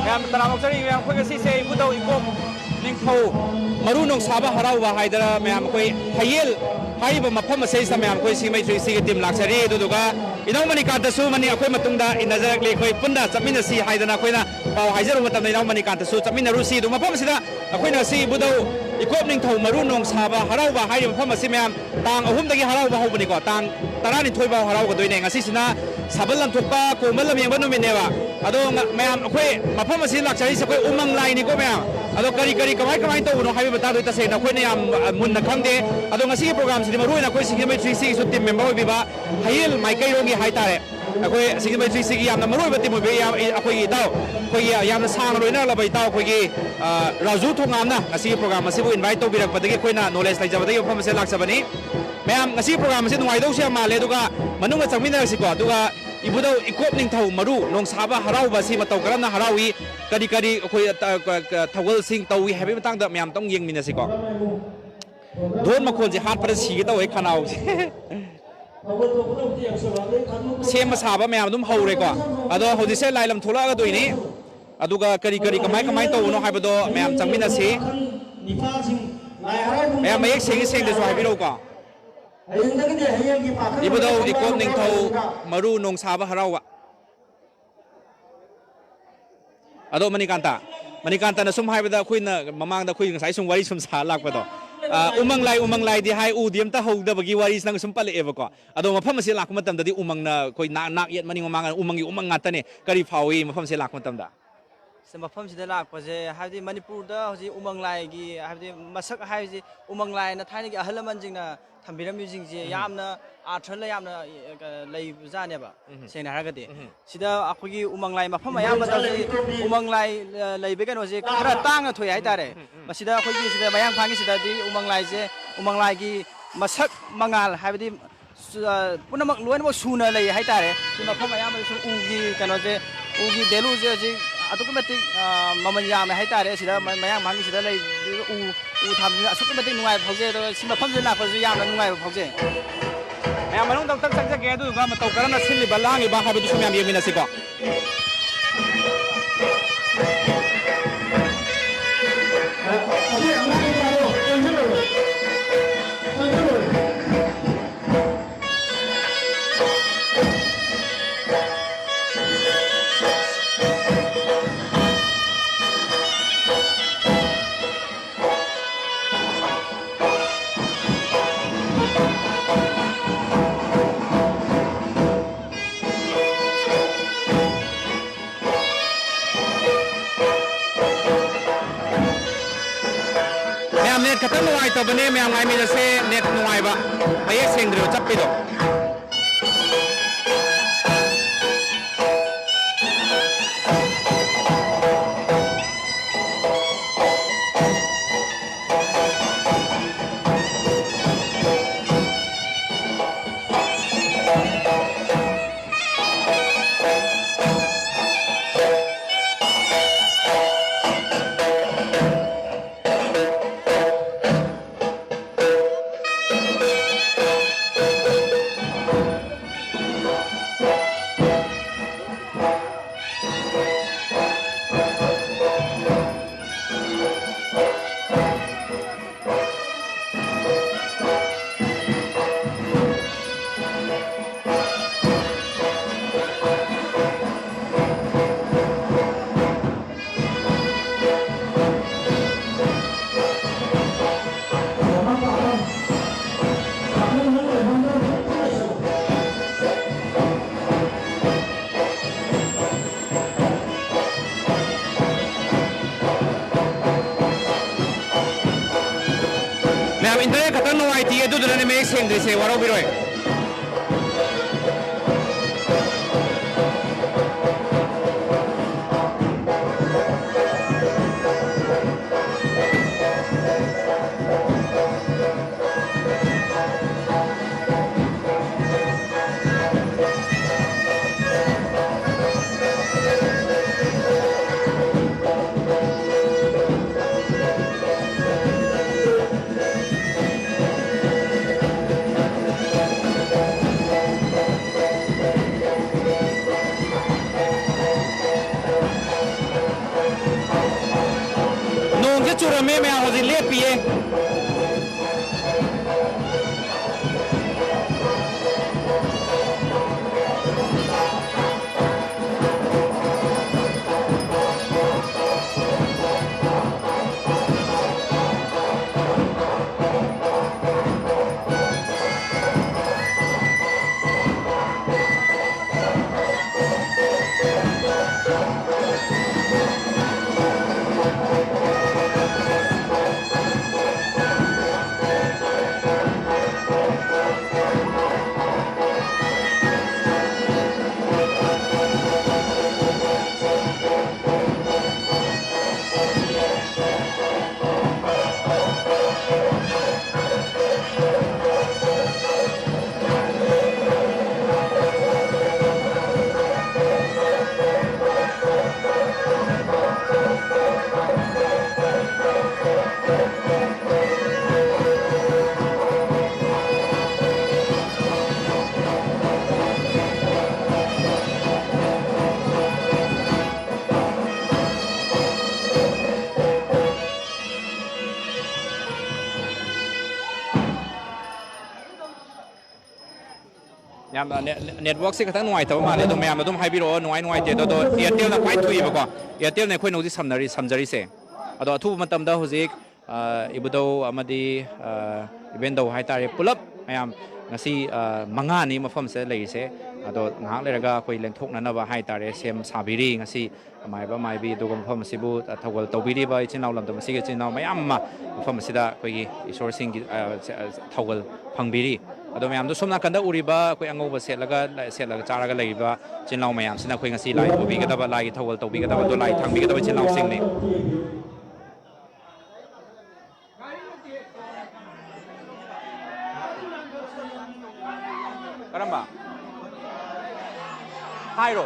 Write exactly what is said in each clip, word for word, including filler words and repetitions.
ꯌꯥꯝ ꯇꯔꯥꯝꯅ ꯑꯣꯛꯆꯔꯤ ꯃꯌꯥꯝ꯫ ꯑꯩꯈꯣꯏ ꯉꯁꯤꯁꯦ ꯏꯕꯨꯙꯧ ꯏꯀꯣꯛ ꯅꯤꯡꯊꯧ ꯃꯔꯨ ꯅꯣꯡꯁꯥꯕ ꯍꯔꯥꯎꯕ ꯍꯥꯏꯗꯅ ꯃꯌꯥꯝ ꯑꯩꯈꯣꯏ ꯍꯌꯦꯜ ꯍꯥꯏꯔꯤꯕ ꯃꯐꯝ ꯑꯁꯤꯗ ꯃꯌꯥꯝ ꯑꯩꯈꯣꯏ ꯁꯤꯡꯖꯃꯩ ꯊ꯭ꯔꯤ ꯁꯤꯛꯁꯇꯤꯒꯤ ꯇꯤꯝ ꯂꯥꯛꯆꯔꯤ꯫ ꯑꯗꯨꯗꯨꯒ ꯏꯅꯧ ꯃꯅꯤꯀꯥꯟꯇꯁꯨ ꯃꯅꯤ ꯑꯩꯈꯣꯏ ꯃꯇꯨꯡꯗ ꯏꯟꯅꯖꯔꯛꯂꯤ꯫ ꯑꯩꯈꯣꯏ ꯄꯨꯟꯅ ꯆꯠꯃꯤꯟꯅꯁꯤ ꯍꯥꯏꯗꯅ ꯑꯩꯈꯣꯏꯅ ꯄꯥꯎ ꯍꯥꯏꯖꯔꯨꯕ ꯃꯇꯝꯗ ꯏꯅꯧ ꯃꯅꯤꯀꯥꯟꯇꯁꯨ ꯆꯠꯃꯤꯟꯅꯔꯨꯁꯤ꯫ ꯑꯗꯨ ꯃꯐꯝ ꯑꯁꯤꯗ ꯑꯩꯈꯣꯏꯅ ꯉꯁꯤ ꯏꯕꯨꯙꯧ ꯏꯀꯣꯛ ꯅꯤꯡꯊꯧ ꯃꯔꯨ ꯅꯣꯡꯁꯥꯕ ꯍꯔꯥꯎꯕ ꯍꯥꯏꯔꯤꯕ ꯃꯐꯝ ꯑꯁꯤ ꯃꯌꯥꯝ ꯇꯥꯡ ꯑꯍꯨꯝꯗꯒꯤ ꯍꯔꯥꯎꯕ ꯍꯧꯕꯅꯤꯀꯣ꯫ ꯇꯥꯡ ꯇꯔꯥꯅꯤꯊꯣꯏ ꯐꯥꯎ ꯍꯔꯥꯎꯒꯗꯣꯏꯅꯦ꯫ ꯉꯁꯤꯁꯤꯅ ꯁꯥꯕꯜ ꯂꯟꯊꯣꯛꯄ, ꯀꯣꯝꯕ ꯂꯝꯌꯦꯡꯕ ꯅꯨꯃꯤꯠꯅꯦꯕ꯫ ꯑꯗꯣ ꯉ-, ꯃꯌꯥꯝ ꯑꯩꯈꯣꯏ ꯃꯐꯝ ꯑꯁꯤꯗ ꯂꯥꯛꯆꯔꯤꯁꯦ ꯑꯩꯈꯣꯏ ꯎꯃꯪ ꯂꯥꯏꯅꯤꯀꯣ ꯃꯌꯥꯝ꯫ ꯑꯗꯣ ꯀꯔꯤ ꯀꯔꯤ ꯀꯃꯥꯏ ꯀꯃꯥꯏꯅ ꯇꯧꯕꯅꯣ ꯍꯥꯏꯕꯒꯤ ꯃꯇꯥꯡꯗ ꯇꯁꯦꯡꯅ ꯑꯩꯈꯣꯏꯅ ꯌꯥꯝ, ꯑ, ꯃꯨꯟꯅ ꯈꯪꯗꯦ꯫ ꯑꯗꯣ ꯉꯁꯤꯒꯤ ꯄ꯭ꯔꯣꯒ꯭ꯔꯥꯝꯁꯤꯗꯤ ꯃꯔꯨꯑꯣꯏꯅ ꯑꯩꯈꯣꯏ ꯁꯤꯡꯖꯃꯩ ꯊ꯭ꯔꯤ ꯁꯤꯛꯁꯇꯤꯒꯤꯁꯨ ꯇꯤꯝ ꯃꯦꯝꯕꯔ ꯑꯣꯏꯕꯤꯕ ꯍꯌꯦꯜ ꯃꯥꯏꯀꯩꯔꯣꯝꯒꯤ ꯍꯥꯏꯇꯥꯔꯦ, ꯑꯩꯈꯣꯏ ꯁꯤꯡꯖꯃꯩ ꯊ꯭ꯔꯤ ꯁꯤꯛꯁꯇꯤꯒꯤ ꯌꯥꯝꯅ ꯃꯔꯨꯑꯣꯏꯕ ꯇꯤꯝ ꯑꯣꯏꯕ ꯌꯥꯝ-, ꯑꯩꯈꯣꯏꯒꯤ ꯏꯇꯥꯎ, ꯑꯩꯈꯣꯏꯒꯤ ꯌꯥꯝꯅ ꯁꯥꯡꯅ ꯂꯣꯏꯅꯔꯛꯂꯕ ꯏꯇꯥꯎ ꯑꯩꯈꯣꯏꯒꯤ, ꯑ, ꯔꯥꯖꯨ ꯊꯣꯉꯥꯝꯅ ꯉꯁꯤꯒꯤ ꯄ꯭ꯔꯣꯒ꯭ꯔꯥꯝ ꯑꯁꯤꯕꯨ ꯏꯟꯚꯥꯏꯠ ꯇꯧꯕꯤꯔꯛꯄꯗꯒꯤ ꯑꯩꯈꯣꯏꯅ ꯅꯣꯂꯦꯖ ꯂꯩꯖꯕꯗꯒꯤ ꯃꯐꯝ ꯑꯁꯤꯗ ꯂꯥꯛꯆꯕꯅꯤ꯫ ꯃꯌꯥꯝ, ꯉꯁꯤꯒꯤ ꯄ꯭ꯔꯣꯒ꯭ꯔꯥꯝ ꯑꯁꯤ ꯅꯨꯡꯉꯥꯏꯗꯧꯁꯨ ꯌꯥꯝ ꯃꯥꯜꯂꯦ꯫ ꯑꯗꯨꯒ ꯃꯅꯨꯡꯗ ꯆꯪꯃꯤꯟꯅꯔꯁꯤꯀꯣ꯫ ꯑꯗꯨꯒ ꯏꯕꯨꯙꯧ ꯏꯀꯣꯛ ꯅꯤꯡꯊꯧ ꯃꯔꯨ ꯅꯣꯡꯁꯥꯕ ꯍꯔꯥꯎꯕ ꯑꯁꯤ ꯃꯇꯧ ꯀꯔꯝꯅ ꯍꯔꯥꯎꯏ, ꯀꯔꯤ ꯀꯔꯤ ꯑꯩꯈꯣꯏ, ꯑ, ꯊꯧꯒꯜꯁꯤꯡ ꯇꯧꯏ ꯍꯥꯏꯕꯒꯤ ꯃꯇꯥꯡꯗ ꯃꯌꯥꯝ ꯑꯃꯨꯛꯇꯪ ꯌꯦꯡꯃꯤꯟꯅꯁꯤꯀꯣ꯫ ꯙꯣꯟ ꯃꯈꯣꯟꯁꯦ ꯍꯥꯠꯄꯗ ꯁꯤꯒꯦ ꯇꯧꯋꯦ ꯈꯅꯥꯎꯁꯦ꯫ ꯁꯦꯝꯕ ꯁꯥꯕ ꯃꯌꯥꯝ ꯑꯗꯨꯝ ꯍꯧꯔꯦꯀꯣ꯫ ꯑꯗꯣ ꯍꯧꯖꯤꯛꯁꯦ ꯂꯥꯏ ꯂꯝ ꯊꯣꯛꯂꯛꯑꯒꯗꯣꯏꯅꯤ꯫ ꯑꯗꯨꯒ ꯀꯔꯤ ꯀꯔꯤ ꯀꯃꯥꯏ ꯀꯃꯥꯏ ꯇꯧꯕꯅꯣ ꯍꯥꯏꯕꯗꯣ ꯃꯌꯥꯝ ꯆꯪꯃꯤꯟꯅꯁꯤ꯫ ꯃꯌꯥꯝ ꯃꯌꯦꯛ ꯁꯦꯡꯉꯤ ꯁꯦꯡꯗꯁꯨ ꯍꯥꯏꯕꯤꯔꯛꯎꯀꯣ꯫ ꯏꯕꯨꯙꯧ ꯏꯀꯣꯛ ꯅꯤꯡꯊꯧ ꯃꯔꯨ ꯅꯣꯡꯁꯥꯕ ꯍꯔꯥꯎꯕ꯫ ꯑꯗꯣ ꯃꯅꯤꯀꯥꯟꯇ, ꯃꯅꯤꯀꯥꯟꯇꯅ ꯁꯨꯝ ꯍꯥꯏꯕꯗ ꯑꯩꯈꯣꯏꯅ ꯃꯃꯥꯡꯗ ꯑꯩꯈꯣꯏ ꯉꯁꯥꯏ ꯁꯨꯝ ꯋꯥꯔꯤ ꯁꯨꯝ ꯁꯥ ꯂꯥꯛꯄꯗꯣ, ꯑ, ꯎꯃꯪ ꯂꯥꯏ, ꯎꯃꯪ ꯂꯥꯏꯗꯤ ꯍꯥꯏ, ꯎꯗꯤ ꯑꯝꯇ ꯍꯧꯗꯕꯒꯤ ꯋꯥꯔꯤꯁꯤ ꯅꯪ ꯁꯨꯝ ꯄꯜꯂꯛꯑꯦꯕꯀꯣ꯫ ꯑꯗꯣ ꯃꯐꯝ ꯑꯁꯤ ꯂꯥꯛꯄ ꯃꯇꯝꯗꯗꯤ ꯎꯃꯪꯅ ꯑꯩꯈꯣꯏ ꯅꯥꯛ, ꯅꯥꯛ ꯌꯦꯠ ꯃꯅꯤꯡ ꯃꯃꯥꯡ ꯎꯃꯪꯒꯤ ꯎꯃꯪ ꯉꯥꯛꯇꯅꯦ꯫ ꯀꯔꯤ ꯐꯥꯎꯏ ꯃꯐꯝꯁꯤ ꯂꯥꯛꯄ ꯃꯇꯝꯗ? ꯁꯤ ꯃꯐꯝꯁꯤꯗ ꯂꯥꯛꯄꯁꯦ ꯍꯥꯏꯕꯗꯤ ꯃꯅꯤꯄꯨꯔꯗ ꯍꯧꯖꯤꯛ ꯎꯃꯪ ꯂꯥꯏꯒꯤ ꯍꯥꯏꯕꯗꯤ ꯃꯁꯛ ꯍꯥꯏꯕꯁꯤ ꯎꯃꯪ ꯂꯥꯏꯅ ꯊꯥꯏꯅꯒꯤ ꯑꯍꯜ ꯂꯃꯟꯁꯤꯡꯅ ꯊꯝꯕꯤꯔꯝꯃꯤꯁꯤꯡꯁꯦ ꯎꯝ꯫ ꯌꯥꯝꯅ ꯑꯥꯔꯊ ꯂꯩ-, ꯌꯥꯝꯅ, ꯑ, ꯂꯩꯕꯖꯥꯠꯅꯦꯕ꯫ ꯎꯝ꯫ ꯁꯦꯡꯅ ꯍꯥꯏꯔꯒꯗꯤ ꯎꯝ꯫ ꯁꯤꯗ ꯑꯩꯈꯣꯏꯒꯤ ꯎꯃꯪ ꯂꯥꯏ ꯃꯐꯝ ꯑꯌꯥꯝꯕꯗ ꯍꯧꯖꯤꯛ ꯎꯃꯪ ꯂꯥꯏ, ꯑ, ꯂꯩꯕ ꯀꯩꯅꯣꯁꯦ ꯈꯔ ꯇꯥꯡꯅ ꯊꯣꯛꯑꯦ ꯍꯥꯏꯇꯥꯔꯦ꯫ ꯎꯝ, ꯎꯝ꯫ ꯃꯁꯤꯗ ꯑꯩꯈꯣꯏꯒꯤ ꯁꯤꯗ ꯃꯌꯥꯡꯐꯥꯟꯒꯤ ꯁꯤꯗꯗꯤ ꯎꯃꯪ ꯂꯥꯏꯁꯦ, ꯎꯃꯪ ꯂꯥꯏꯒꯤ ꯃꯁꯛ ꯃꯉꯥꯜ ꯍꯥꯏꯕꯗꯤ ꯁꯨ-, ꯑ, ꯄꯨꯝꯅꯃꯛ ꯂꯣꯏꯅꯃꯛ ꯁꯨꯅ ꯂꯩ ꯍꯥꯏꯇꯥꯔꯦ꯫ ꯁꯤ ꯃꯐꯝ ꯑꯌꯥꯝꯕꯗꯁꯨ ꯎꯒꯤ ꯀꯩꯅꯣꯁꯦ, ꯎꯒꯤ ꯚꯦꯂꯨꯁꯦ ꯍꯧꯖꯤꯛ ꯑꯗꯨꯛꯀꯤ ꯃꯇꯤꯛ, ꯑ, ꯃꯃꯜ ꯌꯥꯝꯃꯦ ꯍꯥꯏꯇꯥꯔꯦ꯫ ꯁꯤꯗ ꯃ-, ꯃꯌꯥꯡꯐꯥꯟꯒꯤ ꯁꯤꯗ ꯂꯩ, ꯎ, ꯎ ꯊꯥꯕꯁꯤꯅ ꯑꯁꯨꯛꯀꯤ ꯃꯇꯤꯛ ꯅꯨꯡꯉꯥꯏꯕ ꯐꯥꯎꯖꯩ꯫ ꯑꯗꯨꯒ ꯁꯤ ꯃꯐꯝꯁꯤꯗ ꯂꯥꯛꯄꯁꯨ ꯌꯥꯝꯅ ꯅꯨꯡꯉꯥꯏꯕ ꯐꯥꯎꯖꯩ꯫ ꯃꯌꯥꯝ ꯃꯅꯨꯡꯗ ꯑꯝꯇꯪ ꯆꯪꯖꯒꯦ, ꯑꯗꯨꯗꯨꯒ ꯃꯇꯧ ꯀꯔꯝꯅ ꯁꯤꯜꯂꯤꯕ ꯂꯥꯡꯉꯤꯕ ꯍꯥꯏꯕꯗꯨꯁꯨ ꯃꯌꯥꯝ ꯌꯦꯡꯃꯤꯟꯅꯁꯤꯀꯣ꯫ ꯈꯤꯇꯪ ꯅꯨꯡꯉꯥꯏꯇꯕꯅꯦ, ꯃꯌꯥꯝ ꯉꯥꯏꯃꯤꯟꯅꯁꯦ, net ꯅꯨꯡꯉꯥꯏꯕ, ꯃꯌꯦꯛ ꯁꯦꯡꯗ꯭ꯔꯤꯕ ꯆꯞꯄꯤꯗꯣ꯫ ꯃꯌꯥꯝ, internet ꯈꯛꯇꯪ ꯅꯨꯡꯉꯥꯏꯇꯦ, ꯑꯗꯨꯗꯨꯅꯅꯦ ꯃꯌꯦꯛ ꯁꯦꯡꯗ꯭ꯔꯤꯁꯦ, ꯋꯥꯔꯧꯕꯤꯔꯣꯏ꯫ ꯅꯣꯡꯁꯦ ꯆꯨꯔꯝꯃꯦ ꯃꯌꯥꯝ, ꯍꯧꯖꯤꯛ ꯂꯦꯞꯄꯤꯌꯦ꯫ ꯌꯥꯝꯅ ꯅꯦꯠ-, ꯅꯦꯠꯋꯥꯛꯁꯦ ꯈꯤꯇꯪ ꯅꯨꯡꯉꯥꯏꯇꯕ ꯃꯥꯜꯂꯦ꯫ ꯑꯗꯣ ꯃꯌꯥꯝꯅ ꯑꯗꯨꯝ ꯍꯥꯏꯕꯤꯔꯛꯑꯣ, ꯅꯨꯡꯉꯥꯏ ꯅꯨꯡꯉꯥꯏꯇꯦ꯫ ꯑꯗꯣ, ꯑꯗꯣ Airtelꯅ ꯈ꯭ꯋꯥꯏ ꯊꯨꯏꯕꯀꯣ꯫ Airtelꯅ ꯑꯩꯈꯣꯏꯅ ꯍꯧꯖꯤꯛ ꯁꯝꯅꯔꯤ, ꯁꯝꯖꯔꯤꯁꯦ꯫ ꯑꯗꯣ ꯑꯊꯨꯕ ꯃꯇꯝꯗ ꯍꯧꯖꯤꯛ, ꯑ, ꯏꯕꯨꯙꯧ ꯑꯃꯗꯤ, ꯑ, ꯏꯕꯦꯟꯙꯧ ꯍꯥꯏꯇꯥꯔꯦ, ꯄꯨꯂꯞ ꯃꯌꯥꯝ ꯉꯁꯤ, ꯑ, ꯃꯉꯥꯅꯤ ꯃꯐꯝꯁꯤꯗ ꯂꯩꯔꯤꯁꯦ꯫ ꯑꯗꯣ ꯉꯥꯏꯍꯥꯛ ꯂꯩꯔꯒ ꯑꯩꯈꯣꯏ ꯂꯦꯡꯊꯣꯛꯅꯅꯕ ꯍꯥꯏꯇꯥꯔꯦ, ꯁꯦꯝ ꯁꯥꯕꯤꯔꯤ꯫ ꯉꯁꯤ ꯑꯃꯥꯏꯕ ꯑꯃꯥꯏꯕꯤ, ꯑꯗꯨꯒ ꯃꯐꯝ ꯑꯁꯤꯕꯨ ꯊꯧꯒꯜ ꯇꯧꯕꯤꯔꯤꯕ ꯏꯆꯤꯟ ꯏꯅꯥꯎ, ꯂꯝꯗꯝ ꯑꯁꯤꯒꯤ ꯏꯆꯤꯟ ꯏꯅꯥꯎ ꯃꯌꯥꯝ ꯑꯃ ꯃꯐꯝ ꯑꯁꯤꯗ ꯑꯩꯈꯣꯏꯒꯤ ꯏꯁꯣꯔꯁꯤꯡꯒꯤ, ꯑ, ꯊꯧꯒꯜ ꯐꯪꯕꯤꯔꯤ꯫ ꯑꯗꯣ ꯃꯌꯥꯝꯗꯣ ꯁꯣꯝ ꯅꯥꯀꯟꯗ ꯎꯔꯤꯕ ꯑꯩꯈꯣꯏ ꯑꯉꯧꯕ ꯁꯦꯠꯂꯒ, ꯁꯦꯠꯂꯒ ꯆꯥꯔꯒ ꯂꯩꯔꯤꯕ ꯏꯆꯤꯟ ꯏꯅꯥꯎ ꯃꯌꯥꯝꯁꯤꯅ ꯑꯩꯈꯣꯏ ꯉꯁꯤ ꯂꯥꯏ ꯄꯨꯕꯤꯒꯗꯕ, ꯂꯥꯏꯒꯤ ꯊꯧꯒꯜ ꯇꯧꯕꯤꯒꯗꯕ, ꯑꯗꯣ ꯂꯥꯏ ꯊꯥꯡꯕꯤꯒꯗꯕ ꯏꯆꯤꯟ ꯏꯅꯥꯎꯁꯤꯡꯅꯤ꯫ ꯀꯔꯝꯕ? ꯍꯥꯏꯔꯣ꯫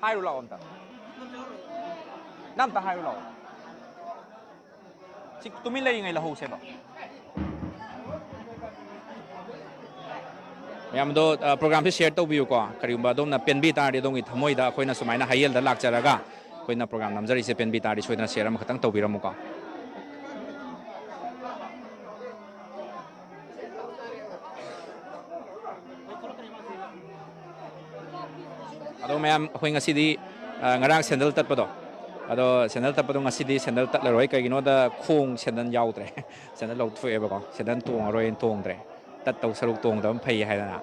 ꯍꯥꯏꯔꯣ ꯂꯥꯛꯑꯣ ꯑꯝꯇ꯫ ꯅꯪ ꯑꯝꯇ ꯍꯥꯏꯔꯣ ꯂꯥꯛꯑꯣ꯫ ꯁꯤ ꯇꯨꯃꯤꯟ ꯂꯩꯔꯤꯉꯩ ꯂꯧꯍꯧꯁꯦꯕ꯫ ꯃꯌꯥꯝꯗꯣ, ꯑ, ꯄ꯭ꯔꯣꯒ꯭ꯔꯥꯝꯁꯤ ꯁꯤꯌꯔ ꯇꯧꯕꯤꯌꯨꯀꯣ꯫ ꯀꯔꯤꯒꯨꯝꯕ ꯑꯗꯣꯝꯅ ꯄꯦꯟꯕꯤ ꯇꯥꯔꯗꯤ, ꯑꯗꯣꯝꯒꯤ ꯊꯃꯣꯏꯗ ꯑꯩꯈꯣꯏꯅ ꯁꯨꯃꯥꯏꯅ ꯍꯌꯦꯜꯗ ꯂꯥꯛꯆꯔꯒ ꯑꯩꯈꯣꯏꯅ ꯄ꯭ꯔꯣꯒ꯭ꯔꯥꯝ ꯅꯝꯖꯔꯤꯁꯦ ꯄꯦꯟꯕꯤ ꯇꯥꯔꯗꯤ, ꯁꯣꯏꯗꯅ ꯁꯤꯌꯔ ꯑꯃꯈꯛꯇꯪ ꯇꯧꯕꯤꯔꯝꯃꯨꯀꯣ꯫ ꯑꯗꯣ ꯃꯌꯥꯝ, ꯑꯩꯈꯣꯏ ꯉꯁꯤꯗꯤ, ꯑ, ꯉꯔꯥꯡ ꯁꯦꯟꯗꯜ ꯇꯠꯄꯗꯣ, ꯑꯗꯣ ꯁꯦꯟꯗꯜ ꯇꯠꯄꯗꯣ ꯉꯁꯤꯗꯤ ꯁꯦꯟꯗꯜ ꯇꯠꯂꯔꯣꯏ꯫ ꯀꯩꯒꯤꯅꯣꯗ ꯈꯣꯡ ꯁꯦꯟꯗꯜ ꯌꯥꯎꯗ꯭ꯔꯦ꯫ Sandal ꯂꯧꯊꯣꯛꯑꯦꯕꯀꯣ, sandal ꯇꯣꯡꯉꯔꯣꯏꯅ ꯇꯣꯡꯗ꯭ꯔꯦ꯫ ꯇꯠꯇꯧ ꯁꯔꯨꯛ ꯇꯣꯡꯗꯕꯅ ꯐꯩ ꯍꯥꯏꯗꯅ꯫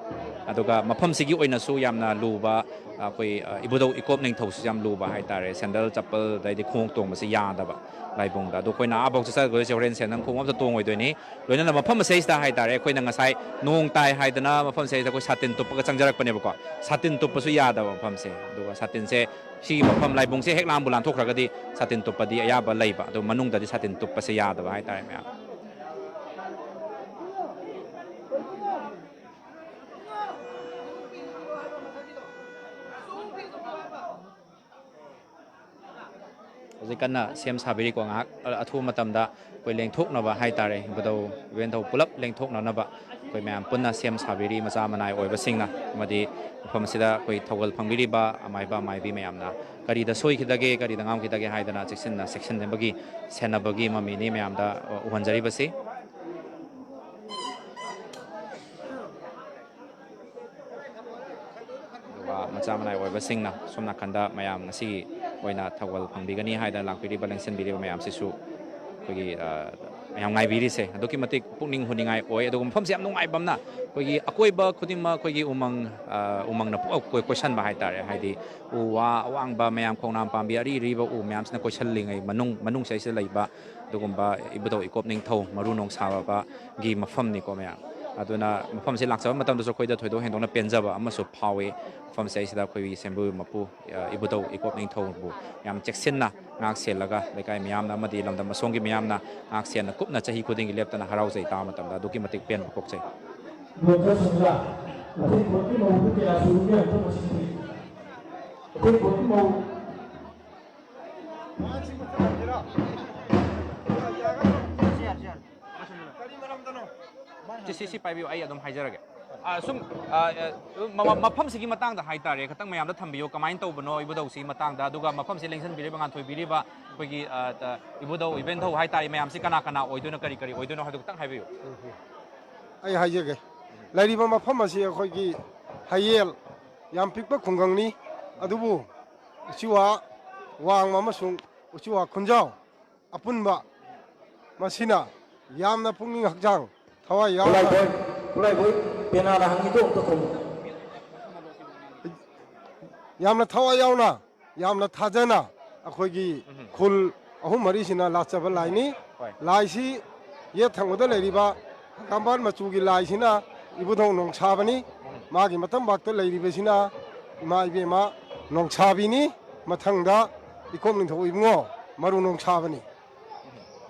ꯑꯗꯨꯒ ꯃꯐꯝꯁꯤꯒꯤ ꯑꯣꯏꯅꯁꯨ ꯌꯥꯝꯅ ꯂꯨꯕ, ꯑꯩꯈꯣꯏ, ꯑ, ꯏꯕꯨꯙꯧ ꯏꯀꯣꯞ ꯅꯤꯡꯊꯧꯁꯨ ꯌꯥꯝ ꯂꯨꯕ ꯍꯥꯏꯇꯥꯔꯦ꯫ ꯁꯦꯟꯗꯜ, ꯆꯞꯄꯜ, ꯑꯗꯩꯗꯤ ꯈꯣꯡꯎꯞ ꯇꯣꯡꯕꯁꯤ ꯌꯥꯗꯕ ꯂꯥꯏꯕꯨꯡꯗ꯫ ꯑꯗꯣ ꯑꯩꯈꯣꯏꯅ ꯑꯥꯐꯥꯎ ꯆꯠꯆꯗꯣꯏꯁꯦ, ꯍꯣꯔꯦꯟ ꯁꯦꯟꯗꯜ ꯈꯣꯡꯎꯞ ꯑꯝꯇ ꯇꯣꯡꯉꯣꯏꯗꯣꯏꯅꯤ꯫ ꯂꯣꯏꯅꯅ ꯃꯐꯝ ꯑꯁꯤꯗꯩꯁꯤꯗ ꯍꯥꯏꯇꯥꯔꯦ, ꯑꯩꯈꯣꯏꯅ ꯉꯁꯥꯏ ꯅꯣꯡ ꯇꯥꯏ ꯍꯥꯏꯗꯅ ꯃꯐꯝ ꯑꯁꯤꯗꯩꯁꯤꯗ ꯑꯩꯈꯣꯏ ꯁꯥꯇꯤꯟ ꯇꯨꯞꯄꯒ ꯆꯪꯖꯔꯛꯄꯅꯦꯕꯀꯣ꯫ ꯁꯥꯇꯤꯟ ꯇꯨꯞꯄꯁꯨ ꯌꯥꯗꯕ ꯃꯐꯝꯁꯦ꯫ ꯑꯗꯨꯒ ꯁꯥꯇꯤꯟꯁꯦ ꯁꯤꯒꯤ ꯃꯐꯝ ꯂꯥꯏꯕꯨꯡꯁꯦ ꯍꯦꯛ ꯂꯥꯝꯕꯨ ꯂꯥꯟꯊꯣꯛꯈ꯭ꯔꯒꯗꯤ ꯁꯥꯇꯤꯟ ꯇꯨꯞꯄꯗꯤ ꯑꯌꯥꯕ ꯂꯩꯕ, ꯑꯗꯨ ꯃꯅꯨꯡꯗꯗꯤ ꯁꯥꯇꯤꯟ ꯇꯨꯞꯄꯁꯦ ꯌꯥꯗꯕ ꯍꯥꯏꯇꯥꯔꯦ ꯃꯌꯥꯝ꯫ ꯍꯧꯖꯤꯛ ꯀꯟꯅ ꯁꯦꯝ ꯁꯥꯕꯤꯔꯤꯀꯣ꯫ ꯉꯥꯏꯍꯥꯛ ꯑꯊꯨꯕ ꯃꯇꯝꯗ ꯑꯩꯈꯣꯏ ꯂꯦꯡꯊꯣꯛꯅꯕ ꯍꯥꯏꯇꯥꯔꯦ, ꯏꯕꯨꯙꯧ ꯏꯕꯦꯟꯙꯧ ꯄꯨꯂꯞ ꯂꯦꯡꯊꯣꯛꯅꯅꯕ ꯑꯩꯈꯣꯏ ꯃꯌꯥꯝ ꯄꯨꯟꯅ ꯁꯦꯝ ꯁꯥꯕꯤꯔꯤ, ꯃꯆꯥ ꯃꯅꯥꯏ ꯑꯣꯏꯕꯁꯤꯡꯅ꯫ ꯑꯃꯗꯤ ꯃꯐꯝ ꯑꯁꯤꯗ ꯑꯩꯈꯣꯏ ꯊꯧꯒꯜ ꯐꯪꯕꯤꯔꯤꯕ ꯑꯃꯥꯏꯕ ꯑꯃꯥꯏꯕꯤ ꯃꯌꯥꯝꯅ ꯀꯔꯤꯗ ꯁꯣꯏꯈꯤꯗꯒꯦ, ꯀꯔꯤꯗ ꯉꯥꯡꯈꯤꯗꯒꯦ ꯍꯥꯏꯗꯅ ꯆꯦꯛꯁꯤꯟꯅ ꯆꯦꯛꯁꯤꯟꯅꯕꯒꯤ, ꯁꯦꯟꯅꯕꯒꯤ ꯃꯃꯤꯅꯤ ꯃꯌꯥꯝꯗ ꯎꯍꯟꯖꯔꯤꯕꯁꯤ꯫ ꯃꯆꯥ ꯃꯅꯥꯏ ꯑꯣꯏꯕꯁꯤꯡꯅ ꯁꯣꯝ ꯅꯥꯀꯟꯗ ꯃꯌꯥꯝ ꯉꯁꯤꯒꯤ ꯑꯣꯏꯅ ꯊꯧꯒꯜ ꯐꯪꯕꯤꯒꯅꯤ ꯍꯥꯏꯗꯅ ꯂꯥꯛꯄꯤꯔꯤꯕ, ꯂꯦꯡꯁꯤꯟꯕꯤꯔꯤꯕ ꯃꯌꯥꯝꯁꯤꯁꯨ ꯑꯩꯈꯣꯏꯒꯤ, ꯑ, ꯃꯌꯥꯝ ꯉꯥꯏꯕꯤꯔꯤꯁꯦ ꯑꯗꯨꯛꯀꯤ ꯃꯇꯤꯛ ꯄꯨꯛꯅꯤꯡ ꯍꯨꯅꯤꯡꯉꯥꯏ ꯑꯣꯏ꯫ ꯑꯗꯨꯒ ꯃꯐꯝꯁꯦ ꯌꯥꯝ ꯅꯨꯡꯉꯥꯏꯕ ꯑꯃꯅ, ꯑꯩꯈꯣꯏꯒꯤ ꯑꯀꯣꯏꯕ ꯈꯨꯗꯤꯡꯃꯛ ꯑꯩꯈꯣꯏꯒꯤ ꯎꯃꯪ, ꯑ, ꯎꯃꯪꯅ ꯄꯨꯡꯀꯣꯏ ꯀꯣꯏꯁꯟꯕ ꯍꯥꯏꯇꯥꯔꯦ꯫ ꯍꯥꯏꯗꯤ ꯎ ꯋꯥ ꯑꯋꯥꯡꯕ ꯃꯌꯥꯝ, ꯈꯣꯡꯅꯥꯡ ꯄꯥꯝꯕꯤ ꯑꯔꯤ ꯑꯔꯤꯕ ꯎ ꯃꯌꯥꯝꯁꯤꯅ ꯀꯣꯏꯁꯜꯂꯤꯉꯩ ꯃꯅꯨꯡ, ꯃꯅꯨꯡ ꯁꯤꯗꯩꯁꯤꯗ ꯂꯩꯕ ꯑꯗꯨꯒꯨꯝꯕ ꯏꯕꯨꯙꯧ ꯏꯀꯣꯞ ꯅꯤꯡꯊꯧ ꯃꯔꯨ ꯅꯣꯡꯁꯥꯕꯒꯤ ꯃꯐꯝꯅꯤꯀꯣ ꯃꯌꯥꯝ꯫ ꯑꯗꯨꯅ ꯃꯐꯝꯁꯤ ꯂꯥꯛꯆꯕ ꯃꯇꯝꯗꯁꯨ ꯑꯩꯈꯣꯏꯗ ꯊꯣꯏꯗꯣꯛ ꯍꯦꯟꯗꯣꯛꯅ ꯄꯦꯟꯖꯕ ꯑꯃꯁꯨ ꯐꯥꯎꯏ꯫ ꯃꯐꯝꯁꯦ ꯑꯩꯁꯤꯗ ꯑꯩꯈꯣꯏꯒꯤ ꯁꯦꯝꯕꯨ ꯃꯄꯨ, ꯑ, ꯏꯕꯨꯙꯧ ꯏꯀꯣꯞ ꯅꯤꯡꯊꯧꯕꯨ ꯌꯥꯝ ꯆꯦꯛꯁꯤꯟꯅ ꯉꯥꯛ ꯁꯦꯜꯂꯒ, ꯂꯩꯀꯥꯏ ꯃꯤꯌꯥꯝꯅ ꯑꯃꯗꯤ ꯂꯝꯗꯝ ꯑꯁꯣꯝꯒꯤ ꯃꯤꯌꯥꯝꯅ ꯉꯥꯛ ꯁꯦꯟꯅ ꯀꯨꯞꯅ ꯆꯍꯤ ꯈꯨꯗꯤꯡꯒꯤ ꯂꯦꯞꯇꯅ ꯍꯔꯥꯎꯖꯩ꯫ ꯇꯥꯕ ꯃꯇꯝꯗ ꯑꯗꯨꯛꯀꯤ ꯃꯇꯤꯛ ꯄꯦꯟꯕ ꯄꯣꯛꯆꯩ꯫ ꯗꯣꯛꯇꯔ ꯁꯟꯖꯥ, ꯑꯇꯩ ꯈꯨꯟꯒꯤ ꯃꯧꯗꯨ ꯀꯌꯥ ꯁꯨꯔꯒꯦ ꯑꯝꯇ ꯃꯁꯤꯡ ꯊꯤꯌꯨ꯫ ꯑꯇꯩ ꯈꯨꯟꯒꯤ ꯃꯧ꯫ ꯁꯤ, ꯁꯤ, ꯁꯤ ꯄꯥꯏꯕꯤꯌꯨ, ꯑꯩ ꯑꯗꯨꯝ ꯍꯥꯏꯖꯔꯒꯦ꯫ ꯑ, ꯁꯨꯝ, ꯑ, ꯑ, ꯃ-, ꯃꯐꯝꯁꯤꯒꯤ ꯃꯇꯥꯡꯗ ꯍꯥꯏꯇꯥꯔꯦ, ꯈꯤꯇꯪ ꯃꯌꯥꯝꯗ ꯊꯝꯕꯤꯌꯨ, ꯀꯃꯥꯏꯅ ꯇꯧꯕꯅꯣ ꯏꯕꯨꯙꯧꯁꯤꯒꯤ ꯃꯇꯥꯡꯗ, ꯑꯗꯨꯒ ꯃꯐꯝꯁꯤ ꯂꯦꯡꯁꯤꯟꯕꯤꯔꯤꯕ, ꯉꯥꯟꯊꯣꯏꯕꯤꯔꯤꯕ ꯑꯩꯈꯣꯏꯒꯤ, ꯑ, ꯇ-, ꯏꯕꯨꯙꯧ, ꯏꯕꯦꯟꯙꯧ ꯍꯥꯏꯇꯥꯔꯦ, ꯃꯌꯥꯝꯁꯤ ꯀꯅꯥ ꯀꯅꯥ ꯑꯣꯏꯗꯣꯏꯅꯣ, ꯀꯔꯤ ꯀꯔꯤ ꯑꯣꯏꯗꯣꯏꯅꯣ ꯍꯥꯏꯕꯗꯨ ꯈꯤꯇꯪ ꯍꯥꯏꯕꯤꯌꯨ꯫ ꯑꯩ ꯍꯥꯏꯖꯒꯦ, ꯂꯩꯔꯤꯕ ꯃꯐꯝ ꯑꯁꯤ ꯑꯩꯈꯣꯏꯒꯤ ꯍꯌꯦꯜ ꯌꯥꯝ ꯄꯤꯛꯄ ꯈꯨꯡꯒꯪꯅꯤ, ꯑꯗꯨꯕꯨ ꯎꯆꯤꯋꯥ ꯋꯥꯡꯃ ꯑꯃꯁꯨꯡ ꯎꯆꯤꯋꯥ ꯈꯨꯟꯖꯥꯎ ꯑꯄꯨꯟꯕ ꯃꯁꯤꯅ ꯌꯥꯝꯅ ꯄꯨꯛꯅꯤꯡ ꯍꯛꯆꯥꯡ ꯊꯋꯥꯏ ꯌꯥꯎꯅ ꯈꯨꯠꯂꯥꯏꯕꯣꯏ, ꯈꯨꯠꯂꯥꯏꯕꯣꯏ ꯄꯦꯅꯥꯅ ꯍꯪꯉꯤꯗꯣ ꯑꯝꯇ ꯈꯨꯝꯃꯨ꯫ ꯌꯥꯝꯅ ꯊꯋꯥꯏ ꯌꯥꯎꯅ, ꯌꯥꯝꯅ ꯊꯥꯖꯅ ꯑꯩꯈꯣꯏꯒꯤ ꯎꯝ꯫ ꯈꯨꯜ ꯑꯍꯨꯝ ꯃꯔꯤꯁꯤꯅ ꯂꯥꯠꯆꯕ ꯂꯥꯏꯅꯤ꯫ ꯍꯣꯏ꯫ ꯂꯥꯏꯁꯤ ꯌꯦꯠ ꯊꯪꯕꯗ ꯂꯩꯔꯤꯕ ꯍꯪꯒꯥꯝꯕꯥꯟ ꯃꯆꯨꯒꯤ ꯂꯥꯏꯁꯤꯅ ꯏꯕꯨꯙꯧ ꯅꯣꯡꯁꯥꯕꯅꯤ꯫ ꯎꯝ꯫ ꯃꯥꯒꯤ ꯃꯇꯝ ꯕꯥꯛꯇ ꯂꯩꯔꯤꯕꯁꯤꯅ ꯏꯃꯥ ꯏꯕꯦꯝꯃ ꯅꯣꯡꯁꯥꯕꯤꯅꯤ꯫ ꯃꯊꯪꯗ ꯏꯀꯣꯝ ꯅꯤꯡꯊꯧ ꯏꯕꯨꯡꯉꯣ ꯃꯔꯨ ꯅꯣꯡꯁꯥꯕꯅꯤ꯫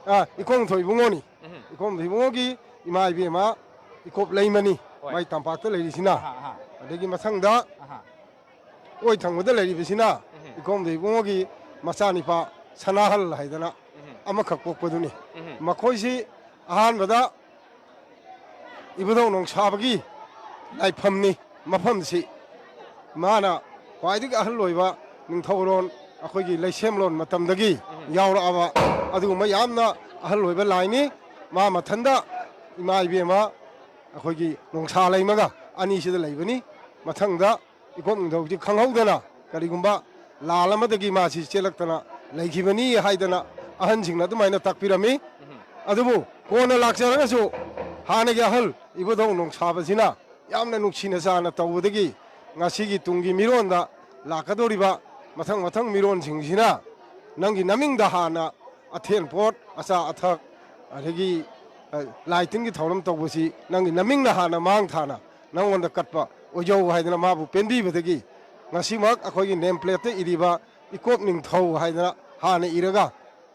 ꯑ, ꯏꯀꯣꯝ ꯅꯤꯡꯊꯧ ꯏꯕꯨꯡꯉꯣꯅꯤ꯫ ꯎꯝ꯫ ꯏꯀꯣꯝ ꯅꯤꯡꯊꯧ ꯏꯕꯨꯡꯉꯣꯒꯤ ꯏꯃꯥ ꯏꯕꯦꯝꯃ ꯏꯀꯣꯞ ꯂꯩꯃꯅꯤ꯫ ꯍꯣꯏ꯫ ꯃꯥꯏ ꯇꯝꯄꯥꯛꯇ ꯂꯩꯔꯤꯁꯤꯅ꯫ ꯑꯍꯥ, ꯑꯍꯥ꯫ ꯑꯗꯒꯤ ꯃꯊꯪꯗ ꯑꯍꯥ꯫ ꯑꯣꯏ ꯊꯪꯕꯗ ꯂꯩꯔꯤꯕꯁꯤꯅ ꯎꯝ꯫ ꯏꯀꯣꯝꯗ ꯏꯕꯨꯡꯉꯣꯒꯤ ꯃꯆꯥꯅꯤꯄꯥ ꯁꯅꯥꯍꯜ ꯍꯥꯏꯗꯅ ꯎꯝ꯫ ꯑꯃꯈꯛ ꯄꯣꯛꯄꯗꯨꯅꯤ꯫ ꯎꯝ꯫ ꯃꯈꯣꯏꯁꯤ ꯑꯍꯥꯟꯕꯗ ꯏꯕꯨꯙꯧ ꯅꯣꯡꯁꯥꯕꯒꯤ ꯂꯥꯏꯐꯝꯅꯤ꯫ ꯃꯐꯝꯁꯤ ꯃꯥꯅ ꯈ꯭ꯋꯥꯏꯗꯒꯤ ꯑꯍꯜ ꯑꯣꯏꯕ ꯅꯤꯡꯊꯧꯔꯣꯟ, ꯑꯩꯈꯣꯏꯒꯤ ꯂꯩꯁꯦꯝꯂꯣꯟ ꯃꯇꯝꯗꯒꯤ ꯎꯝ꯫ ꯌꯥꯎꯔꯛꯑꯕ ꯑꯗꯨꯒꯨꯝꯕ ꯌꯥꯝꯅ ꯑꯍꯜ ꯑꯣꯏꯕ ꯂꯥꯏꯅꯤ꯫ ꯃꯥ ꯃꯊꯟꯗ ꯏꯃꯥ ꯏꯕꯦꯝꯃ ꯑꯩꯈꯣꯏꯒꯤ ꯅꯣꯡꯁꯥ ꯂꯩꯃꯒ ꯑꯅꯤꯁꯤꯗ ꯂꯩꯕꯅꯤ꯫ ꯃꯊꯪꯗ ꯏꯀꯣꯛ ꯅꯤꯡꯊꯧꯁꯤ ꯈꯪꯍꯧꯗꯅ ꯀꯔꯤꯒꯨꯝꯕ ꯂꯥꯜ ꯑꯃꯗꯒꯤ ꯃꯥꯁꯤ ꯆꯦꯜꯂꯛꯇꯅ ꯂꯩꯈꯤꯕꯅꯤ ꯍꯥꯏꯗꯅ ꯑꯍꯟꯁꯤꯡꯅ ꯑꯗꯨꯃꯥꯏꯅ ꯇꯥꯛꯄꯤꯔꯝꯃꯤ꯫ ꯑꯗꯨꯕꯨ ꯀꯣꯟꯅ ꯂꯥꯛꯆꯔꯒꯁꯨ ꯍꯥꯟꯅꯒꯤ ꯑꯍꯜ ꯏꯕꯨꯙꯧ ꯅꯣꯡꯁꯥꯕꯁꯤꯅ ꯌꯥꯝꯅ ꯅꯨꯡꯁꯤꯅ ꯆꯥꯅ ꯇꯧꯕꯗꯒꯤ ꯉꯁꯤꯒꯤ ꯇꯨꯡꯒꯤ ꯃꯤꯔꯣꯟꯗ ꯂꯥꯛꯀꯗꯧꯔꯤꯕ ꯃꯊꯪ ꯃꯊꯪ ꯃꯤꯔꯣꯟꯁꯤꯡꯁꯤꯅ ꯅꯪꯒꯤ ꯅꯃꯤꯡꯗ ꯍꯥꯟꯅ ꯑꯊꯦꯟ ꯄꯣꯠ, ꯑꯆꯥ ꯑꯊꯛ, ꯑꯗꯒꯤ, ꯑ, ꯂꯥꯏ ꯇꯤꯟꯒꯤ ꯊꯧꯔꯝ ꯇꯧꯕꯁꯤ ꯅꯪꯒꯤ ꯅꯃꯤꯡꯅ ꯍꯥꯟꯅ ꯃꯥꯡ ꯊꯥꯅ ꯅꯪꯉꯣꯟꯗ ꯀꯠꯄ ꯑꯣꯏꯖꯧ ꯍꯥꯏꯗꯅ ꯃꯥꯕꯨ ꯄꯦꯟꯕꯤꯕꯗꯒꯤ ꯉꯁꯤꯃꯛ ꯑꯩꯈꯣꯏꯒꯤ ꯅꯦꯝ ꯄ꯭ꯂꯦꯠꯇ ꯏꯔꯤꯕ ꯏꯀꯣꯞ ꯅꯤꯡꯊꯧ ꯍꯥꯏꯗꯅ ꯍꯥꯟꯅ ꯏꯔꯒ,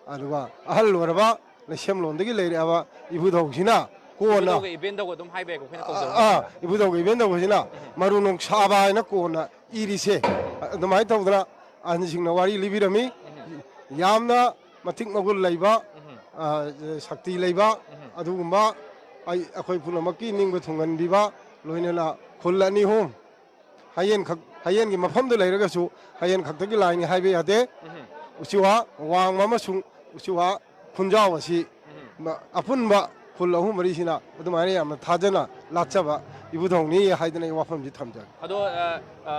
ꯑꯗꯨꯒ ꯑꯍꯜ ꯑꯣꯏꯔꯕ ꯂꯩꯁꯦꯝꯂꯣꯟꯗꯒꯤ ꯂꯩꯔꯛꯑꯕ ꯏꯕꯨꯙꯧꯁꯤꯅ ꯀꯣꯟꯅ ꯏꯕꯨꯙꯧꯒ ꯏꯕꯦꯟꯗꯧꯒ ꯑꯗꯨꯝ ꯍꯥꯏꯕ ꯌꯥꯏꯀꯣ, ꯑꯩꯈꯣꯏꯅ ꯀꯧꯖꯕ ꯑꯥ, ꯃꯇꯝꯗ꯫ ꯏꯕꯨꯙꯧꯒ ꯏꯕꯦꯟꯗꯧꯁꯤꯅ ꯃꯔꯨ ꯅꯣꯡꯁꯥꯕ ꯍꯥꯏꯅ ꯀꯣꯟꯅ ꯏꯔꯤꯁꯦ꯫ ꯑꯗꯨꯃꯥꯏꯅ ꯇꯧꯗꯅ ꯑꯍꯟꯁꯤꯡꯅ ꯋꯥꯔꯤ ꯂꯤꯕꯤꯔꯝꯃꯤ꯫ ꯌꯥꯝꯅ ꯃꯇꯤꯛ ꯃꯒꯨꯟ ꯂꯩꯕ, ꯑ, ꯁꯛꯇꯤ ꯂꯩꯕ ꯑꯗꯨꯒꯨꯝꯕ ꯑꯩ, ꯑꯩꯈꯣꯏ ꯄꯨꯝꯅꯃꯛꯀꯤ ꯅꯤꯡꯕ ꯊꯨꯡꯍꯟꯕꯤꯕ, ꯂꯣꯏꯅꯅ ꯈꯨꯜ ꯑꯅꯤ ꯑꯍꯨꯝ ꯍꯌꯦꯟ ꯈꯛ, ꯍꯌꯦꯟꯒꯤ ꯃꯐꯝꯗ ꯂꯩꯔꯒꯁꯨ ꯍꯌꯦꯟ ꯈꯛꯇꯒꯤ ꯂꯥꯏꯅꯤ ꯍꯥꯏꯕ ꯌꯥꯗꯦ꯫ ꯎꯆꯤꯋꯥ ꯋꯥꯡꯃ ꯑꯃꯁꯨꯡ ꯎꯆꯤꯋꯥ ꯈꯨꯟꯖꯥꯎ ꯑꯁꯤ ꯃ-, ꯑꯄꯨꯟꯕ ꯈꯨꯜ ꯑꯍꯨꯝ ꯃꯔꯤꯁꯤꯅ ꯑꯗꯨꯃꯥꯏꯅ ꯌꯥꯝꯅ ꯊꯥꯖꯅ ꯂꯥꯠꯆꯕ ꯏꯕꯨꯙꯧꯅꯤ ꯍꯥꯏꯗꯅ ꯑꯩ ꯋꯥꯐꯝꯁꯤ ꯊꯝꯖꯒꯦ꯫ ꯑꯗꯣ, ꯑ, ꯑ,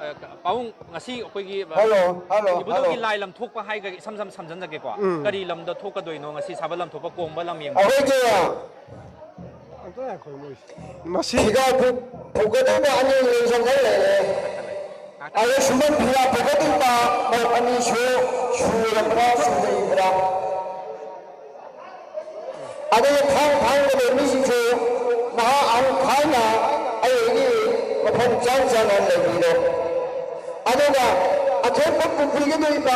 ꯑ, ꯄꯥꯕꯨꯡ, ꯉꯁꯤ ꯑꯩꯈꯣꯏꯒꯤ, ꯑ, ꯍꯜꯂꯣ, ꯍꯜꯂꯣ, ꯏꯕꯨꯙꯧꯒꯤ ꯍꯜꯂꯣ꯫ ꯂꯥꯏ ꯂꯝꯊꯣꯛꯄ ꯍꯥꯏꯔꯒ ꯏꯁꯝ ꯁꯝ ꯁꯝꯖꯟꯖꯒꯦꯀꯣ꯫ ꯎꯝ꯫ ꯀꯔꯤ ꯂꯝꯗ ꯊꯣꯛꯀꯗꯣꯏꯅꯣ ꯉꯁꯤ ꯁꯥꯕ ꯂꯝꯊꯣꯛꯄ ꯀꯣꯡꯕ ꯂꯝ ꯌꯦꯡꯕ? ꯑꯩꯈꯣꯏꯒꯤ ꯑꯝꯇ ꯉꯥꯏꯈꯣ ꯃꯣꯏꯁꯦ꯫ ꯃꯁꯤ ꯐꯤꯒꯥ ꯐꯨ-, ꯐꯨꯒꯗꯕ ꯑꯅꯤ ꯂꯦꯡꯁꯟꯈ꯭ꯔ ꯂꯩꯔꯦ꯫ ꯑꯗꯣ ꯁꯨꯝꯕ ꯐꯤꯒꯥ ꯐꯨꯒꯗꯕ ꯃꯧ ꯑꯅꯤꯁꯨ ꯁꯨꯔꯕ꯭ꯔꯥ, ꯁꯨꯗ꯭ꯔꯤꯕ꯭ꯔꯥ? ꯑꯗꯨꯒ ꯊꯥꯡ ꯊꯥꯡꯒꯗꯕ ꯃꯤꯁꯤꯡꯁꯨ ꯅꯍꯥ ꯑꯍꯟ ꯈꯥꯏꯅ ꯑꯩ ꯑꯩꯒꯤ ꯃꯐꯝ ꯆꯥ ꯆꯥꯅ ꯂꯩꯕꯤꯔꯣ꯫ ꯑꯗꯨꯒ ꯑꯊꯣꯛꯄ ꯄꯨꯈ꯭ꯔꯤꯒꯗꯧꯔꯤꯕ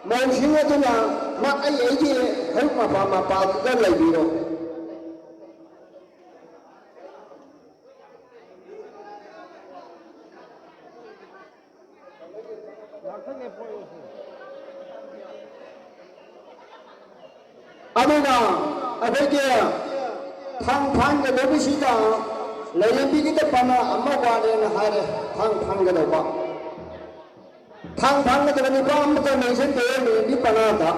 ꯃꯧꯁꯤꯡ ꯑꯗꯨꯅ ꯃꯥ ꯑꯩ ꯑꯩꯒꯤ ꯍꯦꯛ ꯃꯄꯥ ꯃꯄꯥꯗꯨꯗ ꯂꯩꯕꯤꯔꯣ꯫ ꯑꯗꯨꯒ ꯑꯩꯈꯣꯏꯒꯤ ꯊꯥꯡ ꯊꯥꯡꯒꯗꯧꯕꯁꯤꯗ ꯂꯥꯏꯔꯦꯝꯕꯤꯒꯤꯗ ꯄꯅꯥ ꯑꯃ ꯋꯥꯠꯂꯦꯅ ꯍꯥꯏꯔꯦ꯫ ꯊꯥꯡ ꯊꯥꯡꯒꯗꯧꯕ, ꯊꯥꯡ ꯊꯥꯡꯒꯗꯕ ꯅꯨꯄꯥ ꯑꯃꯠꯇ ꯂꯩꯖꯗꯦ ꯂꯥꯏꯔꯦꯝꯕꯤ ꯄꯅꯥꯗ꯫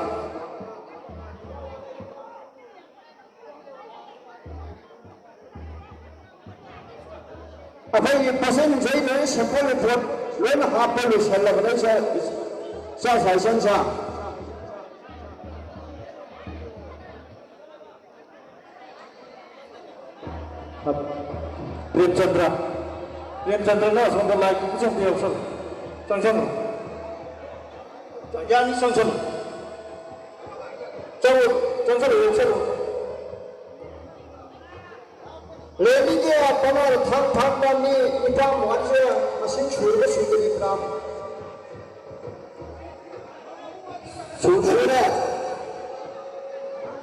ꯑꯩꯈꯣꯏꯒꯤ ꯄꯥꯁꯦꯟꯁꯤꯡꯁꯦ ꯂꯣꯏꯅ ꯁꯦꯝꯄꯜ ꯔꯤꯄꯣꯔꯠ ꯂꯣꯏꯅ ꯍꯥꯞꯄ ꯂꯣꯏꯁꯜꯂꯕꯅꯦ꯫ ꯏꯆꯥ, ꯏꯆꯥ ꯁꯥꯏꯁꯟ ꯁꯥ꯫ ꯄ꯭ꯔꯦꯝꯆꯟꯗ꯭ꯔ, ꯄ꯭ꯔꯦꯝꯆꯟꯗ꯭ꯔꯅ ꯑꯁꯣꯝꯗ ꯂꯥꯏ ꯈꯨꯔꯨꯝꯕ ꯆꯪꯕ ꯌꯥꯎꯁꯜꯂꯨ꯫ ꯆꯪꯁꯜꯂꯨ꯫ ꯌꯥꯅꯤ, ꯆꯪꯁꯜꯂꯨ꯫ ꯆꯪꯉꯨ, ꯆꯪꯁꯜꯂꯨ, ꯆꯪꯁꯜꯂꯨ꯫ ꯂꯩꯔꯝꯃꯤꯒꯤ ꯄꯅꯥ ꯊꯥꯡ ꯊꯥꯡꯕ ꯃꯤ ꯅꯤꯄꯥꯟ ꯃꯨꯛꯁꯦ ꯃꯁꯤꯡ ꯁꯨꯔꯕ ꯁꯨꯗ꯭ꯔꯤꯕ꯭ꯔꯥ? ꯁꯨ-, ꯁꯨꯔꯦ꯫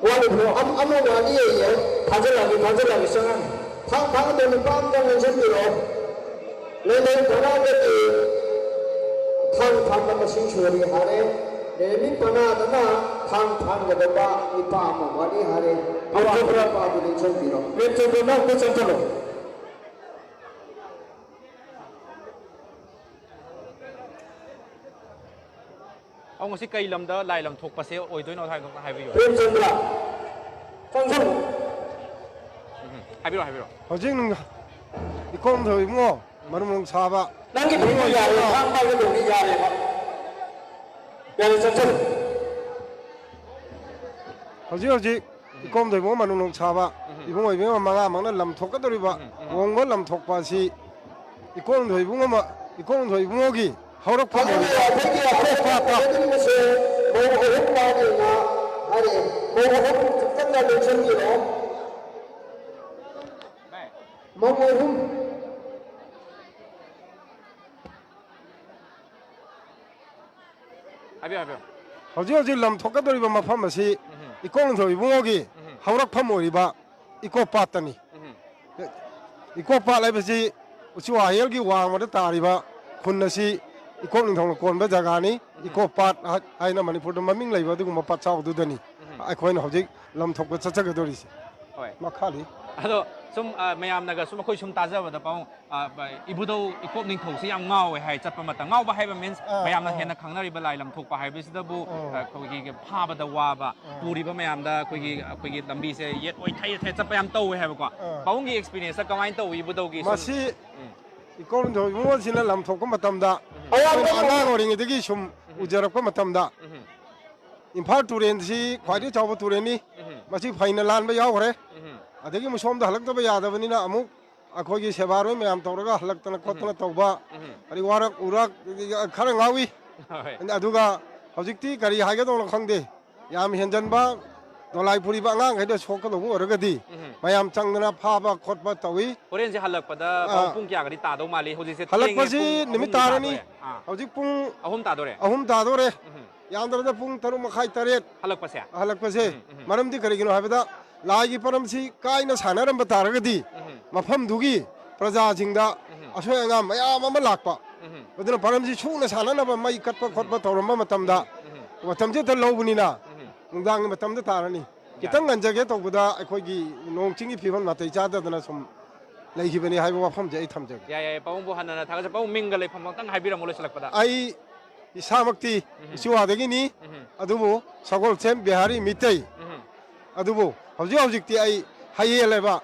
ꯋꯥꯠꯂꯤꯕ꯭ꯔꯣ? ꯑꯝ-, ꯑꯃ ꯋꯥꯠꯂꯤꯌꯦ꯫ ꯊꯥꯖꯤꯜꯂꯛꯑꯒꯦ, ꯊꯥꯖꯤꯜꯂꯛꯑꯒꯦ, ꯆꯪꯉꯛꯑꯅꯤ꯫ ꯊꯥꯡ ꯊꯥꯡꯗ ꯅꯤꯄꯥ ꯑꯝꯇ ꯂꯦꯡꯁꯤꯟꯕꯤꯔꯛꯑꯣ꯫ ꯂꯩꯂꯩ ꯕꯣꯔꯥꯗꯒꯤ ꯊꯥꯡ ꯊꯥꯡꯕ ꯃꯁꯤꯡ ꯁꯨꯔꯦ ꯍꯥꯏꯔꯦ꯫ ꯂꯩꯔꯝꯃꯤ ꯄꯅꯥꯗꯅ ꯊꯥꯡ ꯊꯥꯡꯒꯗꯕ ꯅꯤꯄꯥ ꯑꯃ ꯋꯥꯠꯂꯤ ꯍꯥꯏꯔꯦ꯫ ꯑꯋꯥꯠꯄ ꯅꯤꯄꯥ ꯑꯗꯨ ꯂꯦꯡꯁꯤꯟꯕꯤꯔꯣ꯫ ꯄ꯭ꯔꯦꯝꯆꯟꯗ꯭ꯔ, ꯅꯪ ꯑꯝꯇ ꯆꯪꯁꯤꯜꯂꯣ꯫ ꯑꯧ, ꯉꯁꯤ ꯀꯩ ꯂꯝꯗ ꯂꯥꯏ ꯂꯝ ꯊꯣꯛꯄꯁꯦ ꯑꯣꯏꯗꯣꯏꯅꯣ ꯍꯥꯏꯕꯗꯣ ꯑꯝꯇ ꯍꯥꯏꯕꯤꯌꯨ꯫ ꯄ꯭ꯔꯦꯝꯆꯟꯗ꯭ꯔ, ꯆꯪꯁꯤꯜꯂꯨ꯫ ꯎꯝ, ꯍꯥꯏꯕꯤꯔꯣ, ꯍꯥꯏꯕꯤꯔꯣ꯫ ꯍꯧꯖꯤꯛ ꯅꯨꯡ-, ꯏꯀꯣꯝ ꯊꯣꯛꯏ ꯏꯕꯨꯡꯉꯣ, ꯃꯔꯨꯝ ꯃꯔꯨꯝ ꯁꯥꯕ꯫ ꯅꯪꯒꯤ ꯐꯤꯗꯨ ꯌꯥꯔꯦ, ꯊꯥꯡ ꯄꯥꯏꯒꯗꯧꯕꯗꯤ ꯌꯥꯔꯦꯕ꯫ ꯌꯥꯔꯦ, ꯆꯪꯁꯤꯜꯂꯨ꯫ ꯍꯧꯖꯤꯛ ꯍꯧꯖꯤꯛ ꯏꯀꯣꯝ ꯊꯣꯏꯕꯨꯡ ꯃꯅꯨꯡ ꯁꯥꯕ ꯎꯝ꯫ ꯏꯕꯨꯡ ꯑꯣꯏꯕꯤꯃ ꯃꯉꯥꯃꯛꯅ ꯂꯝ ꯊꯣꯛꯀꯗꯧꯔꯤꯕ ꯎꯝ, ꯎꯝ꯫ ꯂꯨꯍꯣꯡꯕ ꯂꯝ ꯊꯣꯛꯄ ꯑꯁꯤ ꯏꯀꯣꯝ ꯊꯣꯏꯕꯨꯡ ꯑꯃ, ꯏꯀꯣꯝ ꯊꯣꯏꯕꯨꯡꯒꯤ ꯍꯧꯔꯛꯐꯝ ꯑꯗꯨꯅ ꯑꯣꯏꯔꯤꯕ ꯑꯩꯈꯣꯏꯒꯤ ꯑꯩꯈꯣꯏ ꯄꯥꯠꯇ ꯄꯥꯠꯇ ꯐꯖꯅꯤꯡꯕꯁꯦ ꯃꯧ ꯑꯍꯨꯝ ꯃꯥꯅꯦꯅ ꯍꯥꯏꯔꯛꯑꯦ꯫ ꯃꯧ ꯑꯍꯨꯝ ꯈꯛꯇꯪꯒ ꯂꯦꯡꯁꯤꯟꯕꯤꯔꯛꯑꯣ꯫ ꯃꯧ ꯑꯍꯨꯝ꯫ ꯍꯥꯏꯕꯤꯌꯨ, ꯍꯥꯏꯕꯤꯌꯨ꯫ ꯍꯧꯖꯤꯛ ꯍꯧꯖꯤꯛ ꯂꯝ ꯊꯣꯛꯀꯗꯧꯔꯤꯕ ꯃꯐꯝ ꯑꯁꯤ ꯎꯝ꯫ ꯏꯀꯣꯛ ꯅꯤꯡꯊꯧ ꯏꯕꯨꯡꯉꯣꯒꯤ ꯎꯝ꯫ ꯍꯧꯔꯛꯐꯝ ꯑꯣꯏꯔꯤꯕ ꯏꯀꯣ ꯄꯥꯠꯇꯅꯤ꯫ ꯎꯝ꯫ ꯏꯀꯣ ꯄꯥꯠ ꯍꯥꯏꯕꯁꯤ ꯎꯆꯤ ꯋꯥꯍꯦꯜꯒꯤ ꯋꯥꯡꯃꯗ ꯇꯥꯔꯤꯕ ꯈꯨꯟ ꯑꯁꯤ ꯏꯀꯣꯛ ꯅꯤꯡꯊꯧꯅ ꯀꯣꯟꯕ ꯖꯒꯥꯅꯤ꯫ ꯎꯝ꯫ ꯏꯀꯣ ꯄꯥꯠ ꯍꯥꯏ-, ꯍꯥꯏꯅ ꯃꯅꯤꯄꯨꯔꯗ ꯃꯃꯤꯡ ꯂꯩꯕ ꯑꯗꯨꯒꯨꯝꯕ ꯄꯥꯠꯆꯥꯎꯗꯨꯗꯅꯤ ꯎꯝ꯫ ꯑꯩꯈꯣꯏꯅ ꯍꯧꯖꯤꯛ ꯂꯝ ꯊꯣꯛꯄ ꯆꯠꯆꯒꯗꯧꯔꯤꯁꯦ꯫ ꯃꯈꯥꯗꯤ꯫ ꯑꯗꯣ ꯁꯨꯝ, ꯑ, ꯃꯌꯥꯝꯅꯒ ꯁꯨꯝ ꯑꯩꯈꯣꯏ ꯁꯨꯝ ꯇꯥꯖꯕꯗ, ꯄꯥꯕꯨꯡ, ꯑ, ꯏꯕꯨꯙꯧ ꯏꯀꯣꯞ ꯅꯤꯡꯊꯧꯁꯦ ꯌꯥꯝ ꯉꯥꯎꯋꯦ ꯍꯥꯏ ꯆꯠꯄ ꯃꯇꯝ꯫ ꯉꯥꯎꯕ ꯍꯥꯏꯕ means ꯑꯥ, ꯃꯌꯥꯝꯅ ꯑꯥ꯫ ꯍꯦꯟꯅ ꯈꯪꯅꯔꯤꯕ ꯂꯥꯏ ꯂꯝ ꯊꯣꯛꯄ ꯍꯥꯏꯕꯁꯤꯗꯕꯨ, ꯑꯥ꯫ ꯑ, ꯑꯩꯈꯣꯏꯒꯤ ꯐꯥꯕꯗ ꯋꯥꯕ, ꯑꯥ꯫ ꯄꯨꯔꯤꯕ ꯃꯌꯥꯝꯗ ꯑꯩꯈꯣꯏꯒꯤ, ꯑꯩꯈꯣꯏꯒꯤ ꯂꯝꯕꯤꯁꯦ ꯌꯦꯠ ꯑꯣꯏ ꯊꯩ ꯊꯩ ꯆꯠꯄ ꯌꯥꯝ ꯇꯧꯋꯦ ꯍꯥꯏꯕꯀꯣ꯫ ꯑꯥ꯫ ꯄꯥꯕꯨꯡꯒꯤ experience ꯀꯃꯥꯏꯅ ꯇꯧꯋꯤ ꯏꯕꯨꯙꯧꯒꯤ ꯁꯨꯝ? ꯃꯁꯤ ꯎꯝ꯫ ꯏꯀꯣꯞ ꯅꯤꯡꯊꯧ ꯏꯕꯨꯡꯉꯣꯁꯤꯅ ꯂꯝ ꯊꯣꯛꯄ ꯃꯇꯝꯗ ꯎꯝ꯫ ꯑꯩꯈꯣꯏꯅ ꯑꯉꯥꯡ ꯑꯣꯏꯔꯤꯉꯩꯗꯒꯤ ꯁꯨꯝ ꯎꯝ꯫ ꯎꯖꯔꯛꯄ ꯃꯇꯝꯗ ꯎꯝ꯫ ꯏꯝꯐꯥꯜ ꯇꯨꯔꯦꯟꯁꯤ ꯈ꯭ꯋꯥꯏꯗꯒꯤ ꯆꯥꯎꯕ ꯇꯨꯔꯦꯟꯅꯤ꯫ ꯎꯝ꯫ ꯃꯁꯤ ꯐꯩꯅ ꯂꯥꯟꯕ ꯌꯥꯎꯈ꯭ꯔꯦ꯫ ꯎꯝ꯫ ꯑꯗꯒꯤ ꯑꯃꯨꯛ ꯁꯣꯝꯗ ꯍꯜꯂꯛꯇꯕ ꯌꯥꯗꯕꯅꯤꯅ ꯑꯃꯨꯛ ꯑꯩꯈꯣꯏꯒꯤ ꯁꯦꯕꯥꯔꯣꯏ ꯃꯌꯥꯝ ꯇꯧꯔꯒ ꯍꯜꯂꯛꯇꯅ ꯎꯝ꯫ ꯈꯣꯠꯇꯅ ꯇꯧꯕ, ꯎꯝ꯫ ꯑꯗꯩ ꯋꯥꯔꯛ ꯎꯔꯛ ꯈꯔ ꯉꯥꯎꯏ꯫ ꯍꯣꯏ꯫ ꯑꯗꯨꯒ ꯍꯧꯖꯤꯛꯇꯤ ꯀꯔꯤ ꯍꯥꯏꯒꯗꯧꯅꯣ ꯈꯪꯗꯦ, ꯌꯥꯝ ꯍꯦꯟꯖꯟꯕ, ꯗꯣꯂꯥꯏ ꯄꯨꯔꯤꯕ ꯑꯉꯥꯡꯈꯩꯗ ꯁꯣꯛꯀꯗꯧꯕ ꯑꯣꯏꯔꯒꯗꯤ ꯎꯝ꯫ ꯃꯌꯥꯝ ꯆꯪꯗꯅ ꯐꯥꯕ ꯈꯣꯠꯄ ꯇꯧꯏ꯫ ꯍꯣꯔꯦꯟꯁꯦ ꯍꯜꯂꯛꯄꯗ ꯑꯥ꯫ ꯄꯨꯡ ꯀꯌꯥꯒꯗꯤ ꯇꯥꯗꯧ ꯃꯥꯜꯂꯤ? ꯍꯧꯖꯤꯛꯁꯦ ꯊꯦꯡꯉꯦ, ꯍꯧꯖꯤꯛꯁꯦ ꯄꯨꯡ ꯅꯨꯃꯤꯠ ꯑꯍꯨꯝꯗꯤ ꯇꯥꯔꯅꯤ꯫ ꯇꯥꯗꯣꯔꯦ꯫ ꯑꯥ꯫ ꯍꯧꯖꯤꯛ ꯄꯨꯡ ꯑꯍꯨꯝ ꯇꯥꯗꯣꯔꯦ꯫ ꯑꯍꯨꯝ ꯇꯥꯗꯣꯔꯦ꯫ ꯎꯝ꯫ ꯌꯥꯝꯗ꯭ꯔꯕꯗ ꯄꯨꯡ ꯇꯔꯨꯛ ꯃꯈꯥꯏ, ꯇꯔꯦꯠ ꯍꯜꯂꯛꯄꯁꯦ? ꯍꯜꯂꯛꯄꯁꯦ꯫ ꯎꯝ, ꯎꯝ꯫ ꯃꯔꯝꯗꯤ ꯀꯔꯤꯒꯤꯅꯣ ꯍꯥꯏꯕꯗ, ꯂꯥꯏꯒꯤ ꯄꯔꯝꯁꯤ ꯀꯥꯏꯅ ꯁꯥꯟꯅꯔꯝꯕ ꯇꯥꯔꯒꯗꯤ, ꯎꯝ꯫ ꯃꯐꯝꯗꯨꯒꯤ ꯄ꯭ꯔꯖꯥꯁꯤꯡꯗ ꯎꯝ꯫ ꯑꯁꯣꯏ ꯑꯉꯥꯝ ꯃꯌꯥꯝ ꯑꯃ ꯂꯥꯛꯄ꯫ ꯎꯝ꯫ ꯑꯗꯨꯅ ꯄꯔꯝꯁꯤ ꯁꯨꯅ ꯁꯥꯟꯅꯅꯕ ꯃꯩ ꯀꯠꯄ ꯈꯣꯠꯄ ꯇꯧꯔꯝꯕ ꯃꯇꯝꯗ, ꯎꯝ꯫ ꯃꯇꯝꯁꯤ ꯍꯦꯛꯇ ꯂꯧꯕꯅꯤꯅ, ꯎꯝ꯫ ꯅꯨꯡꯗꯥꯡꯒꯤ ꯃꯇꯝꯗ ꯇꯥꯔꯅꯤ꯫ ꯌꯥꯏ꯫ ꯈꯤꯇꯪ ꯉꯟꯖꯒꯦ ꯇꯧꯕꯗ ꯑꯩꯈꯣꯏꯒꯤ ꯅꯣꯡ ꯆꯤꯡꯒꯤ ꯐꯤꯕꯝ ꯅꯥꯇꯩ ꯆꯥꯗꯗꯅ ꯁꯨꯝ ꯂꯩꯈꯤꯕꯅꯤ ꯍꯥꯏꯕ ꯋꯥꯐꯝꯁꯦ ꯑꯩ ꯊꯝꯖꯒꯦ꯫ ꯌꯥꯏ, ꯌꯥꯏ, ꯄꯥꯕꯨꯡꯕꯨ ꯍꯟꯅ ꯍꯟꯅ ꯊꯥꯒꯠꯆꯩ꯫ ꯄꯥꯕꯨꯡ ꯃꯤꯡꯒ ꯂꯩꯐꯝ ꯑꯃꯇꯪ ꯍꯥꯏꯕꯤꯔꯝꯃꯨ ꯂꯣꯏꯁꯤꯜꯂꯛꯄꯗ꯫ ꯑꯩ ꯏꯁꯥꯃꯛꯇꯤ ꯎꯝ꯫ ꯎꯆꯤꯋꯥꯗꯒꯤꯅꯤ, ꯎꯝ꯫ ꯑꯗꯨꯕꯨ ꯁꯒꯣꯜꯁꯦꯝ ꯕꯤꯍꯥꯔꯤ ꯃꯤꯇꯩ꯫ ꯎꯝ꯫ ꯑꯗꯨꯕꯨ ꯍꯧꯖꯤꯛ ꯍꯧꯖꯤꯛꯇꯤ ꯑꯩ ꯍꯌꯦꯜ ꯍꯥꯏꯕ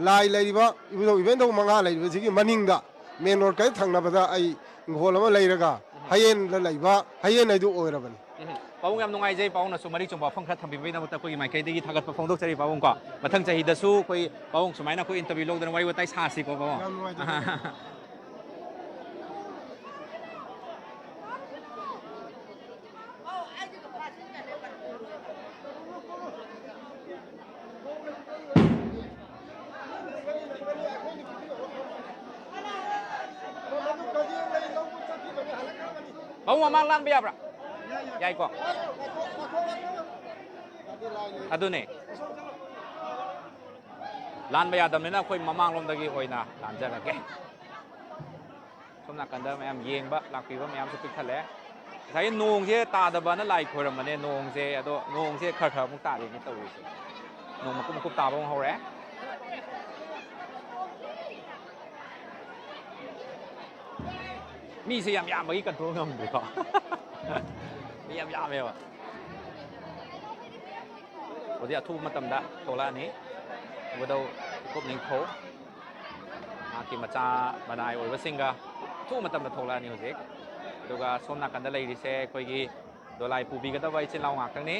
ꯂꯥꯏ ꯂꯩꯔꯤꯕ ꯏꯕꯨꯙꯧ ꯏꯕꯦꯟꯙꯧ ꯃꯉꯥ ꯂꯩꯔꯤꯕꯁꯤꯒꯤ ꯃꯅꯤꯡꯗ main road ꯀ ꯊꯪꯅꯕꯗ ꯑꯩ ꯏꯪꯈꯣꯜ ꯑꯃ ꯂꯩꯔꯒ ꯎꯝ꯫ ꯍꯌꯦꯟꯗ ꯂꯩꯕ ꯍꯌꯦꯟ ꯍꯥꯏꯗꯨ ꯑꯣꯏꯔꯕꯅꯤ꯫ ꯎꯝ꯫ ꯄꯥꯕꯨꯡ ꯌꯥꯝ ꯅꯨꯡꯉꯥꯏꯖꯩ, ꯄꯥꯕꯨꯡꯅꯁꯨ ꯃꯔꯤꯛ ꯆꯨꯝꯕ ꯋꯥꯐꯝ ꯈꯔ ꯊꯝꯕꯤꯕꯒꯤꯗꯃꯛꯇ ꯑꯩꯈꯣꯏꯒꯤ ꯃꯥꯏꯀꯩꯗꯒꯤ ꯊꯥꯒꯠꯄ ꯐꯣꯡꯗꯣꯛꯆꯔꯤ ꯄꯥꯕꯨꯡ ꯀꯣ꯫ ꯃꯊꯪ ꯆꯍꯤꯗꯁꯨ ꯑꯩꯈꯣꯏ ꯄꯥꯕꯨꯡ ꯁꯨꯃꯥꯏꯅ ꯑꯩꯈꯣꯏ interview ꯂꯧꯗꯅ ꯋꯥꯔꯤ ꯋꯥꯇꯥꯏ ꯁꯥꯁꯤꯀꯣ ꯄꯥꯕꯨꯡ꯫ ꯌꯥꯝ ꯅꯨꯡꯉꯥꯏꯖꯔꯦ꯫ ꯄꯥꯕꯨꯡ ꯃꯃꯥꯡ ꯂꯥꯟꯕ ꯌꯥꯕ꯭ꯔꯥ? ꯌꯥꯏꯀꯣ꯫ ꯑꯗꯨꯅꯦ꯫ ꯂꯥꯟꯕ ꯌꯥꯗꯕꯅꯤꯅ ꯑꯩꯈꯣꯏ ꯃꯃꯥꯡꯂꯣꯝꯗꯒꯤ ꯑꯣꯏꯅ ꯂꯥꯟꯖꯔꯒꯦ꯫ ꯁꯣꯝ ꯅꯥꯀꯟꯗ ꯃꯌꯥꯝ ꯌꯦꯡꯕ ꯂꯥꯛꯄꯤꯕ ꯃꯌꯥꯝꯁꯨ ꯄꯤꯛ ꯊꯜꯂꯦ꯫ ꯉꯁꯥꯏꯒꯤ ꯅꯣꯡꯁꯦ ꯇꯥꯗꯕꯅ ꯂꯥꯏ ꯈꯣꯏꯔꯝꯕꯅꯦ, ꯅꯣꯡꯁꯦ, ꯑꯗꯣ ꯅꯣꯡꯁꯦ ꯈꯔ ꯈꯔ ꯑꯃꯨꯛ ꯇꯥꯔꯦꯅꯦ ꯇꯧꯔꯤꯁꯦ꯫ ꯅꯣꯡ ꯃꯀꯨꯞ ꯃꯀꯨꯞ ꯇꯥꯕ ꯑꯃꯨꯛ ꯍꯧꯔꯦ꯫ ꯃꯤꯁꯦ ꯌꯥꯝ ꯌꯥꯝꯕꯒꯤ control ꯉꯝꯗ꯭ꯔꯦꯀꯣ꯫ ꯃꯤ ꯌꯥꯝ ꯌꯥꯝꯃꯦꯕ꯫ ꯍꯧꯖꯤꯛ ꯑꯊꯨꯕ ꯃꯇꯝꯗ ꯊꯣꯛꯂꯛꯑꯅꯤ ꯏꯕꯨꯙꯧ ꯏꯀꯣꯞ ꯅꯤꯡꯊꯧ, ꯃꯍꯥꯛꯀꯤ ꯃꯆꯥ ꯃꯅꯥꯏ ꯑꯣꯏꯕꯁꯤꯡꯒ ꯑꯊꯨꯕ ꯃꯇꯝꯗ ꯊꯣꯛꯂꯛꯑꯅꯤ ꯍꯧꯖꯤꯛ꯫ ꯑꯗꯨꯒ ꯁꯣꯝ ꯅꯥꯀꯟꯗ ꯂꯩꯔꯤꯁꯦ ꯑꯩꯈꯣꯏꯒꯤ ꯗꯣꯂꯥꯏ ꯄꯨꯕꯤꯒꯗꯕ ꯏꯆꯤꯜ ꯏꯅꯥꯎ ꯉꯥꯛꯇꯅꯤ꯫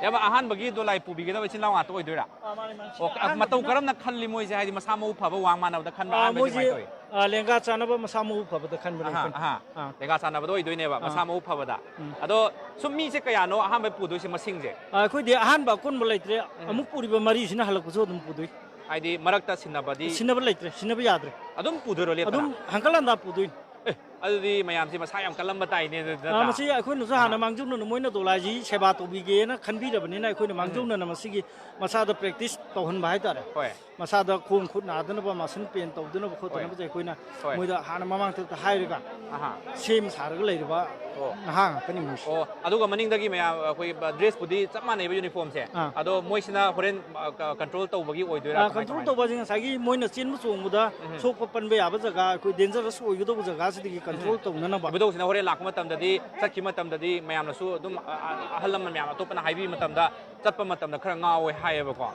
ꯏꯌꯥꯝꯕ, ꯑꯍꯥꯟꯕꯒꯤ ꯗꯣꯂꯥꯏ ꯄꯨꯕꯤꯒꯗꯕ ꯏꯆꯤꯜ ꯏꯅꯥꯎ ꯉꯥꯛꯇ ꯑꯣꯏꯗꯣꯏꯔꯥ? ꯑꯥ, ꯃꯥꯅꯦ, ꯃꯥꯅꯦ꯫ ꯑꯣ, ꯑꯍꯥꯟꯕꯒꯤꯅ ꯃꯇꯧ ꯀꯔꯝꯅ ꯈꯜꯂꯤ ꯃꯣꯏꯁꯦ? ꯍꯥꯏꯗꯤ ꯃꯁꯥ ꯃꯎ ꯐꯕ, ꯋꯥꯡ ꯃꯥꯟꯅꯕꯗ ꯈꯟꯕ꯭ꯔꯥ? ꯑꯥ, ꯑꯍꯥꯟꯕꯁꯦ ꯃꯣꯏꯁꯦ ꯀꯃꯥꯏꯅ ꯇꯧꯏ? ꯑꯥ, ꯂꯦꯡꯒꯥ ꯆꯥꯟꯅꯕ, ꯃꯁꯥ ꯃꯎ ꯐꯕꯗ ꯈꯟꯕꯅꯦ ꯑꯍꯥ, ꯑꯩꯈꯣꯏꯅ꯫ ꯑꯍꯥ꯫ ꯑꯥ꯫ ꯂꯦꯡꯒꯥ ꯆꯥꯟꯅꯕꯗ ꯑꯣꯏꯗꯣꯏꯅꯦꯕ, ꯑꯥ꯫ ꯃꯁꯥ ꯃꯎ ꯐꯕꯗ꯫ ꯎꯝ꯫ ꯑꯗꯣ ꯁꯨꯝ ꯃꯤꯁꯦ ꯀꯌꯥꯅꯣ ꯑꯍꯥꯟꯕ ꯄꯨꯗꯣꯏꯁꯦ ꯃꯁꯤꯡꯁꯦ? ꯑꯥ, ꯑꯩꯈꯣꯏꯗꯤ ꯑꯍꯥꯟꯕ ꯑꯀꯣꯟꯕ ꯂꯩꯇ꯭ꯔꯦ꯫ ꯎꯝ꯫ ꯑꯃꯨꯛ ꯄꯨꯔꯤꯕ ꯃꯔꯤꯁꯤꯅ ꯍꯜꯂꯛꯄꯁꯨ ꯑꯗꯨꯝ ꯄꯨꯗꯣꯏ꯫ ꯍꯥꯏꯗꯤ ꯃꯔꯛꯇ ꯁꯤꯟꯅꯕꯗꯤ? ꯁꯤꯟꯅꯕ ꯂꯩꯇ꯭ꯔꯦ, ꯁꯤꯟꯅꯕ ꯌꯥꯗ꯭ꯔꯦ꯫ ꯑꯗꯨꯝ ꯄꯨꯗꯣꯏꯔꯣ ꯂꯦꯞꯇꯅ? ꯑꯗꯨꯝ ꯍꯪꯀꯠ ꯍꯟꯗꯥ ꯄꯨꯗꯣꯏꯅꯤ꯫ ꯑꯦ, ꯑꯗꯨꯗꯤ ꯃꯌꯥꯝꯁꯦ ꯃꯁꯥ ꯌꯥꯝ ꯀꯜꯂꯝꯕ ꯇꯥꯏꯅꯦ, ꯑꯗꯨ ꯑꯥ, ꯅꯠꯇ꯭ꯔꯥ? ꯃꯁꯤ ꯑꯩꯈꯣꯏꯅꯁꯨ ꯍꯥꯟꯅ ꯑꯍꯥ꯫ ꯃꯥꯡꯖꯧꯅꯅ ꯃꯣꯏꯅ ꯗꯣꯂꯥꯏꯁꯤ ꯁꯦꯕꯥ ꯇꯧꯕꯤꯒꯦꯅ ꯈꯟꯕꯤꯔꯕꯅꯤꯅ ꯑꯩꯈꯣꯏꯅ ꯎꯝ꯫ ꯃꯥꯡꯖꯧꯅꯅ ꯃꯁꯤꯒꯤ ꯃꯁꯥꯗ practice ꯇꯧꯍꯟꯕ ꯍꯥꯏꯇꯥꯔꯦ꯫ ꯍꯣꯏ꯫ ꯃꯁꯥꯗ ꯈꯣꯡ ꯈꯨꯠ ꯅꯥꯗꯅꯕ, muscle pain ꯇꯧꯗꯅꯕ ꯍꯣꯏ꯫ ꯈꯣꯠꯇꯅꯕꯁꯦ ꯑꯩꯈꯣꯏꯅ ꯍꯣꯏ꯫ ꯃꯣꯏꯗ ꯍꯥꯟꯅ ꯃꯃꯥꯡ ꯊꯛꯇ ꯍꯥꯏꯔꯒ ꯑꯍꯥ꯫ ꯁꯦꯝ ꯁꯥꯔꯒ ꯂꯩꯔꯕ ꯑꯣ꯫ ꯅꯍꯥ ꯉꯥꯛꯇꯅꯤ ꯃꯣꯏꯁꯦ꯫ ꯑꯣ, ꯑꯗꯨꯒ ꯃꯅꯤꯡꯗꯒꯤ ꯃꯌꯥꯝ ꯑꯩꯈꯣꯏ dress ꯄꯨꯗꯤ ꯆꯞ ꯃꯥꯟꯅꯩꯕ uniformꯁꯦ꯫ ꯑꯥ꯫ ꯑꯗꯣ ꯃꯣꯏꯁꯤꯅ ꯍꯣꯔꯦꯟ, ꯑ, ꯀ-, control ꯇꯧꯕꯒꯤ ꯑꯣꯏꯗꯣꯏꯔꯥ? ꯑꯥ, ꯀꯃꯥꯏ control ꯀꯃꯥꯏꯅ? ꯇꯧꯕꯁꯦ ꯉꯁꯥꯏꯒꯤ ꯃꯣꯏꯅ ꯆꯦꯟꯕ ꯆꯣꯡꯕꯗ ꯎꯝ꯫ ꯁꯣꯛꯄ ꯄꯟꯕ ꯌꯥꯕ ꯖꯒꯥ, ꯑꯩꯈꯣꯏ dangerous ꯑꯣꯏꯒꯗꯧꯕ ꯖꯒꯥꯁꯤꯗꯒꯤ control ꯎꯝ꯫ ꯇꯧꯅꯅꯕ꯫ ꯏꯕꯨꯙꯧꯁꯤꯅ ꯍꯣꯔꯦꯟ ꯂꯥꯛꯄ ꯃꯇꯝꯗꯗꯤ, ꯆꯠꯈꯤꯕ ꯃꯇꯝꯗꯗꯤ ꯃꯌꯥꯝꯅꯁꯨ ꯑꯗꯨꯝ, ꯑ, ꯑ, ꯑꯍꯜ ꯂꯃꯟ ꯃꯌꯥꯝ ꯑꯇꯣꯞꯄꯅ ꯍꯥꯏꯕꯤꯕ ꯃꯇꯝꯗ ꯆꯠꯄ ꯃꯇꯝꯗ ꯈꯔ ꯉꯥꯎꯋꯦ ꯍꯥꯏꯌꯦꯕꯀꯣ꯫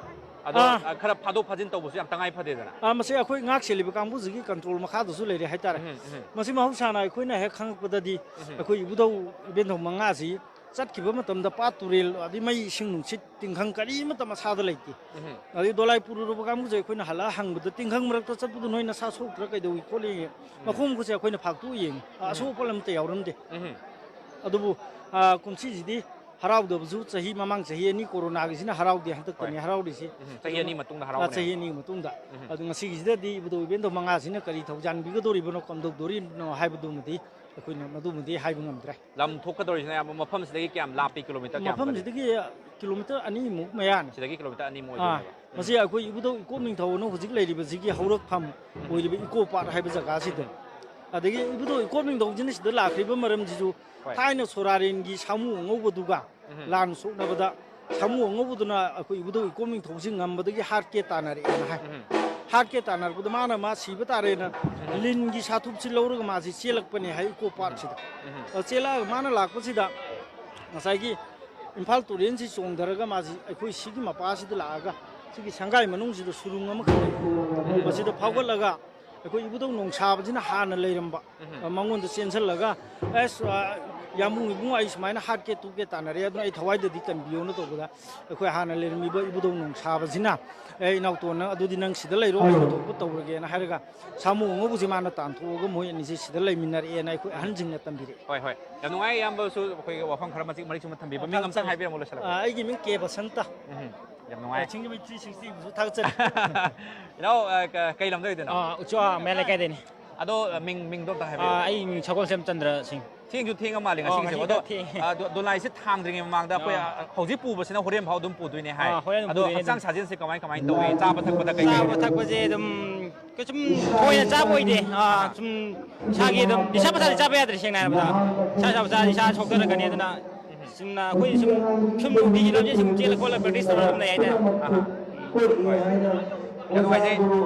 ꯑꯗꯣ, ꯑꯥ꯫ ꯑ, ꯈꯔ ꯐꯥꯗꯣꯛ ꯐꯥꯖꯤꯟ ꯇꯧꯕꯁꯨ ꯌꯥꯝ ꯇꯉꯥꯏ ꯐꯗꯦꯗꯅ꯫ ꯑꯥ, ꯃꯁꯤ ꯑꯩꯈꯣꯏ ꯉꯥꯛ ꯁꯦꯜꯂꯤꯕ ꯀꯥꯡꯕꯨꯁꯤꯒꯤ control ꯃꯈꯥꯗꯁꯨ ꯂꯩꯔꯦ ꯍꯥꯏꯇꯥꯔꯦ꯫ ꯎꯝ, ꯎꯝ꯫ ꯃꯁꯤ ꯃꯍꯧꯁꯥꯅ ꯑꯩꯈꯣꯏꯅ ꯍꯦꯛ ꯈꯪꯉꯛꯄꯗꯗꯤ ꯎꯝ꯫ ꯑꯩꯈꯣꯏ ꯏꯕꯨꯙꯧ ꯏꯕꯦꯟꯊꯧ ꯃꯉꯥꯁꯤ ꯆꯠꯈꯤꯕ ꯃꯇꯝꯗ ꯄꯥꯠ ꯇꯨꯔꯦꯜ ꯑꯗꯩ ꯃꯩ ꯏꯁꯤꯡ ꯅꯨꯡꯁꯤꯠ ꯇꯤꯡꯈꯪ ꯀꯔꯤꯃꯠꯇ ꯃꯁꯥꯗ ꯂꯩꯇꯦ꯫ ꯎꯝ꯫ ꯑꯗꯩ ꯗꯣꯂꯥꯏ ꯄꯨꯔꯨꯔꯕ ꯀꯥꯡꯕꯨꯁꯦ ꯑꯩꯈꯣꯏꯅ ꯍꯜꯂꯛꯑ ꯍꯪꯕꯗ ꯇꯤꯡꯈꯪ ꯃꯔꯛꯇ ꯆꯠꯄꯗꯨ ꯅꯣꯏ ꯅꯁꯥ ꯁꯣꯛꯇ꯭ꯔꯥ ꯀꯩꯗꯧꯏ ꯈꯣꯠꯂꯤ? ꯎꯝ꯫ ꯃꯈꯣꯡ ꯃꯈꯨꯠꯁꯦ ꯑꯩꯈꯣꯏꯅ ꯐꯥꯛꯇꯣꯛꯑ ꯌꯦꯡꯉꯤ꯫ ꯑ-, ꯎꯝ꯫ ꯑꯁꯣꯛ ꯑꯄꯟ ꯑꯃꯠꯇ ꯌꯥꯎꯔꯝꯗꯦ꯫ ꯎꯝ꯫ ꯑꯗꯨꯕꯨ, ꯑ, ꯀꯨꯝꯁꯤꯁꯤꯗꯤ ꯍꯔꯥꯎꯗꯕꯁꯨ ꯆꯍꯤ, ꯃꯃꯥꯡ ꯆꯍꯤ ꯑꯅꯤ ꯀꯣꯔꯣꯅꯥꯒꯤꯁꯤꯅ ꯍꯔꯥꯎꯗꯦ, ꯍꯟꯗꯛꯇꯅꯤ ꯍꯣꯏ꯫ ꯍꯔꯥꯎꯔꯤꯁꯤ꯫ ꯎꯝ, ꯆꯍꯤ ꯑꯅꯤ ꯃꯇꯨꯡꯗ ꯑ, ꯍꯔꯥꯎꯅꯦꯕ꯫ ꯆꯍꯤ ꯑꯅꯤꯒꯤ ꯃꯇꯨꯡꯗ꯫ ꯎꯝ꯫ ꯑꯗꯨ ꯉꯁꯤꯒꯤꯁꯤꯗꯗꯤ ꯏꯕꯨꯙꯧ ꯏꯕꯦꯟꯗꯧ ꯃꯉꯥꯁꯤꯅ ꯀꯔꯤ ꯊꯧꯖꯥꯟꯕꯤꯒꯗꯧꯔꯤꯕꯅꯣ, ꯀꯝꯗꯧꯗꯣꯔꯤꯕꯅꯣ ꯍꯥꯏꯕꯗꯨꯃꯗꯤ ꯑꯩꯈꯣꯏꯅ ꯃꯗꯨꯃꯗꯤ ꯍꯥꯏꯕ ꯉꯝꯗ꯭ꯔꯦ꯫ ꯂꯝ ꯊꯣꯛꯀꯗꯧꯔꯤꯁꯤꯅ ꯑꯌꯥꯝꯕ ꯃꯐꯝꯁꯤꯗꯒꯤ ꯀꯌꯥꯝ ꯂꯥꯞꯄꯤ? Kilometre ꯀꯌꯥꯝ ꯀꯔꯤ? ꯃꯐꯝꯁꯤꯗꯒꯤ kilometre ꯑꯅꯤꯃꯨꯛ ꯃꯌꯥꯅꯤ꯫ ꯁꯤꯗꯒꯤ kilometre ꯑꯅꯤꯃꯨꯛ ꯑꯥ, ꯑꯣꯏꯗꯣꯏꯅꯦꯕ꯫ ꯎꯝ꯫ ꯃꯁꯤ ꯑꯩꯈꯣꯏ ꯏꯕꯨꯙꯧ ꯏꯀꯣꯞ ꯅꯤꯡꯊꯧꯅ ꯍꯧꯖꯤꯛ ꯂꯩꯔꯤꯕꯁꯤꯒꯤ ꯍꯧꯔꯛꯐꯝ ꯎꯝ꯫ ꯑꯣꯏꯔꯤꯕ eco park ꯍꯥꯏꯕ ꯖꯒꯥꯁꯤꯗꯅꯤ꯫ ꯑꯗꯒꯤ ꯏꯕꯨꯙꯧ ꯏꯀꯣꯟ ꯅꯤꯡꯊꯧꯁꯤꯅ ꯁꯤꯗ ꯂꯥꯛꯈ꯭ꯔꯤꯕ ꯃꯔꯝꯁꯤꯁꯨ ꯍꯣꯏ꯫ ꯊꯥꯏꯅ ꯁꯣꯔꯥꯔꯦꯟꯒꯤ ꯁꯥꯃꯨ ꯑꯉꯧꯕꯗꯨꯒ ꯎꯝ꯫ ꯂꯥꯟ ꯁꯣꯛꯅꯕꯗ ꯁꯥꯃꯨ ꯑꯉꯧꯕꯗꯨꯅ ꯑꯩꯈꯣꯏ ꯏꯕꯨꯙꯧ ꯏꯀꯣꯟ ꯅꯤꯡꯊꯧꯁꯤ ꯉꯝꯕꯗꯒꯤ ꯍꯥꯠꯀꯦ ꯇꯥꯟꯅꯔꯛꯑꯦꯅ ꯍꯥꯏ꯫ ꯎꯝ꯫ ꯍꯥꯠꯀꯦ ꯇꯥꯟꯅꯔꯛꯄꯗ ꯃꯥꯅ ꯃꯥ ꯁꯤꯕ ꯇꯥꯔꯦꯅ ꯎꯝ꯫ ꯂꯤꯟꯒꯤ ꯁꯥꯊꯨꯞꯁꯤ ꯂꯧꯔꯒ ꯃꯥꯁꯤ ꯆꯦꯜꯂꯛꯄꯅꯦ ꯍꯥꯏ ꯏꯀꯣ ꯄꯥꯠꯁꯤꯗ꯫ ꯎꯝ꯫ ꯑ, ꯆꯦꯜꯂꯛꯑꯒ ꯃꯥꯅ ꯂꯥꯛꯄꯁꯤꯗ ꯉꯁꯥꯏꯒꯤ ꯏꯝꯐꯥꯜ ꯇꯨꯔꯦꯜꯁꯤ ꯆꯣꯡꯊꯔꯒ ꯃꯥꯁꯤ ꯑꯩꯈꯣꯏ ꯁꯤꯒꯤ ꯃꯄꯥꯁꯤꯗ ꯂꯥꯛꯑꯒ ꯁꯤꯒꯤ ꯁꯪꯒꯥꯏ ꯃꯅꯨꯡꯁꯤꯗ ꯁꯨꯔꯨꯡ ꯑꯃꯈꯛ ꯂꯩ꯫ ꯃꯁꯤꯗ ꯐꯥꯎꯒꯠꯂꯒ ꯑꯩꯈꯣꯏ ꯏꯕꯨꯙꯧ ꯅꯣꯡꯁꯥꯕꯁꯤꯅ ꯍꯥꯟꯅ ꯂꯩꯔꯝꯕ, ꯎꯝ꯫ ꯑ, ꯃꯉꯣꯟꯗ ꯆꯦꯟꯁꯤꯜꯂꯒ, "ꯑꯁ, ꯑ, ꯌꯥꯝꯕꯨꯡ ꯏꯕꯨꯡꯉꯣ, ꯑꯩ ꯁꯨꯃꯥꯏꯅ ꯍꯥꯠꯀꯦ ꯇꯨꯞꯀꯦ ꯇꯥꯟꯅꯔꯦ, ꯑꯗꯨꯅ ꯑꯩ ꯊꯋꯥꯏꯗꯗꯤ ꯀꯟꯕꯤꯌꯣꯅ" ꯇꯧꯕꯗ, ꯑꯩꯈꯣꯏ ꯍꯥꯟꯅ ꯂꯩꯔꯝꯃꯤꯕ ꯏꯕꯨꯙꯧ ꯅꯣꯡꯁꯥꯕꯁꯤꯅ, "ꯑꯦ, ꯏꯅꯥꯎꯇꯣꯟ, ꯅꯪ ꯑꯗꯨꯗꯤ ꯅꯪ ꯁꯤꯗ ꯂꯩꯔꯣ, ꯑꯩ ꯊꯣꯛꯄ ꯇꯧꯔꯒꯦꯅ" ꯍꯥꯏꯔꯒ ꯁꯥꯃꯨ ꯑꯉꯧꯕꯁꯤ ꯃꯥꯅ ꯇꯥꯟꯊꯣꯛꯑꯒ ꯃꯣꯏ ꯑꯅꯤꯁꯤ ꯁꯤꯗ ꯂꯩꯃꯤꯟꯅꯔꯛꯑꯦꯅ ꯑꯩꯈꯣꯏ ꯑꯍꯟꯁꯤꯡꯅ ꯇꯝꯕꯤꯔꯛꯑꯦ꯫ ꯍꯣꯏ, ꯍꯣꯏ꯫ ꯌꯥꯝ ꯅꯨꯡꯉꯥꯏ, ꯏꯌꯥꯝꯕꯁꯨ ꯑꯩꯈꯣꯏꯒꯤ ꯋꯥꯐꯝ ꯈꯔ ꯃꯆꯤꯠ ꯃꯔꯤꯛ ꯆꯨꯝꯅ ꯊꯝꯕꯤꯕ꯫ ꯃꯤꯡ ꯑꯝꯇꯪ ꯍꯥꯏꯕꯤꯔꯝꯃꯣ, ꯂꯣꯏꯁꯤꯜꯂꯛꯄꯗ꯫ ꯑ, ꯑꯩꯒꯤ ꯃꯤꯡ ꯀꯦ ꯕꯁꯟꯇ꯫ ꯎꯝ, ꯌꯥꯝ ꯅꯨꯡꯉꯥꯏ꯫ ꯑ, ꯆꯤꯡꯒꯤ ꯃꯩ ꯊ꯭ꯔꯤ ꯁꯤꯛꯁꯇꯤꯕꯨꯁꯨ ꯊꯥꯒꯠꯆꯔꯤ꯫ ꯏꯅꯥꯎ, ꯑ, ꯀ-, ꯀꯩ ꯂꯝꯗ ꯑꯣꯏꯗꯣꯏꯅꯣ? ꯑ, ꯎꯆꯤꯋꯥ ꯃꯌꯥꯏ ꯂꯩꯀꯥꯏꯗꯩꯅꯤ꯫ ꯑꯗꯣ, ꯑ, ꯃꯤꯡ, ꯃꯤꯡꯗꯣ ꯑꯝꯇ ꯍꯥꯏꯕꯤꯌꯨ꯫ ꯑ, ꯑꯩ ꯃꯤꯡ ꯁꯒꯣꯜꯁꯦꯝ ꯆꯟꯗ꯭ꯔ ꯁꯤꯡ꯫ ꯊꯦꯡꯁꯨ ꯊꯦꯡꯉ ꯃꯥꯜꯂꯦ ꯑꯣ, ꯉꯁꯤꯒꯤꯁꯦ꯫ ꯉꯁꯤ ꯑꯗꯣ, ꯈꯔ ꯊꯦꯡꯉꯦ꯫ ꯑ, ꯗꯣ-, ꯗꯣꯂꯥꯏꯁꯦ ꯊꯥꯡꯗ꯭ꯔꯤꯉꯩ ꯃꯃꯥꯡꯗ ꯑꯩꯈꯣꯏ, ꯑꯥ꯫ ꯑ, ꯍꯧꯖꯤꯛ ꯄꯨꯕꯁꯤꯅ ꯍꯣꯔꯦꯟ ꯐꯥꯎ ꯑꯗꯨꯝ ꯄꯨꯗꯣꯏꯅꯦ ꯍꯥꯏ꯫ ꯑꯥ, ꯍꯣꯔꯦꯟ ꯑꯗꯨꯝ ꯑꯗꯣ ꯄꯨꯗꯣꯏꯅꯦ ꯍꯛꯆꯥꯡ ꯑꯗꯨꯝ꯫ ꯁꯥꯖꯦꯜꯁꯦ ꯀꯃꯥꯏ ꯀꯃꯥꯏꯅ ꯇꯧꯏ? ꯆꯥꯕ ꯊꯛꯄꯗ ꯀꯩ ꯀꯩ? ꯆꯥꯕ ꯊꯛꯄꯁꯦ ꯑꯗꯨꯝ ꯀꯩꯁꯨꯝ ꯊꯣꯏꯅ ꯆꯥꯕ ꯑꯣꯏꯗꯦ꯫ ꯑꯥ, ꯑꯥ꯫ ꯁꯨꯝ ꯏꯁꯥꯒꯤ ꯑꯗꯨꯝ ꯅꯤꯁꯥ ꯄꯁꯥꯗꯤ ꯆꯥꯕ ꯌꯥꯗ꯭ꯔꯦ, ꯁꯦꯡꯅ ꯍꯥꯏꯔꯕꯗ꯫ ꯏꯁꯥ ꯆꯥꯕ ꯆꯥꯔꯗꯤ ꯏꯁꯥ ꯁꯣꯛꯊꯔꯛꯀꯅꯤ꯫ ꯑꯗꯨꯅ ꯆꯨꯝꯅ ꯑꯩꯈꯣꯏ ꯁꯨꯝ, ꯁꯨꯝ ꯅꯨꯡꯇꯤꯒꯤ ꯂꯝꯖꯦꯜ ꯁꯨꯝ ꯆꯦꯜꯂ ꯈꯣꯠꯂ practice ꯇꯧꯔ ꯑꯗꯨꯝ ꯂꯩ ꯍꯥꯏꯇꯥꯔꯦ꯫ ꯑꯍꯥ꯫ ꯍꯣꯏ꯫ ꯌꯥꯝ ꯅꯨꯡꯉꯥꯏꯖꯩ꯫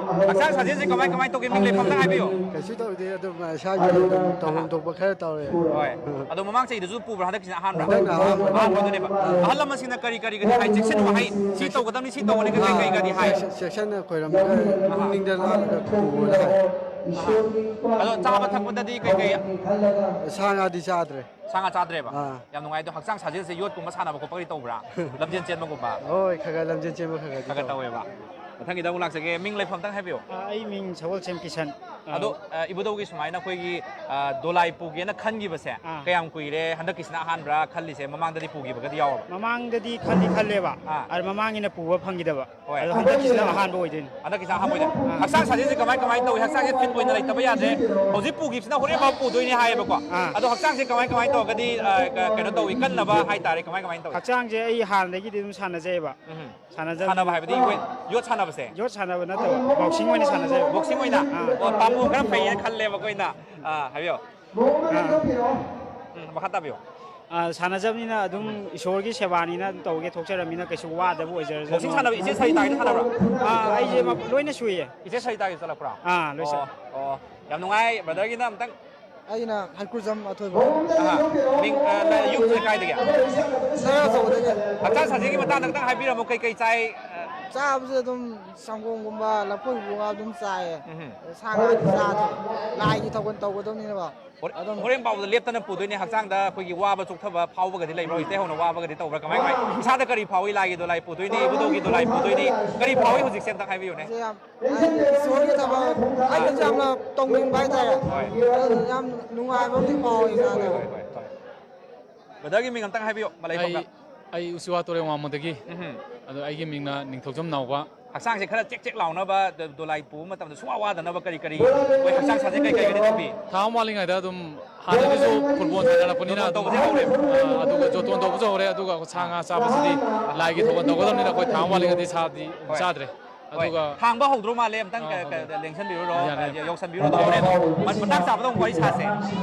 ꯍꯛꯆꯥꯡ ꯁꯥꯖꯦꯜꯁꯦ ꯀꯃꯥꯏ ꯀꯃꯥꯏ ꯇꯧꯒꯦ? ꯃꯤꯡ ꯂꯩꯐꯝꯗ ꯍꯥꯏꯕꯤꯌꯨ꯫ ꯀꯩꯁꯨ ꯇꯧꯗꯦ, ꯑꯗꯨꯝ ꯏꯁꯥꯒꯤ ꯑꯗꯨꯝ ꯇꯧꯐꯝ ꯑꯍꯥ꯫ ꯊꯣꯛꯄ ꯈꯔ ꯇꯧꯔꯦ꯫ ꯍꯣꯏ꯫ ꯑꯗꯣ ꯃꯃꯥꯡ ꯆꯍꯤꯗꯁꯨ ꯄꯨꯕ꯭ꯔꯥ? ꯍꯟꯗꯛꯀꯤꯁꯤꯅ ꯑꯍꯥꯟꯕ꯭ꯔꯥ? ꯍꯟꯗꯛꯅ ꯑꯍꯥꯟꯕ꯫ ꯑꯍꯥꯟꯕ ꯑꯣꯏꯗꯣꯏꯅꯦꯕ꯫ ꯑꯍꯥ꯫ ꯑꯍꯜ ꯂꯃꯟꯁꯤꯡꯅ ꯀꯔꯤ ꯀꯔꯤꯒꯗꯤ ꯍꯥꯏ? ꯆꯦꯛꯁꯤꯟꯅꯕ ꯍꯥꯏ, ꯁꯤ ꯇꯧꯒꯗꯕꯅꯤ, ꯁꯤ ꯇꯧꯒꯅꯤ, ꯀꯔꯤ ꯀꯔꯤꯒꯗꯤ ꯍꯥꯏ? ꯆꯦꯛ-, ꯆꯦꯛꯁꯤꯟꯅ ꯈꯣꯏꯔꯝꯃꯒ ꯑꯍꯥ꯫ ꯄꯨꯛꯅꯤꯡꯗ ꯂꯥꯠꯂꯒ ꯈꯨꯔꯨꯝꯕꯅ ꯍꯥꯏ꯫ ꯑꯍꯥ꯫ ꯑꯗꯣ ꯆꯥꯕ ꯊꯛꯄꯗꯗꯤ ꯀꯩ ꯀꯩ? ꯁꯥ ꯉꯥꯗꯤ ꯆꯥꯗ꯭ꯔꯦ꯫ ꯁꯥ ꯉꯥ ꯆꯥꯗ꯭ꯔꯦꯕ? ꯑꯥ꯫ ꯌꯥꯝ ꯅꯨꯡꯉꯥꯏ꯫ ꯑꯗꯣ ꯍꯛꯆꯥꯡ ꯁꯥꯖꯦꯜꯁꯦ ꯌꯣꯠꯀꯨꯝꯕ ꯁꯥꯟꯅꯕ ꯈꯣꯠꯄꯒꯗꯤ ꯇꯧꯕ꯭ꯔꯥ? ꯂꯝꯖꯦꯜ ꯆꯦꯟꯕꯒꯨꯝꯕ? ꯍꯣꯏ, ꯈꯔ ꯈꯔ ꯂꯝꯖꯦꯜ ꯆꯦꯟꯕ ꯈꯔ ꯈꯔꯗꯤ ꯈꯔ ꯈꯔ ꯇꯧꯋꯦ꯫ ꯇꯧꯋꯦꯕ꯫ ꯃꯊꯪꯒꯤꯗ ꯑꯃꯨꯛ ꯂꯥꯛꯆꯒꯦ꯫ ꯃꯤꯡ ꯂꯩꯐꯝ ꯑꯝꯇꯪ ꯍꯥꯏꯕꯤꯌꯨ꯫ ꯑꯥ, ꯑꯩ ꯃꯤꯡ ꯁꯒꯣꯜꯁꯦꯝ ꯀꯤꯁꯟ꯫ ꯑꯥ꯫ ꯑꯗꯣ, ꯑ, ꯏꯕꯨꯙꯧꯒꯤ ꯁꯨꯃꯥꯏꯅ ꯑꯩꯈꯣꯏꯒꯤ, ꯑ, ꯗꯣꯂꯥꯏ ꯄꯨꯒꯦꯅ ꯈꯟꯈꯤꯕꯁꯦ ꯑꯥ꯫ ꯀꯌꯥꯝ ꯀꯨꯏꯔꯦ? ꯍꯟꯗꯛꯀꯤꯁꯤꯅ ꯑꯍꯥꯟꯕ꯭ꯔꯥ ꯈꯜꯂꯤꯁꯦ? ꯃꯃꯥꯡꯗꯗꯤ ꯄꯨꯈꯤꯕꯒꯗꯤ ꯌꯥꯎꯔꯕ? ꯃꯃꯥꯡꯗꯗꯤ ꯈꯜꯂꯤ ꯈꯜꯂꯦꯕ꯫ ꯑꯥ꯫ ꯑꯗ ꯃꯃꯥꯡꯒꯤꯅ ꯄꯨꯕ ꯐꯪꯈꯤꯗꯕ꯫ ꯍꯣꯏ꯫ ꯑꯗꯣ ꯍꯟꯗꯛꯀꯤꯁꯤꯅ ꯑꯍꯥꯟꯕ ꯑꯣꯏꯗꯣꯏꯅꯤ꯫ ꯍꯟꯗꯛꯀꯤꯁꯤꯅ ꯑꯍꯥꯟꯕ ꯑꯣꯏꯗꯣꯏꯅꯤ꯫ ꯑꯥ꯫ ꯍꯛꯆꯥꯡ ꯁꯥꯖꯦꯜꯁꯦ ꯀꯃꯥꯏ ꯀꯃꯥꯏ ꯇꯧꯏ? ꯍꯛꯆꯥꯡꯁꯦ fit ꯑꯣꯏꯅ ꯂꯩꯇꯕ ꯌꯥꯗ꯭ꯔꯦ꯫ ꯍꯧꯖꯤꯛ ꯄꯨꯈꯤꯕꯁꯤꯅ ꯍꯣꯔꯦꯟ ꯐꯥꯎ ꯄꯨꯗꯣꯏꯅꯦ ꯍꯥꯏꯌꯦꯕꯀꯣ꯫ ꯑꯥ꯫ ꯑꯗꯣ ꯍꯛꯆꯥꯡꯁꯦ ꯀꯃꯥꯏ ꯀꯃꯥꯏ ꯇꯧꯔꯒꯗꯤ, ꯑ, ꯀ-, ꯀꯩꯅꯣ ꯇꯧꯏ, ꯀꯟꯅꯕ ꯍꯥꯏꯇꯥꯔꯦ, ꯀꯃꯥꯏ ꯀꯃꯥꯏ ꯇꯧꯏ? ꯍꯛꯆꯥꯡꯁꯦ ꯑꯩ ꯍꯥꯟꯅꯗꯒꯤꯗꯤ ꯑꯗꯨꯝ ꯁꯥꯟꯅꯖꯩꯑꯕ꯫ ꯎꯝ꯫ ꯁꯥꯟꯅꯖꯕ ꯁꯥꯟꯅꯕ ꯍꯥꯏꯕꯗꯤ ꯑꯩꯈꯣꯏ ꯌꯣꯠ ꯁꯥꯟꯅꯕꯁꯦ? ꯌꯣꯠ ꯁꯥꯟꯅꯕ ꯅꯠꯇꯕ, boxing ꯑꯣꯏꯅ ꯁꯥꯟꯅꯖꯩꯑꯕ꯫ Boxing ꯑꯣꯏꯅ? ꯑꯥ꯫ ꯑꯣ, ꯄꯥꯝꯕꯣꯝ ꯈꯔ ꯐꯩꯌꯦꯅ ꯈꯜꯂꯦꯕ ꯑꯩꯈꯣꯏꯅ꯫ ꯑꯥ, ꯍꯥꯏꯕꯤꯌꯣ꯫ ꯎꯝ, ꯃꯈꯥ ꯇꯥꯕꯤꯌꯣ꯫ ꯑꯥ, ꯁꯥꯟꯅꯖꯕꯅꯤꯅ ꯑꯗꯨꯝ ꯏꯁꯣꯔꯒꯤ ꯁꯦꯕꯥꯅꯤꯅ ꯑꯗꯨꯝ ꯇꯧꯒꯦ ꯊꯣꯛꯆꯔꯝꯅꯤꯅ ꯀꯩꯁꯨ ꯋꯥꯗꯕ ꯑꯣꯏꯖꯔꯁꯅꯨ꯫ ꯕꯣꯛꯁꯤꯡ ꯁꯥꯟꯅꯕ ꯏꯆꯦ ꯁꯔꯤꯇꯥꯒꯤꯗ ꯁꯥꯟꯅꯕ꯭ꯔꯥ? ꯑꯥ, ꯑꯩꯁꯦ ꯃ-, ꯂꯣꯏꯅ ꯁꯨꯏꯌꯦ꯫ ꯏꯆꯦ ꯁꯔꯤꯇꯥꯒꯤ ꯆꯠꯂꯛꯄ꯭ꯔꯥ? ꯑꯥ, ꯂꯣꯏ ꯑꯣ, ꯆꯠꯂꯦ꯫ ꯑꯣ, ꯌꯥꯝ ꯅꯨꯡꯉꯥꯏ꯫ ꯕ꯭ꯔꯗꯔꯒꯤꯅ ꯑꯝꯇꯪ ꯑꯩꯅ ꯍꯩꯀ꯭ꯔꯨꯖꯝ ꯑꯊꯣꯏꯕ꯫ ꯑꯍꯥ꯫ ꯃꯤꯡ, ꯑ, ꯅ-, ꯌꯨꯝꯁꯦ ꯀꯥꯏꯗꯒꯤ? ꯁꯍꯔ ꯑꯆꯧꯕꯗꯒꯤ꯫ ꯍꯛꯆꯥꯡ ꯁꯥꯖꯦꯜꯒꯤ ꯃꯇꯥꯡꯗ ꯈꯤꯇꯪ ꯍꯥꯏꯕꯤꯔꯝꯃꯣ, ꯀꯩ ꯀꯩ ꯆꯥꯏ? ꯑ, ꯆꯥꯕꯁꯦ ꯑꯗꯨꯝ ꯁꯪꯒꯣꯝꯒꯨꯝꯕ, ꯂꯐꯣꯏꯒꯨꯝꯕ ꯑꯗꯨꯝ ꯆꯥꯏꯌꯦ꯫ ꯎꯝꯍꯨꯝ꯫ ꯁꯥ ꯉꯥꯗꯤ ꯆꯥꯗꯦ꯫ ꯂꯥꯏꯒꯤ ꯊꯧꯒꯜ ꯇꯧꯒꯗꯕꯅꯤꯅꯀꯣ꯫ ꯍꯣꯔꯦ-, ꯑꯗꯨꯝ ꯍꯣꯔꯦꯟ ꯄꯥꯎꯗ ꯂꯦꯞꯇꯅ ꯄꯨꯗꯣꯏꯅꯦ꯫ ꯍꯛꯆꯥꯡꯗ ꯑꯩꯈꯣꯏꯒꯤ ꯋꯥꯕ ꯆꯣꯛꯊꯕ ꯐꯥꯎꯕꯒꯗꯤ ꯂꯩꯕ꯭ꯔꯣ? ꯏꯇꯩ ꯍꯧꯅ ꯋꯥꯕꯒꯗꯤ ꯇꯧꯕ꯭ꯔꯥ? ꯀꯃꯥꯏ ꯀꯃꯥꯏ? ꯏꯁꯥꯗ ꯀꯔꯤ ꯐꯥꯎꯏ? ꯂꯥꯏꯒꯤ ꯗꯣꯂꯥꯏ ꯄꯨꯗꯣꯏꯅꯤ, ꯏꯕꯨꯙꯧꯒꯤ ꯗꯣꯂꯥꯏ ꯄꯨꯗꯣꯏꯅꯤ꯫ ꯀꯔꯤ ꯐꯥꯎꯏ ꯍꯧꯖꯤꯛꯁꯦ? ꯑꯝꯇꯪ ꯍꯥꯏꯕꯤꯌꯨꯅꯦ꯫ ꯁꯤ ꯌꯥꯝ ꯍꯥꯏꯗꯤ ꯏꯁꯣꯔꯒꯤ ꯊꯕꯛ ꯑꯩꯅꯁꯨ ꯌꯥꯝꯅ ꯇꯧꯅꯤꯡꯕ ꯍꯥꯏꯇꯥꯔꯦ꯫ ꯍꯣꯏ꯫ ꯑꯗꯨꯅ ꯌꯥꯝ ꯅꯨꯡꯉꯥꯏꯕ ꯑꯃꯗꯤ ꯐꯥꯎꯋꯤ ꯏꯁꯥꯗ꯫ ꯍꯣꯏ, ꯍꯣꯏ, ꯍꯣꯏ꯫ ꯕ꯭ꯔꯗꯔꯒꯤ ꯃꯤꯡ ꯑꯝꯇꯪ ꯍꯥꯏꯕꯤꯌꯨ, ꯃꯂꯩ ꯑꯩ, ꯁꯣꯝꯗ꯫ ꯑꯩ ꯎꯆꯤꯋꯥ ꯇꯨꯔꯦꯜ ꯋꯥꯡꯃꯗꯒꯤ꯫ ꯎꯝꯍꯨꯝ꯫ ꯑꯗꯣ ꯑꯩꯒꯤ ꯃꯤꯡꯅ ꯅꯤꯡꯊꯧꯖꯝ ꯅꯥꯎꯕ꯫ ꯍꯛꯆꯥꯡꯁꯦ ꯈꯔ ꯆꯦꯛ ꯆꯦꯛ ꯂꯥꯎꯅꯕ, ꯗ-, ꯗꯣꯂꯥꯏ ꯄꯨꯕ ꯃꯇꯝꯗ ꯁꯨꯡꯋꯥ ꯋꯥꯗꯅꯕ ꯀꯔꯤ ꯀꯔꯤ ꯑꯩꯈꯣꯏ ꯍꯛꯆꯥꯡ ꯁꯥꯖꯦꯜ ꯀꯔꯤ ꯀꯔꯤꯒꯗꯤ ꯇꯧꯕꯤ? ꯊꯥ ꯑꯃ ꯋꯥꯠꯂꯤꯉꯩꯗ ꯑꯗꯨꯝ ꯍꯥꯟꯅꯗꯒꯤꯁꯨ ꯐꯨꯠꯕꯣꯜ ꯁꯥꯟꯅꯔꯛꯄꯅꯤꯅ ꯖꯣꯇꯣꯟ ꯑꯗꯨꯝ, ꯇꯧꯕꯗꯤ ꯍꯧꯔꯦ꯫ ꯑ, ꯑꯗꯨꯒ ꯖꯣꯇꯣꯟ ꯇꯧꯕꯁꯨ ꯍꯧꯔꯦ, ꯑꯗꯨꯒ ꯁꯥ ꯉꯥ ꯆꯥꯕꯁꯤꯗꯤ ꯂꯥꯏꯒꯤ ꯊꯧꯒꯜ ꯇꯧꯒꯗꯕꯅꯤꯅ ꯑꯩꯈꯣꯏ ꯊꯥ ꯑꯃ ꯋꯥꯠꯂꯤꯉꯩꯗꯤ ꯁꯥꯗꯤ ꯍꯣꯏ꯫ ꯆꯥꯗ꯭ꯔꯦ꯫ ꯍꯣꯏ꯫ ꯑꯗꯨꯒ ꯊꯥꯡꯕ ꯍꯧꯗ꯭ꯔꯣ ꯃꯥꯜꯂꯦ, ꯑꯝꯇꯪ ꯑꯥ, ꯀ-, ꯀ-, ꯍꯧꯗ꯭ꯔꯦ꯫ ꯂꯦꯡꯁꯟꯕꯤꯔꯨꯔꯣ, ꯌꯥꯅꯤ꯫ ꯑ, ꯌ-, ꯌꯧꯁꯟꯕꯤꯔꯨꯔꯣ, ꯍꯣꯔꯦꯟ ꯃ-, ꯃꯇꯥꯡ ꯆꯥꯕꯗ ꯑꯃꯨꯛ ꯋꯥꯔꯤ ꯁꯥꯁꯦ꯫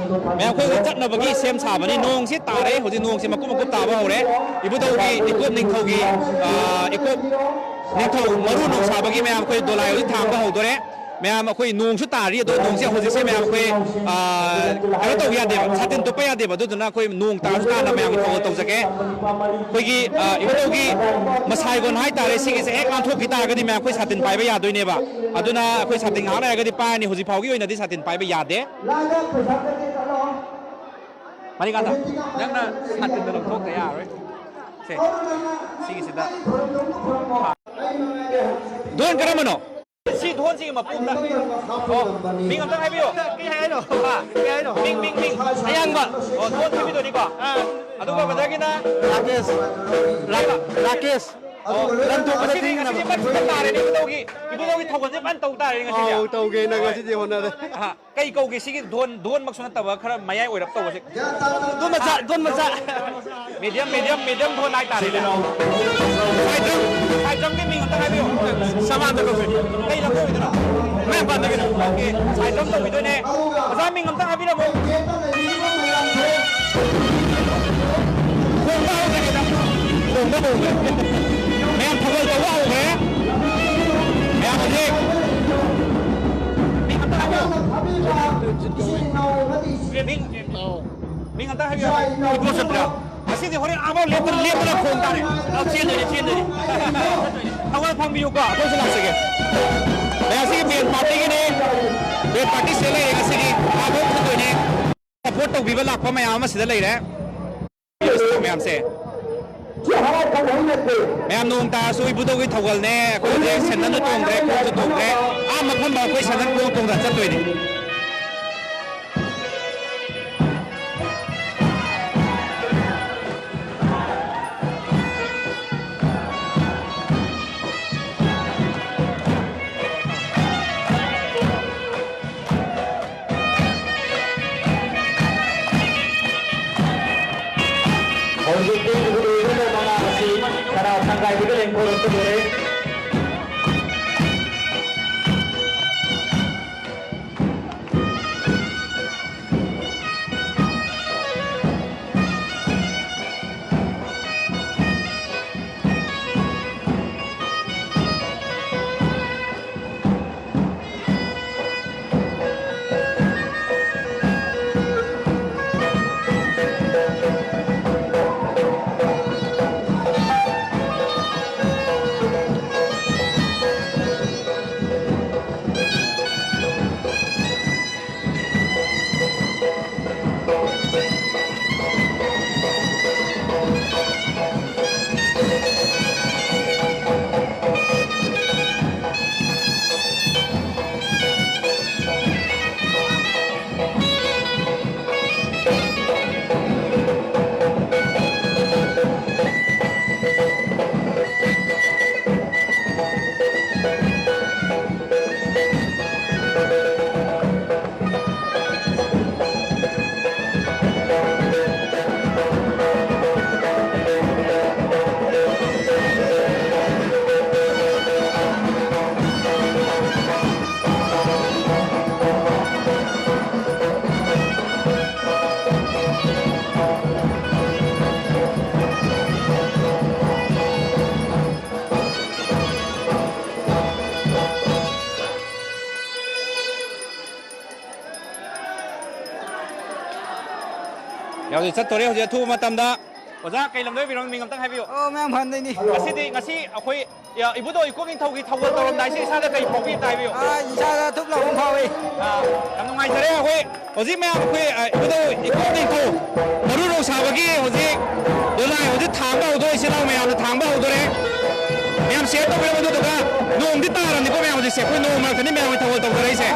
ꯃꯌꯥꯝ ꯑꯩꯈꯣꯏꯒꯤ ꯆꯠꯅꯕꯒꯤ ꯁꯦꯝ ꯁꯥꯕꯅꯤ, ꯅꯣꯡꯁꯤ ꯇꯥꯔꯦ, ꯍꯧꯖꯤꯛ ꯅꯣꯡꯁꯤ ꯃꯀꯨꯞ ꯃꯀꯨꯞ ꯇꯥꯕ ꯍꯧꯔꯦ꯫ ꯏꯕꯨꯙꯧꯒꯤ ꯏꯀꯣꯞ ꯅꯤꯡꯊꯧꯒꯤ, ꯑ, ꯏꯀꯣꯞ ꯅꯤꯡꯊꯧ ꯃꯔꯨ ꯅꯣꯡ ꯁꯥꯕꯒꯤ ꯃꯌꯥꯝ ꯑꯩꯈꯣꯏ ꯗꯣꯂꯥꯏ ꯍꯧꯖꯤꯛ ꯊꯥꯡꯕ ꯍꯧꯗꯣꯔꯦ꯫ ꯃꯌꯥꯝ ꯑꯩꯈꯣꯏ ꯅꯣꯡꯁꯨ ꯇꯥꯔꯤ, ꯑꯗꯣ ꯅꯣꯡꯁꯦ ꯍꯧꯖꯤꯛꯁꯦ ꯃꯌꯥꯝ ꯑꯩꯈꯣꯏ, ꯑ, ꯀꯩꯅꯣ ꯇꯧꯕ ꯌꯥꯗꯦꯕ, ꯁꯥꯇꯤꯟ ꯇꯨꯞꯄ ꯌꯥꯗꯦꯕ, ꯑꯗꯨꯗꯨꯅ ꯑꯩꯈꯣꯏ ꯅꯣꯡ ꯇꯥꯔꯁꯨ ꯇꯥꯅ ꯃꯌꯥꯝꯒꯤ ꯊꯧꯒꯜ ꯇꯧꯖꯒꯦ꯫ ꯑꯩꯈꯣꯏꯒꯤ, ꯑ, ꯏꯕꯨꯙꯧꯒꯤ ꯃꯁꯥꯏꯒꯣꯟ ꯍꯥꯏꯇꯥꯔꯦ, ꯁꯤꯒꯤꯁꯦ ꯍꯦꯛ ꯂꯥꯟꯊꯣꯛꯈꯤ ꯇꯥꯔꯒꯗꯤ ꯃꯌꯥꯝ ꯑꯩꯈꯣꯏ ꯁꯥꯇꯤꯟ ꯄꯥꯏꯕ ꯌꯥꯗꯣꯏꯅꯦꯕ꯫ ꯑꯗꯨꯅ ꯑꯩꯈꯣꯏ ꯁꯥꯇꯤꯟ ꯉꯥꯏꯍꯥꯛ ꯂꯩꯔꯒꯗꯤ ꯄꯥꯏꯔꯅꯤ, ꯍꯧꯖꯤꯛ ꯐꯥꯎꯒꯤ ꯑꯣꯏꯅꯗꯤ ꯁꯥꯇꯤꯟ ꯄꯥꯏꯕ ꯌꯥꯗꯦ꯫ ꯃꯅꯤꯀꯥꯟꯇ, ꯅꯪꯅ ꯁꯥꯇꯤꯟꯗꯣ ꯂꯧꯊꯣꯛꯇ ꯌꯥꯔꯔꯣꯏ꯫ ꯁꯦ, ꯁꯤꯒꯤꯁꯤꯗ꯫ ꯗꯣꯟ ꯀꯔꯝꯕꯅꯣ? ꯁꯤ ꯙꯣꯟꯁꯤꯒꯤ ꯃꯄꯨ ꯑꯝꯇ꯫ ꯑꯣ, ꯃꯤꯡ ꯑꯝꯇꯪ ꯍꯥꯏꯕꯤꯌꯨ꯫ ꯀꯩ ꯍꯥꯏꯅꯣ? ꯍꯥ? ꯀꯩ ꯍꯥꯏꯅꯣ? ꯃꯤꯡ, ꯃꯤꯡ, ꯃꯤꯡ꯫ ꯑꯌꯥꯡꯕ꯫ ꯑꯣ, ꯙꯣꯟ ꯊꯤꯕꯤꯗꯣꯅꯤꯀꯣ꯫ ꯑꯥ꯫ ꯑꯗꯨꯒ ꯕ꯭ꯔꯗꯔꯒꯤꯅ? ꯔꯥꯀꯦꯁ꯫ ꯔꯥ-, ꯔꯥꯀꯦꯁ꯫ ꯑꯣ, ꯂꯝ ꯊꯣꯛꯄꯗ ꯉꯁꯤꯗꯤ, ꯊꯦꯡꯅꯕ꯫ ꯉꯁꯤꯗꯤ ꯃꯩ ꯐꯖꯅ ꯇꯥꯔꯦꯅꯦ, ꯏꯕꯨꯙꯧꯒꯤ, ꯏꯕꯨꯙꯧꯒꯤ ꯊꯧꯒꯜꯁꯦ ꯐꯖꯅ ꯇꯧ ꯇꯥꯔꯦꯅꯦ ꯉꯁꯤꯗꯤ꯫ ꯑꯧ, ꯇꯧꯒꯦꯅ ꯍꯣꯏ꯫ ꯉꯁꯤꯗꯤ ꯍꯣꯠꯅꯔꯦ꯫ ꯑꯍꯥ꯫ ꯀꯩ ꯀꯧꯒꯦ ꯁꯤꯒꯤ ꯙꯣꯟ, ꯙꯣꯟꯃꯛꯁꯨ ꯅꯠꯇꯕ ꯈꯔ ꯃꯌꯥꯏ ꯑꯣꯏꯔꯞ ꯇꯧꯕꯁꯦ? ꯙꯣꯟ ꯃꯆꯥ, ꯙꯣꯟ ꯃꯆꯥ꯫ ꯃꯦꯗꯤꯌꯝ, ꯃꯦꯗꯤꯌꯝ, ꯃꯦꯗꯤꯌꯝ ꯙꯣꯟ ꯍꯥꯏꯇꯥꯔꯦꯅꯦ꯫ ꯁꯥꯏꯗ꯭ꯔꯝ, ꯁꯥꯏꯗ꯭ꯔꯝꯒꯤ ꯃꯤꯡ ꯑꯝꯇ ꯍꯥꯏꯕꯤꯌꯨ꯫ ꯁꯃꯥꯟꯗ ꯀꯧꯏ꯫ ꯀꯩ ꯂꯝꯗ ꯑꯣꯏꯗꯣꯏꯅꯣ? ꯃꯄꯥꯟꯗꯒꯤꯅ ꯁꯥꯏꯠ ꯑꯃ ꯇꯧꯕꯤꯗꯣꯏꯅꯦ꯫ ꯑꯣꯖꯥ ꯃꯤꯡ ꯑꯝꯇ ꯍꯥꯏꯕꯤꯔꯝꯃꯣ꯫ ꯈꯣꯡꯕ ꯍꯧꯈ꯭ꯔꯦ꯫ ꯃꯌꯥꯝ ꯊꯧꯒꯜ ꯇꯧꯕ ꯍꯧꯈ꯭ꯔꯦ꯫ ꯃꯌꯥꯝ ꯍꯧꯖꯤꯛ ꯃꯤꯡ ꯑꯝꯇ ꯍꯥꯏꯕꯤꯌꯨ꯫ ꯃꯤꯡ, ꯃꯤꯡ ꯑꯝꯇ ꯍꯥꯏꯕꯤꯌꯨ꯫ ꯏꯕꯣ ꯁꯇ꯭ꯔ꯫ ꯉꯁꯤꯗꯤ ꯍꯣꯔꯦꯟ ꯑꯥꯐꯥꯎ ꯂꯦꯞꯇꯅ, ꯂꯦꯞꯇꯅ ꯈꯣꯡ ꯇꯥꯔꯦ꯫ ꯑ, ꯆꯦꯟꯗꯣꯏꯅꯦ, ꯆꯦꯟꯗꯣꯏꯅꯦ꯫ ꯊꯋꯥꯏ ꯐꯪꯕꯤꯌꯨꯀꯣ, ꯑꯩꯈꯣꯏꯁꯨ ꯂꯥꯛꯆꯒꯦ꯫ ꯃꯌꯥꯝꯁꯤꯒꯤ ꯕꯦꯟ ꯄꯥꯔꯇꯤꯒꯤꯅꯦ꯫ ꯕꯦꯟ ꯄꯥꯔꯇꯤ ꯁꯤꯗ ꯂꯩꯔꯦ ꯉꯁꯤꯗꯤ꯫ ꯑꯥꯐꯥꯎ ꯆꯠꯇꯣꯏꯅꯦ꯫ ꯁꯄꯣꯔꯠ ꯇꯧꯕꯤꯕ ꯂꯥꯛꯄ ꯃꯌꯥꯝ ꯑꯃ ꯁꯤꯗ ꯂꯩꯔꯦ꯫ ꯃꯌꯥꯝꯁꯦ꯫ ꯃꯌꯥꯝ ꯅꯣꯡ ꯇꯥꯔꯁꯨ ꯏꯕꯨꯙꯧꯒꯤ ꯊꯧꯒꯜꯅꯦ꯫ ꯑꯩꯈꯣꯏ ꯍꯧꯖꯤꯛ ꯁꯦꯟꯗꯟꯁꯨ ꯇꯣꯡꯗ꯭ꯔꯦ, ꯈꯣꯡꯁꯨ ꯇꯣꯡꯗ꯭ꯔꯦ꯫ ꯑꯥ ꯃꯐꯝ ꯑꯩꯈꯣꯏ ꯁꯦꯟꯗꯟ ꯈꯣꯡ ꯇꯣꯡꯗꯅ ꯆꯠꯇꯣꯏꯅꯦ꯫ ꯍꯧꯖꯤꯛꯇꯤ ꯏꯕꯨꯙꯧꯒꯤ ꯃꯅꯥ ꯑꯁꯤ ꯀꯅꯥ ꯁꯪꯒꯥꯏꯗꯒꯤ ꯂꯦꯡꯊꯣꯔꯛꯀꯗꯣꯔꯦ? ꯌꯥꯎꯗꯤ ꯆꯠꯇꯣꯔꯦ ꯍꯧꯖꯤꯛ ꯑꯊꯨꯕ ꯃꯇꯝꯗ꯫ ꯑꯣꯖꯥ, ꯀꯩ ꯂꯝꯗ ꯑꯣꯏꯕꯤꯔꯣ? ꯃꯤꯡ ꯑꯝꯇꯪ ꯍꯥꯏꯕꯤꯌꯨ꯫ ꯑꯣ, ꯃꯌꯥꯝ ꯐꯍꯟꯗꯣꯏꯅꯤ꯫ ꯉꯁꯤꯗꯤ, ꯉꯁꯤ ꯑꯩꯈꯣꯏ, ꯑ, ꯏꯕꯨꯙꯧ ꯏꯀꯣꯛ ꯅꯤꯡꯊꯧꯒꯤ ꯊꯧꯒꯜ ꯇꯧꯔꯝꯗꯥꯏꯁꯤ ꯏꯁꯥꯗ ꯀꯩ ꯐꯥꯎꯕꯤ ꯑꯝꯇ ꯍꯥꯏꯕꯤꯌꯨ꯫ ꯑꯥ, ꯏꯁꯥꯗ ꯊꯨꯞ ꯂꯥꯎꯕ ꯑꯃ ꯐꯥꯎꯏ꯫ ꯑ, ꯌꯥꯝ ꯅꯨꯡꯉꯥꯏꯖꯔꯦ꯫ ꯑꯩꯈꯣꯏ ꯍꯧꯖꯤꯛ ꯃꯌꯥꯝ ꯑꯩꯈꯣꯏ, ꯑ, ꯏꯕꯨꯙꯧ ꯏꯀꯣꯛ ꯅꯤꯡꯊꯧ ꯃꯔꯨ ꯔꯧ ꯁꯥꯕꯒꯤ ꯍꯧꯖꯤꯛ ꯗꯣꯂꯥꯏ ꯍꯧꯖꯤꯛ ꯊꯥꯡꯕ ꯍꯧꯗꯣꯔꯦ, ꯏꯆꯤꯜ ꯏꯅꯥꯎ ꯃꯌꯥꯝꯅ ꯊꯥꯡꯕ ꯍꯧꯗꯣꯔꯦ꯫ ꯃꯌꯥꯝ ꯁꯤꯌꯔ ꯇꯧꯕꯤꯔꯝꯃꯣ, ꯑꯗꯨꯗꯨꯒ ꯅꯣꯡꯗꯤ ꯇꯥꯔꯕꯅꯤꯀꯣ ꯃꯌꯥꯝ ꯍꯧꯖꯤꯛꯁꯦ꯫ ꯑꯩꯈꯣꯏ ꯅꯣꯡ ꯃꯔꯛꯇꯅꯤ ꯃꯌꯥꯝ ꯍꯧꯖꯤꯛ ꯊꯧꯒꯜ ꯇꯧꯖꯔꯛꯏꯁꯦ꯫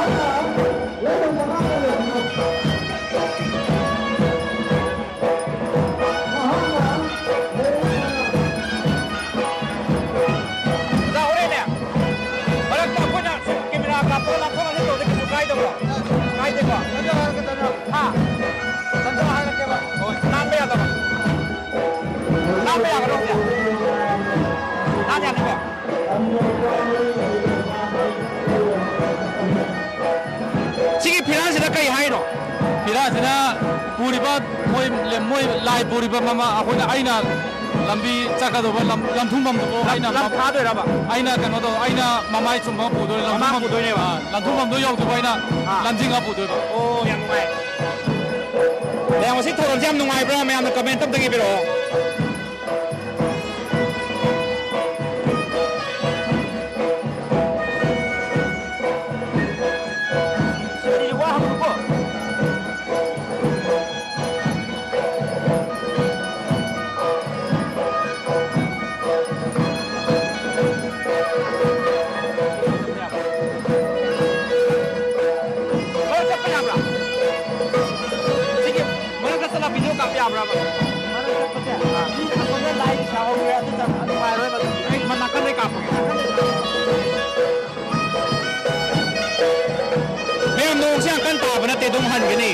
ꯑꯣꯖꯥ, ꯍꯣꯔꯦꯟꯅꯦ, ꯃꯔꯛꯇ ꯑꯩꯈꯣꯏꯅ ꯁꯨꯝ ꯀꯦꯃꯦꯔꯥ ꯀꯥꯞꯄꯒ ꯂꯥꯞꯊꯣꯛ ꯂꯥꯞꯁꯤꯟ ꯇꯧꯕꯗꯤ ꯀꯩꯁꯨ ꯀꯥꯏꯗꯕ꯭ꯔꯣ? ꯀꯥꯏꯗꯦꯀꯣ? ꯍꯥ? ꯍꯣꯏ, ꯅꯥꯟꯕ ꯌꯥꯗꯕ꯫ ꯅꯥꯟꯕ ꯌꯥꯒꯗ꯭ꯔꯣ ꯍꯧꯖꯤꯛ? ꯅꯥꯟ ꯌꯥꯅꯤꯀꯣ? ꯁꯤꯒꯤ ꯐꯤꯔꯥꯜꯁꯤꯗ ꯀꯩ ꯍꯥꯏꯅꯣ? ꯐꯤꯔꯥꯜꯁꯤꯅ ꯄꯨꯔꯤꯕ ꯃꯣꯏ, ꯃꯣꯏ ꯂꯥꯏ ꯄꯨꯔꯤꯕ ꯃꯃꯥ, ꯑꯩꯈꯣꯏꯅ, ꯑꯩꯅ ꯂꯝꯕꯤ ꯆꯠꯀꯗꯧꯕ ꯂꯝ, ꯂꯝꯊꯨꯝꯐꯝꯗꯨꯕꯨ ꯂꯝ, ꯑꯩꯅ ꯂꯝ ꯃ-, ꯊꯥꯗꯣꯏꯔꯕ? ꯑꯩꯅ ꯀꯩꯅꯣ ꯇꯧ, ꯑꯩꯅ ꯃꯃꯥꯏ ꯆꯨꯝꯕ ꯄꯨꯗꯣꯏꯅꯦ, ꯃꯃꯥ ꯂꯝꯊꯨꯝꯐꯝ-, ꯄꯨꯗꯣꯏꯅꯦꯕ? ꯑꯥ, ꯂꯝꯊꯨꯝꯐꯝꯗꯣ ꯌꯧꯗ꯭ꯔꯤꯕ ꯑꯩꯅ ꯑꯥ꯫ ꯂꯝꯖꯤꯡꯉ ꯄꯨꯗꯣꯏꯕ꯫ ꯑꯣ, ꯌꯥꯝ ꯅꯨꯡꯉꯥꯏ꯫ ꯃꯌꯥꯝ, ꯉꯁꯤ ꯊꯧꯔꯝꯁꯦ ꯌꯥꯝ ꯅꯨꯡꯉꯥꯏꯕ꯭ꯔꯥ? ꯃꯌꯥꯝꯅ ꯀꯃꯦꯟ ꯑꯝꯇꯪ ꯏꯕꯤꯔꯛꯑꯣ꯫ ꯁꯤꯗꯤ ꯋꯥ ꯍꯪꯒꯅꯨꯀꯣ꯫ ꯃꯔꯛ ꯆꯠꯄ ꯌꯥꯕ꯭ꯔꯥ? ꯁꯤꯒꯤ ꯃꯔꯛꯇ ꯆꯠꯂ ꯚꯤꯗꯤꯑꯣ ꯀꯥꯞꯄ ꯌꯥꯕ꯭ꯔꯕ? ꯃꯔꯛ ꯆꯠꯄꯁꯦ? ꯑꯥ꯫ ꯑꯁꯣꯝꯗ ꯂꯥꯏ ꯁꯥꯍꯧꯔꯦ, ꯑꯗꯨ ꯆꯪ-, ꯅꯨꯡꯉꯥꯏꯔꯣꯏꯕ ꯑꯗꯨ꯫ ꯑꯩ ꯃ-, ꯅꯥꯀꯟꯗꯩ ꯀꯥꯞꯄꯒꯦ꯫ ꯃꯌꯥꯝ, ꯅꯣꯡꯁꯦ ꯌꯥꯝ ꯀꯟꯅ ꯇꯥꯕ ꯅꯠꯇꯦ, ꯑꯗꯨꯝ ꯍꯟꯒꯅꯤ꯫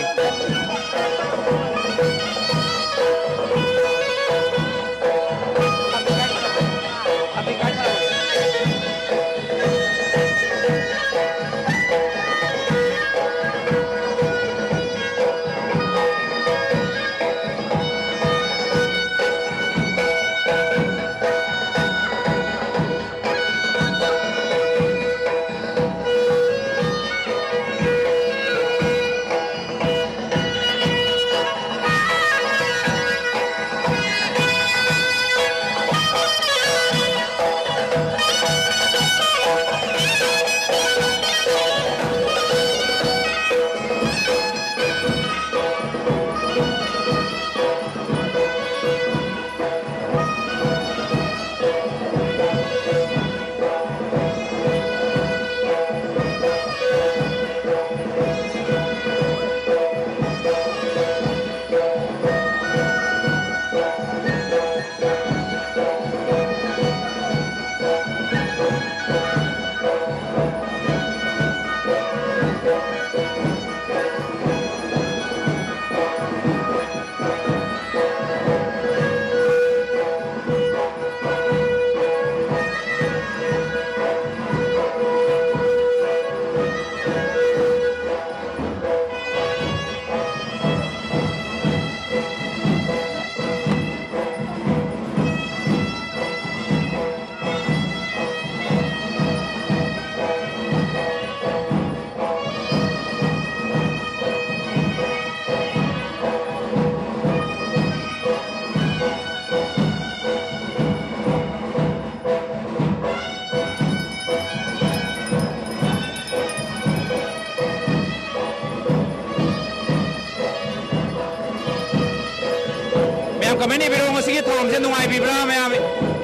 ꯀꯃꯦꯟ ꯏꯕꯤꯔꯣ, ꯉꯁꯤꯒꯤ ꯊꯧꯔꯝꯁꯦ ꯅꯨꯡꯉꯥꯏꯕꯤꯕ꯭ꯔꯥ ꯃꯌꯥꯝ?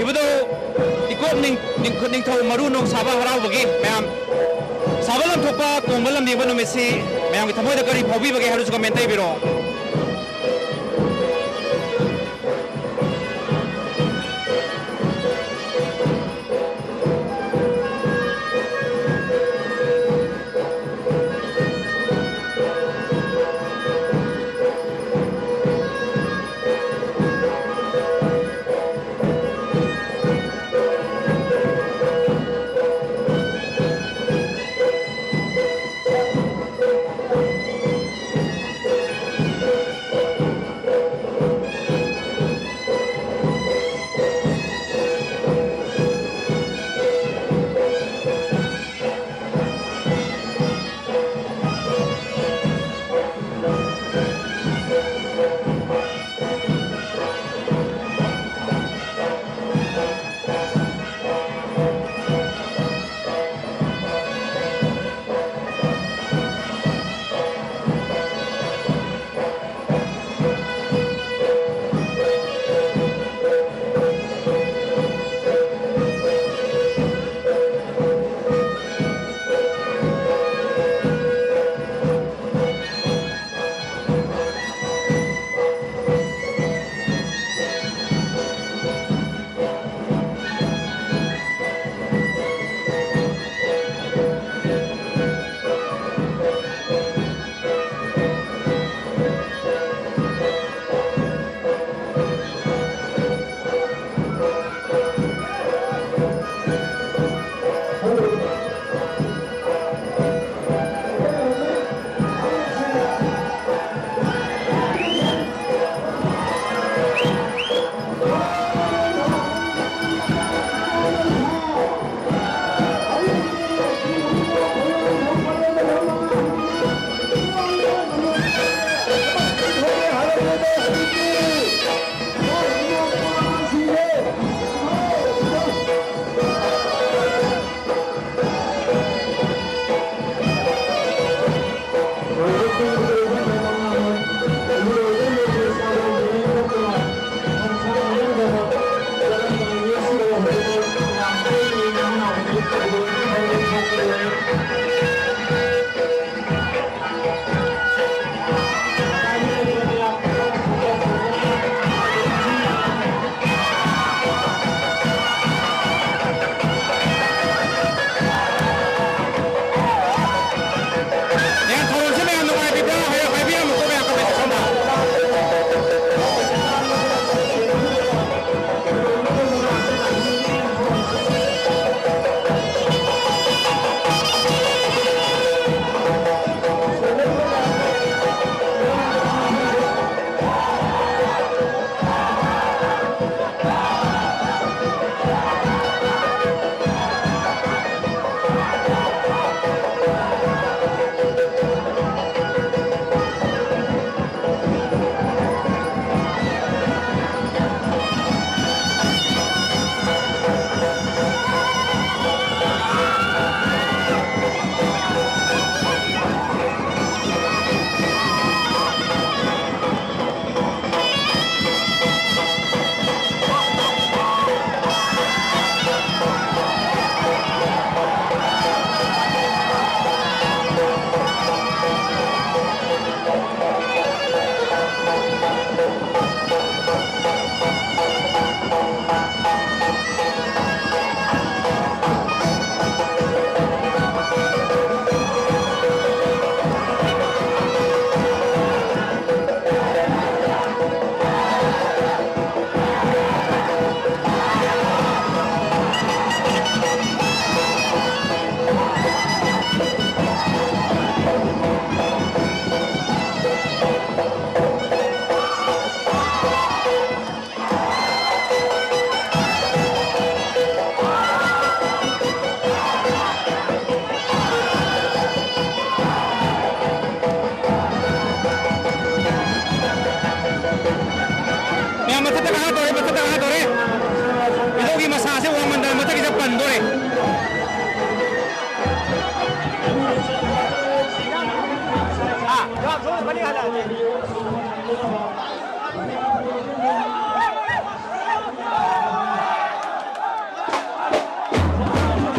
ꯏꯕꯨꯙꯧ ꯏꯀꯣꯞ ꯅꯤꯡ-, ꯅꯤꯡ-, ꯅꯤꯡꯊꯧ ꯃꯔꯨ ꯅꯣꯡ ꯁꯥꯕ ꯍꯔꯥꯎꯕꯒꯤ ꯃꯌꯥꯝ ꯁꯥꯕ ꯂꯝꯊꯣꯛꯄ ꯀꯣꯡꯕ ꯂꯝꯗꯤꯡꯕ ꯅꯨꯃꯤꯠꯁꯤ ꯃꯌꯥꯝꯒꯤ ꯊꯃꯣꯏꯗ ꯀꯔꯤ ꯐꯥꯎꯕꯤꯕꯒꯦ ꯍꯥꯏꯕꯗꯨꯁꯨ ꯀꯃꯦꯟ ꯏꯕꯤꯔꯣ꯫ ꯃꯊꯛꯇ ꯀꯥꯈꯠꯇꯣꯔꯦ, ꯃꯊꯛꯇ ꯀꯥꯈꯠꯇꯣꯔꯦ꯫ ꯏꯙꯧꯒꯤ ꯃꯁꯥꯁꯦ ꯋꯥꯡꯃꯟꯗꯅ ꯃꯊꯛꯀꯤꯁꯦ ꯄꯟꯗꯣꯔꯦ꯫ ꯑꯥ꯫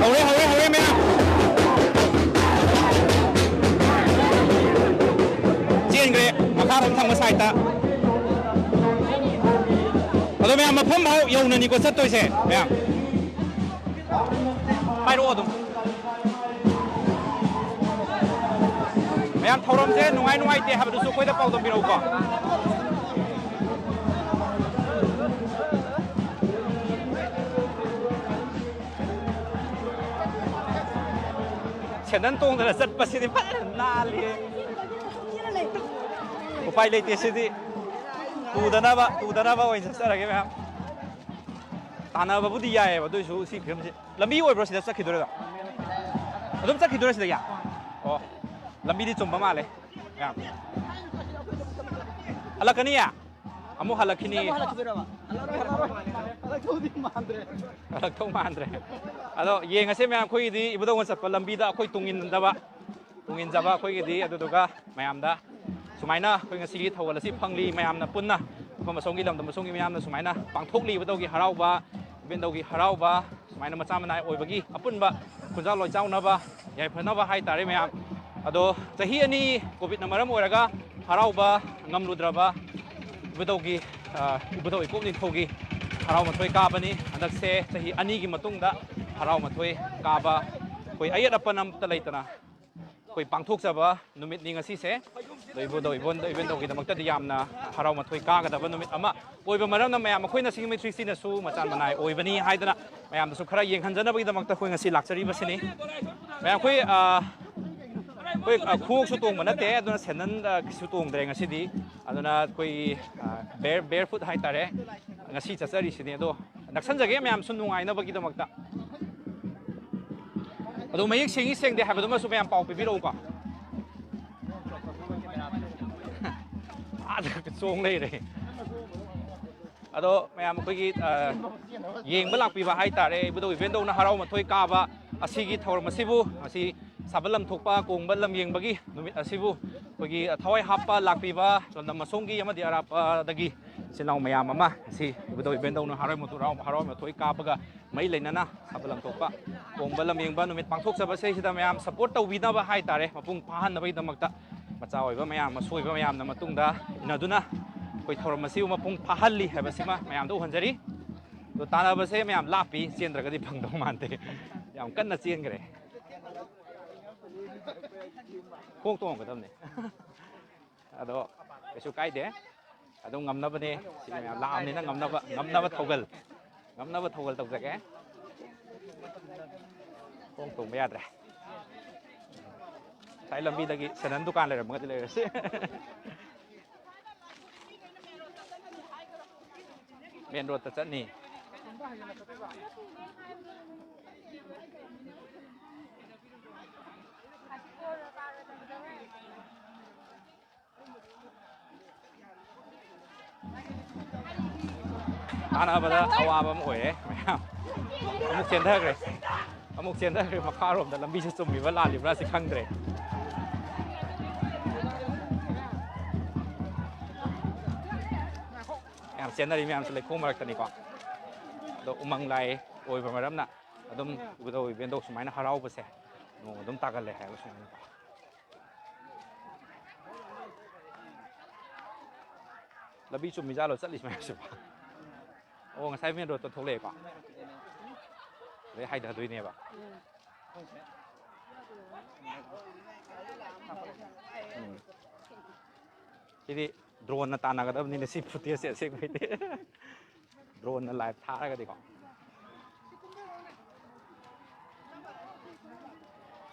ꯍꯧꯔꯦ, ꯍꯧꯔꯦ, ꯍꯧꯔꯦ, ꯃꯌꯥꯝ꯫ ꯆꯦꯟꯈ꯭ꯔꯦ, ꯃꯈꯥꯔꯣꯝ ꯊꯪꯕ ꯁꯥꯏꯠꯇ꯫ ꯑꯗꯣ ꯃꯌꯥꯝ, ꯃꯐꯝ ꯐꯥꯎ ꯌꯧꯅꯅꯤꯀꯣ ꯆꯠꯇꯣꯏꯁꯦ, ꯃꯌꯥꯝ꯫ ꯄꯥꯏꯔꯛꯑꯣ ꯑꯗꯨꯝ꯫ ꯃꯌꯥꯝ, ꯊꯧꯔꯝꯁꯦ ꯅꯨꯡꯉꯥꯏ ꯅꯨꯡꯉꯥꯏꯇꯦ ꯍꯥꯏꯕꯗꯨꯁꯨ ꯑꯩꯈꯣꯏꯗ ꯄꯥꯎꯗꯝꯕꯤꯔꯛꯎꯀꯣ꯫ ꯁꯦꯟꯗꯟ ꯇꯣꯡꯗꯅ ꯆꯠꯄꯁꯤꯗꯤ ꯐꯖꯅ ꯅꯥꯜꯂꯤ꯫ ꯎꯄꯥꯏ ꯂꯩꯇꯦ ꯁꯤꯗꯤ꯫ ꯇꯨꯗꯅꯕ, ꯇꯨꯗꯅꯕ ꯑꯣꯏꯅ ꯆꯠꯆꯔꯒꯦ ꯃꯌꯥꯝ꯫ ꯇꯥꯟꯅꯕꯕꯨꯗꯤ ꯌꯥꯏꯑꯕ, ꯑꯗꯨꯏꯁꯨ ꯁꯤ ꯐꯤꯕꯝꯁꯤ꯫ ꯂꯝꯕꯤ ꯑꯣꯏꯕ꯭ꯔꯣ ꯁꯤꯗ ꯆꯠꯈꯤꯗꯣꯏꯔꯣ? ꯑꯗꯨꯝ ꯆꯠꯈꯤꯗꯣꯏꯔꯣ ꯁꯤꯗꯒꯤ? ꯑꯣ, ꯂꯝꯕꯤꯗꯤ ꯆꯨꯝꯕ ꯃꯥꯜꯂꯦ꯫ ꯃꯌꯥꯝ꯫ ꯍꯜꯂꯛꯀꯅꯤꯌꯦ? ꯑꯃꯨꯛ ꯍꯜꯂꯛꯈꯤꯅꯤ꯫ ꯑꯃꯨꯛ ꯍꯜꯂꯛꯈꯤꯗꯣꯏꯔꯕ? ꯍꯜꯂꯛꯇꯧꯗꯤ ꯃꯥꯟꯗ꯭ꯔꯦ꯫ ꯍꯜꯂꯛꯇꯧ ꯃꯥꯟꯗ꯭ꯔꯦ꯫ ꯑꯗꯣ ꯌꯦꯡꯉꯁꯦ ꯃꯌꯥꯝ, ꯑꯩꯈꯣꯏꯒꯤꯗꯤ ꯏꯕꯨꯙꯧꯅ ꯆꯠꯄ ꯂꯝꯕꯤꯗ ꯑꯩꯈꯣꯏ ꯇꯨꯡ ꯏꯟꯗꯕ, ꯇꯨꯡ ꯏꯟꯖꯕ ꯑꯩꯈꯣꯏꯒꯤꯗꯤ꯫ ꯑꯗꯨꯗꯨꯒ ꯃꯌꯥꯝꯗ ꯁꯨꯃꯥꯏꯅ ꯑꯩꯈꯣꯏ ꯉꯁꯤꯒꯤ ꯊꯧꯒꯜ ꯑꯁꯤ ꯐꯪꯂꯤ, ꯃꯌꯥꯝꯅ ꯄꯨꯟꯅ ꯃꯐꯝ ꯑꯁꯣꯝꯒꯤ ꯂꯝꯗꯝ ꯑꯁꯣꯝꯒꯤ ꯃꯌꯥꯝꯅ ꯁꯨꯃꯥꯏꯅ ꯄꯥꯡꯊꯣꯛꯂꯤ ꯏꯕꯨꯙꯧꯒꯤ ꯍꯔꯥꯎꯕ, ꯏꯕꯨꯙꯧꯒꯤ ꯍꯔꯥꯎꯕ ꯁꯨꯃꯥꯏꯅ ꯃꯆꯥ ꯃꯅꯥꯏ ꯑꯣꯏꯕꯒꯤ ꯑꯄꯨꯟꯕ ꯈꯨꯟꯖꯥ ꯂꯣꯏꯆꯥꯎꯅꯕ, ꯌꯥꯏꯐꯅꯕ ꯍꯥꯏꯇꯥꯔꯦ ꯃꯌꯥꯝ꯫ ꯑꯗꯣ ꯆꯍꯤ ꯑꯅꯤ ꯀꯣꯚꯤꯗꯅ ꯃꯔꯝ ꯑꯣꯏꯔꯒ ꯍꯔꯥꯎꯕ ꯉꯝꯂꯨꯗ꯭ꯔꯕ ꯏꯕꯨꯙꯧꯒꯤ, ꯑ, ꯏꯕꯨꯙꯧ ꯏꯄꯣꯛ ꯅꯤꯡꯊꯧꯒꯤ ꯍꯔꯥꯎ ꯃꯊꯣꯏ ꯀꯥꯕꯅꯤ꯫ ꯍꯟꯗꯛꯁꯦ ꯆꯍꯤ ꯑꯅꯤꯒꯤ ꯃꯇꯨꯡꯗ ꯍꯔꯥꯎ ꯃꯊꯣꯏ ꯀꯥꯕ ꯑꯩꯈꯣꯏ ꯑꯌꯦꯠ ꯑꯄꯟ ꯑꯝꯇ ꯂꯩꯇꯅ ꯑꯩꯈꯣꯏ ꯄꯥꯡꯊꯣꯛꯆꯕ ꯅꯨꯃꯤꯠꯅꯤ ꯉꯁꯤꯁꯦ꯫ ꯑꯗꯣ ꯏꯕꯨꯙꯧ ꯏꯕꯣꯟ-, ꯏꯕꯦꯟꯗꯧꯒꯤꯗꯃꯛꯇꯗꯤ ꯌꯥꯝꯅ ꯍꯔꯥꯎ ꯃꯊꯣꯏ ꯀꯥꯒꯗꯕ ꯅꯨꯃꯤꯠ ꯑꯃ ꯑꯣꯏꯕ ꯃꯔꯝꯅ ꯃꯌꯥꯝ ꯑꯩꯈꯣꯏꯅ ꯁꯤꯡꯖꯃꯩ ꯊ꯭ꯔꯤ ꯁꯤꯅꯁꯨ ꯃꯆꯥꯟ ꯃꯅꯥꯏ ꯑꯣꯏꯕꯅꯤ ꯍꯥꯏꯗꯅ ꯃꯌꯥꯝꯗꯁꯨ ꯈꯔ ꯌꯦꯡꯍꯟꯖꯅꯕꯒꯤꯗꯃꯛꯇ ꯑꯩꯈꯣꯏ ꯉꯁꯤ ꯂꯥꯛꯆꯔꯤꯕꯁꯤꯅꯤ꯫ ꯃꯌꯥꯝ ꯑꯩꯈꯣꯏ, ꯑ, ꯑꯩꯈꯣꯏ, ꯑ, ꯈꯣꯡꯎꯞꯁꯨ ꯇꯣꯡꯕ ꯅꯠꯇꯦ, ꯑꯗꯨꯅ ꯁꯦꯟꯗꯟ, ꯑ, ꯀꯩꯁꯨ ꯇꯣꯡꯗ꯭ꯔꯦ ꯉꯁꯤꯗꯤ꯫ ꯑꯗꯨꯅ ꯑꯩꯈꯣꯏ, ꯑ, bare, barefoot ꯍꯥꯏꯇꯥꯔꯦ, ꯉꯁꯤ ꯆꯠꯆꯔꯤꯁꯤꯅꯤ꯫ ꯑꯗꯣ ꯅꯛꯁꯟꯖꯒꯦ ꯃꯌꯥꯝ ꯁꯨꯝ ꯅꯨꯡꯉꯥꯏꯅꯕꯒꯤꯗꯃꯛꯇ꯫ ꯑꯗꯣ ꯃꯌꯦꯛ ꯁꯦꯡꯉꯤ ꯁꯦꯡꯗꯦ ꯍꯥꯏꯕꯗꯨꯃꯁꯨ ꯃꯌꯥꯝ ꯄꯥꯎ ꯄꯤꯕꯤꯔꯛꯎꯀꯣ꯫ ꯑꯥꯗ ꯆꯣꯡ ꯂꯩꯔꯦ꯫ ꯑꯗꯣ ꯃꯌꯥꯝ ꯑꯩꯈꯣꯏꯒꯤ, ꯑ, ꯌꯦꯡꯕ ꯂꯥꯛꯄꯤꯕ ꯍꯥꯏꯇꯥꯔꯦ, ꯏꯕꯨꯙꯧ ꯏꯕꯦꯟꯗꯧꯅ ꯍꯔꯥꯎ ꯃꯊꯣꯏ ꯀꯥꯕ ꯑꯁꯤꯒꯤ ꯊꯧꯔꯝ ꯑꯁꯤꯕꯨ, ꯉꯁꯤ ꯁꯥꯕꯜ ꯂꯝꯊꯣꯛꯄ ꯀꯣꯡꯕ ꯂꯝ ꯌꯦꯡꯕꯒꯤ ꯅꯨꯃꯤꯠ ꯑꯁꯤꯕꯨ ꯑꯩꯈꯣꯏꯒꯤ ꯊꯋꯥꯏ ꯍꯥꯞꯄ ꯂꯥꯛꯄꯤꯕ ꯂꯝꯗꯝ ꯑꯁꯣꯝꯒꯤ ꯑꯃꯗꯤ ꯑꯔꯥꯞꯄꯗꯒꯤ ꯏꯆꯤꯜ ꯏꯅꯥꯎ ꯃꯌꯥꯝ ꯑꯃ ꯉꯁꯤ ꯏꯕꯨꯙꯧ ꯏꯕꯦꯟꯗꯧꯅ ꯍꯔꯥꯎ ꯃꯊꯣꯏ, ꯍꯔꯥꯎ, ꯍꯔꯥꯎ ꯃꯊꯣꯏ ꯀꯥꯕꯒ ꯃꯔꯤ ꯂꯩꯅꯅ ꯁꯥꯕꯜ ꯂꯝꯊꯣꯛꯄ ꯀꯣꯡꯕ ꯂꯝ ꯌꯦꯡꯕ ꯅꯨꯃꯤꯠ ꯄꯥꯡꯊꯣꯛꯆꯕꯁꯤꯗꯩꯁꯤꯗ ꯃꯌꯥꯝ ꯁꯄꯣꯔꯠ ꯇꯧꯕꯤꯅꯕ ꯍꯥꯏꯇꯥꯔꯦ, ꯃꯄꯨꯡ ꯐꯥꯍꯟꯅꯕꯒꯤꯗꯃꯛꯇ ꯃꯆꯥ ꯑꯣꯏꯕ ꯃꯌꯥꯝ, ꯃꯁꯨ ꯑꯣꯏꯕ ꯃꯌꯥꯝꯅ ꯃꯇꯨꯡꯗ ꯏꯟꯅꯗꯨꯅ ꯑꯩꯈꯣꯏ ꯊꯧꯔꯝ ꯑꯁꯤꯕꯨ ꯃꯄꯨꯡ ꯐꯥꯍꯜꯂꯤ ꯍꯥꯏꯕꯁꯤꯃ ꯃꯌꯥꯝꯗ ꯎꯍꯟꯖꯔꯤ꯫ ꯑꯗꯣ ꯇꯥꯟꯅꯕꯁꯦ ꯃꯌꯥꯝ ꯂꯥꯞꯄꯤ, ꯆꯦꯟꯗ꯭ꯔꯒꯗꯤ ꯐꯪꯗꯧ ꯃꯥꯟꯗꯦ꯫ ꯌꯥꯝ ꯀꯟꯅ ꯆꯦꯟꯈ꯭ꯔꯦ꯫ ꯈꯣꯡ ꯇꯣꯡꯉꯝꯒꯗꯕꯅꯦ꯫ ꯑꯗꯣ ꯀꯩꯁꯨ ꯀꯥꯏꯗꯦ꯫ ꯑꯗꯨꯝ ꯉꯝꯅꯕꯅꯦ꯫ ꯁꯤꯗꯤ ꯃꯌꯥꯝ ꯂꯥꯛꯑꯕꯅꯤꯅ ꯉꯝꯅꯕ, ꯉꯝꯅꯕ ꯊꯧꯒꯜ, ꯉꯝꯅꯕ ꯊꯧꯒꯜ ꯇꯧꯖꯒꯦ꯫ ꯈꯣꯡ ꯇꯣꯡꯕ ꯌꯥꯗ꯭ꯔꯦ꯫ ꯉꯁꯥꯏ ꯂꯝꯕꯤꯗꯒꯤ ꯁꯦꯟꯗꯟ ꯗꯨꯀꯥꯟ ꯂꯩꯔꯝꯃꯒꯗꯤ ꯂꯩꯔꯁꯤ꯫ ꯃꯦꯟ ꯔꯣꯗꯇ ꯆꯠꯅꯤ꯫ ꯇꯥꯟꯅꯕꯗ ꯑꯋꯥꯕ ꯑꯃ ꯑꯣꯏꯔꯦ ꯃꯌꯥꯝ꯫ ꯑꯃꯨꯛ ꯆꯦꯟꯊꯈ꯭ꯔꯦ, ꯑꯃꯨꯛ ꯆꯦꯟꯊꯈ꯭ꯔꯦ ꯃꯈꯥꯔꯣꯝꯗ꯫ ꯂꯝꯕꯤꯁꯦ ꯆꯨꯝꯃꯤꯕ꯭ꯔꯥ ꯂꯥꯜꯂꯤꯕ꯭ꯔꯥ ꯁꯤ ꯈꯪꯗ꯭ꯔꯦ꯫ ꯃꯌꯥꯝ ꯆꯦꯟꯅꯔꯤ ꯃꯌꯥꯝꯁꯦ ꯂꯩꯈꯣꯝ ꯃꯔꯛꯇꯅꯤꯀꯣ꯫ ꯑꯗꯣ ꯎꯃꯪ ꯂꯥꯏ ꯑꯣꯏꯕ ꯃꯔꯝꯅ ꯑꯗꯨꯝ ꯏꯕꯨꯙꯧ ꯏꯕꯦꯟꯗꯧ ꯁꯨꯃꯥꯏꯅ ꯍꯔꯥꯎꯕꯁꯦ ꯅꯣꯡ ꯑꯗꯨꯝ ꯇꯥꯒꯜꯂꯦ ꯍꯥꯏꯕ ꯁꯨꯃꯥꯏꯅꯀꯣ꯫ ꯂꯝꯕꯤ ꯆꯨꯝꯃꯤꯖꯥꯠꯂꯣ ꯆꯠꯂꯤꯁꯤ ꯃꯌꯥꯝꯁꯤꯕꯣ? ꯑꯣ, ꯉꯁꯥꯏ ꯃꯦꯟ ꯔꯣꯗꯇ ꯊꯣꯛꯂꯛꯑꯦꯀꯣ꯫ ꯑꯗꯩ ꯍꯥꯏꯊꯗꯣꯏꯅꯦꯕ꯫ ꯎꯝ꯫ ꯁꯤꯗꯤ ꯗ꯭ꯔꯣꯟꯅ ꯇꯥꯟꯅꯒꯗꯕꯅꯤꯅ ꯁꯤ ꯐꯨꯇꯦꯖꯁꯦ ꯑꯁꯦꯡꯕꯩꯗꯤ꯫ ꯗ꯭ꯔꯣꯟꯅ ꯂꯥꯏꯚ ꯊꯥꯔꯒꯗꯤꯀꯣ꯫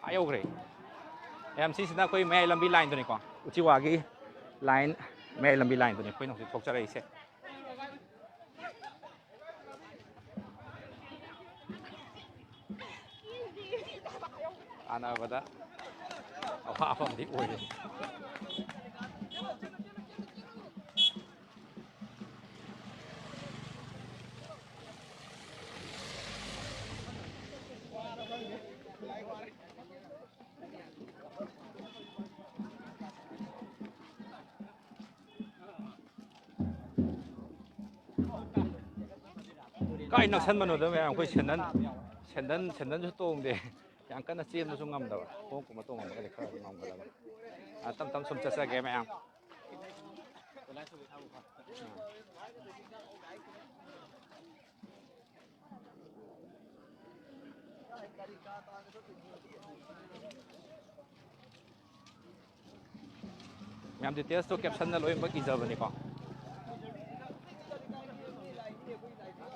ꯑꯥ ꯌꯧꯈ꯭ꯔꯦ꯫ ꯃꯌꯥꯝ, ꯁꯤꯁꯤꯅ ꯑꯩꯈꯣꯏ ꯃꯌꯥꯏ ꯂꯝꯕꯤ ꯂꯥꯏꯟꯗꯨꯅꯤꯀꯣ, ꯎꯆꯤꯋꯥꯒꯤ ꯂꯥꯏꯟ, ꯃꯌꯥꯏ ꯂꯝꯕꯤ ꯂꯥꯏꯟꯗꯨꯅꯤ ꯑꯩꯈꯣꯏꯅ ꯍꯧꯖꯤꯛ ꯊꯣꯛꯆꯔꯛꯏꯁꯦ꯫ ꯇꯥꯟꯅꯕꯗ ꯑꯋꯥꯕ ꯑꯃꯗꯤ ꯑꯣꯏꯔꯦ꯫ ꯀꯥꯏ ꯅꯛꯁꯟꯕꯅꯣꯗ ꯃꯌꯥꯝ, ꯑꯩꯈꯣꯏ ꯁꯦꯟꯗꯟ, ꯁꯦꯟꯗꯟ, ꯁꯦꯟꯗꯟꯁꯨ ꯇꯣꯡꯗꯦ꯫ ꯌꯥꯝ ꯀꯟꯅ ꯆꯦꯟꯕꯁꯨ ꯉꯝꯗꯕ, ꯈꯣꯡ ꯀꯨꯝꯕ ꯇꯣꯡꯉꯝꯃꯒꯗꯤ ꯈꯔ ꯑꯗꯨꯝ ꯉꯝꯒꯗꯕ꯫ ꯑ, ꯇꯞ ꯇꯞ ꯁꯨꯝ ꯆꯠꯆꯒꯦ ꯃꯌꯥꯝ꯫ ꯃꯌꯥꯝ details ꯇꯣ caption ꯗ ꯂꯣꯏꯅꯃꯛ ꯏꯖꯕꯅꯤꯀꯣ꯫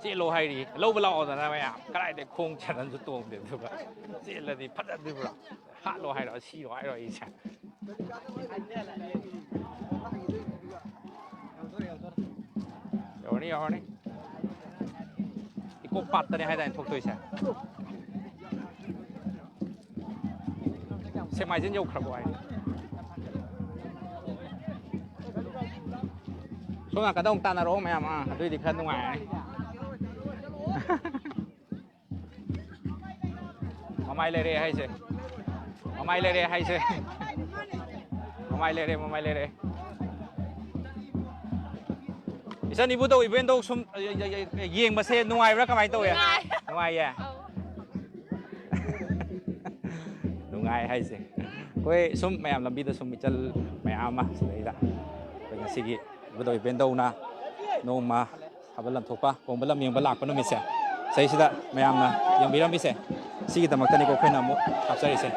ꯆꯦꯜꯂꯣ ꯍꯥꯏꯔꯤ, ꯂꯧꯕ ꯂꯥꯛꯑꯣꯗꯅ ꯃꯌꯥꯝ꯫ ꯀꯗꯥꯏꯗꯩ ꯈꯣꯡ ꯁꯦꯟꯗꯟꯁꯨ ꯇꯣꯡꯗꯦ, ꯑꯗꯨꯒ ꯆꯦꯜꯂꯗꯤ ꯐꯖꯗꯣꯏꯕ꯭ꯔꯣ? ꯍꯥꯠꯂꯣ ꯍꯥꯏꯔꯣ, ꯁꯤꯔꯣ ꯍꯥꯏꯔꯣ ꯑꯩꯁꯦ? ꯌꯧꯔꯅꯤ, ꯌꯧꯔꯅꯤ꯫ ꯏꯀꯣ ꯄꯥꯠꯇꯅꯦ ꯍꯥꯏꯗꯥꯏꯅꯦ ꯊꯣꯛꯇꯣꯏꯁꯦ? ꯁꯦꯛꯃꯥꯏꯖꯤꯟ ꯌꯧꯈ꯭ꯔꯕꯣ ꯍꯥꯏ? ꯁꯣꯝ ꯅꯥꯀꯟꯗ ꯑꯃꯨꯛ ꯇꯥꯟꯅꯔꯛꯑꯣ ꯃꯌꯥꯝ, ꯑꯥ, ꯑꯗꯨꯏꯗꯤ ꯈꯔ ꯅꯨꯡꯉꯥꯏꯔꯅꯤ꯫ ꯃꯃꯥꯏ ꯂꯩꯔꯦ ꯍꯥꯏꯁꯦ꯫ ꯃꯃꯥꯏ ꯂꯩꯔꯦ ꯍꯥꯏꯁꯦ꯫ ꯃꯃꯥꯏ ꯂꯩꯔꯦ, ꯃꯃꯥꯏ ꯂꯩꯔꯦ꯫ ꯏꯆꯟ ꯏꯕꯨꯙꯧ ꯏꯕꯦꯟꯗꯧ ꯁꯨꯝ, ꯑ, ꯌ-, ꯌ-, ꯌ-, ꯌꯦꯡꯕꯁꯦ ꯅꯨꯡꯉꯥꯏꯕ꯭ꯔꯥ, ꯀꯃꯥꯏꯅ ꯇꯧꯋꯦ? ꯅꯨꯡꯉꯥꯏ꯫ ꯅꯨꯡꯉꯥꯏꯌꯦ? ꯑꯧ꯫ ꯅꯨꯡꯉꯥꯏ ꯍꯥꯏꯁꯦ꯫ ꯑꯩꯈꯣꯏ ꯁꯨꯝ ꯃꯌꯥꯝ ꯂꯝꯕꯤꯗ ꯁꯨꯝ ꯏꯆꯜ ꯃꯌꯥꯝ ꯑꯃ ꯁꯤꯗꯩꯗ ꯑꯩꯈꯣꯏ ꯉꯁꯤꯒꯤ ꯏꯕꯨꯙꯧ ꯏꯕꯦꯟꯗꯧꯅ ꯅꯣꯡꯃ ꯊꯥꯕꯜ ꯂꯝꯊꯣꯛꯄ, ꯀꯣꯡꯕ ꯂꯝ ꯌꯦꯡꯕ ꯂꯥꯛꯄ ꯅꯨꯃꯤꯠꯁꯦ, ꯁꯤꯗꯩꯁꯤꯗ ꯃꯌꯥꯝꯅ ꯌꯦꯡꯕꯤꯔꯝꯃꯤꯁꯦ, ꯁꯤꯒꯤꯗꯃꯛꯇꯅꯤꯀꯣ ꯑꯩꯈꯣꯏꯅ ꯑꯃꯨꯛ ꯍꯥꯞꯆꯔꯤꯁꯦ꯫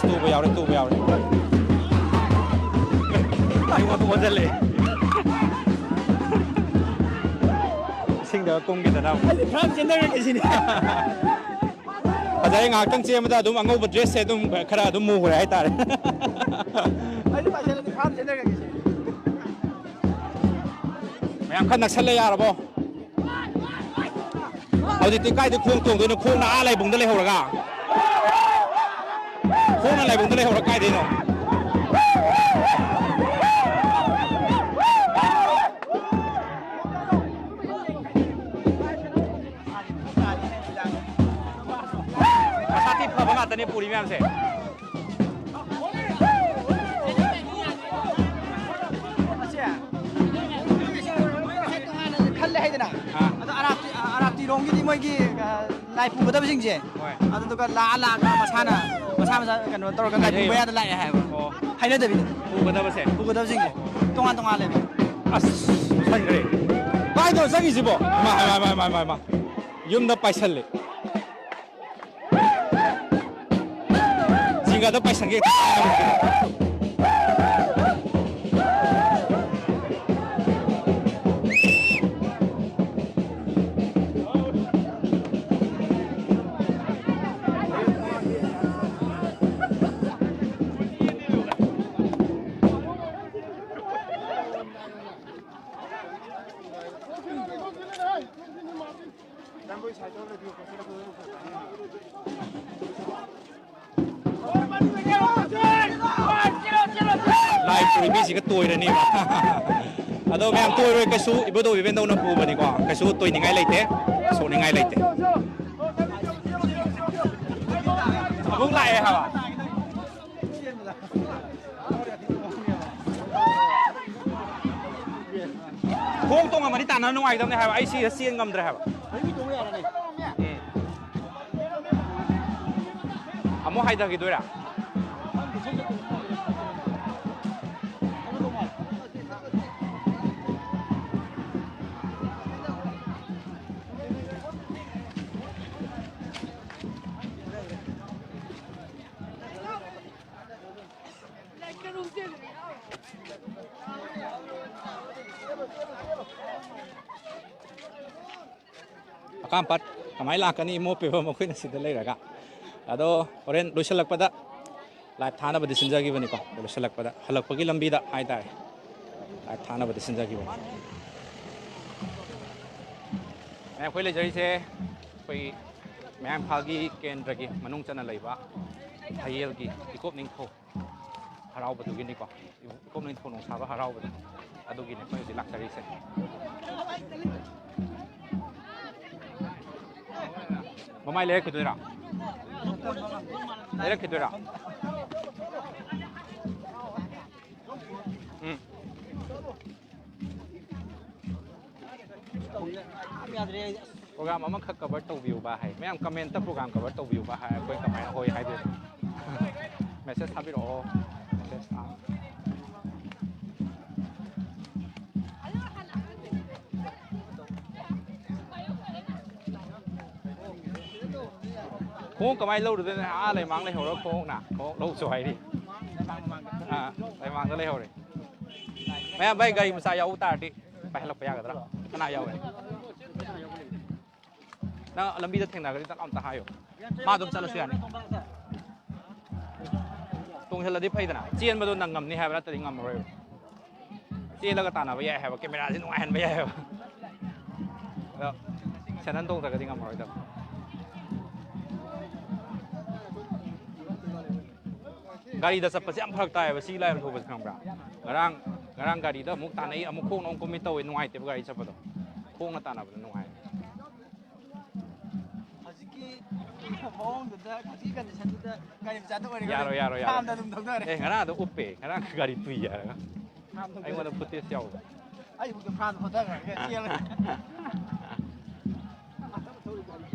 ꯇꯨꯕ ꯌꯥꯎꯔꯦ, ꯇꯨꯕ ꯌꯥꯎꯔꯦ꯫ ꯑꯩꯉꯣꯟꯗ ꯑꯣꯟꯁꯤꯜꯂꯛꯑꯦ꯫ ꯏꯁꯤꯡꯗ ꯀꯨꯝꯈꯤꯗꯅ ꯑꯃꯨꯛ꯫ ꯑꯩꯗꯤ ꯐ꯭ꯔꯥꯟꯁ ꯆꯦꯟꯊꯔꯒꯦ ꯁꯤꯅꯤ꯫ ꯐꯖꯔꯦ, ꯉꯥꯏꯍꯥꯛꯇꯪ ꯆꯦꯟꯕꯗ ꯑꯗꯨꯝ ꯑꯉꯧꯕ dress ꯁꯦ ꯑꯗꯨꯝ ꯈꯔ ꯑꯗꯨꯝ ꯃꯨꯈ꯭ꯔꯦ ꯍꯥꯏꯇꯥꯔꯦ꯫ ꯑꯩꯗꯤ ꯐ꯭ꯔꯥꯟꯁ ꯆꯦꯟꯊꯔꯒꯦ ꯁꯤꯅꯤ꯫ ꯃꯌꯥꯝ ꯈꯔ ꯅꯛꯁꯜꯂꯦ, ꯌꯥꯔꯕꯣ? ꯍꯧꯖꯤꯛꯇꯤ ꯀꯥꯏꯗ ꯈꯣꯡ ꯇꯣꯡꯗꯣꯏꯅꯣ? ꯈꯣꯡꯅ ꯑꯥ ꯂꯥꯏꯕꯨꯡꯗ ꯂꯩꯍꯧꯔꯒ? ꯈꯣꯡꯅ ꯂꯥꯏꯕꯨꯡꯗ ꯂꯩꯍꯧꯔ ꯀꯥꯏꯗꯩꯅꯣ? ꯃꯁꯥ ꯊꯤ ꯐꯕ ꯉꯥꯛꯇꯅꯦ ꯄꯨꯔꯤ ꯃꯌꯥꯝꯁꯦ꯫ ꯍꯥꯏꯗꯅ꯫ ꯑꯥ꯫ ꯑꯗꯣ ꯑꯔꯥꯞꯇꯤ, ꯑ, ꯑꯔꯥꯞꯇꯤꯔꯣꯝꯒꯤꯗꯤ ꯃꯣꯏꯒꯤ, ꯑ, ꯂꯥꯏ ꯄꯨꯒꯗꯕꯁꯤꯡꯁꯦ꯫ ꯍꯣꯏ꯫ ꯑꯗꯨꯗꯨꯒ ꯂꯥꯛꯑ ꯂꯥꯛꯑꯒ ꯃꯁꯥꯅ, ꯃꯁꯥ ꯃꯁꯥ ꯀꯩꯅꯣ ꯇꯧꯔꯒ ꯂꯥꯏ ꯄꯨꯕ ꯍꯥꯏꯅꯩꯌꯦꯕ꯫ ꯌꯥꯗ ꯂꯥꯛꯑꯦ ꯍꯥꯏꯕ꯫ ꯑꯣ꯫ ꯍꯥꯏꯅꯗꯕꯤꯗ꯫ ꯄꯨꯒꯗꯕꯁꯦ? ꯄꯨꯒꯗꯕꯁꯤꯡꯁꯦ꯫ ꯇꯣꯉꯥꯟ ꯇꯣꯉꯥꯟ ꯂꯩꯕ꯫ ꯑꯁ, ꯁꯟꯈ꯭ꯔꯦ꯫ ꯀꯥꯏꯗꯧꯔ ꯆꯪꯉꯤꯁꯤꯕꯣ? ꯃꯥ, ꯃꯥ, ꯃꯥ꯫ ꯌꯨꯝꯗ ꯄꯥꯏꯁꯜꯂꯦ꯫ ꯖꯤꯡꯒꯗ ꯄꯥꯏꯁꯟꯒꯦ꯫ ꯂꯥꯏ ꯄꯨꯔꯤꯕꯤꯁꯤꯒ ꯇꯣꯏꯔꯅꯦꯕ꯫ ꯑꯗꯣ ꯃꯌꯥꯝ ꯇꯣꯏꯔꯣꯏ ꯀꯩꯁꯨ, ꯏꯕꯨꯙꯧ ꯏꯕꯦꯟꯗꯧꯅ ꯄꯨꯕꯅꯤꯀꯣ, ꯀꯩꯁꯨ ꯇꯣꯏꯅꯤꯡꯉꯥꯏ ꯂꯩꯇꯦ, ꯁꯣꯛꯅꯤꯡꯉꯥꯏ ꯂꯩꯇꯦ꯫ ꯑꯃꯨꯛ ꯂꯥꯛꯑꯦ ꯍꯥꯏꯕ꯫ ꯈꯣꯡ ꯇꯣꯡꯉꯝꯃꯗꯤ ꯇꯥꯟꯅ ꯅꯨꯡꯉꯥꯏꯒꯗꯕꯅꯦ ꯍꯥꯏꯕ, ꯑꯩ ꯁꯤꯗ ꯆꯦꯟ ꯉꯝꯗ꯭ꯔꯦ ꯍꯥꯏꯕ꯫ ꯎꯝ꯫ ꯑꯃꯨꯛ ꯍꯥꯏꯊꯈꯤꯗꯣꯏꯔꯥ? ꯑꯀꯥꯝꯄꯥꯠ ꯀꯃꯥꯏꯅ ꯂꯥꯛꯀꯅꯤ ꯏꯃꯣ ꯄꯦꯕ ꯃꯈꯣꯏꯅ ꯁꯤꯗ ꯂꯩꯔꯒ? ꯑꯗꯣ ꯍꯣꯔꯦꯟ ꯂꯣꯏꯁꯤꯜꯂꯛꯄꯗ ꯂꯥꯏꯞ ꯊꯥꯅꯕꯗꯤ ꯁꯤꯟꯖꯈꯤꯕꯅꯤꯀꯣ꯫ ꯂꯣꯏꯁꯤꯜꯂꯛꯄꯗ, ꯍꯜꯂꯛꯄꯒꯤ ꯂꯝꯕꯤꯗ ꯍꯥꯏꯇꯥꯔꯦ, ꯂꯥꯏꯞ ꯊꯥꯅꯕꯗꯤ ꯁꯤꯟꯖꯈꯤꯕꯅꯤ꯫ ꯑꯦ, ꯑꯩꯈꯣꯏ ꯂꯩꯖꯔꯤꯁꯦ ꯑꯩꯈꯣꯏꯒꯤ ꯃꯌꯥꯡ ꯏꯝꯐꯥꯜꯒꯤ ꯀꯦꯟꯗ꯭ꯔꯒꯤ ꯃꯅꯨꯡ ꯆꯟꯅ ꯂꯩꯕ ꯐꯌꯦꯜꯒꯤ ꯏꯀꯣꯛ ꯅꯤꯡꯊꯧ ꯍꯔꯥꯎꯕꯗꯨꯒꯤꯅꯤꯀꯣ꯫ ꯏꯀꯣꯛ ꯅꯤꯡꯊꯧ ꯅꯣꯡꯁꯥꯕ ꯍꯔꯥꯎꯕꯗꯣ, ꯑꯗꯨꯒꯤꯅꯦ ꯑꯩꯈꯣꯏ ꯍꯧꯖꯤꯛ ꯂꯥꯛꯆꯔꯤꯁꯦ꯫ ꯃꯃꯥꯏ ꯂꯩꯔꯛꯈꯤꯗꯣꯏꯔꯥ? ꯂꯩꯔꯛꯈꯤꯗꯣꯏꯔꯥ? ꯎꯝ꯫ ꯄ꯭ꯔꯣꯒ꯭ꯔꯥꯝ ꯑꯃꯈꯛ ꯀꯚꯔ ꯇꯧꯕꯤꯌꯨꯕ ꯍꯥꯏ꯫ ꯃꯌꯥꯝ ꯀꯃꯦꯟꯇ "ꯄ꯭ꯔꯣꯒ꯭ꯔꯥꯝ ꯀꯚꯔ ꯇꯧꯕꯤꯌꯨꯕ" ꯍꯥꯏ꯫ ꯑꯩꯈꯣꯏ ꯀꯃꯥꯏꯅ ꯍꯣꯏ ꯍꯥꯏꯗꯣꯏꯅꯣ? ꯃꯦꯁꯦꯖ ꯊꯥꯕꯤꯔꯛꯑꯣ꯫ ꯃꯦꯁꯦꯖ ꯊꯥ ꯈꯣꯡꯎꯞ ꯀꯃꯥꯏꯅ ꯂꯧꯔꯨꯗꯣꯏꯅꯣ? ꯑꯥ ꯂꯩꯃꯥꯡ ꯂꯩꯍꯧꯔ ꯈꯣꯡꯎꯞꯅ ꯈꯣꯡꯎꯞ ꯂꯧꯁꯨ ꯍꯥꯏꯔꯤ꯫ ꯑꯥ, ꯂꯩꯃꯥꯡꯗ ꯂꯩꯍꯧꯔꯦ꯫ ꯃꯌꯥꯝ, ꯚꯥꯏ, ꯒꯥꯔꯤ ꯃꯆꯥ ꯌꯥꯎ ꯇꯥꯔꯗꯤ ꯄꯥꯏꯍꯜꯂꯛꯄ ꯌꯥꯒꯗ꯭ꯔꯥ? ꯀꯅꯥ ꯌꯥꯎꯋꯦ? ꯅꯪ ꯂꯝꯕꯤꯗ ꯊꯦꯡꯅꯔꯒꯗꯤ ꯇꯛ ꯑꯝꯇ ꯍꯥꯏꯌꯣ꯫ ꯃꯥ ꯑꯗꯨꯝ ꯆꯠꯂꯁꯨ ꯌꯥꯅꯤ꯫ ꯇꯣꯡꯁꯤꯜꯂꯗꯤ ꯐꯩꯗꯅ, ꯆꯦꯟꯕꯗꯣ ꯅꯪꯉꯝꯅꯤ ꯍꯥꯏꯕ ꯅꯠꯇ꯭ꯔꯗꯤ ꯉꯝꯃꯔꯣꯏꯕ꯫ ꯆꯦꯜꯂꯒ ꯇꯥꯟꯅꯕ ꯌꯥꯏ ꯍꯥꯏꯕ, ꯀꯦꯃꯦꯔꯥꯁꯦ ꯅꯨꯡꯉꯥꯏꯍꯟꯕ ꯌꯥꯏ ꯍꯥꯏꯕ꯫ ꯑꯗꯣ ꯁꯦꯟꯗꯟ ꯇꯣꯡꯗ꯭ꯔꯒꯗꯤ ꯉꯝꯃꯔꯣꯏꯗꯕ꯫ ꯒꯥꯔꯤꯗ ꯆꯠꯄꯁꯦ ꯌꯥꯝ ꯐꯔꯛ ꯇꯥꯏꯌꯦꯕ, ꯁꯤ ꯂꯥꯏꯕ ꯊꯧꯕꯁꯦ, ꯈꯪꯕ꯭ꯔꯥ? ꯉꯔꯥꯡ, ꯉꯔꯥꯡ ꯒꯥꯔꯤꯗ ꯑꯃꯨꯛ ꯇꯥꯟꯅꯩ, ꯑꯃꯨꯛ ꯈꯣꯡꯅ ꯑꯃꯨꯛ ꯀꯨꯝꯃꯤ ꯇꯧꯋꯦ, ꯅꯨꯡꯉꯥꯏꯇꯦꯕ ꯒꯥꯔꯤ ꯆꯠꯄꯗꯣ꯫ ꯈꯣꯡꯅ ꯇꯥꯟꯅꯕꯗꯣ ꯅꯨꯡꯉꯥꯏ꯫ ꯍꯧꯖꯤꯛꯀꯤ ꯃꯑꯣꯡꯗꯨꯗ, ꯍꯧꯖꯤꯛꯀꯤ ꯀꯟꯗꯤꯁꯟꯗꯨꯗ ꯒꯥꯔꯤ ꯃꯆꯥꯗ ꯑꯣꯏꯔꯒꯗꯤ ꯌꯥꯔꯣꯏ, ꯌꯥꯔꯣꯏ, ꯌꯥꯔꯣꯏ꯫ ꯈꯥꯝꯗ ꯑꯗꯨꯝ ꯊꯧꯗꯔꯦ꯫ ꯑꯦ, ꯉꯔꯥꯡꯗꯣ ꯎꯞꯄꯦ, ꯉꯔꯥꯡ ꯒꯥꯔꯤ ꯇꯨꯏ ꯍꯥꯏꯔꯒ꯫ ꯈꯥꯝꯗ ꯑꯩꯉꯣꯟꯗ ꯐꯨꯇꯦꯖ ꯌꯥꯎꯕ꯫ ꯑꯩꯕꯨꯗ ꯈꯥꯝꯗ ꯊꯧꯗꯈ꯭ꯔꯒ ꯆꯦꯜꯂꯦ꯫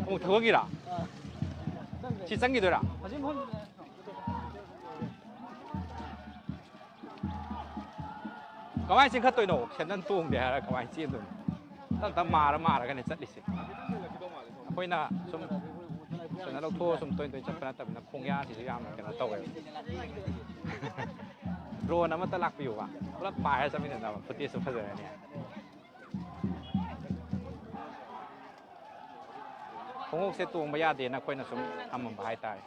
ꯑꯃꯨꯛ ꯊꯧꯒꯠꯈꯤꯔꯥ? ꯑꯥ꯫ ꯁꯤ ꯆꯪꯈꯤꯗꯣꯏꯔꯥ? ꯍꯧꯖꯤꯛ ꯃꯐꯝꯗꯨꯗ ꯀꯃꯥꯏꯅ ꯆꯦꯟꯈꯠꯇꯣꯏꯅꯣ? ꯁꯦꯟꯗꯟ ꯇꯣꯡꯗꯦ ꯍꯥꯏꯔ ꯀꯃꯥꯏꯅ ꯆꯦꯟꯗꯣꯏꯅꯣ? ꯇꯞ ꯇꯞ ꯃꯥꯔ ꯃꯥꯔꯒꯅꯦ ꯆꯠꯂꯤꯁꯦ꯫ ꯑꯩꯈꯣꯏꯅ ꯁꯨꯝ ꯀꯩꯅꯣ ꯂꯧꯊꯣꯛꯑ ꯁꯨꯝ ꯇꯣꯏ ꯇꯣꯏ ꯆꯠꯄ ꯅꯠꯇꯕꯅꯤꯅ ꯈꯣꯡꯌꯥꯁꯤꯁꯨ ꯌꯥꯝꯅ ꯀꯩꯅꯣ ꯇꯧꯋꯦꯕ꯫ ꯗ꯭ꯔꯣꯟ ꯑꯃꯇ ꯂꯥꯛꯄꯤꯌꯨꯕ, ꯄꯨꯂꯞ ꯄꯥꯏꯔ ꯆꯠꯃꯤꯟꯅꯅꯕ, ꯐꯨꯇꯦꯖꯁꯨ ꯐꯖꯔꯅꯤ꯫ ꯈꯣꯡꯎꯞꯁꯦ ꯇꯣꯡꯕ ꯌꯥꯗꯦꯅ ꯑꯩꯈꯣꯏꯅ ꯁꯨꯝ ꯊꯝꯃꯝꯕ ꯍꯥꯏꯇꯥꯔꯦ꯫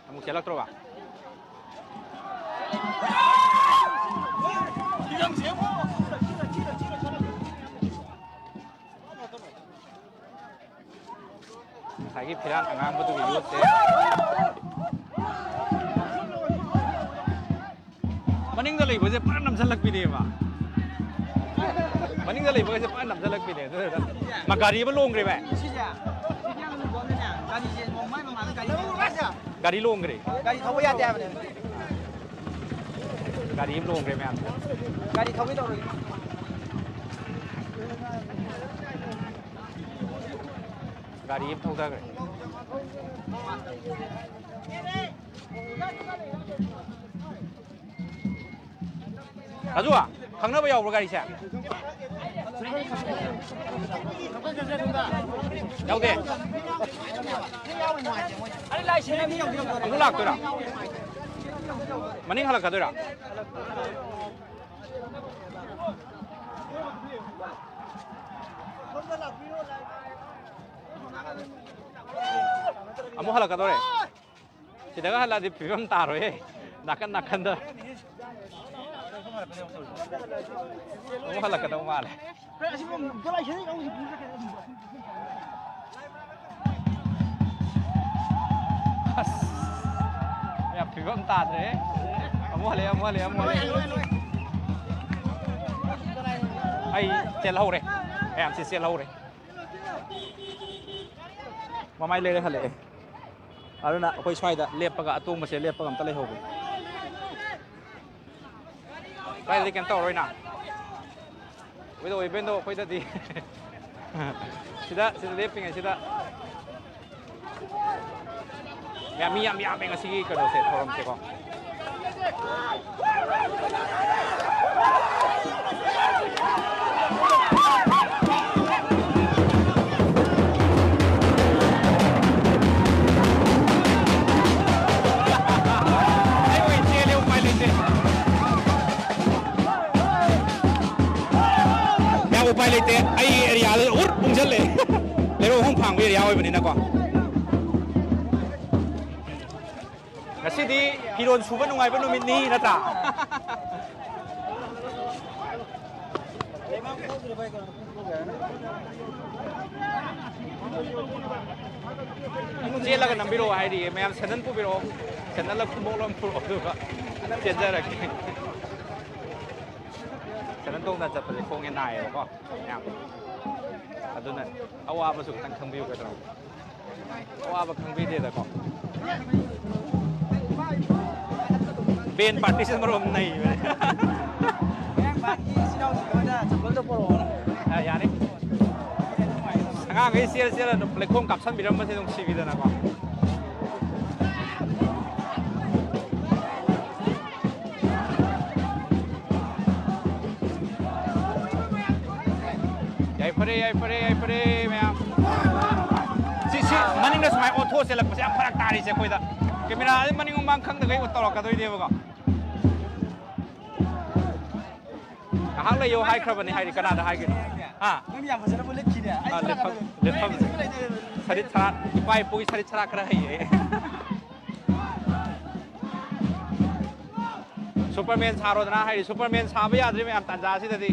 ꯑꯃꯨꯛ ꯆꯦꯜꯂꯛꯇ꯭ꯔꯣꯕ? ꯉꯁꯥꯏꯒꯤ ꯐꯤꯔꯥꯟ ꯑꯉꯥꯡꯕꯗꯨꯒꯤ ꯌꯣꯠꯁꯦ ꯃꯅꯤꯡꯗ ꯂꯩꯕꯁꯦ ꯄꯨꯔꯥ ꯅꯝꯁꯤꯜꯂꯛꯄꯤꯅꯦꯕ꯫ ꯃꯅꯤꯡꯗ ꯂꯩꯕꯒꯁꯦ ꯄꯨꯔꯥ ꯅꯝꯁꯤꯜꯂꯛꯄꯤꯅꯦ꯫ ꯑꯗꯨꯗ ꯃꯥ ꯒꯥꯔꯤ ꯑꯃ ꯂꯣꯡꯈ꯭ꯔꯦ, ꯚꯥꯏ꯫ ꯁꯤꯁꯦ, ꯁꯤꯁꯦ ꯌꯥꯝ ꯂꯨꯕ ꯑꯃꯅꯅꯦ, ꯒꯥꯔꯤꯁꯦ ꯅꯣꯡꯃꯩ ꯃꯃꯥꯡꯗ ꯒꯥꯔꯤ ꯂꯩꯔꯨꯔꯁꯦ꯫ ꯒꯥꯔꯤ ꯂꯣꯡꯈ꯭ꯔꯦ꯫ ꯒꯥꯔꯤ ꯊꯧꯕ ꯌꯥꯗꯦ ꯍꯥꯏꯕꯅꯦ꯫ ꯒꯥꯔꯤ ꯑꯃ ꯂꯣꯡꯈ꯭ꯔꯦ ꯃꯌꯥꯝ꯫ ꯒꯥꯔꯤ ꯊꯧꯒꯦ ꯇꯧꯔꯣꯏ꯫ ꯒꯥꯔꯤ ꯑꯃ ꯊꯧꯊꯈ꯭ꯔꯦ꯫ ꯔꯥꯖꯨ, ꯈꯪꯅꯕ ꯌꯥꯎꯕ꯭ꯔꯣ ꯒꯥꯔꯤꯁꯦ? ꯌꯥꯎꯗꯦ꯫ ꯑꯃꯨꯛ ꯂꯥꯛꯇꯣꯏꯔꯥ? ꯃꯅꯤꯡ ꯍꯜꯂꯛꯀꯗꯣꯏꯔꯥ? ꯑꯃꯨꯛ ꯍꯜꯂꯛꯀꯗꯧꯔꯦ꯫ ꯁꯤꯗꯒ ꯍꯜꯂꯛꯑꯗꯤ ꯐꯤꯕꯝ ꯇꯥꯔꯣꯏꯍꯦ꯫ ꯅꯥꯀꯟ ꯅꯥꯀꯟꯗ꯫ ꯑꯃꯨꯛ ꯍꯜꯂꯛꯀꯗꯧ ꯃꯥꯜꯂꯦ꯫ ꯑꯁ꯫ ꯌꯥꯝ ꯐꯤꯕꯝ ꯇꯥꯗ꯭ꯔꯦꯍꯦ꯫ ꯑꯃꯨꯛ ꯍꯜꯂꯛꯑꯦ, ꯑꯃꯨꯛ ꯍꯜꯂꯛꯑꯦ, ꯑꯃꯨꯛ ꯍꯜꯂꯛꯑꯦ꯫ ꯑꯩ ꯆꯦꯜꯍꯧꯔꯦ꯫ ꯃꯌꯥꯝꯁꯤ ꯆꯦꯜꯍꯧꯔꯦ꯫ ꯃꯃꯥꯏ ꯂꯩꯔ ꯍꯜꯂꯛꯑꯦ꯫ ꯑꯗꯨꯅ ꯑꯩꯈꯣꯏ ꯁ꯭ꯋꯥꯏꯗ ꯂꯦꯞꯄꯒ, ꯑꯇꯣꯡꯕꯁꯦ ꯂꯦꯞꯄꯒ ꯑꯝꯇ ꯂꯩꯍꯧꯒꯦ꯫ ꯁ꯭ꯋꯥꯏꯗꯗꯤ ꯀꯩꯝ ꯇꯧꯔꯔꯣꯏꯅ꯫ ꯑꯣꯏꯗꯧ ꯑꯣꯏꯕꯦꯟꯗꯣ ꯑꯩꯈꯣꯏꯗꯗꯤ꯫ ꯁꯤꯗ, ꯁꯤꯗ ꯂꯦꯞꯄꯤꯉꯩꯁꯤꯗ꯫ ꯃꯌꯥꯝ, ꯃꯤ ꯌꯥꯝ ꯌꯥꯝꯃꯦ ꯉꯁꯤꯒꯤ ꯀꯩꯅꯣꯁꯦ, ꯊꯧꯔꯝꯁꯦꯀꯣ꯫ ꯑꯩ ꯑꯣꯏ ꯆꯦꯜꯂꯦ, ꯎꯄꯥꯏ ꯂꯩꯇꯦ꯫ ꯌꯥꯝ ꯎꯄꯥꯏ ꯂꯩꯇꯦ꯫ ꯑꯩ ꯑꯦꯔꯤꯌꯥꯗ ꯎꯔ ꯄꯨꯡꯁꯜꯂꯦ꯫ ꯂꯩꯔꯣꯛ ꯑꯍꯨꯝ ꯐꯥꯡꯕ ꯑꯦꯔꯤꯌꯥ ꯑꯣꯏꯕꯅꯤꯅꯀꯣ꯫ ꯉꯁꯤꯗꯤ ꯐꯤꯔꯣꯜ ꯁꯨꯕ ꯅꯨꯡꯉꯥꯏꯕ ꯅꯨꯃꯤꯠꯅꯤ ꯅꯠꯇ꯭ꯔꯥ? ꯆꯦꯜꯂꯒ ꯅꯝꯕꯤꯔꯛꯑꯣ ꯍꯥꯏꯔꯤꯌꯦ ꯃꯌꯥꯝ, ꯁꯦꯟꯗꯟ ꯄꯨꯕꯤꯔꯛꯑꯣ, ꯁꯦꯟꯗꯜ ꯑꯃ ꯈꯨꯃꯣꯛꯂꯣ ꯑꯃ ꯄꯨꯔꯛꯑꯣ, ꯑꯗꯨꯒ ꯆꯦꯟꯖꯔꯒꯦ꯫ ꯁꯦꯟꯗꯟ ꯇꯣꯡꯗꯅ ꯆꯠꯄꯁꯦ ꯈꯣꯡꯁꯦ ꯅꯥꯏꯌꯦꯕꯀꯣ ꯃꯌꯥꯝ, ꯑꯗꯨꯅ ꯑꯋꯥꯕꯁꯨ ꯈꯤꯇꯪ ꯈꯪꯕꯤꯌꯨ ꯀꯩꯗꯧꯔꯒꯦ꯫ ꯑꯋꯥꯕ ꯈꯪꯕꯤꯗꯦꯗꯀꯣ꯫ ꯕꯦꯟ ꯄꯥꯔꯇꯤꯁꯤꯅ ꯃꯔꯣꯝ ꯅꯩꯕꯅꯦ꯫ ꯃꯌꯥꯡ ꯏꯝꯐꯥꯜꯒꯤ ꯏꯆꯤꯜ ꯏꯅꯥꯎꯁꯤꯡꯗ ꯑꯣꯏꯅ ꯆꯄꯜꯗꯣ ꯄꯣꯔꯛꯑꯣꯅ꯫ ꯑ, ꯌꯥꯅꯤ꯫ ꯑꯉꯥꯡꯈꯩ ꯆꯦꯜ ꯆꯦꯜꯂ ꯑꯗꯨꯝ ꯂꯩꯈꯣꯝ ꯀꯥꯞꯁꯟꯕꯤꯔꯝꯕꯁꯦ ꯅꯨꯡꯁꯤꯕꯤꯗꯅꯀꯣ꯫ ꯌꯥꯏꯐꯔꯦ, ꯌꯥꯏꯐꯔꯦ, ꯌꯥꯏꯐꯔꯦ, ꯃꯌꯥꯝ꯫ ꯁꯤ, ꯁꯤ ꯃꯅꯤꯡꯗ ꯁꯨꯃꯥꯏꯅ ꯑꯣꯟꯊꯣꯛꯑ ꯆꯦꯜꯂꯛꯄꯁꯦ ꯌꯥꯝ ꯐꯔꯛ ꯇꯥꯔꯤꯁꯦ ꯑꯩꯈꯣꯏꯗ꯫ ꯀꯦꯃꯦꯔꯥꯁꯦ ꯃꯅꯤꯡ ꯃꯃꯥꯡ ꯈꯪꯗꯈꯩ ꯇꯧꯔꯛꯀꯗꯣꯏꯅꯦꯕꯀꯣ꯫ ꯉꯥꯏꯍꯥꯛ ꯂꯩꯌꯣ ꯍꯥꯏꯈ꯭ꯔꯕꯅꯦ ꯍꯥꯏꯗꯤ ꯀꯅꯥꯗ ꯍꯥꯏꯒꯦ? ꯍꯥ? ꯅꯪ ꯌꯥꯝ ꯐꯖꯅꯕꯨ ꯂꯤꯠꯈꯤꯅꯦ꯫ ꯑꯩ ꯑꯥ, ꯂꯤꯠꯐꯝ, ꯂꯤꯠꯐꯝ꯫ ꯁꯔꯤꯠ ꯁꯔꯥꯠ, ꯏꯄꯥ ꯏꯄꯨꯒꯤ ꯁꯔꯤꯠ ꯁꯔꯥꯠ ꯈꯔ ꯍꯩꯌꯦ꯫ ꯁꯨꯄꯔꯃꯦꯟ ꯁꯥꯔꯣꯗꯅ ꯍꯥꯏꯔꯤ꯫ ꯁꯨꯄꯔꯃꯦꯟ ꯁꯥꯕ ꯌꯥꯗ꯭ꯔꯤ ꯃꯌꯥꯝ ꯇꯥꯟꯖꯥꯁꯤꯗꯗꯤ꯫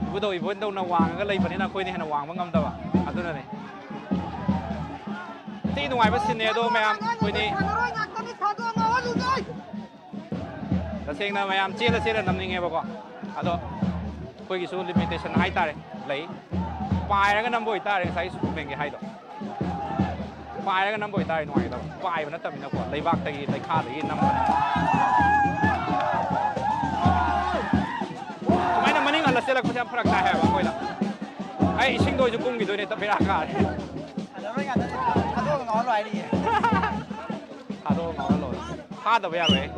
ꯏꯕꯨꯙꯧ ꯏꯕꯣꯟꯗꯧꯅ ꯋꯥꯡꯉꯒ ꯂꯩꯕꯅꯤꯅ ꯑꯩꯈꯣꯏꯅ ꯍꯦꯟꯅ ꯋꯥꯡꯕ ꯉꯝꯗꯕ꯫ ꯑꯗꯨꯅꯅꯦ꯫ ꯊꯤ ꯅꯨꯡꯉꯥꯏꯕ ꯁꯤꯟꯅꯦ ꯑꯗꯣ ꯃꯌꯥꯝ ꯑꯩꯈꯣꯏꯗꯤ꯫ ꯁꯥꯟꯅꯔꯣꯏ ꯉꯥꯛꯇꯅꯤ, ꯊꯥꯗꯣꯛꯑꯝꯃꯣ, ꯍꯜꯂꯨꯁꯦ꯫ ꯇꯁꯦꯡꯅ ꯃꯌꯥꯝ ꯆꯦꯜꯂ ꯆꯦꯜꯂ ꯅꯝꯅꯤꯡꯉꯦꯕꯀꯣ꯫ ꯑꯗꯣ ꯑꯩꯈꯣꯏꯒꯤꯁꯨ ꯂꯤꯃꯤꯇꯦꯁꯟ ꯍꯥꯏꯇꯥꯔꯦ ꯂꯩ꯫ ꯄꯥꯏꯔꯒ ꯅꯝꯕ ꯑꯣꯏꯇꯥꯔꯦ ꯉꯁꯥꯏꯒꯤ ꯁꯨꯄꯔꯃꯦꯟꯒꯤ ꯍꯥꯏꯗꯣ꯫ ꯄꯥꯏꯔꯒ ꯅꯝꯕ ꯑꯣꯏꯇꯥꯔꯦ ꯅꯨꯡꯉꯥꯏꯒꯗꯕ꯫ ꯄꯥꯏꯕ ꯅꯠꯇꯕꯅꯤꯅꯀꯣ, ꯂꯩꯕꯥꯛꯇꯒꯤ, ꯂꯩꯈꯥꯗꯒꯤ ꯅꯝꯕꯅꯤꯅ꯫ ꯁꯨꯃꯥꯏꯅ ꯃꯅꯤꯡ ꯍꯜꯂ ꯆꯦꯜꯂꯛꯄꯁꯦ ꯌꯥꯝ ꯐꯔꯛ ꯇꯥꯏ ꯍꯥꯏꯕ ꯑꯩꯈꯣꯏꯗ꯫ ꯑꯩ ꯏꯁꯤꯡꯗ ꯑꯣꯏꯁꯨ ꯀꯨꯝꯈꯤꯗꯣꯏꯅꯦ, ꯕꯦꯔꯥ ꯀꯥꯔꯦ꯫ ꯁꯥꯟꯅꯔꯣꯏ ꯉꯥꯛꯇꯅꯦ, ꯊꯥꯗꯣꯛꯑꯒ ꯉꯥꯎꯍꯜꯂꯣ ꯍꯥꯏꯔꯤꯌꯦ꯫ ꯊꯥꯗꯣꯛꯑ ꯉꯥꯎꯍꯜꯂꯣ꯫ ꯐꯥꯗꯕ ꯌꯥꯔꯣꯏ꯫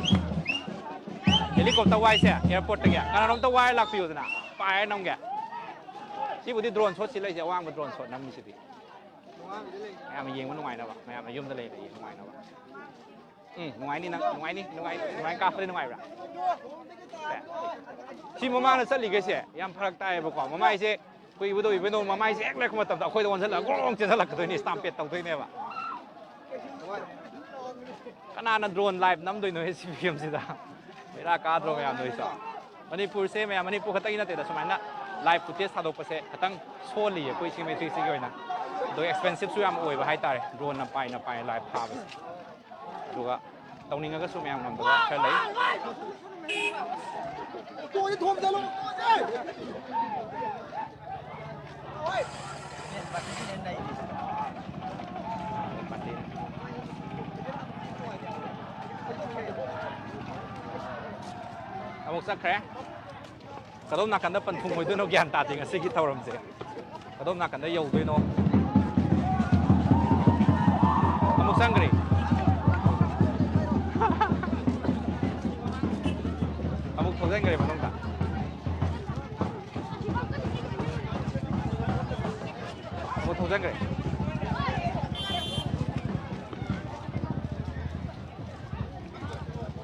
ꯍꯦꯂꯤꯀꯣꯞꯇꯔ ꯋꯥꯏꯁꯦ ꯑꯦꯌꯥꯔꯄꯣꯔꯠꯇꯒꯤ꯫ ꯀꯅꯥꯅꯣꯝꯇ ꯋꯥꯏꯔ ꯂꯥꯛꯄꯤꯌꯨꯗꯅ꯫ ꯄꯥꯏꯔ ꯅꯝꯒꯦ꯫ ꯁꯤꯕꯨꯗꯤ ꯗ꯭ꯔꯣꯟ ꯁꯣꯠ ꯁꯤ ꯂꯩꯁꯦ, ꯑꯋꯥꯡꯕ ꯗ꯭ꯔꯣꯟ ꯁꯣꯠ ꯅꯝꯃꯤꯁꯤꯗꯤ꯫ ꯃꯌꯥꯝ ꯌꯦꯡꯕ ꯅꯨꯡꯉꯥꯏꯅꯕ, ꯃꯌꯥꯝꯅ ꯌꯨꯝꯗ ꯂꯩꯕ ꯌꯦꯡꯕ ꯅꯨꯡꯉꯥꯏꯅꯕ꯫ ꯎꯝ, ꯅꯨꯡꯉꯥꯏꯅꯤ ꯅꯪ, ꯅꯨꯡꯉꯥꯏꯅꯤ, ꯅꯨꯡꯉꯥꯏꯅꯤ, ꯅꯨꯡꯉꯥꯏꯅ ꯀꯥꯞꯄꯗꯤ ꯅꯨꯡꯉꯥꯏꯕ꯭ꯔꯥ? ꯁꯦ꯫ ꯁꯤ ꯃꯃꯥꯡꯗ ꯆꯠꯂꯤꯈꯩꯁꯦ ꯌꯥꯝ ꯐꯔꯛ ꯇꯥꯏꯌꯦꯕꯀꯣ꯫ ꯃꯃꯥꯏꯁꯦ ꯑꯩꯈꯣꯏ ꯏꯕꯨꯙꯧ ꯏꯕꯨꯙꯧ ꯃꯃꯥꯏꯁꯦ ꯍꯦꯛ ꯂꯩꯔꯛꯄ ꯃꯇꯝꯗ ꯑꯩꯈꯣꯏꯗ ꯑꯣꯟꯁꯤꯜꯂꯒ ꯒ꯭ꯔꯣꯡ ꯆꯦꯟꯁꯤꯜꯂꯛꯀꯗꯣꯏꯅꯤ, ꯁ꯭ꯇꯥꯝꯄꯦꯠ ꯇꯧꯗꯣꯏꯅꯦꯕ꯫ ꯀꯅꯥꯅ ꯗ꯭ꯔꯣꯟ ꯂꯥꯏꯚ ꯅꯝꯗꯣꯏꯅꯣ ꯁꯤ ꯐꯤꯕꯝꯁꯤꯗ? ꯕꯦꯔꯥ ꯀꯥꯗ꯭ꯔꯣ ꯃꯌꯥꯝ ꯅꯣꯏꯁꯨ? ꯃꯅꯤꯄꯨꯔꯁꯦ ꯃꯌꯥꯝ, ꯃꯅꯤꯄꯨꯔ ꯈꯛꯇꯒꯤ ꯅꯠꯇꯦꯗ, ꯁꯨꯃꯥꯏꯅ ꯂꯥꯏꯚ ꯐꯨꯇꯦꯖ ꯊꯥꯗꯣꯛꯄꯁꯦ ꯈꯤꯇꯪ ꯁꯣꯜꯂꯤꯌꯦ ꯑꯩꯈꯣꯏ ꯁꯤꯃꯤꯇ꯭ꯔꯤꯁꯤꯒꯤ ꯑꯣꯏꯅ꯫ ꯑꯗꯣ ꯑꯦꯛꯁꯄꯦꯟꯁꯤꯞꯁꯨ ꯌꯥꯝ ꯑꯣꯏꯕ ꯍꯥꯏꯇꯥꯔꯦ, ꯗ꯭ꯔꯣꯟꯅ ꯄꯥꯏꯅ ꯄꯥꯏꯅ ꯂꯥꯏꯚ ꯊꯥꯕꯁꯦ꯫ ꯑꯗꯨꯒ ꯇꯧꯅꯤꯡꯉꯒꯁꯨ ꯃꯌꯥꯝ ꯉꯝꯗꯕ ꯈꯔ ꯂꯩ꯫ ꯆꯠꯈ꯭ꯔꯦ꯫ ꯀꯗꯣꯝ ꯅꯥꯀꯟꯗ ꯄꯟꯊꯨꯡ ꯑꯣꯏꯗꯣꯏꯅꯣ ꯒ꯭ꯌꯥꯟ ꯇꯥꯗꯦ ꯉꯁꯤꯒꯤ ꯊꯧꯔꯝꯁꯦ꯫ ꯀꯗꯣꯝ ꯅꯥꯀꯟꯗ ꯌꯧꯗꯣꯏꯅꯣ? ꯑꯃꯨꯛ ꯆꯪꯈ꯭ꯔꯦ꯫ ꯑꯃꯨꯛ ꯊꯧꯖꯤꯟꯈ꯭ꯔꯦ ꯃꯅꯨꯡꯗ꯫ ꯑꯃꯨꯛ ꯊꯧꯖꯤꯟꯈ꯭ꯔꯦ꯫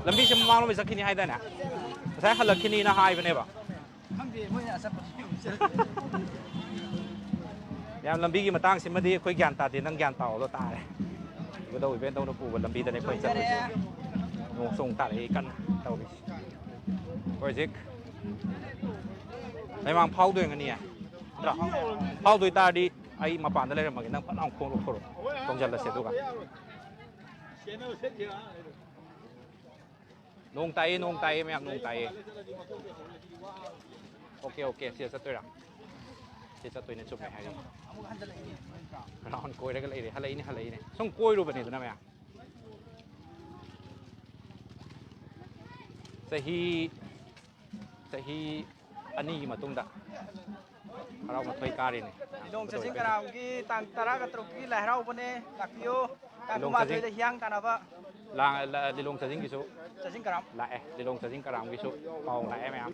ꯂꯝꯕꯤꯁꯦ ꯃꯃꯥꯡꯂꯣꯝꯗ ꯆꯠꯈꯤꯅꯤ ꯍꯥꯏꯗꯥꯏꯅꯦ? ꯉꯁꯥꯏ ꯍꯜꯂꯛꯈꯤꯅꯤꯅ ꯍꯥꯏꯕꯅꯦꯕ꯫ ꯈꯪꯗꯦ, ꯃꯣꯏꯅ ꯑꯆꯠꯄꯗꯨ ꯌꯦꯡꯉꯨꯁꯦ꯫ ꯌꯥꯝ ꯂꯝꯕꯤꯒꯤ ꯃꯇꯥꯡꯁꯤꯃꯗꯤ ꯑꯩꯈꯣꯏ ꯒ꯭ꯌꯥꯟ ꯇꯥꯗꯦ, ꯅꯪ ꯒ꯭ꯌꯥꯟ ꯇꯥꯑꯣꯗꯣ ꯇꯥꯔꯦ꯫ ꯏꯕꯨꯙꯧ ꯏꯕꯦꯟꯗꯧꯅ ꯄꯨꯕ ꯂꯝꯕꯤꯗꯅꯦ ꯑꯩꯈꯣꯏ ꯆꯠꯂꯤꯁꯦ꯫ ꯅꯣꯡ ꯆꯣꯡ ꯇꯥꯔꯛꯏ ꯀꯟꯅ ꯇꯧꯔꯤꯁꯦ꯫ ꯑꯩꯈꯣꯏ ꯍꯧꯖꯤꯛ ꯂꯩꯃꯥꯡ ꯐꯥꯎꯗꯣꯏ ꯑꯣꯏꯔꯝꯒꯅꯤꯌꯦ꯫ ꯅꯠꯇ꯭ꯔꯣ? ꯐꯥꯎꯗꯣꯏ ꯇꯥꯔꯗꯤ ꯑꯩ ꯃꯄꯥꯟꯗ ꯂꯩꯔꯝꯃꯒꯦ, ꯅꯪ ꯐꯠ ꯂꯥꯎ ꯈꯣꯡ ꯂꯧꯊꯣꯔꯛꯑꯣ꯫ ꯇꯣꯡꯁꯤꯜꯂꯁꯦ ꯑꯗꯨꯒ꯫ ꯅꯣꯡ ꯇꯥꯏꯌꯦ, ꯅꯣꯡ ꯇꯥꯏꯌꯦ ꯃꯌꯥꯝ, ꯅꯣꯡ ꯇꯥꯏꯌꯦ꯫ ꯑꯣꯀꯦ, ꯑꯣꯀꯦ, ꯁꯤꯗ ꯆꯠꯇꯣꯏꯔꯥ? ꯁꯤ ꯆꯠꯇꯣꯏꯅꯦ, ꯆꯨꯝꯃꯦ ꯍꯥꯏꯔꯤ꯫ ꯔꯥꯎꯟ ꯀꯣꯏꯔꯒ ꯂꯩꯔꯦ, ꯍꯜꯂꯛꯏꯅꯦ, ꯍꯜꯂꯛꯏꯅꯦ꯫ ꯁꯨꯝ ꯀꯣꯏꯔꯨꯕꯅꯤꯗꯅ ꯃꯌꯥꯝ꯫ ꯆꯍꯤ, ꯆꯍꯤ ꯑꯅꯤꯒꯤ ꯃꯇꯨꯡꯗ ꯍꯔꯥꯎ ꯃꯊꯣꯏ ꯀꯥꯔꯤꯅꯦ꯫ ꯂꯤꯂꯣꯡ ꯆꯥꯖꯤꯡ ꯀꯔꯥꯝꯒꯤ ꯇꯥꯡ ꯇꯔꯥꯒ ꯇꯔꯨꯛꯀꯤ ꯂꯥꯏ ꯍꯔꯥꯎꯕꯅꯦ, ꯂꯥꯛꯄꯤꯌꯨ꯫ ꯇꯥꯡ ꯂꯤꯂꯣꯡ ꯆꯥꯖꯤꯡ ꯀꯨꯟꯃꯥꯊꯣꯏꯗ ꯍꯤꯌꯥꯡ ꯇꯥꯟꯅꯕ꯫ ꯂꯥ-, ꯂ-, ꯂꯤꯂꯣꯡ ꯆꯥꯖꯤꯡꯒꯤꯁꯨ ꯆꯥꯖꯤꯡ ꯀꯔꯥꯝ꯫ ꯂꯥꯛꯑꯦ, ꯂꯤꯂꯣꯡ ꯆꯥꯖꯤꯡ ꯀꯔꯥꯝꯒꯤꯁꯨ ꯄꯥꯎ ꯂꯥꯛꯑꯦ ꯃꯌꯥꯝ꯫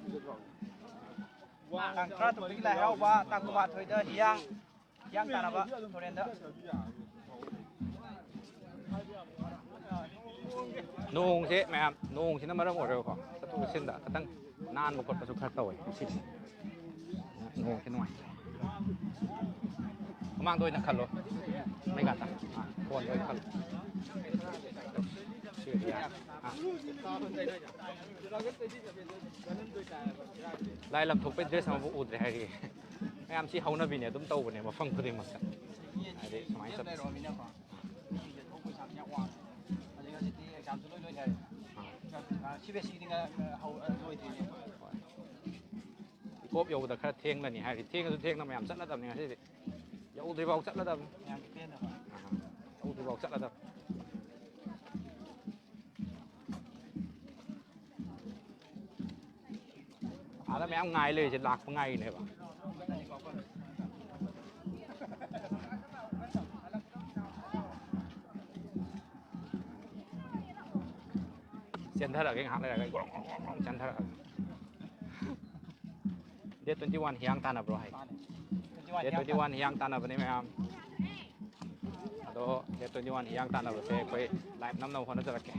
ꯇꯥꯡ ꯇꯔꯥꯇꯔꯨꯛꯇꯒꯤ ꯂꯥꯏ ꯍꯔꯥꯎꯕ, ꯇꯥꯡ ꯀꯨꯟꯃꯥꯊꯣꯏꯗ ꯍꯤꯌꯥꯡ, ꯍꯤꯌꯥꯡ ꯇꯥꯟꯅꯕ ꯇꯨꯔꯦꯟꯗ꯫ ꯅꯣꯡꯁꯦ ꯃꯌꯥꯝ, ꯅꯣꯡꯁꯤꯅ ꯃꯔꯝ ꯑꯣꯏꯔꯒꯀꯣ, ꯆꯠꯊꯣꯛ ꯆꯠꯁꯤꯟꯗ ꯈꯤꯇꯪ ꯅꯥꯟꯕ ꯈꯣꯠꯄꯁꯨ ꯈꯔ ꯇꯧꯋꯦ ꯉꯁꯤꯁꯦ꯫ ꯅꯣꯡꯁꯦ ꯅꯨꯡꯉꯥꯏꯇꯦ꯫ ꯃꯃꯥꯡꯗ ꯑꯣꯏꯅ ꯈꯜꯂꯣ꯫ ꯃꯩ ꯉꯥꯛꯇ꯫ ꯑꯥ, ꯐꯣꯟꯗ ꯑꯣꯏꯅ ꯈꯜꯂꯣ꯫ ꯁꯤ ꯑꯣꯏꯗꯤ ꯌꯥꯔꯦ꯫ ꯑꯥ꯫ ꯂꯥꯏ ꯂꯝ ꯊꯣꯛꯄꯩ ꯗ꯭ꯔꯦꯁ ꯑꯃꯐꯥꯎ ꯎꯗ꯭ꯔꯦ ꯍꯥꯏꯔꯤ꯫ ꯃꯌꯥꯝ ꯁꯤ ꯍꯧꯅꯕꯤꯅꯦ, ꯑꯗꯨꯝ ꯇꯧꯕꯅꯦ ꯃꯐꯝ ꯈꯨꯗꯤꯡꯃꯛꯇ꯫ ꯍꯥꯏꯗꯤ ꯁꯨꯃꯥꯏꯅ ꯆꯠꯄꯁꯦ꯫ ꯂꯩꯔꯨꯔꯃꯤꯅꯀꯣ꯫ ꯃꯤꯁꯦ ꯊꯣꯛꯄꯒꯤ ꯆꯥꯡꯁꯦ ꯌꯥꯝ ꯋꯥꯡꯉꯦ꯫ ꯑꯗꯒꯤ ꯍꯧꯖꯤꯛꯇꯤ ꯑꯦꯛꯖꯥꯝꯁꯨ ꯂꯣꯏ ꯂꯣꯏꯅꯔꯦ꯫ ꯑꯥ꯫ ꯁꯤ ꯕꯤ ꯑꯦꯁ ꯁꯤꯗꯤ ꯉ-, ꯍꯧ-, ꯂꯣꯏꯗ꯭ꯔꯤꯅꯦ꯫ ꯍꯣꯏ꯫ ꯏꯀꯣꯞ ꯌꯧꯕꯗ ꯈꯔ ꯊꯦꯡꯂꯅꯤ ꯍꯥꯏꯔꯗꯤ, ꯊꯦꯡꯉꯁꯨ ꯊꯦꯡꯅ ꯃꯌꯥꯝ ꯆꯠꯂꯗꯕꯅꯤ ꯉꯁꯤꯗꯤ꯫ ꯌꯧꯗ꯭ꯔꯤꯐꯥꯎ ꯆꯠꯂꯗꯕꯅꯤ꯫ ꯃꯌꯥꯝꯒꯤ ꯄꯦꯟꯅꯕ꯫ ꯑꯥ꯫ ꯌꯧꯗ꯭ꯔꯤꯐꯥꯎ ꯆꯠꯂꯗꯕꯅꯤ꯫ ꯑꯥꯗ ꯃꯌꯥꯝ ꯉꯥꯏ ꯂꯩꯔꯤꯁꯦ ꯂꯥꯛꯄ ꯉꯥꯏꯔꯤꯅꯦꯕ꯫ ꯆꯦꯟꯊꯔꯛꯑꯒꯦ ꯉꯥꯏꯍꯥꯛ ꯂꯩꯔꯒ ꯒ꯭ꯔꯣꯡ ꯒ꯭ꯔꯣꯡ ꯒ꯭ꯔꯣꯡ ꯒ꯭ꯔꯣꯡ ꯆꯦꯟꯊꯔꯛꯑꯒꯦ꯫ Date twenty one ꯍꯤꯌꯥꯡ ꯇꯥꯟꯅꯕ꯭ꯔꯣ ꯍꯥꯏ? Date twenty one ꯍꯤꯌꯥꯡ ꯇꯥꯟꯅꯕꯅꯦ ꯃꯌꯥꯝ꯫ ꯑꯗꯣ date twenty one ꯍꯤꯌꯥꯡ ꯇꯥꯟꯅꯕꯁꯦ ꯑꯩꯈꯣꯏ live ꯅꯝꯅꯕ ꯍꯣꯠꯅꯖꯔꯛꯀꯦ꯫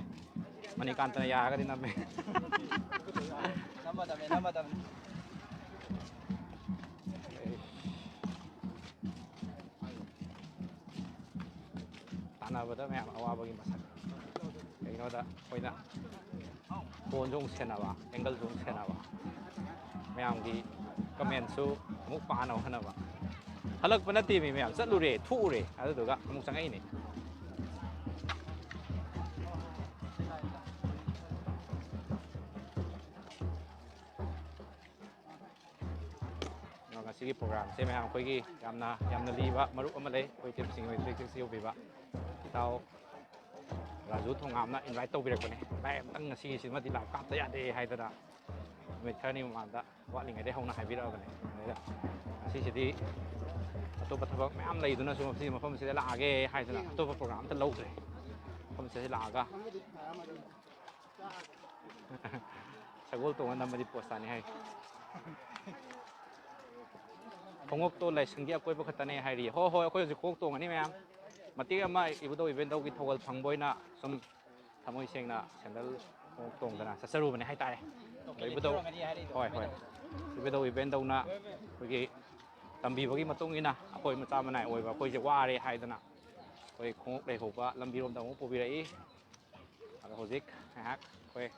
ꯃꯅꯤꯀꯥꯟꯇꯅ ꯌꯥꯔꯒꯗꯤ ꯅꯝꯃꯦ꯫ ꯅꯝꯃꯗꯕꯅꯦ, ꯅꯝꯃꯗꯕꯅꯦ꯫ ꯇꯥꯟꯅꯕꯗ ꯃꯌꯥꯝ ꯑꯋꯥꯕꯒꯤ ꯃꯁꯛ꯫ ꯀꯩꯒꯤꯅꯣꯗ ꯑꯩꯈꯣꯏꯅ phoneꯁꯨ ꯑꯃꯨꯛ ꯁꯦꯟꯅꯕ, angleꯁꯨ ꯑꯃꯨꯛ ꯁꯦꯟꯅꯕ, ꯃꯌꯥꯝꯒꯤ commentꯁꯨ ꯑꯃꯨꯛ ꯄꯥꯅꯕ ꯍꯣꯠꯅꯕ꯫ ꯍꯜꯂꯛꯄ ꯅꯠꯇꯦ ꯃꯤ ꯃꯌꯥꯝ, ꯆꯠꯂꯨꯔꯦ, ꯊꯣꯛꯎꯔꯦ, ꯑꯗꯨꯗꯨꯒ ꯑꯃꯨꯛ ꯆꯪꯉꯛꯏꯅꯦ꯫ ꯑꯗꯣ ꯉꯁꯤꯒꯤ programꯁꯦ ꯃꯌꯥꯝ ꯑꯩꯈꯣꯏꯒꯤ ꯌꯥꯝꯅ, ꯌꯥꯝꯅ ꯂꯤꯕ ꯃꯔꯨꯞ ꯑꯃ ꯂꯩ, ꯑꯩꯈꯣꯏ teamꯁꯤꯡ ꯑꯣꯏ three sixty ꯌꯧꯕꯤꯕ ꯏꯇꯥꯎ ꯔꯥꯖꯨ ꯊꯣꯉꯥꯝꯅ invite ꯇꯧꯕꯤꯔꯛꯄꯅꯦ꯫ ꯚꯥꯏ, ꯑꯝꯇꯪ ꯉꯁꯤꯒꯤꯁꯤꯃꯗꯤ live ꯀꯥꯞꯇ ꯌꯥꯗꯦ ꯍꯥꯏꯗꯅ ꯅꯨꯃꯤꯠ ꯈꯔꯅꯤ ꯃꯃꯥꯡꯗ ꯋꯥꯠꯂꯤꯉꯩꯗꯒꯤ ꯍꯧꯅ ꯍꯥꯏꯕꯤꯔꯛꯑꯕꯅꯦ꯫ ꯑꯗꯨꯗ ꯉꯁꯤꯁꯤꯗꯤ ꯑꯇꯣꯞꯄ ꯊꯕꯛ ꯃꯌꯥꯝ ꯂꯩꯗꯨꯅꯁꯨ ꯃꯁꯤ ꯃꯐꯝꯁꯤꯗ ꯂꯥꯛꯑꯒꯦ ꯍꯥꯏꯗꯅ ꯑꯇꯣꯞꯄ program ꯑꯝꯇ ꯂꯧꯗ꯭ꯔꯦ꯫ ꯃꯐꯝꯁꯤꯗ ꯂꯥꯛꯑꯒ ꯁꯒꯣꯜ ꯇꯣꯡꯉ ꯅꯝꯕꯗꯤ post ꯇꯥꯅꯤ ꯍꯥꯏ꯫ ꯈꯣꯡꯎꯞꯇꯣ ꯂꯥꯏꯁꯪꯒꯤ ꯑꯀꯣꯏꯕ ꯈꯛꯇꯅꯦ ꯍꯥꯏꯔꯤ꯫ ꯍꯣꯏ, ꯍꯣꯏ, ꯑꯩꯈꯣꯏ ꯍꯧꯖꯤꯛ ꯈꯣꯡꯎꯞ ꯇꯣꯡꯉꯅꯤ ꯃꯌꯥꯝ꯫ ꯃꯇꯦꯛ ꯑꯃ ꯏꯕꯨꯙꯧ ꯏꯕꯦꯟꯗꯧꯒꯤ ꯊꯧꯒꯜ ꯐꯪꯕ ꯑꯣꯏꯅ ꯁꯨꯝ ꯊꯃꯣꯏ ꯁꯦꯡꯅ sandal ꯈꯣꯡꯎꯞ ꯇꯣꯡꯗꯅ ꯆꯠꯆꯔꯨꯕꯅꯦ ꯍꯥꯏꯇꯥꯔꯦ꯫ ꯑꯗꯣ ꯏꯕꯨꯙꯧ, ꯍꯣꯏ, ꯍꯣꯏ꯫ ꯏꯕꯨꯙꯧ ꯏꯕꯦꯟꯗꯧꯅ ꯑꯩꯈꯣꯏꯒꯤ ꯇꯝꯕꯤꯕꯒꯤ ꯃꯇꯨꯡ ꯏꯟꯅ ꯑꯩꯈꯣꯏ ꯃꯆꯥ ꯃꯅꯥꯏ ꯑꯣꯏꯕ ꯑꯩꯈꯣꯏꯁꯦ ꯋꯥꯔꯦ ꯍꯥꯏꯗꯅ ꯑꯩꯈꯣꯏ ꯈꯣꯡꯎꯞ ꯂꯩꯍꯧꯕ ꯂꯝꯕꯤꯔꯣꯝꯗ ꯑꯃꯨꯛ ꯄꯨꯕꯤꯔꯛꯏ꯫ ꯑꯗꯣ ꯍꯧꯖꯤꯛ ꯉꯥꯏꯍꯥꯛ ꯑꯩꯈꯣꯏ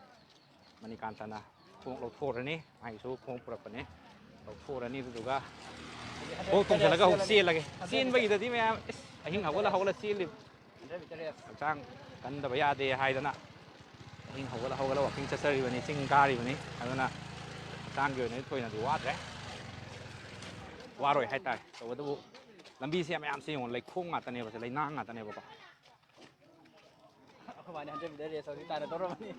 ꯃꯅꯤꯀꯥꯟꯇꯅ ꯈꯣꯡꯎꯞ ꯂꯧꯊꯣꯛꯎꯔꯅꯤ꯫ ꯃꯥꯒꯤꯁꯨ ꯈꯣꯡꯎꯞ ꯄꯨꯔꯛꯄꯅꯦ꯫ ꯂꯧꯊꯣꯛꯎꯔꯅꯤ, ꯑꯗꯨꯗꯨꯒ ꯈꯣꯡꯎꯞ ꯇꯣꯡꯁꯤꯜꯂꯒ ꯑꯃꯨꯛ ꯆꯦꯜꯂꯒꯦ꯫ ꯆꯦꯟꯕꯒꯤꯗꯗꯤ ꯃꯌꯥꯝ ꯏꯁ, ꯑꯍꯤꯡ ꯍꯧꯒꯠꯂ ꯍꯧꯒꯠꯂ ꯆꯦꯜꯂꯤꯕ꯫ ꯍꯛꯆꯥꯡ ꯀꯟꯗꯕ ꯌꯥꯗꯦ ꯍꯥꯏꯗꯅ ꯑꯍꯤꯡ ꯍꯧꯒꯠꯂ ꯍꯧꯒꯠꯂ walking ꯆꯠꯆꯔꯤꯕꯅꯤ, ꯆꯤꯡ ꯀꯥꯔꯤꯕꯅꯤ꯫ ꯑꯗꯨꯅ ꯍꯛꯆꯥꯡꯒꯤ ꯑꯣꯏꯅꯗꯤ ꯊꯣꯏꯅꯗꯤ ꯋꯥꯗ꯭ꯔꯦ, ꯋꯥꯔꯣꯏ ꯍꯥꯏꯇꯥꯔꯦ꯫ ꯇꯧꯕꯇꯕꯨ ꯂꯝꯕꯤꯁꯦ ꯃꯌꯥꯝꯁꯦ ꯌꯦꯡꯉꯣ, ꯂꯩꯈꯣꯝ ꯉꯥꯛꯇꯅꯦꯕ, ꯁꯦ ꯂꯩꯅꯥꯡ ꯉꯥꯛꯇꯅꯦꯕꯀꯣ꯫ ꯑꯩꯈꯣꯏ ꯃꯥꯅꯦ hundred meter race ꯍꯧꯖꯤꯛ ꯇꯥꯟꯅꯗꯧꯔꯕꯅꯤ꯫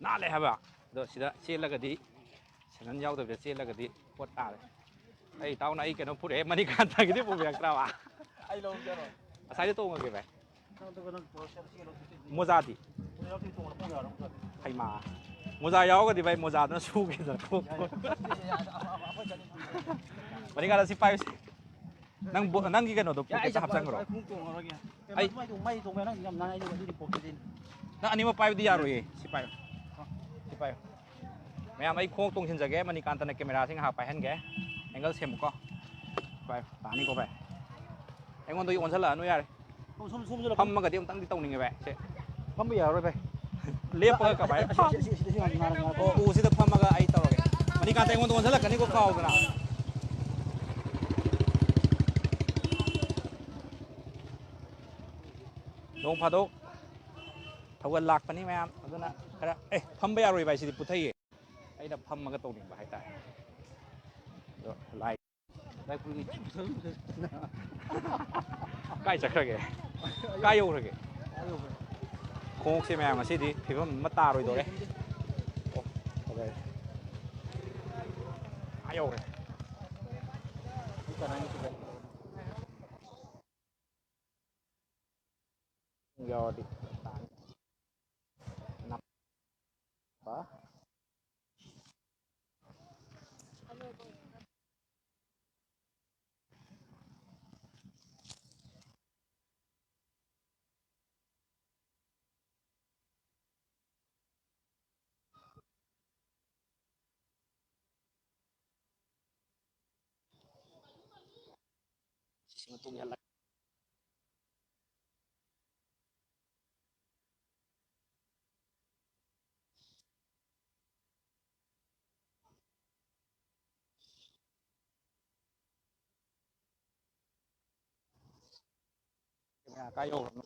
ꯅꯥꯜꯂꯦ ꯍꯥꯏꯕ꯫ ꯑꯗꯣ ꯁꯤꯗ ꯆꯦꯜꯂꯒꯗꯤ, ꯁꯦꯟꯗꯟ ꯌꯥꯎꯗꯕꯤꯗ ꯆꯦꯜꯂꯒꯗꯤ ꯄꯣꯠ ꯇꯥꯔꯦ꯫ ꯑꯩ ꯏꯇꯥꯎꯅ ꯑꯩ ꯀꯩꯅꯣ ꯄꯨꯔꯛꯑꯦ, ꯃꯅꯤꯀꯥꯟꯇꯒꯤꯗꯤ ꯄꯨꯕꯤꯔꯛꯇ꯭ꯔꯕ? ꯑꯩ ꯂꯧꯔꯝꯒꯦꯔꯣ? ꯑꯁꯥꯏꯗ ꯇꯣꯡꯉꯒꯦ ꯚꯥꯏ꯫ ꯅꯪ ꯑꯗꯨꯒ ꯅꯪ ꯄꯨꯔꯛꯑꯣ, ꯁꯦ, ꯁꯦ, ꯁꯦ, ꯁꯦ꯫ ꯃꯣꯖꯥꯗꯤ? ꯃꯣꯖꯥ ꯂꯧꯊꯣꯛ ꯇꯣꯡꯉꯣ, ꯄꯨꯡ ꯌꯥꯔꯣꯏ, ꯃꯣꯖꯥꯗꯤ꯫ ꯍꯩꯃꯥ꯫ ꯃꯣꯖꯥ ꯌꯥꯎꯔꯒꯗꯤ ꯚꯥꯏ, ꯃꯣꯖꯥꯗꯨꯅ ꯁꯨꯒꯦꯗꯅ ꯈꯣꯡ꯫ ꯌꯥꯏ, ꯌꯥꯏ꯫ ꯑꯩꯈꯣꯏ ꯆꯠꯅꯤꯡꯕ꯫ ꯃꯅꯤꯀꯥꯟꯇ, ꯁꯤ ꯄꯥꯏꯌꯨꯁꯦ꯫ ꯅꯪ ꯕꯣ-, ꯅꯪꯒꯤ ꯀꯩꯅꯣꯗꯣ ꯌꯥꯏ, ꯑꯩ ꯄꯣꯀꯦꯠꯇ ꯆꯠꯄ-, ꯍꯥꯞꯆꯟꯈ꯭ꯔꯣ꯫ ꯑꯩ ꯈꯣꯡꯎꯞ ꯇꯣꯡꯉꯔꯣꯏꯒꯦ꯫ ꯑꯩ ꯃꯩ ꯇꯣꯡ-, ꯃꯩ ꯇꯣꯡꯕ ꯅꯪ ꯌꯥꯝ ꯅꯥꯏ, ꯑꯗꯨꯒ ꯑꯗꯨꯗꯤ ꯄꯣꯀꯦꯠꯇꯅꯤ꯫ ꯅꯪ ꯑꯅꯤꯃꯛ ꯄꯥꯏꯕꯗꯤ ꯌꯥꯔꯣꯏꯌꯦ꯫ ꯁꯤ ꯄꯥꯏꯌꯨ꯫ ꯁꯤ ꯄꯥꯏꯌꯨ꯫ ꯃꯌꯥꯝ, ꯑꯩ ꯈꯣꯡꯎꯞ ꯇꯣꯡꯁꯤꯟꯖꯒꯦ, ꯃꯅꯤꯀꯥꯟꯇꯅ ꯀꯦꯃꯦꯔꯥꯁꯤ ꯉꯥꯏꯍꯥꯛ ꯄꯥꯏꯍꯟꯒꯦ꯫ ꯑꯦꯡꯒꯜ ꯁꯦꯝꯃꯨꯀꯣ꯫ ꯄꯥꯏꯌꯨ, ꯇꯥꯅꯤꯀꯣ ꯚꯥꯏ꯫ ꯑꯩꯉꯣꯟꯗ ꯑꯣꯟꯁꯤꯜꯂꯛꯑꯅꯨ ꯌꯥꯔꯦ꯫ ꯁꯣꯝ, ꯁꯣꯝ, ꯁꯣꯝꯁꯨ ꯂꯥꯛꯑꯣ꯫ ꯐꯝꯃꯒꯗꯤ ꯑꯃꯨꯛꯇꯪꯗꯤ ꯇꯧꯅꯤꯡꯉꯦ ꯚꯥꯏ꯫ ꯁꯦ꯫ ꯐꯝꯕ ꯌꯥꯔꯔꯣꯏ ꯚꯥꯏ꯫ ꯂꯦꯞꯄꯒ ꯀꯃꯥꯏꯅ ꯑꯁꯤ, ꯑꯁꯤ, ꯑꯁꯤ, ꯑꯁꯤ ꯌꯥꯝ ꯅꯥꯔꯦ, ꯉꯥꯏꯈꯣ꯫ ꯑꯣ, ꯎꯁꯤꯗ ꯐꯝꯃꯒ ꯑꯩ ꯇꯧꯔꯒꯦ꯫ ꯃꯅꯤꯀꯥꯟꯇ ꯑꯩꯉꯣꯟꯗ ꯑꯣꯟꯁꯤꯜꯂꯛꯀꯅꯤꯀꯣ, ꯀꯥꯎꯗꯅ꯫ ꯅꯣꯡ ꯐꯥꯗꯣꯛ ꯊꯧꯒꯜ ꯂꯥꯛꯄꯅꯤ ꯃꯌꯥꯝ, ꯑꯗꯨꯅ ꯈꯔ, ꯑꯦ, ꯐꯝꯕ ꯌꯥꯔꯣꯏ ꯚꯥꯏ, ꯁꯤꯗꯤ ꯄꯨꯊꯩꯌꯦ꯫ ꯑꯩꯅ ꯐꯝꯃꯒ ꯇꯧꯅꯤꯡꯕ ꯍꯥꯏꯇꯥꯔꯦ꯫ ꯑꯗꯣ ꯂꯥꯏ-, ꯂꯥꯏ ꯄꯨꯔꯤ-, ꯀꯥꯏ ꯆꯠꯈ꯭ꯔꯒꯦ? ꯀꯥꯏ ꯌꯧꯈ꯭ꯔꯒꯦ? ꯀꯥꯏ ꯌꯧꯈ꯭ꯔꯦ? ꯈꯣꯡꯎꯞꯁꯦ ꯃꯌꯥꯝ ꯉꯁꯤꯗꯤ ꯐꯤꯕꯝ ꯑꯃ ꯇꯥꯔꯣꯏꯗꯧꯔꯦ꯫ ꯑꯣ, ꯐꯖꯔꯦ꯫ ꯑꯥ ꯌꯧꯔꯦ꯫ ꯌꯧꯔꯗꯤ ꯇꯥꯅꯤ꯫ ꯅꯞꯄ꯫ ꯁꯤ ꯃꯇꯨꯡ ꯌꯥꯜꯂꯛ-, ꯀꯥꯏ ꯌꯧꯔꯕꯅꯣ?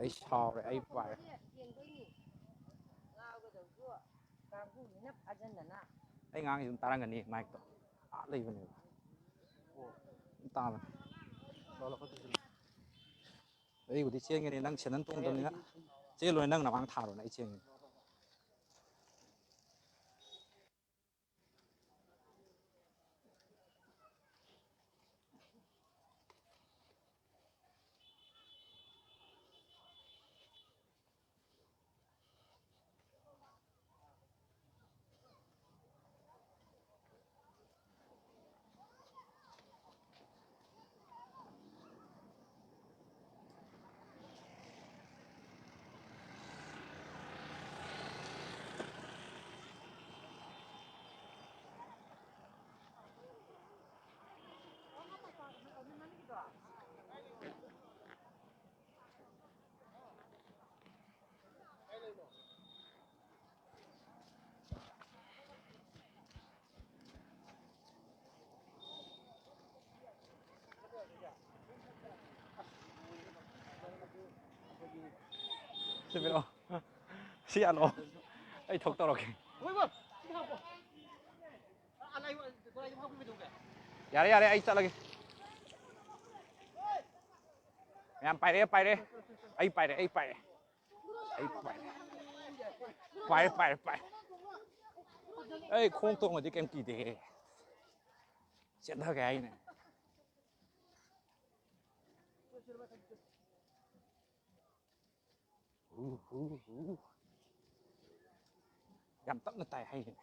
ꯑꯩ ꯁꯥꯎꯔꯦ, ꯑꯩ ꯄꯥꯏꯔꯦ꯫ ꯌꯦꯡꯗꯣꯏꯅꯤ꯫ ꯉꯥꯎꯒꯗꯧꯁꯨ ꯀꯥꯡꯕꯨꯅꯤꯅ ꯐꯥꯖꯟꯗꯅ꯫ ꯑꯩ ꯉꯥꯡꯉꯤ ꯑꯗꯨꯝ ꯇꯥꯔꯝꯒꯅꯤ, ꯃꯥꯏꯛꯇꯣ ꯑꯥ ꯂꯩꯕꯅꯦꯕ꯫ ꯑꯗꯨꯝ ꯇꯥꯕꯅꯦ꯫ ꯑꯩꯕꯨꯗꯤ ꯆꯦꯟꯒꯅꯤ, ꯅꯪ ꯁꯦꯟꯗꯟ ꯇꯣꯡꯗꯕꯅꯤꯅ꯫ ꯆꯦꯜꯂꯣꯏ, ꯅꯪ ꯅꯃꯥꯡ ꯊꯥꯔꯣꯅꯦ, ꯑꯩ ꯆꯦꯟꯒꯅꯤ꯫ ꯁꯤ ꯄꯤꯔꯛꯑꯣ꯫ ꯁꯤ ꯌꯥꯜꯂꯣ꯫ ꯑꯩ ꯊꯣꯛ ꯇꯧꯔꯛꯀꯦ꯫ ꯌꯥꯔꯦ, ꯌꯥꯔꯦ, ꯑꯩ ꯆꯠꯂꯒꯦ꯫ ꯃꯌꯥꯝ ꯄꯥꯏꯔꯛꯑꯦ, ꯄꯥꯏꯔꯛꯑꯦ꯫ ꯑꯩ ꯄꯥꯏꯔꯦ, ꯑꯩ ꯄꯥꯏꯔꯦ꯫ ꯑꯩ ꯄꯥꯏꯔꯦ꯫ ꯄꯥꯏꯔꯦ, ꯄꯥꯏꯔꯦ, ꯄꯥꯏꯔꯦ꯫ ꯑꯩ ꯈꯣꯡ ꯇꯣꯡꯉꯗꯤ ꯀꯩꯝ ꯀꯤꯗꯦꯍꯦ꯫ ꯆꯦꯟꯊꯒꯦ ꯍꯥꯏꯅꯦ꯫ ꯎ, ꯎ, ꯎ꯫ ꯌꯥꯝ ꯇꯞꯅ ꯇꯥꯏ ꯍꯥꯏꯁꯤꯅꯦ꯫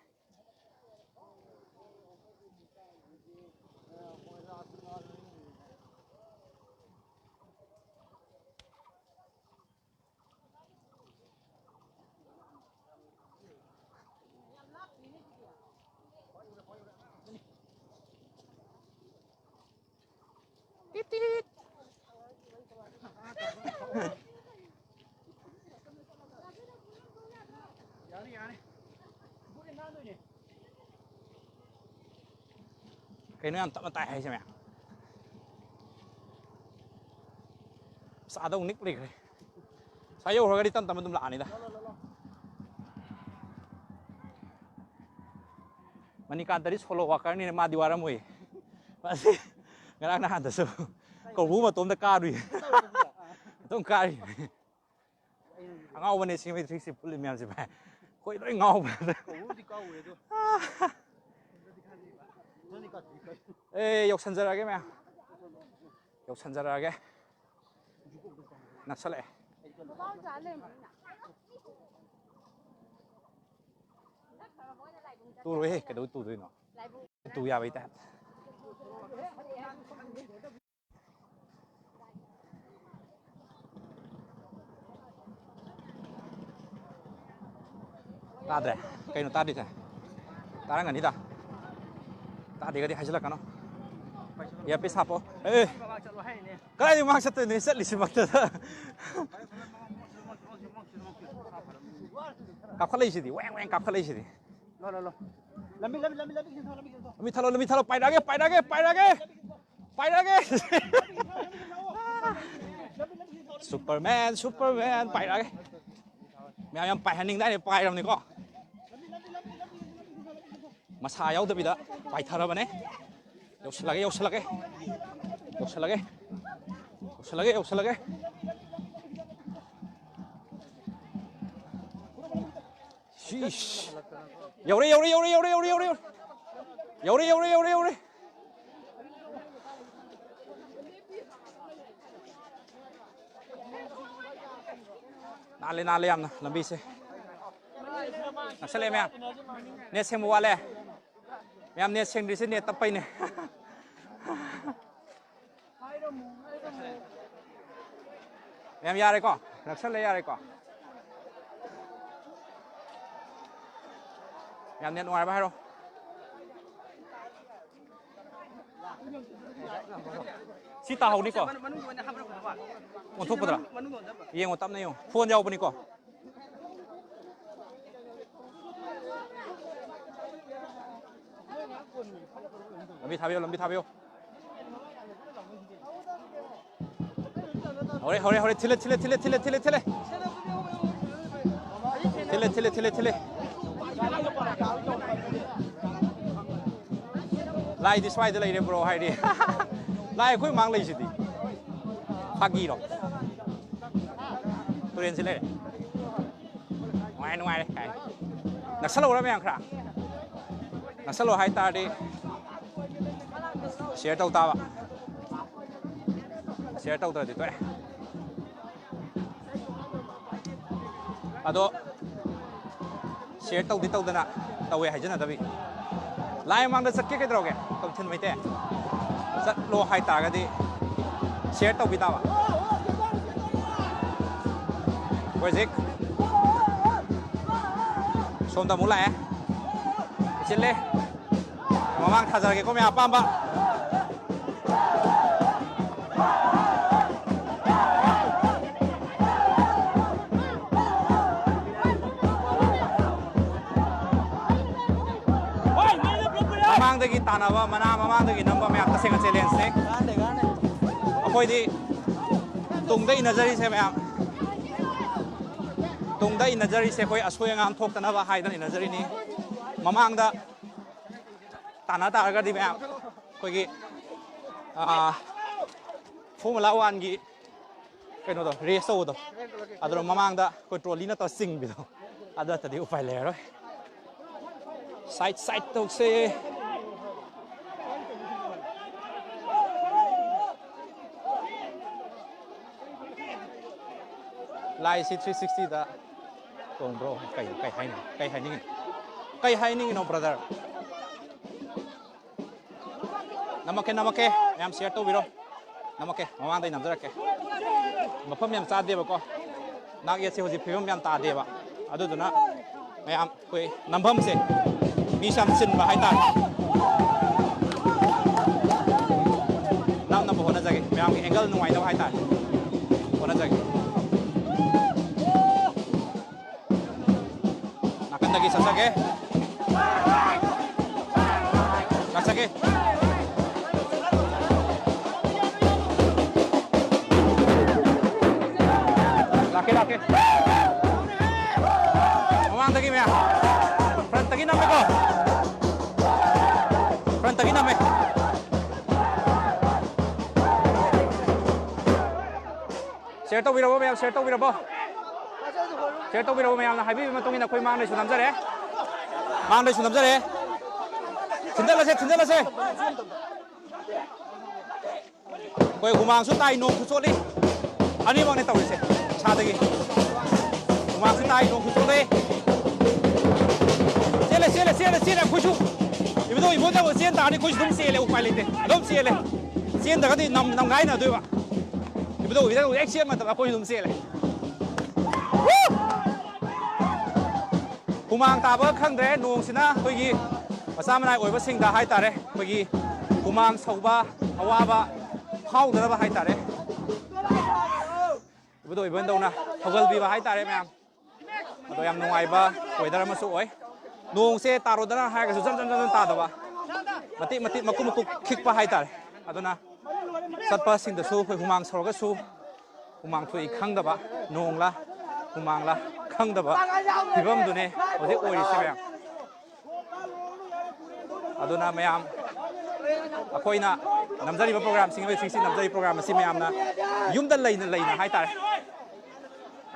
ꯇꯤꯠ ꯇꯤꯠ꯫ ꯀꯩꯅꯣ ꯌꯥꯝ ꯇꯞꯅ ꯇꯥꯏ ꯍꯥꯏꯁꯦ ꯃꯌꯥꯝ? ꯑꯁ, ꯑꯥꯗ ꯑꯃꯨꯛ ꯅꯤꯛ ꯂꯩꯈ꯭ꯔꯦ꯫ ꯁ꯭ꯋꯥꯏ ꯌꯧꯈ꯭ꯔꯒꯗꯤ ꯇꯞ ꯇꯞꯅ ꯑꯗꯨꯝ ꯂꯥꯛꯑꯅꯤꯗ꯫ ꯃꯅꯤꯀꯥꯟꯇꯗꯤ ꯁꯣꯂꯣ ꯋꯥꯀꯔꯅꯤꯅ ꯃꯥꯗꯤ ꯋꯥꯔꯝꯃꯣꯏ꯫ ꯃꯥꯁꯤ ꯉꯔꯥꯡ ꯅꯍꯥꯟꯗꯁꯨ ꯀꯧꯕ꯭ꯔꯨ ꯃꯇꯣꯝꯗ ꯀꯥꯔꯨꯏ꯫ ꯑꯗꯨꯝ ꯀꯥꯔꯤ꯫ ꯑꯉꯥꯎꯕꯅꯦ ꯁꯤ ꯃꯤ ꯊ꯭ꯔꯤꯁꯤ ꯄꯨꯜꯂꯤ ꯃꯌꯥꯝꯁꯦ ꯚꯥꯏ꯫ ꯑꯩꯈꯣꯏ ꯂꯣꯏ ꯉꯥꯎꯕ꯫ ꯀꯧꯕ꯭ꯔꯨꯗꯤ ꯀꯥꯎꯔꯦ ꯑꯗꯣ꯫ ꯑꯦ, ꯌꯧꯁꯟꯖꯔꯛꯑꯒꯦ ꯃꯌꯥꯝ꯫ ꯌꯧꯁꯟꯖꯔꯛꯑꯒꯦ꯫ ꯅꯛꯁꯜꯂꯛꯑꯦ꯫ ꯇꯨꯔꯣꯏꯍꯦ, ꯀꯩꯗꯧ ꯇꯨꯗꯣꯏꯅꯣ? ꯇꯨ ꯌꯥꯕꯩ ꯇꯥꯏꯞꯇ꯫ ꯇꯥꯗ꯭ꯔꯦ? ꯀꯩꯅꯣ ꯇꯥꯗ꯭ꯔꯤꯁꯦ? ꯇꯥꯔꯝꯒꯅꯤꯗ꯫ ꯇꯥꯗꯦꯒꯗꯤ ꯍꯥꯏꯖꯤꯜꯂꯛꯀꯅꯣ꯫ ꯏꯌꯥꯔꯄꯤꯁ ꯍꯥꯞꯄꯣ꯫ ꯑꯦ! ꯀꯗꯥꯏꯗ ꯃꯥꯡ ꯆꯠꯇꯣꯏꯅꯣ? ꯆꯠꯂꯤꯁꯤꯃꯛꯇꯗ꯫ ꯀꯥꯞꯈꯠꯂꯛꯏꯁꯤꯗꯤ, ꯋꯦꯡ ꯋꯦꯡ ꯀꯥꯞꯈꯠꯂꯛꯏꯁꯤꯗꯤ꯫ ꯂꯣ, ꯂꯣ, ꯂꯣ꯫ ꯂꯝꯕꯤ, ꯂꯝꯕꯤ, ꯂꯝꯕꯤ, ꯂꯝꯕꯤ ꯈꯤꯇꯪ ꯊꯥꯎ, ꯂꯝꯕꯤ ꯈꯤꯇꯪ ꯊꯥꯎ꯫ ꯂꯝꯕꯤ ꯊꯥꯂꯣ, ꯂꯝꯕꯤ ꯊꯥꯂꯣ, ꯄꯥꯏꯔꯛꯑꯒꯦ, ꯄꯥꯏꯔꯛꯑꯒꯦ, ꯄꯥꯏꯔꯛꯑꯒꯦ, ꯄꯥꯏꯔꯛꯑꯒꯦ꯫ Superman, Superman, ꯄꯥꯏꯔꯛꯑꯒꯦ꯫ ꯃꯌꯥꯝ ꯌꯥꯝ ꯄꯥꯏꯍꯟꯅꯤꯡꯗꯥꯏꯅꯦ, ꯄꯥꯏꯔꯕꯅꯤꯀꯣ꯫ ꯃꯁꯥ ꯌꯥꯎꯗꯕꯤꯗ ꯄꯥꯏꯊꯔꯕꯅꯦ꯫ ꯌꯧꯁꯜꯂꯒꯦ, ꯌꯧꯁꯜꯂꯒꯦ꯫ ꯌꯧꯁꯜꯂꯒꯦ꯫ ꯌꯧꯁꯜꯂꯒꯦ, ꯌꯧꯁꯜꯂꯒꯦ꯫ ꯁꯤꯁ꯫ ꯌꯧꯔꯦ, ꯌꯧꯔꯦ, ꯌꯧꯔꯦ꯫ ꯌꯧꯔꯦ, ꯌꯧꯔꯦ, ꯌꯧꯔꯦ, ꯌꯧꯔꯦ꯫ ꯅꯥꯜꯂꯦ, ꯅꯥꯜꯂꯦ ꯌꯥꯝꯅ ꯂꯝꯕꯤꯁꯦ꯫ ꯅꯛꯁꯜꯂꯛꯑꯦ ꯃꯌꯥꯝ꯫ ꯅꯦꯠ ꯁꯦꯡꯕ ꯋꯥꯠꯂꯦ꯫ ꯃꯌꯥꯝ ꯅꯦꯠ ꯁꯦꯡꯗ꯭ꯔꯤꯁꯦ ꯅꯦꯠ ꯇꯞꯄꯩꯅꯦ꯫ ꯃꯌꯥꯝ ꯌꯥꯔꯦꯀꯣ? ꯅꯛꯁꯜꯂꯦ, ꯌꯥꯔꯦꯀꯣ? ꯃꯌꯥꯝ ꯅꯦꯠ ꯅꯨꯡꯉꯥꯏꯕ ꯍꯥꯏꯔꯣ꯫ ꯁꯤ ꯇꯥꯍꯧꯅꯤꯀꯣ? ꯑꯣꯟꯊꯣꯛꯄꯗ꯭ꯔꯥ? ꯌꯦꯡꯉꯣ, ꯇꯞꯅ ꯌꯦꯡꯉꯣ꯫ ꯐꯣꯟ ꯌꯥꯎꯕꯅꯤꯀꯣ? ꯂꯝꯕꯤ ꯊꯥꯕꯤꯌꯣ, ꯂꯝꯕꯤ ꯊꯥꯕꯤꯌꯣ꯫ ꯍꯧꯔꯦ, ꯍꯧꯔꯦ, ꯍꯧꯔꯦ꯫ ꯊꯤꯜꯂꯦ, ꯊꯤꯜꯂꯦ, ꯊꯤꯜꯂꯦ, ꯊꯤꯜꯂꯦ, ꯊꯤꯜꯂꯦ꯫ ꯊꯤꯜꯂꯦ, ꯊꯤꯜꯂꯦ, ꯊꯤꯜꯂꯦ, ꯊꯤꯜꯂꯦ꯫ ꯂꯥꯏꯗꯤ ꯁ꯭ꯋꯥꯏꯗ ꯂꯩꯔꯦ, ꯕ꯭ꯔꯣ, ꯍꯥꯏꯔꯤ꯫ ꯂꯥꯏ ꯑꯩꯈꯣꯏ ꯃꯥꯡ ꯂꯩꯁꯤꯗꯤ꯫ ꯐꯥꯒꯤꯔꯣ? ꯇꯨꯔꯦꯟꯁꯤ ꯂꯩꯔꯦ꯫ ꯅꯨꯡꯉꯥꯏꯔꯦ, ꯅꯨꯡꯉꯥꯏꯔꯦ ꯀꯥꯏ꯫ ꯅꯛꯁꯜꯍꯧꯔ ꯃꯌꯥꯝ ꯈꯔ꯫ ꯅꯛꯁꯜꯂꯣ ꯍꯥꯏ ꯇꯥꯔꯗꯤ share ꯇꯧ ꯇꯥꯕ꯫ Share ꯇꯧꯗ꯭ꯔꯗꯤ ꯇꯣꯛꯑꯦ꯫ ꯑꯗꯣ share ꯇꯧꯗꯤ ꯇꯧꯗꯅ ꯇꯧꯋꯦ ꯍꯥꯏꯖꯅꯗꯕꯤ꯫ ꯂꯥꯏ ꯃꯃꯥꯡꯗ ꯆꯠꯀꯦ ꯀꯩꯗꯧꯔꯒꯦ? ꯀꯛꯊꯤꯟ ꯃꯩꯇꯩ꯫ ꯆꯠꯂꯣ ꯍꯥꯏꯇꯥꯔꯒꯗꯤ share ꯇꯧꯕꯤ ꯇꯥꯕ꯫ ꯍꯧꯖꯤꯛ ꯁꯣꯝꯗ ꯑꯃꯨꯛ ꯂꯥꯛꯑꯦ꯫ ꯆꯤꯜꯂꯦ꯫ ꯃꯃꯥꯡ ꯊꯥꯖꯔꯒꯦꯀꯣ ꯃꯌꯥꯝ ꯑꯄꯥꯝꯕ꯫ ꯃꯃꯥꯡꯗꯒꯤ ꯇꯥꯟꯅꯕ, ꯃꯅꯥ ꯃꯃꯥꯡꯗꯒꯤ ꯅꯝꯕ ꯃꯌꯥꯝ ꯇꯁꯦꯡꯅ challengeꯅꯦ꯫ ꯑꯩꯈꯣꯏꯗꯤ ꯇꯨꯡꯗ ꯏꯟꯅꯖꯔꯤꯁꯦ ꯃꯌꯥꯝ꯫ ꯇꯨꯡꯗ ꯏꯟꯅꯖꯔꯤꯁꯦ ꯑꯩꯈꯣꯏ ꯑꯁꯣꯏ ꯑꯉꯥꯝ ꯊꯣꯛꯇꯅꯕ ꯍꯥꯏꯗꯅ ꯏꯟꯅꯖꯔꯤꯅꯤ꯫ ꯃꯃꯥꯡꯗ ꯇꯥꯟꯅ ꯇꯥꯔꯒꯗꯤ ꯃꯌꯥꯝ ꯑꯩꯈꯣꯏꯒꯤ, ꯑꯥ, Formula Oneꯒꯤ ꯀꯩꯅꯣꯗꯣ, race ꯇꯧꯕꯗꯣ, ꯑꯗꯨꯅ ꯃꯃꯥꯡꯗ ꯑꯩꯈꯣꯏ trolleyꯅ ꯇꯧꯔ ꯆꯤꯡꯕꯤꯗꯣ, ꯑꯗꯨ ꯅꯠꯇꯗꯤ ꯎꯄꯥꯏ ꯂꯩꯔꯔꯣꯏ꯫ Side, side ꯇꯧꯁꯦ꯫ ꯂꯥꯏꯁꯤ three sixtyꯗ ꯇꯣꯡꯕ꯭ꯔꯣ? ꯀꯩ, ꯀꯩ ꯍꯥꯏꯅꯣ? ꯀꯩ ꯍꯥꯏꯅꯤꯡꯉꯤ? ꯀꯩ ꯍꯥꯏꯅꯤꯡꯉꯤꯅꯣ, brother? ꯅꯝꯃꯛꯀꯦ, ꯅꯝꯃꯛꯀꯦ꯫ ꯃꯌꯥꯝ share ꯇꯧꯕꯤꯔꯣ꯫ ꯅꯝꯃꯛꯀꯦ, ꯃꯃꯥꯡꯗꯩ ꯅꯝꯖꯔꯛꯀꯦ꯫ ꯃꯐꯝ ꯌꯥꯝ ꯆꯥꯗꯦꯕꯀꯣ꯫ ꯅꯥꯛ ꯌꯦꯠꯁꯦ ꯍꯧꯖꯤꯛ ꯐꯤꯕꯝ ꯌꯥꯝ ꯇꯥꯗꯦꯕ꯫ ꯑꯗꯨꯗꯨꯅ ꯃꯌꯥꯝ ꯑꯩꯈꯣꯏ ꯅꯝꯐꯝꯁꯦ ꯃꯤꯁꯨ ꯌꯥꯝ ꯆꯤꯟꯕ ꯍꯥꯏꯇꯥꯔꯦ꯫ ꯅꯝꯅꯕ ꯍꯣꯠꯅꯖꯒꯦ꯫ ꯃꯌꯥꯝꯒꯤ angle ꯅꯨꯡꯉꯥꯏꯅꯕ ꯍꯥꯏꯇꯥꯔꯦ꯫ ꯍꯣꯠꯅꯖꯒꯦ꯫ ꯅꯥꯀꯟꯗꯒꯤ ꯆꯠꯆꯒꯦ꯫ ꯂꯥꯛꯆꯒꯦ꯫ ꯃꯃꯥꯡꯗꯒꯤ ꯃꯌꯥꯝ꯫ ꯐ꯭ꯔꯟꯠꯇꯒꯤ ꯅꯝꯃꯦꯀꯣ꯫ ꯐ꯭ꯔꯟꯠꯇꯒꯤ ꯅꯝꯃꯦ꯫ ꯁꯤꯌꯔ ꯇꯧꯕꯤꯔꯕꯣ ꯃꯌꯥꯝ? ꯁꯤꯌꯔ ꯇꯧꯕꯤꯔꯕꯣ? ꯁꯤꯌꯔ ꯇꯧꯕꯤꯔꯕꯣ? ꯃꯌꯥꯝꯅ ꯍꯥꯏꯕꯤꯕꯒꯤ ꯃꯇꯨꯡ ꯏꯟꯅ ꯑꯩꯈꯣꯏ ꯃꯥꯡꯗꯁꯨ ꯅꯝꯖꯔꯦ꯫ ꯃꯥꯡꯗꯁꯨ ꯅꯝꯖꯔꯦ꯫ ꯊꯤꯟꯖꯜꯂꯁꯦ, ꯊꯤꯟꯖꯜꯂꯁꯦ꯫ ꯑꯩꯈꯣꯏ ꯍꯨꯃꯥꯡꯁꯨ ꯇꯥꯏ, ꯅꯣꯡꯁꯨ ꯆꯣꯠꯂꯤ꯫ ꯑꯅꯤꯃꯛꯅꯦ ꯇꯧꯔꯤꯁꯦ꯫ ꯏꯁꯥꯗꯒꯤ ꯍꯨꯃꯥꯡꯁꯨ ꯇꯥꯏ, ꯅꯣꯡꯁꯨ ꯆꯣꯠꯂꯤ꯫ ꯆꯦꯜꯂꯦ, ꯆꯦꯜꯂꯦ, ꯆꯦꯜꯂꯦ, ꯆꯦꯜꯂꯦ꯫ ꯑꯩꯈꯣꯏꯁꯨ ꯏꯕꯨꯙꯧ ꯏꯕꯣꯟꯗꯧꯅ ꯆꯦꯟ ꯇꯥꯔꯗꯤ ꯑꯩꯈꯣꯏꯁꯨ ꯑꯗꯨꯝ ꯆꯦꯜꯂꯦ, ꯎꯄꯥꯏ ꯂꯩꯇꯦ꯫ ꯑꯗꯨꯝ ꯆꯦꯜꯂꯦ꯫ ꯆꯦꯟꯗ꯭ꯔꯒꯗꯤ ꯅꯝ-, ꯅꯝꯒꯥꯏꯅꯗꯣꯏꯕ꯫ ꯏꯕꯨꯙꯧ ꯏꯕꯣꯟꯗꯧꯅ ꯍꯦꯛ ꯆꯦꯟ ꯃꯇꯝꯗ ꯑꯩꯈꯣꯏꯁꯨ ꯑꯗꯨꯝ ꯆꯦꯜꯂꯦ꯫ ꯍꯨꯃꯥꯡ ꯇꯥꯕ ꯈꯪꯗ꯭ꯔꯦ꯫ ꯅꯣꯡꯁꯤꯅ ꯑꯩꯈꯣꯏꯒꯤ ꯃꯆꯥ ꯃꯅꯥꯏ ꯑꯣꯏꯕꯁꯤꯡꯗ ꯍꯥꯏꯇꯥꯔꯦ, ꯑꯩꯈꯣꯏꯒꯤ ꯍꯨꯃꯥꯡ ꯁꯧꯕ, ꯑꯋꯥꯕ ꯐꯥꯎꯗꯅꯕ ꯍꯥꯏꯇꯥꯔꯦ, ꯏꯕꯨꯙꯧ ꯏꯕꯣꯟꯗꯧꯅ ꯊꯧꯒꯜꯕꯤꯕ ꯍꯥꯏꯇꯥꯔꯦ ꯃꯌꯥꯝ꯫ ꯑꯗꯣ ꯌꯥꯝ ꯅꯨꯡꯉꯥꯏꯕ ꯋꯦꯗꯔ ꯑꯃꯁꯨ ꯑꯣꯏ꯫ ꯅꯣꯡꯁꯦ ꯇꯥꯔꯣꯗꯅ ꯍꯥꯏꯔꯒꯁꯨ ꯖꯝ ꯖꯝ ꯖꯝ ꯖꯝ ꯇꯥꯗꯕ, ꯃꯇꯦꯛ ꯃꯇꯦꯛ ꯃꯀꯨꯞ ꯃꯀꯨꯞ ꯈꯤꯛꯄ ꯍꯥꯏꯇꯥꯔꯦ꯫ ꯑꯗꯨꯅ ꯆꯠꯄꯁꯤꯡꯗꯁꯨ ꯑꯩꯈꯣꯏ ꯍꯨꯃꯥꯡ ꯁꯧꯔꯒꯁꯨ ꯍꯨꯃꯥꯡ ꯊꯣꯛꯏ ꯈꯪꯗꯕ, ꯅꯣꯡꯂ ꯍꯨꯃꯥꯡꯂ ꯈꯪꯗꯕ ꯐꯤꯕꯝꯗꯨꯅꯦ ꯍꯧꯖꯤꯛ ꯑꯣꯏꯔꯤꯁꯦ ꯃꯌꯥꯝ꯫ ꯑꯗꯨꯅ ꯃꯌꯥꯝ, ꯑꯩꯈꯣꯏꯅ ꯅꯝꯖꯔꯤꯕ ꯄ꯭ꯔꯣꯒ꯭ꯔꯥꯝꯁꯤꯡ, ꯁꯤꯛꯁꯇꯤ ꯅꯝꯖꯔꯤꯕ ꯄ꯭ꯔꯣꯒ꯭ꯔꯥꯝ ꯑꯁꯤ ꯃꯌꯥꯝꯅ ꯌꯨꯝꯗ ꯂꯩꯅ ꯂꯩꯅ ꯍꯥꯏꯇꯥꯔꯦ,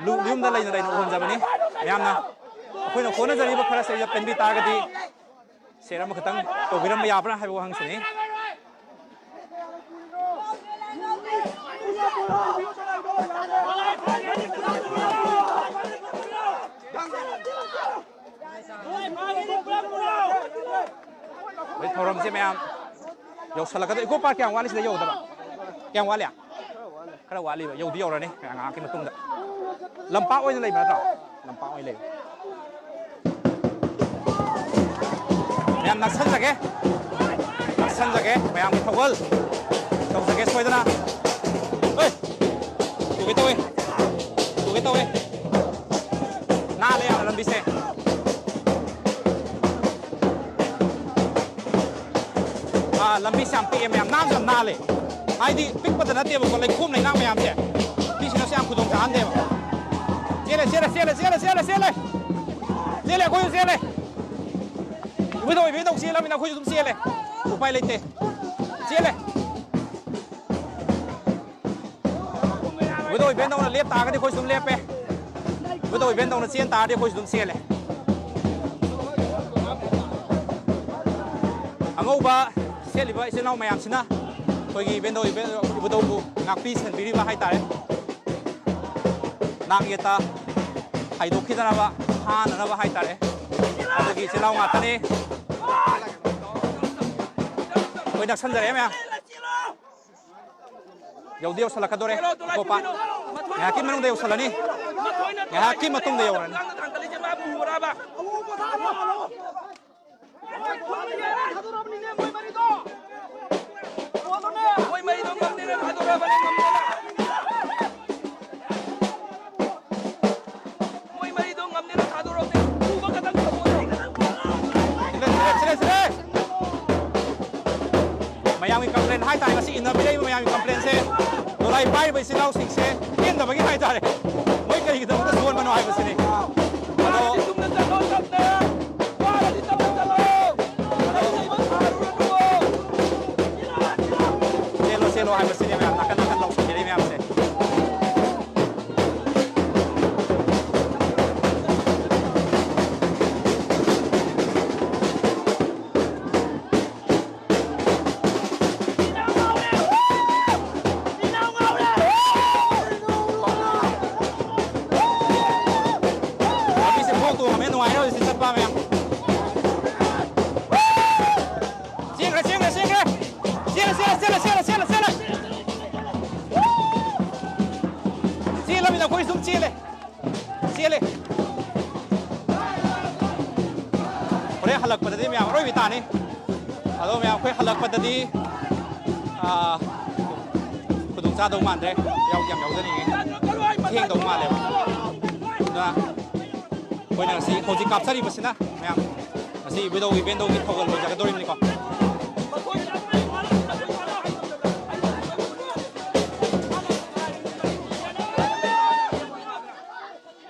ꯂꯨ-, ꯌꯨꯝꯗ ꯂꯩꯅ ꯂꯩꯅ ꯎꯍꯟꯖꯕꯅꯤ꯫ ꯃꯌꯥꯝꯅ ꯑꯩꯈꯣꯏꯅ ꯍꯣꯠꯅꯖꯔꯤꯕ ꯈꯔꯁꯦ ꯄꯦꯟꯕꯤ ꯇꯥꯔꯒꯗꯤ ꯁꯤꯌꯔ ꯑꯃꯈꯛꯇꯪ ꯇꯧꯕꯤꯔꯝꯕ ꯌꯥꯕ꯭ꯔꯥ ꯍꯥꯏꯕ ꯋꯥꯍꯪꯁꯤꯅꯤ꯫ ꯍꯧꯖꯤꯛ ꯊꯧꯔꯝꯁꯦ ꯃꯌꯥꯝ ꯌꯧꯁꯜꯂꯛꯀꯗꯧ꯫ ꯏꯀꯣ ꯄꯥꯔꯛ ꯀꯌꯥꯝ ꯋꯥꯠꯂꯤ ꯁꯤꯗ ꯌꯧꯗꯕ? ꯀꯌꯥꯝ ꯋꯥꯠꯂꯤ? ꯈꯔ ꯋꯥꯠꯂꯤꯕ, ꯌꯧꯗꯤ ꯌꯧꯔꯅꯤ ꯉꯥꯏꯍꯥꯛꯀꯤ ꯃꯇꯨꯡꯗ꯫ ꯂꯝꯄꯥꯛ ꯑꯣꯏꯅ ꯂꯩꯕ ꯅꯠꯇ꯭ꯔꯣ? ꯂꯝꯄꯥꯛ ꯑꯣꯏꯅ ꯂꯩꯕ꯫ ꯃꯌꯥꯝ ꯅꯛꯁꯟꯖꯒꯦ, ꯅꯛꯁꯟꯖꯒꯦ, ꯃꯌꯥꯝꯒꯤ ꯊꯧꯒꯜ ꯇꯧꯖꯒꯦ ꯁꯣꯏꯗꯅ꯫ ꯍꯣꯏ, ꯇꯨꯒꯦ ꯇꯧꯋꯦ, ꯇꯨꯒꯦ ꯇꯧꯋꯦ꯫ ꯅꯥꯜꯂꯦ ꯌꯥꯝꯅ ꯂꯝꯕꯤꯁꯦ꯫ ꯑꯥ, ꯂꯝꯕꯤꯁꯦ ꯌꯥꯝ ꯄꯤꯛꯑꯦ ꯃꯌꯥꯝ, ꯅꯥꯟꯁꯨ ꯌꯥꯝ ꯅꯥꯜꯂꯦ꯫ ꯍꯥꯏꯗꯤ ꯄꯤꯛꯄꯗ ꯅꯠꯇꯦꯕꯀꯣ, ꯂꯩꯈꯣꯝ ꯂꯩꯅꯥꯡ ꯃꯌꯥꯝꯁꯦ, ꯁꯤꯁꯤꯅꯁꯨ ꯌꯥꯝ ꯈꯨꯗꯣꯡ ꯆꯥꯍꯟꯗꯦꯕ꯫ ꯆꯦꯜꯂꯦ, ꯆꯦꯜꯂꯦ, ꯆꯦꯜꯂꯦ꯫ ꯆꯦꯜꯂꯦ, ꯑꯩꯈꯣꯏꯁꯨ ꯆꯦꯜꯂꯦ꯫ ꯏꯕꯨꯙꯧ ꯏꯕꯦꯟꯗꯧ ꯆꯦꯜꯂꯃꯤꯅ ꯑꯩꯈꯣꯏꯁꯨ ꯑꯗꯨꯝ ꯆꯦꯜꯂꯦ꯫ ꯎꯄꯥꯏ ꯂꯩꯇꯦ꯫ ꯆꯦꯜꯂꯦ꯫ ꯏꯕꯨꯙꯧ ꯏꯕꯦꯟꯗꯧꯅ ꯂꯦꯞ ꯇꯥꯔꯒꯗꯤ ꯑꯩꯈꯣꯏꯁꯨ ꯑꯗꯨꯝ ꯂꯦꯞꯄꯦ꯫ ꯏꯕꯨꯙꯧ ꯏꯕꯦꯟꯗꯧꯅ ꯆꯦꯟ ꯇꯥꯔꯗꯤ ꯑꯩꯈꯣꯏꯁꯨ ꯑꯗꯨꯝ ꯆꯦꯜꯂꯦ꯫ ꯑꯉꯧꯕ ꯁꯦꯠꯂꯤꯕ ꯏꯆꯤꯜ ꯏꯅꯥꯎ ꯃꯌꯥꯝꯁꯤꯅ ꯑꯩꯈꯣꯏꯒꯤ ꯏꯕꯦꯟꯗꯧ ꯏꯕꯦꯟ-, ꯏꯕꯨꯙꯧꯕꯨ ꯉꯥꯛꯄꯤ ꯁꯦꯟꯕꯤꯔꯤꯕ ꯍꯥꯏꯇꯥꯔꯦ꯫ ꯅꯥꯛ ꯌꯦꯠꯇ ꯍꯥꯏꯗꯣꯛꯈꯤꯗꯅꯕ, ꯐꯥꯅꯅꯕ ꯍꯥꯏꯇꯥꯔꯦ꯫ ꯑꯗꯨꯒꯤ ꯏꯆꯤꯜ ꯏꯅꯥꯎ ꯉꯥꯛꯇꯅꯤ꯫ ꯑꯩꯈꯣꯏ ꯅꯛꯁꯟꯖꯔꯛꯑꯦ ꯃꯌꯥꯝ꯫ ꯌꯧꯗꯤ ꯌꯧꯁꯜꯂꯛꯀꯗꯣꯔꯦ꯫ ꯑꯇꯣꯞꯄ ꯉꯥꯏꯍꯥꯛꯀꯤ ꯃꯅꯨꯡꯗ ꯌꯧꯁꯜꯂꯅꯤ꯫ ꯉꯥꯏꯍꯥꯛꯀꯤ ꯃꯇꯨꯡꯗ ꯌꯧꯔꯅꯤ꯫ ꯃꯣꯏ ꯃꯔꯤꯗꯣ ꯉꯝꯗꯦꯅ ꯊꯥꯗꯣꯔꯛꯑꯕꯅꯦ, ꯉꯝꯗꯦꯅ꯫ ꯃꯣꯏ ꯃꯔꯤꯗꯣ ꯉꯝꯗꯦꯅ ꯊꯥꯗꯣꯔꯛꯑꯕꯅꯦ꯫ ꯄꯨꯕ ꯈꯛꯇꯪ ꯊꯝꯃꯣ꯫ ꯁꯤꯔꯦ, ꯁꯤꯔꯦ, ꯁꯤꯔꯦ, ꯁꯤꯔꯦ꯫ ꯃꯌꯥꯝꯒꯤ complain ꯍꯥꯏꯇꯥꯔꯦ, ꯉꯁꯤ ꯏꯟꯅꯕꯤꯔꯛꯏꯕ ꯃꯌꯥꯝꯒꯤ complainꯁꯦ, ꯗꯣꯂꯥꯏ ꯄꯥꯏꯔꯤꯕ ꯏꯆꯤꯜ ꯏꯅꯥꯎꯁꯤꯡꯁꯦ ꯄꯦꯟꯗꯕꯒꯤ ꯍꯥꯏꯇꯥꯔꯦ, ꯃꯣꯏ ꯀꯔꯤꯒꯤꯗꯃꯛꯇ ꯁꯣꯟꯕꯅꯣ ꯍꯥꯏꯕꯁꯤꯅꯤ꯫ ꯑꯗꯣ ꯋꯥꯔꯗꯤ ꯆꯨꯝꯅ ꯆꯠꯂꯣ, ꯇꯞꯅ꯫ ꯋꯥꯔꯗꯤ ꯇꯞꯅ ꯆꯠꯂꯣ꯫ ꯆꯦꯜꯂꯣ, ꯆꯦꯜꯂꯣ ꯍꯥꯏꯕꯁꯤꯅꯦ ꯃꯌꯥꯝ ꯅꯥꯀꯟ ꯅꯥꯀꯟ ꯂꯥꯎꯁꯤꯟꯅꯔꯤ ꯃꯌꯥꯝꯁꯦ꯫ ꯂꯝꯕꯤꯁꯦ ꯈꯣꯡ ꯇꯣꯡꯉꯝꯃꯦ, ꯅꯨꯡꯉꯥꯏꯔꯦ ꯍꯧꯖꯤꯛꯁꯦ ꯆꯠꯄ ꯃꯌꯥꯝ꯫ ꯆꯦꯟꯈ꯭ꯔꯦ, ꯆꯦꯟꯈ꯭ꯔꯦ, ꯆꯦꯟꯈ꯭ꯔꯦ꯫ ꯆꯦꯜꯂꯦ, ꯆꯦꯜꯂꯦ, ꯆꯦꯜꯂꯦ꯫ ꯆꯦꯜꯂꯃꯤꯅ ꯑꯩꯈꯣꯏ ꯁꯨꯝ ꯆꯦꯜꯂꯦ꯫ ꯆꯦꯜꯂꯦ꯫ ꯍꯣꯔꯦꯟ ꯍꯜꯂꯛꯄꯗꯗꯤ ꯃꯌꯥꯝ ꯑꯔꯣꯏꯕꯤ ꯇꯥꯅꯤ꯫ ꯑꯗꯣ ꯃꯌꯥꯝ ꯑꯩꯈꯣꯏ ꯍꯜꯂꯛꯄꯗꯗꯤ, ꯑꯥ, ꯈꯨꯗꯣꯡ ꯆꯥꯗꯧ ꯃꯥꯟꯗ꯭ꯔꯦ꯫ ꯌꯥꯎꯗꯤ ꯌꯥꯝ ꯌꯥꯎꯖꯅꯤꯡꯉꯤ꯫ ꯊꯦꯡꯗꯧ ꯃꯥꯜꯂꯦꯕ꯫ ꯑꯗꯨꯅ ꯑꯩꯈꯣꯏꯅ ꯉꯁꯤ ꯍꯧꯖꯤꯛ ꯀꯥꯞꯆꯔꯤꯕꯁꯤꯅ ꯃꯌꯥꯝ ꯉꯁꯤ ꯏꯕꯨꯙꯧ ꯏꯕꯦꯟꯗꯧꯒꯤ ꯊꯧꯒꯜ ꯑꯣꯏꯖꯒꯗꯧꯔꯤꯕꯅꯤꯀꯣ꯫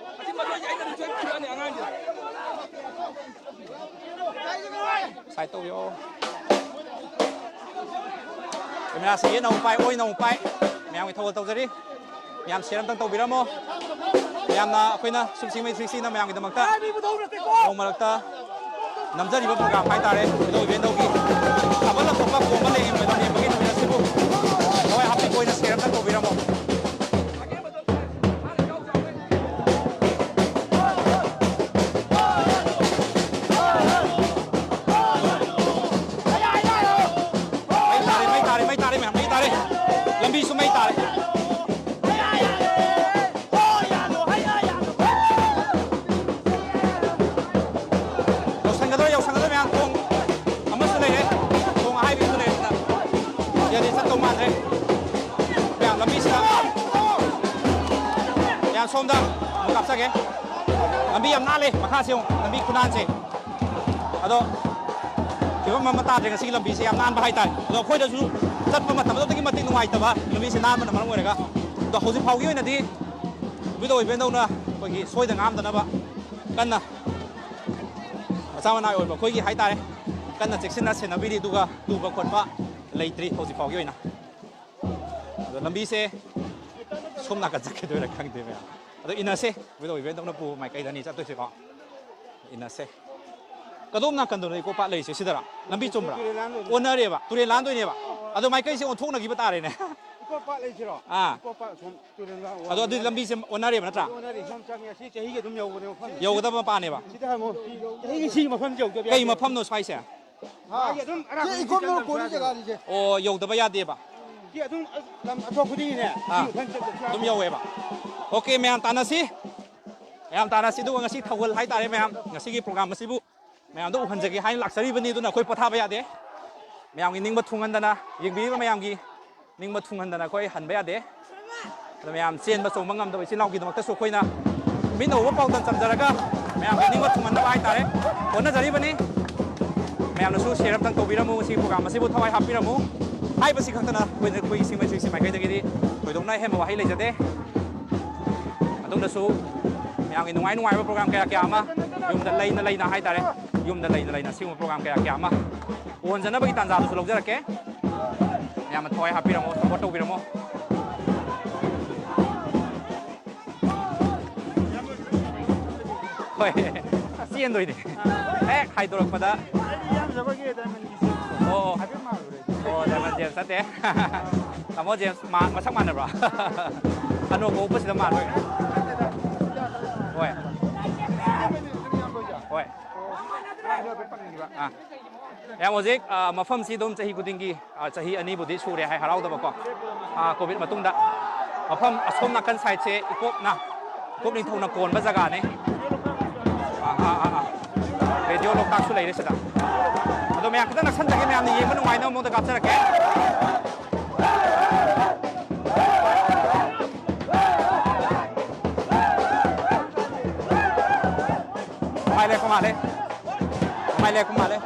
ꯀꯦꯃꯦꯔꯥꯁꯤ ꯌꯦꯠꯅ ꯑꯃꯨꯛ ꯄꯥꯏ, ꯑꯣꯏꯅ ꯑꯃꯨꯛ ꯄꯥꯏ꯫ ꯃꯌꯥꯝꯒꯤ ꯊꯧꯒꯜ ꯇꯧꯖꯔꯤ꯫ ꯃꯌꯥꯝ ꯁꯤꯌꯔ ꯑꯝꯇꯪ ꯇꯧꯕꯤꯔꯝꯃꯣ꯫ ꯃꯌꯥꯝꯅ ꯑꯩꯈꯣꯏꯅ ꯁꯨꯝ ꯁꯤꯡꯃꯩ ꯊ꯭ꯔꯤ ꯁꯤꯛꯁꯇꯤꯅ ꯃꯌꯥꯝꯒꯤꯗꯃꯛꯇ ꯅꯣꯡ ꯃꯔꯛꯇ ꯅꯝꯖꯔꯤꯕ ꯄ꯭ꯔꯣꯒ꯭ꯔꯥꯝ ꯍꯥꯏꯇꯥꯔꯦ, ꯏꯙꯧ ꯏꯕꯦꯟꯙꯧꯒꯤ ꯊꯥꯕꯜ ꯂꯝꯊꯣꯛꯄ ꯈꯣꯡꯕ ꯂꯦꯡꯕ ꯂꯝꯖꯦꯟꯕꯒꯤ ꯊꯧꯔꯝ ꯑꯁꯤꯕꯨ ꯊꯋꯥꯏ ꯍꯥꯞꯄꯤꯕ ꯑꯣꯏꯅ ꯁꯤꯌꯔ ꯑꯝꯇꯪ ꯇꯧꯕꯤꯔꯝꯃꯣ꯫ ꯃꯩ ꯇꯥꯔꯦ, ꯃꯩ ꯇꯥꯔꯦ, ꯃꯩ ꯇꯥꯔꯦ, ꯃꯌꯥꯝ ꯃꯩ ꯇꯥꯔꯦ꯫ ꯂꯝꯕꯤꯁꯨ ꯃꯩ ꯇꯥꯔꯦ꯫ ꯌꯧꯁꯟꯒꯗꯧꯔꯦ, ꯌꯧꯁꯟꯒꯗꯧꯔꯦ ꯃꯌꯥꯝ꯫ ꯊꯣꯡ ꯑꯃꯁꯨ ꯂꯩꯔꯦ, ꯊꯣꯡ ꯑꯍꯥꯏꯕꯤꯁꯨ ꯂꯩꯔꯦ꯫ ꯁꯤꯗꯗꯤ ꯆꯠꯇꯧ ꯃꯥꯟꯗ꯭ꯔꯦ꯫ ꯃꯌꯥꯝ ꯂꯝꯕꯤꯁꯤꯗ ꯃꯌꯥꯝ ꯁꯣꯝꯗ ꯑꯃꯨꯛ ꯀꯥꯞꯆꯒꯦ꯫ ꯂꯝꯕꯤ ꯌꯥꯝ ꯅꯥꯜꯂꯦ, ꯃꯈꯥꯁꯦ ꯌꯦꯡꯉꯨ, ꯂꯝꯕꯤ ꯈꯨꯅꯥꯟꯁꯦ꯫ ꯑꯗꯣ ꯐꯤꯕꯝ ꯑꯃ ꯇꯥꯗ꯭ꯔꯦ ꯉꯁꯤꯒꯤ ꯂꯝꯕꯤꯁꯦ, ꯌꯥꯝ ꯅꯥꯟꯕ ꯍꯥꯏꯇꯥꯔꯦ꯫ ꯑꯗꯣ ꯑꯩꯈꯣꯏꯗꯁꯨ ꯆꯠꯄ ꯃꯇꯝꯗ ꯑꯗꯨꯛꯀꯤ ꯃꯇꯤꯛ ꯅꯨꯡꯉꯥꯏꯇꯕ, ꯂꯝꯕꯤꯁꯦ ꯅꯥꯟꯕꯅ ꯃꯔꯝ ꯑꯣꯏꯔꯒ꯫ ꯑꯗꯣ ꯍꯧꯖꯤꯛ ꯐꯥꯎꯒꯤ ꯑꯣꯏꯅꯗꯤ ꯏꯕꯨꯙꯧ ꯏꯕꯦꯟꯗꯧꯅ ꯑꯩꯈꯣꯏꯒꯤ ꯁꯣꯏꯗ ꯉꯥꯝꯗꯅꯕ ꯀꯟꯅ ꯃꯆꯥ ꯃꯅꯥꯏ ꯑꯣꯏꯕ ꯑꯩꯈꯣꯏꯒꯤ ꯍꯥꯏꯇꯥꯔꯦ, ꯀꯟꯅ ꯆꯦꯛꯁꯤꯟꯅ ꯁꯦꯟꯅꯕꯤꯔꯤ꯫ ꯑꯗꯨꯒ ꯇꯨꯕ ꯈꯣꯠꯄ ꯂꯩꯇ꯭ꯔꯤ ꯍꯧꯖꯤꯛ ꯐꯥꯎꯒꯤ ꯑꯣꯏꯅ꯫ ꯑꯗꯣ ꯂꯝꯕꯤꯁꯦ ꯁꯣꯝ ꯅꯥꯀꯟ ꯆꯠꯈꯤꯗꯣꯏꯔꯥ ꯈꯪꯗꯦ ꯃꯌꯥꯝ꯫ ꯑꯗꯣ ꯏꯟꯅꯁꯦ, ꯏꯕꯨꯙꯧ ꯏꯕꯦꯟꯗꯧꯅ ꯄꯨꯕ ꯃꯥꯏꯀꯩꯗꯅꯤ ꯆꯠꯇꯣꯏꯁꯦꯀꯣ꯫ ꯏꯟꯅꯁꯦ꯫ ꯀꯗꯣꯝ ꯅꯥꯀꯟꯗꯅꯣ ꯏꯀꯣ ꯄꯥꯠ ꯂꯩꯔꯤꯁꯦ? ꯁꯤꯗꯔꯥ? ꯂꯝꯕꯤ ꯆꯨꯝꯕ꯭ꯔꯥ? ꯇꯨꯔꯦꯜ ꯂꯥꯟꯗꯣꯏꯅꯦ꯫ ꯑꯣꯟꯅꯔꯦꯕ, ꯇꯨꯔꯦꯜ ꯂꯥꯟꯗꯣꯏꯅꯦꯕ꯫ ꯑꯗꯣ ꯃꯥꯏꯀꯩꯁꯦ ꯑꯣꯟꯊꯣꯛꯅꯈꯤꯕ ꯇꯥꯔꯦꯅꯦ꯫ ꯏꯀꯣ ꯄꯥꯠ ꯂꯩꯁꯤꯔꯣ? ꯑꯥ꯫ ꯏꯀꯣ ꯄꯥꯠ ꯁꯣꯝ ꯇꯨꯔꯦꯜ ꯂꯥꯟ ꯑꯗꯣ ꯑꯗꯨꯗꯤ ꯂꯝꯕꯤꯁꯦ ꯑꯣꯟꯅꯔꯦꯕ ꯅꯠꯇ꯭ꯔꯥ? ꯑꯣꯟꯅꯔꯦ, ꯁꯣꯝ ꯆꯪꯉꯦ꯫ ꯑꯁꯤ ꯆꯍꯤꯒꯤ ꯑꯗꯨꯝ ꯌꯧꯕꯅꯦ ꯃꯐꯝ꯫ ꯌꯧꯒꯗꯕ ꯃꯄꯥꯅꯦꯕ꯫ ꯁꯤꯗ ꯍꯪꯉꯣ꯫ ꯆꯍꯤꯒꯤ ꯁꯤꯒꯤ ꯃꯐꯝꯁꯦ ꯌꯧꯗꯕ ꯀꯩ ꯌꯥꯗꯦ꯫ ꯃꯐꯝꯅꯣ ꯁ꯭ꯋꯥꯏꯁꯦ? ꯃꯥꯒꯤ ꯑꯗꯨꯝ ꯑꯔꯥꯞꯄ ꯁꯤ ꯏꯀꯣꯟ ꯈꯨꯗꯤꯡ ꯃꯔꯣꯛ ꯆꯪꯕꯁꯨ ꯀꯣꯜꯂꯤ ꯌꯥꯗꯦ꯫ ꯖꯒꯥꯅꯤꯁꯦ꯫ ꯑꯣ, ꯌꯧꯗꯕ ꯌꯥꯗꯦꯕ꯫ ꯁꯤ ꯑꯗꯨꯝ ꯂꯝ ꯑꯊꯣꯛ ꯈꯨꯗꯤꯡꯒꯤꯅꯦ꯫ ꯑꯥ꯫ ꯁꯤ ꯃꯐꯝ ꯆꯠꯄꯁꯨ ꯌꯥꯗꯦ꯫ ꯑꯗꯨꯝ ꯌꯧꯋꯦꯕ꯫ ꯑꯣꯀꯦ, ꯃꯌꯥꯝ ꯇꯥꯟꯅꯁꯤ꯫ ꯃꯌꯥꯝ ꯇꯥꯟꯅꯁꯤ꯫ ꯑꯗꯨꯒ ꯉꯁꯤ ꯊꯧꯒꯜ ꯍꯥꯏꯇꯥꯔꯦ ꯃꯌꯥꯝ, ꯉꯁꯤꯒꯤ ꯄ꯭ꯔꯣꯒ꯭ꯔꯥꯝ ꯑꯁꯤꯕꯨ ꯃꯌꯥꯝꯗ ꯎꯍꯟꯖꯒꯦ ꯍꯥꯏꯅ ꯂꯥꯛꯆꯔꯤꯕꯅꯤ꯫ ꯑꯗꯨꯅ ꯑꯩꯈꯣꯏ ꯄꯣꯊꯥꯕ ꯌꯥꯗꯦ꯫ ꯃꯌꯥꯝꯒꯤ ꯅꯤꯡꯕ ꯊꯨꯡꯍꯟꯗꯅ, ꯌꯦꯡꯕꯤꯔꯤꯕ ꯃꯌꯥꯝꯒꯤ ꯅꯤꯡꯕ ꯊꯨꯡꯍꯟꯗꯅ ꯑꯩꯈꯣꯏ ꯍꯟꯕ ꯌꯥꯗꯦ꯫ ꯑꯗꯣ ꯃꯌꯥꯝ ꯆꯦꯟꯕ ꯆꯣꯡꯕ ꯉꯝꯗꯕ ꯏꯆꯤꯜ ꯏꯅꯥꯎꯒꯤꯗꯃꯛꯇꯁꯨ ꯑꯩꯈꯣꯏꯅ ꯃꯤꯠꯅ ꯎꯕ ꯄꯥꯎꯗꯝ ꯆꯝꯖꯔꯒ ꯃꯌꯥꯝꯒꯤ ꯅꯤꯡꯕ ꯊꯨꯡꯍꯟꯅꯕ ꯍꯥꯏꯇꯥꯔꯦ ꯍꯣꯠꯅꯖꯔꯤꯕꯅꯤ꯫ ꯃꯌꯥꯝꯅꯁꯨ ꯁꯤꯌꯔ ꯑꯝꯇꯪ ꯇꯧꯕꯤꯔꯝꯃꯨ, ꯁꯤ ꯄ꯭ꯔꯣꯒ꯭ꯔꯥꯝ ꯑꯁꯤꯕꯨ ꯊꯋꯥꯏ ꯍꯥꯞꯄꯤꯔꯝꯃꯨ꯫ ꯍꯥꯏꯕꯁꯤ ꯈꯛꯇꯅ ꯑꯩꯈꯣꯏꯅ, ꯑꯩꯈꯣꯏꯒꯤ ꯁꯤꯡꯃꯩ ꯊ꯭ꯔꯤ ꯁꯤꯛꯁꯇꯤ ꯃꯥꯏꯀꯩꯗꯒꯤꯗꯤ ꯊꯣꯏꯗꯣꯛꯅ ꯑꯍꯦꯟꯕ ꯋꯥꯍꯩ ꯂꯩꯖꯗꯦ꯫ ꯑꯗꯣꯝꯗꯁꯨ ꯃꯌꯥꯝꯒꯤ ꯅꯨꯡꯉꯥꯏ ꯅꯨꯡꯉꯥꯏꯕ ꯄ꯭ꯔꯣꯒ꯭ꯔꯥꯝ ꯀꯌꯥ ꯀꯌꯥ ꯑꯃ ꯌꯨꯝꯗ ꯂꯩꯅ ꯂꯩꯅ ꯍꯥꯏꯇꯥꯔꯦ, ꯌꯨꯝꯗ ꯂꯩꯅ ꯂꯩꯅ ꯁꯤꯒꯨꯝꯕ ꯄ꯭ꯔꯣꯒ꯭ꯔꯥꯝ ꯀꯌꯥ ꯀꯌꯥ ꯑꯃ ꯎꯍꯟꯖꯅꯕꯒꯤ ꯇꯥꯟꯖꯥꯗꯨꯁꯨ ꯂꯧꯖꯔꯛꯀꯦ꯫ ꯌꯥꯝꯅ ꯊꯋꯥꯏ ꯍꯥꯞꯄꯤꯔꯝꯃꯣ, ꯁꯞꯄꯣꯔꯠ ꯇꯧꯕꯤꯔꯝꯃꯣ꯫ ꯍꯣꯏ, ꯆꯦꯟꯗꯣꯏꯅꯦ꯫ ꯍꯦꯛ ꯍꯥꯏꯗꯣꯔꯛꯄꯗ꯫ ꯑꯩꯗꯤ ꯏꯌꯥꯝꯕ ꯑꯩꯈꯣꯏꯒꯤ ꯗꯥꯏꯃꯟꯒꯤ ꯖꯦꯝꯁꯇꯣ ꯑꯣ꯫ ꯍꯥꯏꯐꯦꯠ ꯃꯥꯜꯂꯨꯔꯦ꯫ ꯑꯣ, ꯗꯥꯏꯃꯟ ꯖꯦꯝꯁ ꯅꯠꯇꯦ꯫ ꯇꯥꯃꯣ ꯖꯦꯝꯁ ꯃꯥ-, ꯃꯁꯛ ꯃꯥꯟꯅꯕ꯭ꯔꯣ? ꯑꯅꯣꯛꯀ ꯎꯞꯄꯁꯤꯗ ꯃꯥꯜꯂꯣꯏ꯫ ꯅꯠꯇꯦꯗ, ꯏꯌꯥꯝꯕ ꯑꯩꯅ ꯍꯣꯏ꯫ ꯏꯌꯥꯝꯕꯗꯤ ꯑꯗꯨꯝ ꯏꯌꯥꯝꯕ ꯑꯣꯏꯖꯥ꯫ ꯍꯣꯏ꯫ ꯑꯣ, ꯑꯩꯅ ꯍꯥꯏꯐꯦꯠ ꯄꯟꯈꯤꯕ꯫ ꯑꯥ꯫ ꯌꯥꯝ ꯍꯧꯖꯤꯛ, ꯑ, ꯃꯐꯝꯁꯤ ꯑꯗꯨꯝ ꯆꯍꯤ ꯈꯨꯗꯤꯡꯒꯤ, ꯑ, ꯆꯍꯤ ꯑꯅꯤꯕꯨꯗꯤ ꯁꯨꯔꯦ ꯍꯥꯏ ꯍꯔꯥꯎꯗꯕꯀꯣ꯫ ꯑ, ꯀꯣꯚꯤꯗ ꯃꯇꯨꯡꯗ ꯃꯐꯝ ꯑꯁꯣꯝ ꯅꯥꯀꯟ ꯁꯥꯏꯠꯁꯦ ꯏꯀꯣꯛꯅ, ꯏꯀꯣꯛ ꯅꯤꯡꯊꯧꯅ ꯀꯣꯟꯕ ꯖꯒꯥꯅꯤ꯫ ꯑꯥ, ꯑꯥ, ꯑꯥ, ꯑꯥ꯫ ꯔꯦꯗꯤꯑꯣ ꯂꯣꯛꯇꯥꯛꯁꯨ ꯂꯩꯔꯦ ꯁꯤꯗ꯫ ꯑꯗꯣ ꯃꯌꯥꯝ ꯈꯤꯇꯪ ꯅꯛꯁꯟꯖꯒꯦ, ꯃꯌꯥꯝꯅ ꯌꯦꯡꯕ ꯅꯨꯡꯉꯥꯏꯅꯕ ꯃꯑꯣꯡꯗ ꯀꯥꯞꯆꯔꯛꯀꯦ꯫ ꯃꯥꯏ ꯂꯦꯞꯄ ꯃꯥꯜꯂꯦ꯫ ꯃꯥꯏ ꯂꯦꯞꯄ ꯃꯥꯜꯂꯦ꯫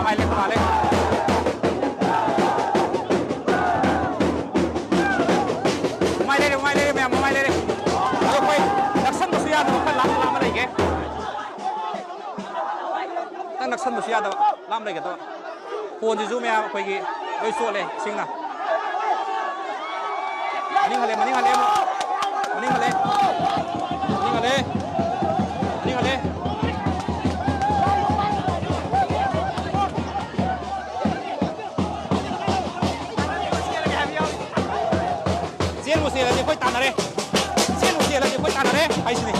ꯃꯥꯏ ꯂꯦꯞꯄ ꯃꯥꯜꯂꯦ꯫ ꯃꯥꯏ ꯂꯩꯔꯦ, ꯃꯥꯏ ꯂꯩꯔꯦ, ꯃꯌꯥꯝ ꯃꯃꯥꯏ ꯂꯩꯔꯦ꯫ ꯑꯗꯣ ꯑꯩꯈꯣꯏ ꯅꯛꯁꯟꯕꯁꯨ ꯌꯥꯗꯕ ꯈꯔ ꯂꯥꯞꯅ ꯂꯥꯞꯅ ꯂꯩꯒꯦ꯫ ꯈꯤꯇꯪ ꯅꯛꯁꯟꯕꯁꯨ ꯌꯥꯗꯕ, ꯂꯥꯞꯅ ꯂꯩꯒꯗꯕ꯫ ꯐꯣꯟꯁꯤꯁꯨ ꯃꯌꯥꯝ ꯑꯩꯈꯣꯏꯒꯤ ꯂꯣꯏ ꯆꯣꯠꯂꯦ ꯏꯁꯤꯡꯅ꯫ ꯃꯅꯤꯡ ꯍꯜꯂꯦ, ꯃꯅꯤꯡ ꯍꯜꯂꯦ ꯑꯃꯨꯛ꯫ ꯃꯅꯤꯡ ꯍꯜꯂꯦ꯫ ꯃꯅꯤꯡ ꯍꯜꯂꯦ꯫ ꯃꯅꯤꯡ ꯍꯜꯂꯦ꯫ ꯆꯦꯟꯕꯨ ꯆꯦꯜꯂꯗꯤ ꯑꯩꯈꯣꯏ ꯇꯥꯟꯅꯔꯦ꯫ ꯆꯦꯟꯕꯨ ꯆꯦꯜꯂꯗꯤ ꯑꯩꯈꯣꯏ ꯇꯥꯟꯅꯔꯦ ꯍꯥꯏꯁꯤꯅꯤ꯫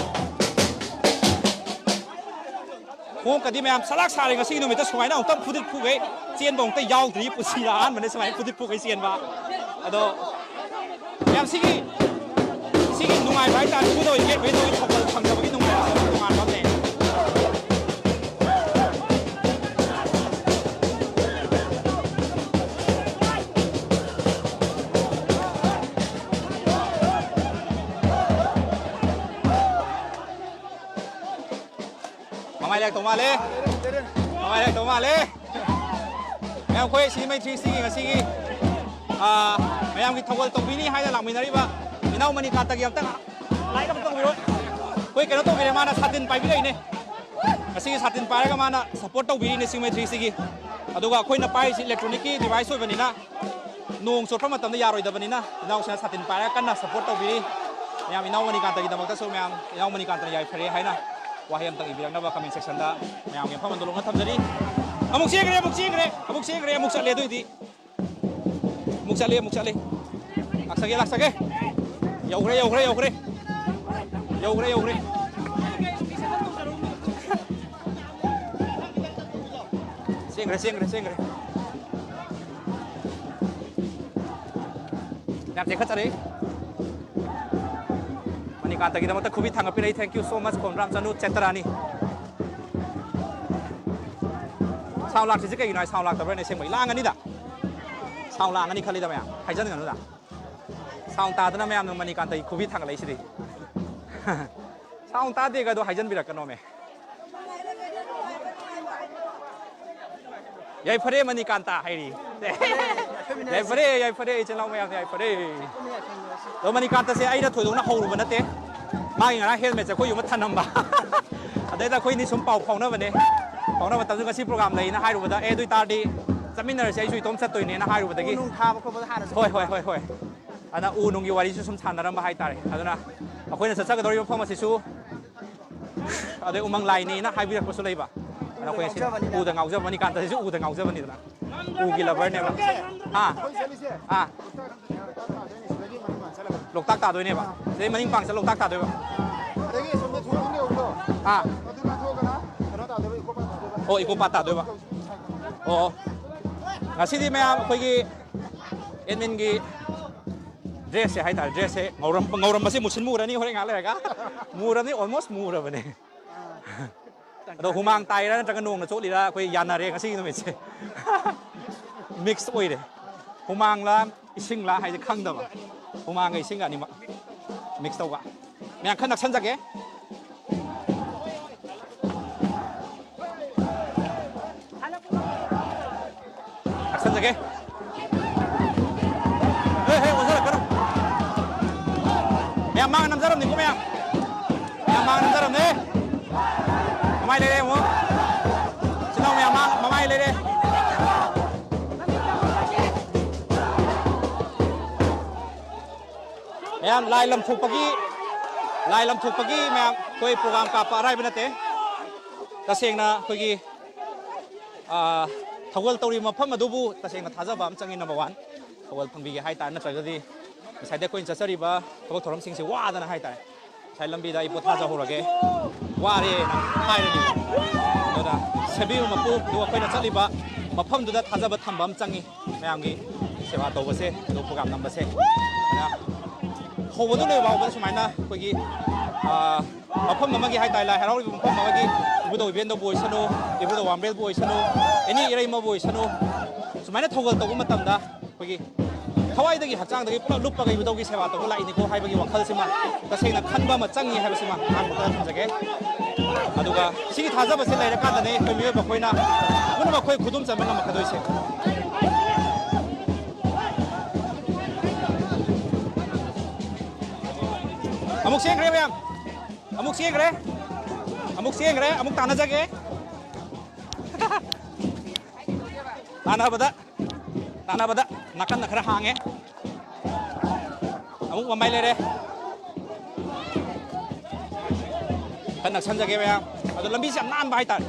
ꯈꯣꯡꯀꯗꯤ ꯃꯌꯥꯝ ꯁꯂꯥꯛ ꯁꯥꯔꯦ ꯉꯁꯤꯒꯤ ꯅꯨꯃꯤꯠꯇ ꯁꯨꯃꯥꯏꯅ ꯑꯃꯨꯛꯇꯪ ꯐꯨꯗꯤꯠ ꯐꯨꯒꯩ ꯆꯦꯟꯕ ꯑꯃꯨꯛꯇ ꯌꯥꯎꯗ꯭ꯔꯤ ꯄꯨꯟꯁꯤꯗ ꯑꯍꯥꯟꯕꯅꯦ ꯁꯨꯃꯥꯏꯅ ꯐꯨꯗꯤꯠ ꯐꯨꯒꯩ ꯆꯦꯟꯕ꯫ ꯑꯗꯣ ꯃꯌꯥꯝ ꯁꯤꯒꯤ, ꯁꯤꯒꯤ ꯅꯨꯡꯉꯥꯏꯕ ꯍꯥꯏꯇꯥꯔꯦ, ꯄꯨꯗ ꯑꯣꯏꯒꯦ ꯃꯦꯗ ꯑꯣꯏꯒꯦ ꯊꯧꯒꯜ ꯐꯪꯗꯕꯒꯤ ꯅꯨꯡꯉꯥꯏꯕ ꯇꯣꯉꯥꯟꯕ ꯑꯃꯅꯦ꯫ ꯃꯃꯥꯏ ꯂꯩꯔꯛꯇꯧ ꯃꯥꯜꯂꯦ꯫ ꯃꯃꯥꯏ ꯂꯩꯔꯛꯇꯧ ꯃꯥꯜꯂꯦ꯫ ꯃꯌꯥꯝ ꯑꯩꯈꯣꯏ ꯁꯤ ꯃꯩꯇ꯭ꯔꯤ ꯁꯤꯒꯤ ꯉꯁꯤꯒꯤ, ꯑꯥ, ꯃꯌꯥꯝꯒꯤ ꯊꯧꯒꯜ ꯇꯧꯕꯤꯅꯤ ꯍꯥꯏꯅ ꯂꯥꯛꯃꯤꯟꯅꯔꯤꯕ ꯏꯅꯥꯎ ꯃꯅꯤꯀꯥꯟꯇꯒꯤ ꯑꯝꯇꯪ ꯂꯥꯏꯛ ꯑꯃ ꯇꯧꯕꯤꯔꯣ꯫ ꯑꯩꯈꯣꯏ ꯀꯩꯅꯣ ꯇꯧꯕꯤꯔꯦ, ꯃꯥꯅ ꯁꯥꯇꯤꯟ ꯄꯥꯏꯕꯤꯔꯛꯏꯅꯦ꯫ ꯉꯁꯤꯒꯤ ꯁꯥꯇꯤꯟ ꯄꯥꯏꯔꯒ ꯃꯥꯅ ꯁꯞꯄꯣꯔꯠ ꯇꯧꯕꯤꯔꯤꯅꯦ ꯁꯤ ꯃꯩꯇ꯭ꯔꯤ ꯁꯤꯒꯤ꯫ ꯑꯗꯨꯒ ꯑꯩꯈꯣꯏꯅ ꯄꯥꯏꯔꯤꯁꯤ electronic ꯀꯤ device ꯑꯣꯏꯕꯅꯤꯅ, ꯅꯣꯡ ꯆꯣꯠꯄ ꯃꯇꯝꯗ ꯌꯥꯔꯣꯏꯗꯕꯅꯤꯅ, ꯏꯅꯥꯎꯁꯤꯅ ꯁꯥꯇꯤꯟ ꯄꯥꯏꯔꯒ ꯀꯟꯅ support ꯇꯧꯕꯤꯔꯤ꯫ ꯃꯌꯥꯝ, ꯏꯅꯥꯎ ꯃꯅꯤꯀꯥꯟꯇꯒꯤꯗꯃꯛꯇꯁꯨ ꯃꯌꯥꯝ, ꯏꯅꯥꯎ ꯃꯅꯤꯀꯥꯟꯇꯅ ꯌꯥꯏꯐꯔꯦ ꯍꯥꯏꯅ ꯋꯥꯍꯩ ꯑꯃꯇꯪ ꯏꯕꯤꯔꯛꯅꯕ comment section ꯗ ꯃꯌꯥꯝꯒꯤ ꯃꯐꯝ ꯑꯗꯨ ꯂꯧꯅ ꯊꯝꯖꯔꯤ꯫ ꯑꯃꯨꯛ ꯆꯦꯟꯈ꯭ꯔꯦ, ꯑꯃꯨꯛ ꯆꯦꯟꯈ꯭ꯔꯦ, ꯑꯃꯨꯛ ꯆꯦꯟꯈ꯭ꯔꯦ, ꯑꯃꯨꯛ ꯆꯠꯂꯦ꯫ ꯑꯗꯨꯏꯗꯤ ꯑꯃꯨꯛ ꯆꯠꯂꯦ, ꯑꯃꯨꯛ ꯆꯠꯂꯦ꯫ ꯂꯥꯛꯆꯒꯦ, ꯂꯥꯛꯆꯒꯦ꯫ ꯌꯧꯈ꯭ꯔꯦ, ꯌꯧꯈ꯭ꯔꯦ, ꯌꯧꯈ꯭ꯔꯦ꯫ ꯌꯧꯈ꯭ꯔꯦ, ꯌꯧꯈ꯭ꯔꯦ꯫ ꯆꯦꯟꯈ꯭ꯔꯦ, ꯆꯦꯟꯈ꯭ꯔꯦ, ꯆꯦꯟꯈ꯭ꯔꯦ꯫ ꯌꯥꯝ ꯆꯦꯟꯈꯠꯆꯔꯛꯏ꯫ ꯃꯅꯤꯀꯥꯟꯇꯒꯤꯗꯃꯛꯇ ꯈꯨꯕꯤ ꯊꯥꯡꯒꯠꯄꯤꯔꯛꯏ꯫ Thank you so much, Khomdram Chanu ꯆꯦꯇꯔꯥꯅꯤ꯫ Sound ꯂꯥꯛꯇ꯭ꯔꯤꯁꯦ ꯀꯩꯒꯤꯅꯣ ꯍꯥꯏ? Sound ꯂꯥꯛꯇꯕ꯭ꯔꯥꯅꯦ? ꯑꯁꯦꯡꯕꯒꯤ ꯂꯥꯡꯉꯅꯤꯗ꯫ Sound ꯂꯥꯡꯉꯅꯤ ꯈꯜꯂꯤꯗ ꯃꯌꯥꯝ꯫ ꯍꯥꯏꯖꯟꯒꯅꯨꯗ꯫ Sound ꯇꯥꯗꯅ ꯃꯌꯥꯝꯅ ꯃꯅꯤꯀꯥꯟꯇꯒꯤ ꯈꯨꯕꯤ ꯊꯥꯡꯒꯠꯂꯛꯏꯁꯤꯗꯤ꯫ Sound ꯇꯥꯗꯦꯒꯗꯣ ꯍꯥꯏꯖꯟꯕꯤꯔꯛꯀꯅꯣꯃꯦ꯫ ꯌꯥꯏꯐꯔꯦ ꯃꯅꯤꯀꯥꯟꯇ ꯍꯥꯏꯔꯤ꯫ ꯌꯥꯏꯐꯔꯦ, ꯌꯥꯏꯐꯔꯦ, ꯏꯆꯤꯜ ꯏꯅꯥꯎ ꯃꯌꯥꯝ ꯌꯥꯏꯐꯔꯦ꯫ ꯑꯗꯣ ꯃꯅꯤꯀꯥꯟꯇꯁꯦ ꯑꯩꯅ ꯊꯣꯏꯗꯣꯛꯅ ꯍꯧꯔꯨꯕ ꯅꯠꯇꯦ꯫ ꯃꯥꯒꯤ ꯉꯔꯥꯡ helmet ꯁꯦ ꯑꯩꯈꯣꯏ ꯌꯨꯝꯗ ꯊꯅꯝꯕ꯫ ꯑꯗꯩꯗ ꯑꯩꯈꯣꯏꯅꯤ ꯁꯨꯝ ꯄꯥꯎ ꯐꯥꯎꯅꯕꯅꯦ꯫ ꯐꯥꯎꯅꯕ ꯃꯇꯝꯗ ꯉꯁꯤ program ꯂꯩꯅ ꯍꯥꯏꯔꯨꯕꯗ, "ꯑꯦ, ꯑꯗꯨ ꯑꯣꯏꯇꯥꯔꯗꯤ ꯆꯠꯃꯤꯟꯅꯔꯁꯤ, ꯑꯩꯁꯨ ꯏꯇꯣꯝ ꯆꯠꯇꯣꯏꯅꯦꯅ" ꯍꯥꯏꯔꯨꯕꯗꯒꯤ꯫ ꯎ ꯅꯨꯡ ꯊꯥꯕ ꯈꯣꯠꯄꯗ ꯍꯥꯟꯅ ꯍꯣꯏ, ꯍꯣꯏ, ꯍꯣꯏ, ꯍꯣꯏ꯫ ꯑꯗꯨꯅ ꯎ ꯅꯨꯡꯒꯤ ꯋꯥꯔꯤꯁꯨ ꯁꯨꯝ ꯁꯥꯟꯅꯔꯝꯕ ꯍꯥꯏꯇꯥꯔꯦ꯫ ꯑꯗꯨꯅ ꯑꯩꯈꯣꯏꯅ ꯆꯠꯆꯒꯗꯧꯔꯤꯕ ꯃꯐꯝ ꯑꯁꯤꯁꯨ ꯑꯗꯩ ꯎꯃꯪ ꯂꯥꯏꯅꯦꯅ ꯍꯥꯏꯕꯤꯔꯛꯄꯁꯨ ꯂꯩꯕ꯫ ꯑꯗꯨꯅ ꯑꯩꯈꯣꯏ ꯁꯤ ꯉꯥꯎꯖꯕꯅꯤꯅ꯫ ꯎꯗ ꯉꯥꯎꯖꯕꯅꯤ, ꯀꯥꯟꯇꯁꯤꯁꯨ ꯎꯗ ꯉꯥꯎꯖꯕꯅꯤꯗꯅ꯫ ꯎꯒꯤ lover ꯅꯦꯕ꯫ ꯍꯥ? ꯑꯥ꯫ ꯂꯣꯛꯇꯥꯛ ꯇꯥꯗꯣꯏꯅꯦꯕ꯫ ꯁꯤꯗꯩ ꯃꯅꯤꯡ ꯄꯥꯡ ꯆꯠ ꯂꯣꯛꯇꯥꯛ ꯇꯥꯗꯣꯏꯕ꯫ ꯑꯗꯒꯤ ꯁꯣꯝꯗ ꯊꯣꯡ ꯑꯃ ꯌꯧꯕꯗꯣ꯫ ꯑꯥ꯫ ꯑꯗꯨ ꯂꯥꯟꯊꯣꯛꯑꯒꯅ ꯀꯩꯅꯣ ꯇꯥꯗꯣꯏꯕ, ꯏꯀꯣ ꯄꯥꯔꯛ ꯇꯥꯗꯣꯏꯕ꯫ ꯑꯣ, ꯏꯀꯣ ꯄꯥꯔꯛ ꯇꯥꯗꯣꯏꯕ꯫ ꯑꯣ, ꯑꯣ꯫ ꯉꯁꯤꯗꯤ ꯃꯌꯥꯝ ꯑꯩꯈꯣꯏꯒꯤ admin ꯒꯤ dress ꯁꯦ ꯍꯥꯏꯇꯥꯔꯦ, dress ꯁꯦ ꯉꯧꯔꯝ-, ꯉꯧꯔꯝꯕꯁꯦ ꯃꯨꯁꯤꯟ ꯃꯨꯔꯅꯤ ꯍꯣꯔꯦꯟ ꯉꯥꯏꯍꯥꯛ ꯂꯩꯔꯒ꯫ ꯃꯨꯔꯅꯤ, almost ꯃꯨꯔꯕꯅꯦ꯫ ꯑꯗꯣ ꯍꯨꯃꯥꯡ ꯇꯥꯏꯔꯥ ꯅꯠꯇ꯭ꯔꯒ ꯅꯣꯡꯅ ꯆꯣꯠꯂꯤꯔꯥ ꯑꯩꯈꯣꯏ ꯌꯥꯅꯔꯦ ꯉꯁꯤꯒꯤ ꯅꯨꯃꯤꯠꯁꯦ꯫ Mix ꯑꯣꯏꯔꯦ꯫ ꯍꯨꯃꯥꯡꯂꯥ ꯏꯁꯤꯡꯂꯥ ꯍꯥꯏꯗꯤ ꯈꯪꯗꯕ꯫ ꯍꯨꯃꯥꯡꯒ ꯏꯁꯤꯡꯒ ꯑꯅꯤꯃꯛ mix ꯇꯧꯕ꯫ ꯃꯌꯥꯝ ꯈꯔ ꯅꯛꯁꯟꯖꯒꯦ꯫ ꯅꯛꯁꯟꯖꯒꯦ꯫ ꯍꯦ, ꯍꯦ, ꯑꯣꯟꯁꯤꯜꯂꯛꯀꯅꯨ꯫ ꯃꯌꯥꯝ ꯃꯥꯡ ꯅꯝꯖꯔꯝꯅꯤꯀꯣ ꯃꯌꯥꯝ꯫ ꯃꯌꯥꯝ ꯃꯥꯡ ꯅꯝꯖꯔꯝꯅꯦ꯫ ꯃꯃꯥꯏ ꯂꯩꯔꯦ ꯑꯃꯨꯛ꯫ ꯏꯆꯤꯟ ꯏꯅꯥꯎ ꯃꯌꯥꯝ ꯃꯥꯡ-, ꯃꯃꯥꯏ ꯂꯩꯔꯦ꯫ ꯃꯌꯥꯝ ꯂꯥꯏ ꯂꯝꯊꯣꯛꯄꯒꯤ, ꯂꯥꯏ ꯂꯝꯊꯣꯛꯄꯒꯤ ꯃꯌꯥꯝ ꯑꯩꯈꯣꯏ ꯄ꯭ꯔꯣꯒ꯭ꯔꯥꯝ ꯀꯥꯞꯄ ꯑꯔꯥꯏꯕ ꯅꯠꯇꯦ꯫ ꯇꯁꯦꯡꯅ ꯑꯩꯈꯣꯏꯒꯤ, ꯑ, ꯊꯧꯒꯜ ꯇꯧꯔꯤꯕ ꯃꯐꯝ ꯑꯗꯨꯕꯨ ꯇꯁꯦꯡꯅ ꯊꯥꯖꯕ ꯑꯃ ꯆꯪꯉꯤ, number one꯫ ꯊꯧꯒꯜ ꯐꯪꯕꯤꯒꯦ ꯍꯥꯏ ꯇꯥꯔꯦ, ꯅꯠꯇ꯭ꯔꯒꯗꯤ ꯉꯁꯥꯏꯗꯩ ꯑꯩꯈꯣꯏꯅ ꯆꯠꯆꯔꯤꯕ ꯊꯕꯛ ꯊꯧꯔꯝꯁꯤꯡꯁꯦ ꯋꯥꯗꯅ ꯍꯥꯏ ꯇꯥꯔꯦ꯫ ꯉꯁꯥꯏ ꯂꯝꯕꯤꯗ ꯑꯩ ꯄꯣꯊꯥꯖꯍꯧꯔꯒꯦ, ꯋꯥꯔꯦꯅ ꯍꯥꯏꯔꯅꯤ꯫ ꯑꯗꯨꯅ ꯁꯦꯝꯕꯤꯕ ꯃꯄꯨ, ꯑꯗꯨꯒ ꯑꯩꯈꯣꯏꯅ ꯆꯠꯂꯤꯕ ꯃꯐꯝꯗꯨꯗ ꯊꯥꯖꯕ ꯊꯝꯕ ꯑꯃ ꯆꯪꯉꯤ꯫ ꯃꯌꯥꯝꯒꯤ ꯁꯦꯕꯥ ꯇꯧꯕꯁꯦ, ꯑꯗꯨ ꯄ꯭ꯔꯣꯒ꯭ꯔꯥꯝ ꯅꯝꯕꯁꯦ꯫ ꯑꯗꯨꯅ ꯍꯧꯕꯗ ꯂꯣꯏꯕ ꯐꯥꯎꯕꯗ ꯁꯨꯃꯥꯏꯅ ꯑꯩꯈꯣꯏꯒꯤ, ꯑ, ꯃꯐꯝ ꯑꯃꯒꯤ ꯍꯥꯏ ꯇꯥꯔꯦ, ꯂꯥꯏ ꯍꯔꯥꯎꯔꯤꯕ ꯃꯐꯝ ꯑꯃꯒꯤ ꯏꯕꯨꯙꯧ ꯏꯕꯦꯟꯗꯧꯕꯨ ꯑꯣꯏꯁꯅꯨ, ꯏꯕꯨꯙꯧ ꯋꯥꯡꯕ꯭ꯔꯦꯜꯕꯨ ꯑꯣꯏꯁꯅꯨ, ꯑꯦꯅꯤ ꯏꯔꯩꯃꯕꯨ ꯑꯣꯏꯁꯅꯨ, ꯁꯨꯃꯥꯏꯅ ꯊꯧꯒꯜ ꯇꯧꯕ ꯃꯇꯝꯗ ꯑꯩꯈꯣꯏꯒꯤ ꯊꯋꯥꯏꯗꯒꯤ, ꯍꯛꯆꯥꯡꯗꯒꯤ ꯄꯨꯂꯞ ꯂꯨꯞꯄꯒ ꯏꯕꯨꯙꯧꯒꯤ ꯁꯦꯕꯥ ꯇꯧꯕ ꯂꯥꯛꯏꯅꯤꯀꯣ ꯍꯥꯏꯕꯒꯤ ꯋꯥꯈꯜꯁꯤꯃ ꯇꯁꯦꯡꯅ ꯈꯟꯕ ꯑꯃ ꯆꯪꯉꯤ ꯍꯥꯏꯕꯁꯤꯃ ꯑꯍꯥꯟꯕꯗ ꯊꯝꯖꯒꯦ꯫ ꯑꯗꯨꯒ ꯁꯤꯒꯤ ꯊꯥꯖꯕꯁꯦ ꯂꯩꯔꯀꯥꯟꯗꯅꯦ ꯑꯩꯈꯣꯏ ꯃꯤꯑꯣꯏꯕ ꯑꯩꯈꯣꯏꯅ ꯄꯨꯝꯅꯃꯛ ꯑꯩꯈꯣꯏ ꯈꯨꯗꯨꯝ ꯆꯟꯕ ꯉꯝꯃꯛꯀꯗꯣꯏꯁꯦ꯫ ꯑꯃꯨꯛ ꯆꯦꯟꯈ꯭ꯔꯦ ꯃꯌꯥꯝ, ꯑꯃꯨꯛ ꯆꯦꯟꯈ꯭ꯔꯦ, ꯑꯃꯨꯛ ꯆꯦꯟꯈ꯭ꯔꯦ, ꯑꯃꯨꯛ ꯇꯥꯟꯅꯖꯒꯦ꯫ ꯇꯥꯟꯅꯕꯗ, ꯇꯥꯟꯅꯕꯗ ꯅꯥꯀꯟꯗ ꯈꯔ ꯍꯥꯡꯉꯦ꯫ ꯑꯃꯨꯛ ꯃꯃꯥꯏ ꯂꯩꯔꯦ꯫ ꯈꯔ ꯅꯛꯁꯟꯖꯒꯦ ꯃꯌꯥꯝ꯫ ꯑꯗꯣ ꯂꯝꯕꯤꯁꯦ ꯌꯥꯝ ꯅꯥꯟꯕ ꯍꯥꯏꯇꯥꯔꯦ꯫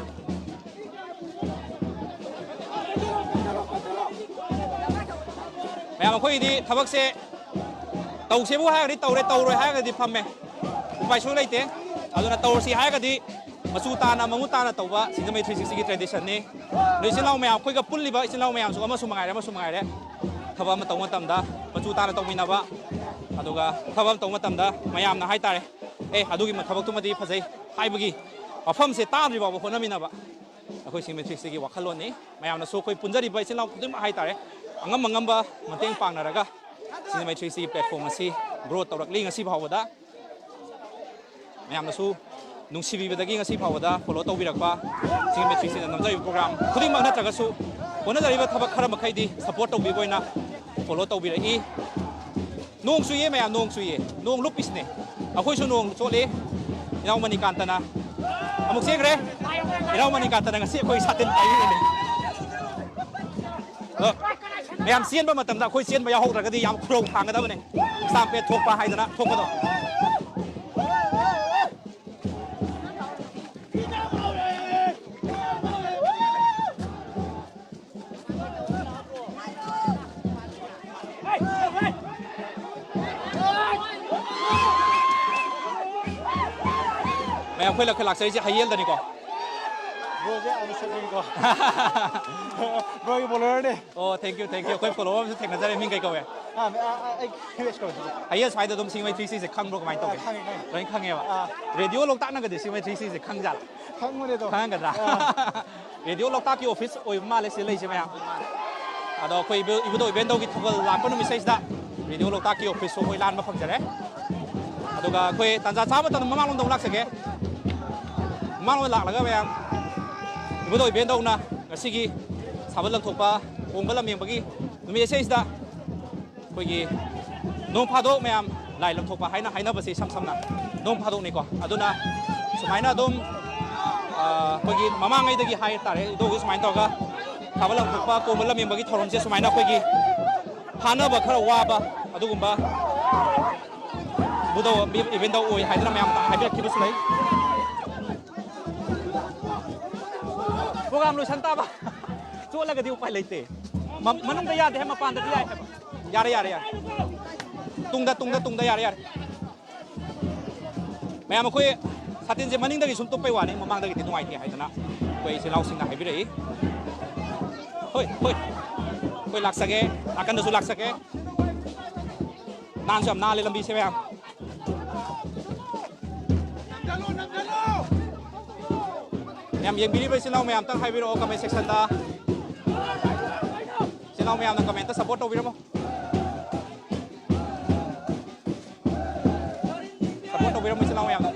ꯃꯌꯥꯝ, ꯑꯩꯈꯣꯏꯒꯤꯗꯤ ꯊꯕꯛꯁꯦ ꯇꯧꯁꯦꯕꯨ ꯍꯥꯏꯔꯒꯗꯤ ꯇꯧꯔꯦ, ꯇꯧꯔꯣꯏ ꯍꯥꯏꯔꯒꯗꯤ ꯐꯝꯃꯦ꯫ ꯎꯄꯥꯏ ꯁꯨꯡꯂꯩ ꯂꯩꯇꯦ꯫ ꯑꯗꯨꯅ ꯇꯧꯔꯁꯤ ꯍꯥꯏꯔꯒꯗꯤ ꯃꯆꯨ ꯇꯥꯅ, ꯃꯃꯨꯠ ꯇꯥꯅ ꯇꯧꯕ ꯁꯤꯡꯖꯃꯩ three sixtyꯒꯤ traditionꯅꯤ꯫ ꯑꯗꯣ ꯏꯆꯤꯜ ꯏꯅꯥꯎ ꯃꯌꯥꯝ, ꯑꯩꯈꯣꯏꯒ ꯄꯨꯜꯂꯤꯕ ꯏꯆꯤꯜ ꯏꯅꯥꯎ ꯃꯌꯥꯝꯁꯨ ꯑꯃꯁꯨ ꯃꯉꯥꯏꯔꯦ, ꯑꯃꯁꯨ ꯃꯉꯥꯏꯔꯦ, ꯊꯕꯛ ꯑꯃ ꯇꯧꯕ ꯃꯇꯝꯗ ꯃꯆꯨ ꯇꯥꯅ ꯇꯧꯃꯤꯟꯅꯕ, ꯑꯗꯨꯒ ꯊꯕꯛ ꯑꯃ ꯇꯧꯕ ꯃꯇꯝꯗ ꯃꯌꯥꯝꯅ ꯍꯥꯏꯇꯥꯔꯦ, "ꯑꯦ, ꯑꯗꯨꯒꯤ ꯊꯕꯛꯇꯨꯃꯗꯤ ꯐꯖꯩ" ꯍꯥꯏꯕꯒꯤ ꯋꯥꯐꯝꯁꯦ ꯇꯥꯗ꯭ꯔꯤ ꯐꯥꯎꯕ ꯍꯣꯠꯅꯃꯤꯟꯅꯕ ꯑꯩꯈꯣꯏ ꯁꯤꯡꯖꯃꯩ three sixtyꯒꯤ ꯋꯥꯈꯜꯂꯣꯟꯅꯤ꯫ ꯃꯌꯥꯝꯅꯁꯨ ꯑꯩꯈꯣꯏ ꯄꯨꯟꯖꯔꯤꯕ ꯏꯆꯤꯜ ꯏꯅꯥꯎ ꯈꯨꯗꯤꯡꯃꯛ ꯍꯥꯏꯇꯥꯔꯦ, ꯑꯉꯝ ꯑꯉꯝꯕ ꯃꯇꯦꯡ ꯄꯥꯡꯅꯔꯒ ꯁꯤꯡꯖꯃꯩ three sixtyꯒꯤ platform ꯑꯁꯤ grow ꯇꯧꯔꯛꯂꯤ ꯉꯁꯤ ꯐꯥꯎꯕꯗ꯫ ꯃꯌꯥꯝꯅꯁꯨ ꯅꯨꯡꯁꯤꯕꯤꯕꯗꯒꯤ ꯉꯁꯤ ꯐꯥꯎꯕꯗ follow ꯇꯧꯕꯤꯔꯛꯄ, ꯁꯤꯡꯖꯃꯩ three sixtyꯅ ꯅꯝꯖꯔꯤꯕ program ꯈꯨꯗꯤꯡꯃꯛ ꯅꯠꯇ꯭ꯔꯒꯁꯨ ꯍꯣꯠꯅꯖꯔꯤꯕ ꯊꯕꯛ ꯈꯔ ꯃꯈꯩꯗꯤ support ꯇꯧꯕꯤꯕ ꯑꯣꯏꯅ follow ꯇꯧꯕꯤꯔꯛꯏ꯫ ꯅꯣꯡ ꯆꯨꯏꯌꯦ ꯃꯌꯥꯝ, ꯅꯣꯡ ꯆꯨꯏꯌꯦ, ꯅꯣꯡ ꯂꯨꯞꯄꯤꯁꯤꯅꯦ꯫ ꯑꯩꯈꯣꯏꯁꯨ ꯅꯣꯡ ꯆꯣꯠꯂꯤ꯫ ꯏꯅꯥꯎ ꯃꯅꯤꯀꯥꯟꯇꯅ ꯑꯃꯨꯛ ꯆꯦꯟꯈ꯭ꯔꯦ꯫ ꯏꯅꯥꯎ ꯃꯅꯤꯀꯥꯟꯇꯅ ꯉꯁꯤ ꯑꯩꯈꯣꯏ ꯁꯥꯇꯤꯟ ꯄꯥꯏꯕꯤꯕꯅꯤ꯫ ꯑꯗꯣ ꯌꯥꯝ ꯆꯦꯟꯕ ꯃꯇꯝꯗ ꯑꯩꯈꯣꯏ ꯆꯦꯟꯕ ꯌꯥꯎꯍꯧꯗ꯭ꯔꯒꯗꯤ ꯌꯥꯝ ꯈꯨꯔꯧ ꯊꯥꯡꯒꯗꯕꯅꯦ꯫ ꯁ꯭ꯇꯥꯝꯄꯦꯠ ꯊꯣꯛꯄ ꯍꯥꯏꯗꯅ ꯊꯣꯛꯄꯗꯣ꯫ ꯃꯌꯥꯝ, ꯑꯩꯈꯣꯏ ꯂꯥꯛ-, ꯂꯥꯛꯆꯔꯤꯁꯦ ꯍꯌꯦꯜꯗꯅꯤꯀꯣ꯫ ꯕ꯭ꯔꯣꯁꯦ ꯌꯥꯝꯅ ꯁꯛꯅꯤꯡꯀꯣ꯫ ꯕ꯭ꯔꯣꯒꯤ ꯐꯣꯂꯣꯋꯔꯅꯦ꯫ ꯑꯣ, thank you, thank you. ꯑꯩꯈꯣꯏ ꯐꯣꯂꯣꯋꯔ ꯑꯃꯁꯨ ꯊꯦꯡꯅꯖꯔꯦ꯫ ꯃꯤꯡ ꯀꯩ ꯀꯧꯋꯦ? ꯑꯥ, ꯑꯥ, ꯑꯥ, ꯑꯩ ꯍꯤꯃꯦꯁ ꯀꯧꯋꯦ꯫ ꯍꯌꯦꯜ ꯁ꯭ꯋꯥꯏꯗ ꯑꯗꯨꯝ ꯁꯤꯡꯃꯩ ꯊ꯭ꯔꯤ ꯁꯤꯛꯁ ꯁꯦ ꯈꯪꯕ꯭ꯔꯣ, ꯀꯃꯥꯏꯅ ꯇꯧꯒꯦ? ꯑꯥ, ꯈꯪꯉꯦ, ꯈꯪꯉꯦ꯫ ꯂꯣꯏ ꯈꯪꯉꯦꯕ? ꯑꯥ꯫ ꯔꯦꯗꯤꯑꯣ ꯂꯣꯛꯇꯥꯛꯅꯒꯗꯤ ꯁꯤꯡꯃꯩ ꯊ꯭ꯔꯤ ꯁꯤꯛꯁ ꯁꯦ ꯈꯪꯖꯥꯠꯂ? ꯈꯪꯕꯅꯦ ꯑꯗꯣ꯫ ꯈꯪꯉꯝꯒꯗ꯭ꯔꯥ? ꯑꯥ꯫ ꯔꯦꯗꯤꯑꯣ ꯂꯣꯛꯇꯥꯛꯀꯤ ꯑꯣꯐꯤꯁ ꯑꯣꯏꯕ ꯃꯥꯜꯂꯦ ꯁꯤꯗ ꯂꯩꯁꯦ ꯃꯌꯥꯝ꯫ ꯑꯗꯣ ꯑꯩꯈꯣꯏ ꯏꯕꯨ-, ꯏꯕꯨꯙꯧ ꯏꯕꯦꯟꯗꯧꯒꯤ ꯊꯧꯒꯜ ꯂꯥꯛꯄ ꯅꯨꯃꯤꯠꯁꯤꯗꯩꯁꯤꯗ ꯔꯦꯗꯤꯑꯣ ꯂꯣꯛꯇꯥꯛꯀꯤ ꯑꯣꯐꯤꯁꯁꯨ ꯑꯩꯈꯣꯏ ꯂꯥꯟꯕ ꯐꯪꯖꯔꯦ꯫ ꯑꯗꯨꯒ ꯑꯩꯈꯣꯏ ꯇꯥꯟꯖꯥ ꯆꯥꯕ ꯃꯇꯝꯗ ꯃꯃꯥꯡꯂꯣꯝꯗ ꯑꯃꯨꯛ ꯂꯥꯛꯆꯒꯦ꯫ ꯃꯃꯥꯡꯂꯣꯝꯗ ꯂꯥꯛꯂꯒ ꯃꯌꯥꯝ ꯏꯕꯨꯙꯧ ꯏꯕꯦꯟꯗꯧꯅ ꯉꯁꯤꯒꯤ ꯁꯥꯕꯜ ꯂꯪꯊꯣꯛꯄ, ꯀꯣꯡꯕ ꯂꯝ ꯌꯦꯡꯕꯒꯤ ꯅꯨꯃꯤꯠ ꯑꯁꯤꯗꯩꯁꯤꯗ ꯑꯩꯈꯣꯏꯒꯤ ꯅꯣꯡ ꯐꯥꯗꯣꯛ ꯃꯌꯥꯝ ꯂꯥꯏ ꯂꯪꯊꯣꯛꯄ ꯍꯥꯏꯅ ꯍꯥꯏꯅꯕꯁꯦ ꯏꯁꯝ ꯁꯝꯅ ꯅꯣꯡ ꯐꯥꯗꯣꯛꯅꯤꯀꯣ꯫ ꯑꯗꯨꯅ ꯁꯨꯃꯥꯏꯅ ꯑꯗꯨꯝ, ꯑ, ꯑꯩꯈꯣꯏꯒꯤ ꯃꯃꯥꯡꯉꯩꯗꯒꯤ ꯍꯥꯏ ꯇꯥꯔꯦ, ꯏꯙꯧꯒꯤ ꯁꯨꯃꯥꯏꯅ ꯇꯧꯔꯒ ꯊꯥꯕꯜ ꯂꯪꯊꯣꯛꯄ, ꯀꯣꯡꯕ ꯂꯝ ꯌꯦꯡꯕꯒꯤ ꯊꯧꯔꯝꯁꯦ ꯁꯨꯃꯥꯏꯅ ꯑꯩꯈꯣꯏꯒꯤ ꯐꯥꯅꯕ ꯈꯔ ꯋꯥꯕ ꯑꯗꯨꯒꯨꯝꯕ ꯏꯕꯨꯙꯧ, ꯏꯕꯦꯟꯗꯧ ꯑꯣꯏ ꯍꯥꯏꯗꯅ ꯃꯌꯥꯝ ꯍꯥꯏꯕꯤꯔꯛꯈꯤꯕꯁꯨ ꯂꯩ꯫ ꯄ꯭ꯔꯣꯒ꯭ꯔꯥꯝ ꯂꯣꯏꯁꯟ ꯇꯥꯕ꯫ ꯆꯣꯠꯂꯒꯗꯤ ꯎꯄꯥꯏ ꯂꯩꯇꯦ꯫ ꯃ-, ꯃꯅꯨꯡꯗ ꯌꯥꯗꯦ ꯍꯥꯏ, ꯃꯄꯥꯟꯗꯗꯤ ꯌꯥꯏ ꯍꯥꯏꯕ꯫ ꯌꯥꯔꯦ, ꯌꯥꯔꯦ, ꯌꯥꯔꯦ꯫ ꯇꯨꯡꯗ, ꯇꯨꯡꯗ, ꯇꯨꯡꯗ, ꯌꯥꯔꯦ, ꯌꯥꯔꯦ꯫ ꯃꯌꯥꯝ, ꯑꯩꯈꯣꯏ ꯁꯥꯇꯤꯟꯁꯦ ꯃꯅꯤꯡꯗꯒꯤ ꯁꯨꯝ ꯇꯨꯞꯄꯩ ꯋꯥꯅꯤ, ꯃꯃꯥꯡꯗꯒꯤꯗꯤ ꯅꯨꯡꯉꯥꯏꯇꯦ ꯍꯥꯏꯗꯅ ꯑꯩꯈꯣꯏ ꯏꯆꯤꯜ ꯏꯅꯥꯎꯁꯤꯡꯅ ꯍꯥꯏꯕꯤꯔꯛꯏ꯫ ꯍꯣꯏ, ꯍꯣꯏ꯫ ꯑꯩꯈꯣꯏ ꯂꯥꯛꯆꯒꯦ, ꯅꯥꯀꯟꯗꯁꯨ ꯂꯥꯛꯆꯒꯦ꯫ ꯅꯥꯟꯁꯨ ꯌꯥꯝ ꯅꯥꯜꯂꯦ ꯂꯝꯕꯤꯁꯦ ꯃꯌꯥꯝ꯫ ꯃꯌꯥꯝ ꯌꯦꯡꯕꯤꯔꯤꯕ ꯏꯆꯤꯜ ꯏꯅꯥꯎ ꯃꯌꯥꯝꯇꯪ ꯍꯥꯏꯕꯤꯔꯛꯑꯣ comment section ꯗ꯫ ꯏꯆꯤꯜ ꯏꯅꯥꯎ ꯃꯌꯥꯝꯅ comment ꯇ support ꯇꯧꯕꯤꯔꯝꯃꯣ꯫ Support ꯇꯧꯕꯤꯔꯝꯃꯣ ꯏꯆꯤꯜ ꯏꯅꯥꯎ ꯃꯌꯥꯝꯅ꯫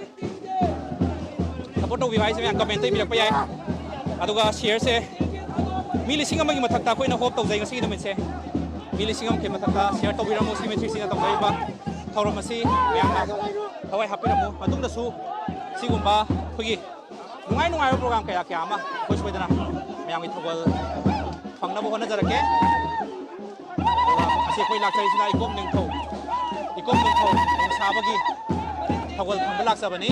Support ꯇꯧꯕꯤꯕ ꯍꯥꯏꯁꯦ ꯃꯌꯥꯝ comment ꯇ ꯏꯕꯤꯔꯛꯄ ꯌꯥꯏ꯫ ꯑꯗꯨꯒ share ꯁꯦ ꯃꯤ ꯂꯤꯁꯤꯡ ꯑꯃꯒꯤ ꯃꯊꯛꯇ ꯑꯩꯈꯣꯏꯅ hope ꯇꯧꯖꯩ ꯉꯁꯤꯒꯤ ꯅꯨꯃꯤꯠꯁꯦ꯫ ꯃꯤ ꯂꯤꯁꯤꯡ ꯑꯃꯒꯤ ꯃꯊꯛꯇ share ꯇꯧꯕꯤꯔꯝꯃꯣ꯫ ꯁꯤ ꯃꯦꯇ꯭ꯔꯤꯛꯁꯤꯅ ꯇꯧꯖꯔꯤꯕ ꯊꯧꯔꯝ ꯑꯁꯤ ꯃꯌꯥꯝꯅ ꯊꯋꯥꯏ ꯍꯥꯞꯄꯤꯔꯝꯃꯨ꯫ ꯃꯇꯨꯡꯗꯁꯨ ꯁꯤꯒꯨꯝꯕ ꯑꯩꯈꯣꯏꯒꯤ ꯅꯨꯡꯉꯥꯏ ꯅꯨꯡꯉꯥꯏꯕ program ꯀꯌꯥ ꯀꯌꯥ ꯑꯃ ꯑꯩꯈꯣꯏ ꯁꯣꯏꯗꯅ ꯃꯌꯥꯝꯒꯤ ꯊꯧꯒꯜ ꯐꯪꯅꯕ ꯍꯣꯠꯅꯖꯔꯛꯀꯦ꯫ ꯑꯩꯈꯣꯏ ꯂꯥꯛꯆꯔꯤꯁꯤꯅ ꯏꯀꯣꯝ ꯅꯤꯡꯊꯧ, ꯏꯀꯣꯝ ꯅꯤꯡꯊꯧ ꯅꯣꯡꯁꯥꯕꯒꯤ ꯊꯧꯒꯜ ꯐꯝꯕ ꯂꯥꯛꯆꯕꯅꯤ꯫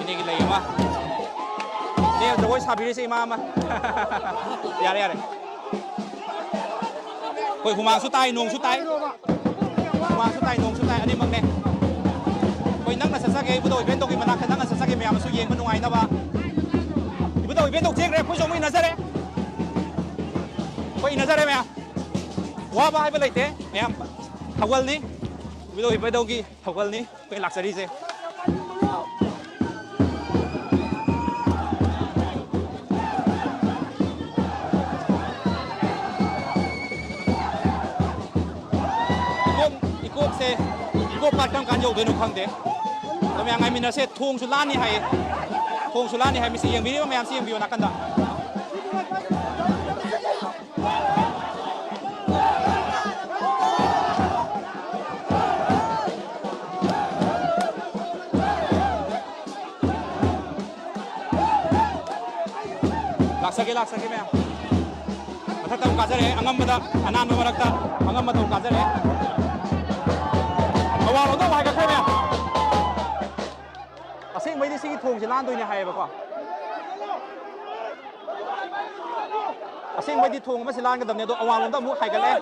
ꯏꯅꯦꯒꯤ ꯂꯩ ꯑꯃ꯫ ꯏꯅꯦ ꯖꯒꯣꯏ ꯁꯥꯕꯤꯔꯤꯁꯦ ꯏꯃꯥ ꯑꯃ꯫ ꯌꯥꯔꯦ, ꯌꯥꯔꯦ꯫ ꯑꯩꯈꯣꯏ ꯍꯨꯃꯥꯡꯁꯨ ꯇꯥꯏ, ꯅꯣꯡꯁꯨ ꯇꯥꯏ꯫ ꯍꯨꯃꯥꯡꯁꯨ ꯇꯥꯏ, ꯅꯣꯡꯁꯨ ꯇꯥꯏ, ꯑꯅꯤꯃꯛꯅꯦ꯫ ꯑꯩꯈꯣꯏ ꯅꯪꯅ ꯆꯠꯆꯒꯦ, ꯏꯕꯨꯙꯧ ꯏꯕꯦꯟꯗꯧꯒꯤ ꯃꯅꯥꯛꯇ ꯅꯪꯅ ꯆꯠꯆꯒꯦ, ꯃꯌꯥꯝꯅꯁꯨ ꯌꯦꯡꯕ ꯅꯨꯡꯉꯥꯏꯅꯕ꯫ ꯏꯕꯨꯙꯧ ꯏꯕꯦꯟꯗꯧ ꯆꯦꯟꯈ꯭ꯔꯦ, ꯑꯩꯈꯣꯏꯁꯨ ꯑꯃꯨꯛ ꯏꯟꯅꯖꯔꯦ꯫ ꯑꯩꯈꯣꯏ ꯏꯟꯅꯖꯔꯦ ꯃꯌꯥꯝ꯫ ꯋꯥꯕ ꯍꯥꯏꯕ ꯂꯩꯇꯦ, ꯃꯌꯥꯝ ꯊꯧꯒꯜꯅꯤ꯫ ꯏꯕꯨꯙꯧ ꯏꯕꯦꯟꯗꯧꯒꯤ ꯊꯧꯒꯜꯅꯤ ꯑꯩꯈꯣꯏ ꯂꯥꯛꯆꯔꯤꯁꯦ꯫ ꯏꯀꯣꯛ, ꯏꯀꯣꯛꯁꯦ, ꯏꯀꯣꯛ ꯄꯥꯠ ꯀꯔꯝ ꯀꯥꯟꯗ ꯌꯧꯗꯣꯏꯅꯣ ꯈꯪꯗꯦ꯫ ꯑꯗꯣ ꯃꯌꯥꯝ ꯉꯥꯏꯃꯤꯟꯅꯁꯦ, ꯊꯣꯡꯁꯨ ꯂꯥꯟꯅꯤ ꯍꯥꯏꯌꯦ꯫ ꯊꯣꯡꯁꯨ ꯂꯥꯟꯅꯤ ꯍꯥꯏ, ꯃꯤꯁꯤ ꯌꯦꯡꯕꯤꯔꯤꯕ ꯃꯌꯥꯝꯁꯤ ꯌꯦꯡꯕꯤꯌꯣ ꯅꯥꯀꯟꯗ꯫ ꯂꯥꯛꯆꯒꯦ, ꯂꯥꯛꯆꯒꯦ ꯃꯌꯥꯝ꯫ ꯃꯊꯛꯇ ꯑꯃꯨꯛ ꯀꯥꯖꯔꯛꯑꯦ, ꯑꯉꯝꯕꯗ, ꯑꯅꯥꯟꯕ ꯃꯔꯛꯇ ꯑꯉꯝꯕꯗ ꯑꯃꯨꯛ ꯀꯥꯖꯔꯛꯑꯦ꯫ ꯑꯋꯥꯡꯂꯣꯝꯗ ꯑꯃꯨꯛ ꯍꯥꯏꯒꯠꯈ꯭ꯔꯦ ꯃꯌꯥꯝ꯫ ꯑꯁꯦꯡꯕꯩꯗꯤ ꯁꯤꯒꯤ ꯊꯣꯡꯁꯦ ꯂꯥꯟꯗꯣꯏꯅꯦ ꯍꯥꯏꯌꯦꯕꯀꯣ꯫ ꯑꯁꯦꯡꯕꯩꯗꯤ ꯊꯣꯡ ꯑꯃꯁꯦ ꯂꯥꯟꯒꯗꯕꯅꯦ, ꯑꯗꯣ ꯑꯋꯥꯡꯂꯣꯝꯗ ꯑꯃꯨꯛ ꯍꯥꯏꯒꯠꯂꯦ꯫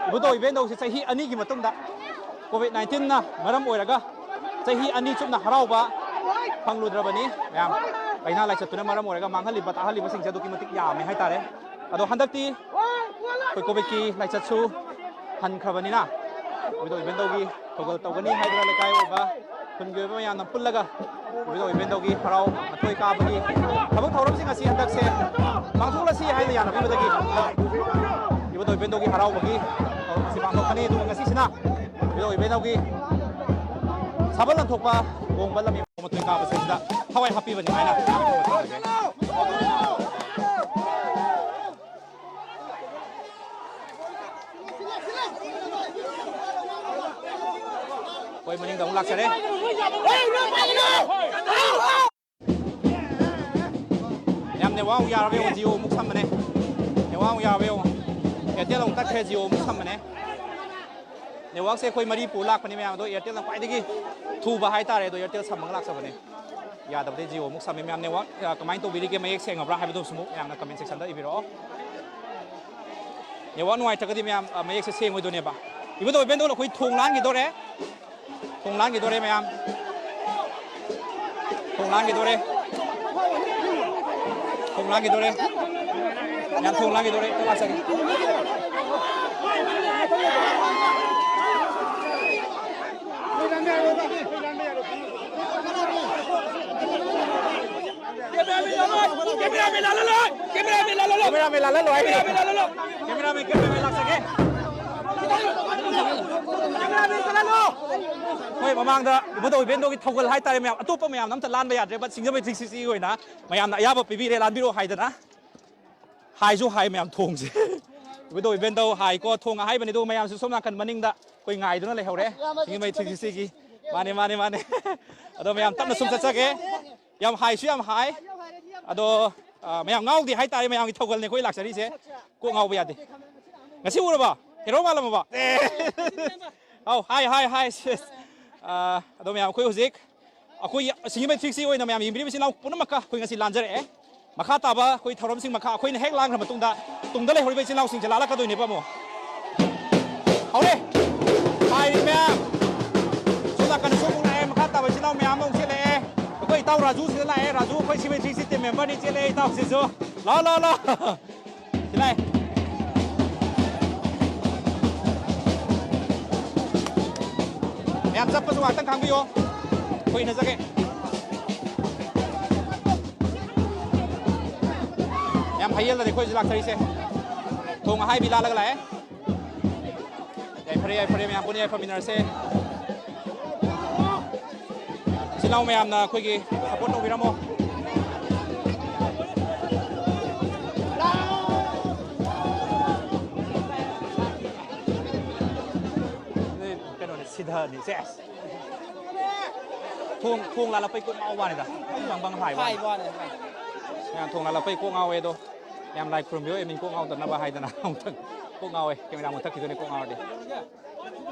ꯏꯕꯨꯙꯧ ꯏꯕꯦꯟꯗꯧꯁꯦ ꯆꯍꯤ ꯑꯅꯤꯒꯤ ꯃꯇꯨꯡꯗ, ꯀꯣꯚꯤꯗ ꯅꯥꯏꯟꯇꯤꯟꯅ ꯃꯔꯝ ꯑꯣꯏꯔꯒ ꯆꯍꯤ ꯑꯅꯤ ꯆꯨꯞꯅ ꯍꯔꯥꯎꯕ ꯐꯪꯂꯨꯗ꯭ꯔꯕꯅꯤ꯫ ꯃꯌꯥꯝ ꯂꯥꯏꯅꯥ ꯂꯥꯏꯆꯠꯇꯨꯅ ꯃꯔꯝ ꯑꯣꯏꯔꯒ ꯃꯥꯡꯍꯜꯂꯤꯕ ꯇꯥꯛꯍꯜꯂꯤꯕꯁꯤꯡꯁꯦ ꯑꯗꯨꯛꯀꯤ ꯃꯇꯤꯛ ꯌꯥꯝꯃꯦ ꯍꯥꯏꯇꯥꯔꯦ꯫ ꯑꯗꯣ ꯍꯟꯗꯛꯇꯤ ꯑꯩꯈꯣꯏ ꯀꯣꯚꯤꯗꯀꯤ ꯂꯥꯏꯆꯠꯁꯨ ꯍꯟꯈ꯭ꯔꯕꯅꯤꯅ, ꯏꯕꯨꯙꯧ ꯏꯕꯦꯟꯗꯧꯒꯤ ꯊꯧꯒꯜ ꯇꯧꯒꯅꯤ ꯍꯥꯏꯗꯨꯅ ꯂꯩꯀꯥꯏ ꯑꯣꯏꯕ, ꯈꯨꯟꯒꯤ ꯑꯣꯏꯕ ꯃꯌꯥꯝꯅ ꯄꯨꯜꯂꯒ ꯏꯕꯨꯙꯧ ꯏꯕꯦꯟꯗꯧꯒꯤ ꯍꯔꯥꯎ ꯃꯊꯣꯏ ꯀꯥꯕꯒꯤ ꯊꯕꯛ ꯊꯧꯔꯝꯁꯤꯡ ꯑꯁꯤ ꯍꯟꯗꯛꯁꯦ ꯄꯥꯡꯊꯣꯛꯂꯁꯤ ꯍꯥꯏꯅ ꯌꯥꯅꯕꯤꯕꯗꯒꯤ ꯏꯕꯨꯙꯧ ꯏꯕꯦꯟꯗꯧꯒꯤ ꯍꯔꯥꯎꯕꯒꯤ ꯊꯧꯔꯝ ꯑꯁꯤ ꯄꯥꯡꯊꯣꯛꯀꯅꯤ꯫ ꯑꯗꯨꯒ ꯉꯁꯤꯁꯤꯅ ꯏꯕꯨꯙꯧ ꯏꯕꯦꯟꯗꯧꯒꯤ ꯁꯥꯕꯜ ꯂꯥꯟꯊꯣꯛꯄ ꯀꯣꯡꯕ ꯂꯝꯕꯤ ꯃꯊꯣꯏ ꯀꯥꯕꯁꯤꯗ ꯊꯋꯥꯏ ꯍꯥꯞꯄꯤꯕꯅꯤ ꯍꯥꯏꯅ ꯂꯥꯛꯆꯔꯦ꯫ ꯌꯥꯝ ꯅꯦꯠꯋꯥꯛ ꯑꯃꯨꯛ ꯌꯥꯔꯕ ꯌꯦꯡꯉꯣ, ꯖꯤꯑꯣ ꯑꯃꯨꯛ ꯁꯝꯕꯅꯦ꯫ ꯅꯦꯠꯋꯥꯛ ꯑꯃꯨꯛ ꯌꯥꯔꯕ ꯌꯦꯡꯉꯣ꯫ ꯑꯦꯌꯥꯔꯇꯦꯜ ꯑꯃꯨꯛ ꯇꯠꯈ꯭ꯔꯦ, ꯖꯤꯑꯣ ꯑꯃꯨꯛ ꯁꯝꯕꯅꯦ꯫ ꯅꯦꯠꯋꯥꯛꯁꯦ ꯑꯩꯈꯣꯏ ꯃꯔꯤ ꯄꯨꯔ ꯂꯥꯛꯄꯅꯦ ꯃꯌꯥꯝ, ꯑꯗꯣ ꯑꯦꯌꯥꯔꯇꯦꯜꯅ ꯈ꯭ꯋꯥꯏꯗꯒꯤ ꯊꯨꯕ ꯍꯥꯏꯇꯥꯔꯦ, ꯑꯗꯣ ꯑꯦꯌꯥꯔꯇꯦꯜ ꯁꯝꯃꯒ ꯂꯥꯛꯆꯕꯅꯦ꯫ ꯌꯥꯗꯕꯗꯩ ꯖꯤꯑꯣ ꯑꯃꯨꯛ ꯁꯝꯃꯦ ꯃꯌꯥꯝ꯫ ꯅꯦꯠꯋꯥꯛ, ꯑ, ꯀꯃꯥꯏꯅ ꯇꯧꯕꯤꯔꯤꯒꯦ, ꯃꯌꯦꯛ ꯁꯦꯡꯉꯕ꯭ꯔꯥ ꯍꯥꯏꯕꯗꯨ ꯑꯃꯨꯛ ꯃꯌꯥꯝꯅ ꯀꯃꯦꯟ ꯁꯦꯛꯁꯟꯗ ꯏꯕꯤꯔꯛꯑꯣ꯫ ꯅꯦꯠꯋꯥꯛ ꯅꯨꯡꯉꯥꯏꯇ꯭ꯔꯒꯗꯤ ꯃꯌꯥꯝ, ꯑ, ꯃꯌꯦꯛꯁꯦ ꯁꯦꯡꯉꯣꯏꯗꯣꯏꯅꯦꯕ꯫ ꯏꯕꯨꯙꯧ ꯏꯕꯦꯟꯗꯧ ꯑꯩꯈꯣꯏ ꯊꯣꯡ ꯂꯥꯟꯈꯤꯗꯣꯔꯦ꯫ ꯊꯣꯡ ꯂꯥꯟꯈꯤꯗꯣꯔꯦ ꯃꯌꯥꯝ꯫ ꯊꯣꯡ ꯂꯥꯟꯈꯤꯗꯣꯔꯦ꯫ ꯊꯣꯡ ꯂꯥꯟꯈꯤꯗꯣꯔꯦ꯫ ꯃꯌꯥꯝ ꯊꯣꯡ ꯂꯥꯟꯈꯤꯗꯣꯔꯦ꯫ ꯂꯥꯛꯆꯒꯦ꯫ ꯀꯦꯃꯦꯔꯥꯃꯦꯟ ꯂꯥꯜꯍꯜꯂꯣ! ꯀꯦꯃꯦꯔꯥꯃꯦꯟ ꯂꯥꯜꯍꯜꯂꯣ! ꯀꯦꯃꯦꯔꯥꯃꯦꯟ ꯂꯥꯜꯍꯜꯂꯣ ꯍꯥꯏꯔꯤ꯫ ꯀꯦꯃꯦꯔꯥꯃꯦꯟ ꯂꯥꯜꯍꯜꯂꯣ! ꯀꯦꯃꯦꯔꯥꯃꯦꯟ, ꯀꯦꯃꯦꯔꯥꯃꯦꯟ ꯂꯥꯛꯆꯒꯦ꯫ ꯀꯦꯃꯦꯔꯥꯃꯦꯟ ꯂꯥꯜꯍꯜꯂꯣ! ꯍꯣꯏ, ꯃꯃꯥꯡꯗ ꯏꯕꯨꯙꯧ ꯏꯕꯦꯟꯗꯧꯒꯤ ꯊꯧꯒꯜ ꯍꯥꯏꯇꯥꯔꯦ ꯃꯌꯥꯝ, ꯑꯇꯣꯞꯄ ꯃꯌꯥꯝꯅ ꯑꯝꯇ ꯂꯥꯟꯕ ꯌꯥꯗ꯭ꯔꯦ, but ꯁꯤꯡꯖꯃꯩ ꯊ꯭ꯔꯤ ꯁꯤꯛꯁꯇꯤꯒꯤ ꯑꯣꯏꯅ ꯃꯌꯥꯝꯅ ꯑꯌꯥꯕ ꯄꯤꯕꯤꯔꯦ, ꯂꯥꯟꯕꯤꯔꯣ ꯍꯥꯏꯗꯅ꯫ ꯍꯥꯏꯁꯨ ꯍꯥꯏ ꯃꯌꯥꯝ ꯊꯣꯡꯁꯦ꯫ ꯏꯕꯨꯙꯧ ꯏꯕꯦꯟꯗꯧ ꯍꯥꯏꯀꯣ, ꯊꯣꯡ ꯑꯍꯥꯏꯕꯅꯤ, ꯑꯗꯨꯒ ꯃꯌꯥꯝꯁꯨ ꯁꯣꯝ ꯅꯥꯀꯟ ꯃꯅꯤꯡꯗ ꯑꯩꯈꯣꯏ ꯉꯥꯏꯗꯨꯅ ꯂꯩꯍꯧꯔꯦ꯫ ꯁꯤꯡꯖꯃꯩ ꯊ꯭ꯔꯤ ꯁꯤꯛꯁꯇꯤꯒꯤ꯫ ꯃꯥꯅꯦ, ꯃꯥꯅꯦ, ꯃꯥꯅꯦ꯫ ꯑꯗꯣ ꯃꯌꯥꯝ ꯇꯞꯅ ꯁꯨꯝ ꯆꯠꯆꯒꯦ꯫ ꯌꯥꯝ ꯍꯥꯏꯁꯨ ꯌꯥꯝ ꯍꯥꯏ꯫ ꯑꯗꯣ, ꯑ, ꯃꯌꯥꯝ ꯉꯥꯎꯗꯦ ꯍꯥꯏꯇꯥꯔꯦ, ꯃꯌꯥꯝꯒꯤ ꯊꯧꯒꯜꯅꯦ ꯑꯩꯈꯣꯏ ꯂꯥꯛꯆꯔꯤꯁꯦ꯫ ꯀꯣꯛ ꯉꯥꯎꯕ ꯌꯥꯗꯦ꯫ ꯉꯁꯤ ꯎꯔꯕ? ꯍꯦꯔꯣ ꯃꯥꯜꯂꯝꯃꯕ? ꯑꯦ꯫ ꯑꯧ, ꯍꯥꯏ, ꯍꯥꯏ, ꯍꯥꯏ, ꯁꯤꯁ꯫ ꯑ, ꯑꯗꯣ ꯃꯌꯥꯝ ꯑꯩꯈꯣꯏ ꯍꯧꯖꯤꯛ ꯑꯩꯈꯣꯏ ꯁꯤꯡꯖꯃꯩ ꯊ꯭ꯔꯤ ꯁꯤꯛꯁꯇꯤ ꯑꯣꯏꯅ ꯃꯌꯥꯝ ꯌꯦꯡꯕꯤꯔꯤꯕ ꯏꯆꯤꯜ ꯏꯅꯥꯎ ꯄꯨꯝꯅꯃꯛꯀ ꯑꯩꯈꯣꯏ ꯉꯁꯤ ꯂꯥꯟꯖꯔꯛꯑꯦ꯫ ꯃꯈꯥ ꯇꯥꯕ ꯑꯩꯈꯣꯏ ꯊꯧꯔꯝꯁꯤꯡ ꯃꯈꯥ ꯑꯩꯈꯣꯏꯅ ꯍꯦꯛ ꯂꯥꯟꯈ꯭ꯔ ꯃꯇꯨꯡꯗ ꯇꯨꯡꯗ ꯂꯩꯍꯧꯔꯤꯕ ꯏꯆꯤꯜ ꯏꯅꯥꯎꯁꯤꯡꯁꯦ ꯂꯥꯜꯂꯛꯀꯗꯣꯏꯅꯦꯕ ꯑꯃꯨꯛ꯫ ꯍꯧꯔꯦ꯫ ꯄꯥꯏꯔꯤ ꯃꯌꯥꯝ꯫ ꯁꯣꯝ ꯅꯥꯀꯟꯗꯁꯨ ꯑꯃꯨꯛ ꯂꯥꯛꯑꯦ꯫ ꯃꯈꯥ ꯇꯥꯕ ꯏꯆꯤꯜ ꯏꯅꯥꯎ ꯃꯌꯥꯝ ꯑꯃ ꯑꯃꯨꯛ ꯆꯦꯜꯂꯛꯑꯦ꯫ ꯑꯩꯈꯣꯏ ꯏꯇꯥꯎ ꯔꯥꯖꯨ ꯁꯤꯗ ꯂꯥꯛꯑꯦ꯫ ꯔꯥꯖꯨ ꯑꯩꯈꯣꯏ ꯁꯤꯡꯖꯃꯩ ꯊ꯭ꯔꯤ ꯁꯤꯛꯁꯇꯤ ꯇꯤꯝ ꯃꯦꯝꯕꯔꯅꯤ, ꯆꯦꯜꯂꯛꯑꯦ ꯏꯇꯥꯎꯁꯤꯁꯨ꯫ ꯂꯥꯛꯑꯣ, ꯂꯥꯛꯑꯣ, ꯂꯥꯛꯑꯣ꯫ ꯁꯤ ꯂꯥꯛꯑꯦ꯫ ꯃꯌꯥꯝ ꯆꯠꯄꯁꯨ ꯉꯥꯛꯇꯪ ꯈꯥꯡꯕꯤꯌꯣ꯫ ꯑꯩꯈꯣꯏ ꯏꯟꯅꯖꯒꯦ꯫ ꯌꯥꯝ ꯍꯩꯌꯦꯜꯂꯗꯤ ꯑꯩꯈꯣꯏ ꯍꯧꯖꯤꯛ ꯂꯥꯛꯆꯔꯤꯁꯦ꯫ ꯊꯣꯡ ꯑꯍꯥꯏꯕꯤ ꯂꯥꯜꯂꯒ ꯂꯥꯛꯑꯦ꯫ ꯌꯥꯏꯐꯔꯦ, ꯌꯥꯏꯐꯔꯦ, ꯃꯌꯥꯝ ꯄꯨꯟꯅ ꯌꯥꯏꯐꯃꯤꯟꯅꯔꯁꯦ꯫ ꯏꯆꯤꯜ ꯏꯅꯥꯎ ꯃꯌꯥꯝꯅ ꯑꯩꯈꯣꯏꯒꯤ ꯁꯄꯣꯔꯠ ꯇꯧꯕꯤꯔꯝꯃꯣ꯫ ꯀꯩꯅꯣꯅꯦ, ꯁꯤꯗꯅꯤ, ꯁꯦꯁ꯫ ꯊꯣꯡ ꯊꯣꯡ ꯂꯥꯜꯂꯛꯄꯩ ꯀꯣꯛ ꯉꯥꯎꯕ ꯋꯥꯅꯤꯗ꯫ ꯕꯪ ꯕꯪ ꯍꯥꯏꯕ ꯋꯥꯅꯤ꯫ ꯍꯥꯏꯕ ꯋꯥꯅꯤ, ꯍꯥꯏꯕ꯫ ꯃꯌꯥꯝ ꯊꯣꯡ ꯂꯥꯜꯂꯛꯄꯩ ꯀꯣꯛ ꯉꯥꯎꯋꯦ ꯑꯗꯣ꯫ ꯃꯌꯥꯝ ꯂꯥꯏ ꯈꯨꯔꯨꯝꯕꯤꯌꯣ, ꯑꯦꯃꯤꯟ ꯀꯣꯛ ꯉꯥꯎꯗꯅꯕ ꯍꯥꯏꯗꯅ ꯑꯃꯨꯛꯇꯪ ꯀꯣꯛ ꯉꯥꯎꯋꯦ꯫ ꯀꯦꯃꯦꯔꯥ ꯃꯨꯊꯠꯈꯤꯗꯣꯏꯅꯦ ꯀꯣꯛ ꯉꯥꯎꯔꯗꯤ꯫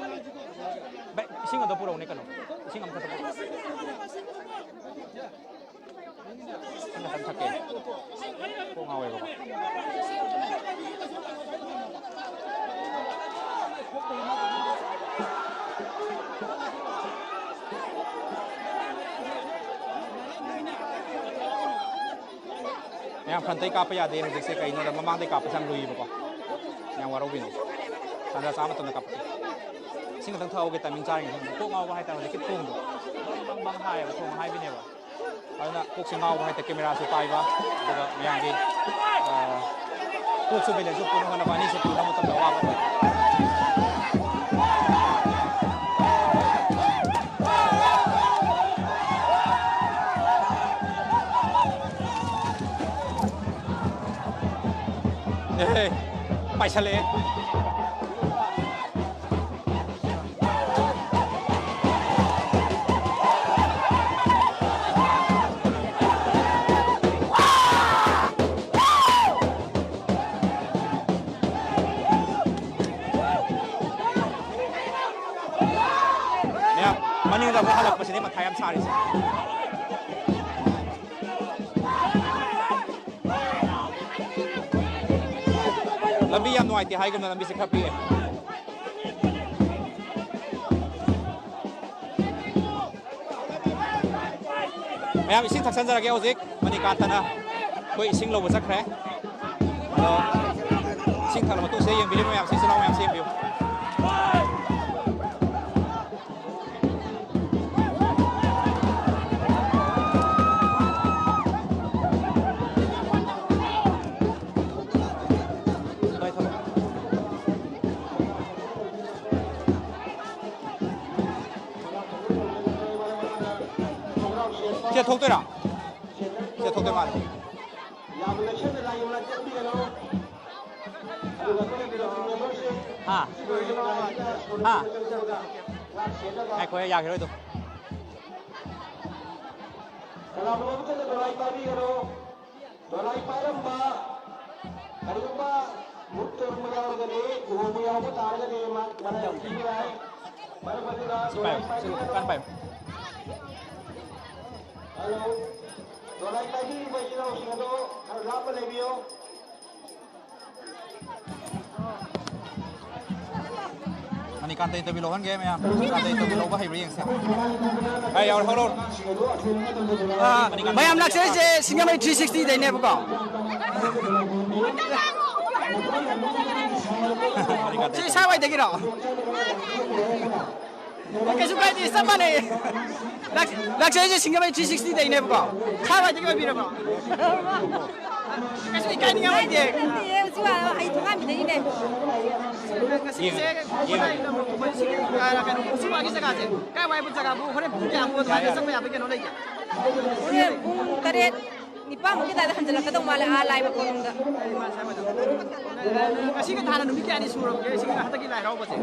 ꯚꯥꯏ, ꯏꯁꯤꯡ ꯑꯝꯇ ꯄꯨꯔꯛꯎꯅꯦ ꯀꯩꯅꯣ꯫ ꯏꯁꯤꯡ ꯑꯃꯈꯛꯇ ꯄꯨꯔꯛꯎ꯫ ꯏꯁꯤꯡ ꯈꯛꯇꯪ ꯊꯛꯀꯦ꯫ ꯀꯣꯛ ꯉꯥꯎꯋꯦꯕꯀꯣ꯫ ꯃꯌꯥꯝ ꯐ꯭ꯔꯟꯇꯩ ꯀꯥꯞꯄ ꯌꯥꯗꯦ ꯍꯧꯖꯤꯛꯁꯦ, ꯀꯩꯅꯣꯗ ꯃꯃꯥꯡꯗꯩ ꯀꯥꯞꯄꯁꯦ ꯌꯥꯝ ꯂꯨꯏꯌꯦꯕꯀꯣ꯫ ꯌꯥꯝ ꯋꯥꯔꯧꯕꯤꯅꯣ꯫ ꯇꯥꯟꯖꯥ ꯆꯥꯕ ꯃꯇꯝꯗ ꯀꯥꯞꯄꯛꯀꯦ꯫ ꯏꯁꯤꯡ ꯈꯛꯇꯪ ꯊꯛꯍꯧꯒꯦ, ꯇꯥꯏꯃꯤꯡ ꯆꯥꯔꯤꯉꯩꯗ꯫ ꯀꯣꯛ ꯉꯥꯎꯕ ꯍꯥꯏꯇꯥꯔꯦ, ꯍꯧꯖꯤꯛꯀꯤ ꯊꯣꯡꯗꯣ꯫ ꯕꯪ ꯕꯪ ꯍꯥꯏꯌꯦꯕ, ꯊꯣꯡ ꯍꯥꯏꯕꯤꯅꯦꯕ꯫ ꯑꯗꯨꯅ ꯀꯣꯛꯁꯦ ꯉꯥꯎꯕ ꯍꯥꯏꯇꯥꯔꯦ, ꯀꯦꯃꯦꯔꯥꯁꯨ ꯄꯥꯏꯕ, ꯑꯗꯨꯒ ꯃꯌꯥꯝꯒꯤ, ꯑ, ꯀꯣꯛꯁꯨ ꯕꯦꯂꯦꯟꯁꯁꯨ ꯄꯨꯅꯕ ꯍꯣꯠꯅꯕ, ꯑꯅꯤꯁꯨ ꯄꯨꯅꯕ ꯃꯇꯝꯗ ꯑꯋꯥꯕ ꯑꯣꯏ꯫ ꯑꯦꯍꯦ, ꯄꯥꯏꯁꯜꯂꯛꯑꯦ꯫ ꯃꯌꯥꯝ, ꯃꯅꯤꯡꯗ ꯑꯃꯨꯛ ꯍꯜꯂꯛꯄꯁꯤꯅꯦ ꯃꯊꯥ ꯌꯥꯝ ꯁꯥꯔꯤꯁꯦ꯫ ꯂꯝꯕꯤ ꯌꯥꯝ ꯅꯨꯡꯉꯥꯏꯇꯦ ꯍꯥꯏꯒꯨꯝꯅ ꯂꯝꯕꯤꯁꯦ ꯈꯔ ꯄꯤꯛꯑꯦ꯫ ꯃꯌꯥꯝ ꯏꯁꯤꯡ ꯊꯛꯆꯟꯖꯔꯒꯦ ꯍꯧꯖꯤꯛ꯫ ꯃꯅꯤꯀꯥꯟꯇꯅ ꯑꯩꯈꯣꯏ ꯏꯁꯤꯡ ꯂꯧꯕ ꯆꯠꯈ꯭ꯔꯦ꯫ ꯑꯗꯣ ꯏꯁꯤꯡ ꯊꯛꯂ ꯃꯇꯨꯡꯁꯤꯗ ꯌꯦꯡꯕꯤꯔꯤꯕ ꯃꯌꯥꯝꯁꯦ, ꯏꯆꯤꯜ ꯏꯅꯥꯎ ꯃꯌꯥꯝꯁꯦ ꯌꯦꯡꯕꯤꯌꯨ꯫ ꯁꯤꯗ ꯊꯣꯛꯇꯣꯏꯔꯣ? ꯁꯤꯗ ꯊꯣꯛꯇꯣꯏ ꯃꯥꯜꯂꯦ꯫ ꯍꯥ? ꯍꯥ? ꯉꯥꯏꯈꯣꯍꯦ, ꯌꯥꯈꯤꯔꯣꯏꯗꯣ꯫ ꯀꯅꯥꯒꯨꯝꯕ ꯑꯃꯠꯇꯅ ꯗꯣꯂꯥꯏ ꯄꯥꯏꯕꯤꯒꯅꯨ꯫ ꯗꯣꯂꯥꯏ ꯄꯥꯏꯔꯝꯕ, ꯀꯔꯤꯒꯨꯝꯕ ꯃꯨꯠ ꯇꯧꯔꯝꯕ ꯌꯥꯎꯔꯒꯗꯤ, ꯂꯨꯍꯣꯡꯕ ꯌꯥꯎꯕ ꯇꯥꯔꯒꯗꯤ, ꯃꯥ ꯃꯔꯥꯏꯕꯛ ꯊꯤꯕ ꯌꯥꯏ꯫ ꯃꯔꯝ ꯑꯗꯨꯅ ꯁꯤ ꯄꯥꯏꯌꯨ, ꯗꯣꯂꯥꯏ ꯁꯤ ꯄꯥꯏꯕꯤꯒꯅꯨ꯫ ꯀꯥꯟ ꯄꯥꯏꯌꯨ꯫ ꯍꯜꯂꯣ꯫ ꯗꯣꯂꯥꯏ ꯄꯥꯏꯕꯤꯔꯤꯕ ꯏꯆꯤꯜ ꯏꯅꯥꯎꯁꯤꯡ ꯑꯗꯨ ꯈꯔ ꯂꯥꯞꯅ ꯂꯩꯕꯤꯌꯨ꯫ ꯃꯅꯤꯀꯥꯟꯇ interview ꯂꯧꯍꯟꯒꯦ ꯃꯌꯥꯝ꯫ ꯃꯅꯤꯀꯥꯟꯇ interview ꯂꯧꯕ ꯍꯩꯕ꯭ꯔꯥ ꯌꯦꯡꯁꯦ꯫ ꯀꯥꯏ ꯌꯥꯎꯔꯦ? ꯍꯧꯔꯣ, ꯍꯧꯔꯣ꯫ ꯑꯥ, ꯃꯅꯤꯀꯥꯟꯇ꯫ ꯃꯌꯥꯝ ꯂꯥꯛꯆꯔꯤꯁꯦ ꯁꯤꯡꯖꯃꯩ three sixty ꯗꯩꯅꯦꯕꯀꯣ꯫ ꯃꯅꯤꯀꯥꯟꯇ ꯁꯤ interview꯫ ꯁꯥꯋꯥꯏꯗꯒꯤꯔꯣ? ꯀꯩꯁꯨ ꯀꯥꯏꯗꯦ, ꯆꯞ ꯃꯥꯟꯅꯩ꯫ ꯂꯥꯛ-, ꯂꯥꯛꯆꯔꯤꯁꯦ ꯁꯤꯡꯖꯃꯩ three sixty ꯗꯩꯅꯦꯕꯀꯣ꯫ ꯁ꯭ꯋꯥꯏꯗꯒꯤ ꯑꯣꯏꯕꯤꯔꯕꯣ? ꯀꯩꯁꯨ ꯏꯀꯥꯏꯅꯤꯡꯉꯥꯏ ꯑꯣꯏꯗꯦ꯫ ꯅꯠꯇꯤꯌꯦ, ꯎꯆꯤꯋꯥ, ꯑꯩ ꯊꯣꯡꯒꯥꯟꯕꯤꯗꯒꯤꯅꯦ꯫ ꯉꯁꯤꯁꯦ ꯌꯦꯡꯉꯣ, ꯌꯦꯡꯉꯣ꯫ ꯀꯩꯅꯣ, ꯁꯤꯒꯤ, ꯑ, ꯀꯩꯅꯣ, ꯎꯆꯤꯋꯥꯒꯤ ꯖꯒꯥꯁꯦ ꯀꯥꯏ ꯋꯥꯏꯕ ꯖꯒꯥꯕꯨ ꯍꯣꯔꯦꯟ ꯄꯨꯡ ꯀꯌꯥꯕꯨ ꯑꯗꯨꯃꯥꯏꯅ ꯌꯥꯏ, ꯌꯥꯏ꯫ ꯆꯪꯕ ꯌꯥꯕꯒꯤ ꯀꯩꯅꯣ ꯂꯩꯒꯦ? ꯍꯣꯔꯦꯟ ꯄꯨꯡ ꯇꯔꯦꯠ ꯅꯤꯄꯥꯟꯃꯨꯛꯀꯤ ꯑꯗꯥꯏꯗ ꯍꯟꯖꯤꯜꯂꯛꯀꯗꯧ ꯃꯥꯜꯂꯦ, ꯑꯥ ꯂꯥꯏ ꯃꯈꯣꯡꯂꯣꯝꯗ꯫ ꯉꯁꯤꯒ ꯊꯥꯅ ꯅꯨꯃꯤꯠ ꯀꯌꯥꯅꯤ ꯁꯨꯔꯕꯒꯦ ꯁꯤꯒꯤ ꯍꯟꯗꯛꯀꯤ ꯂꯥꯏ ꯍꯔꯥꯎꯕꯁꯦ?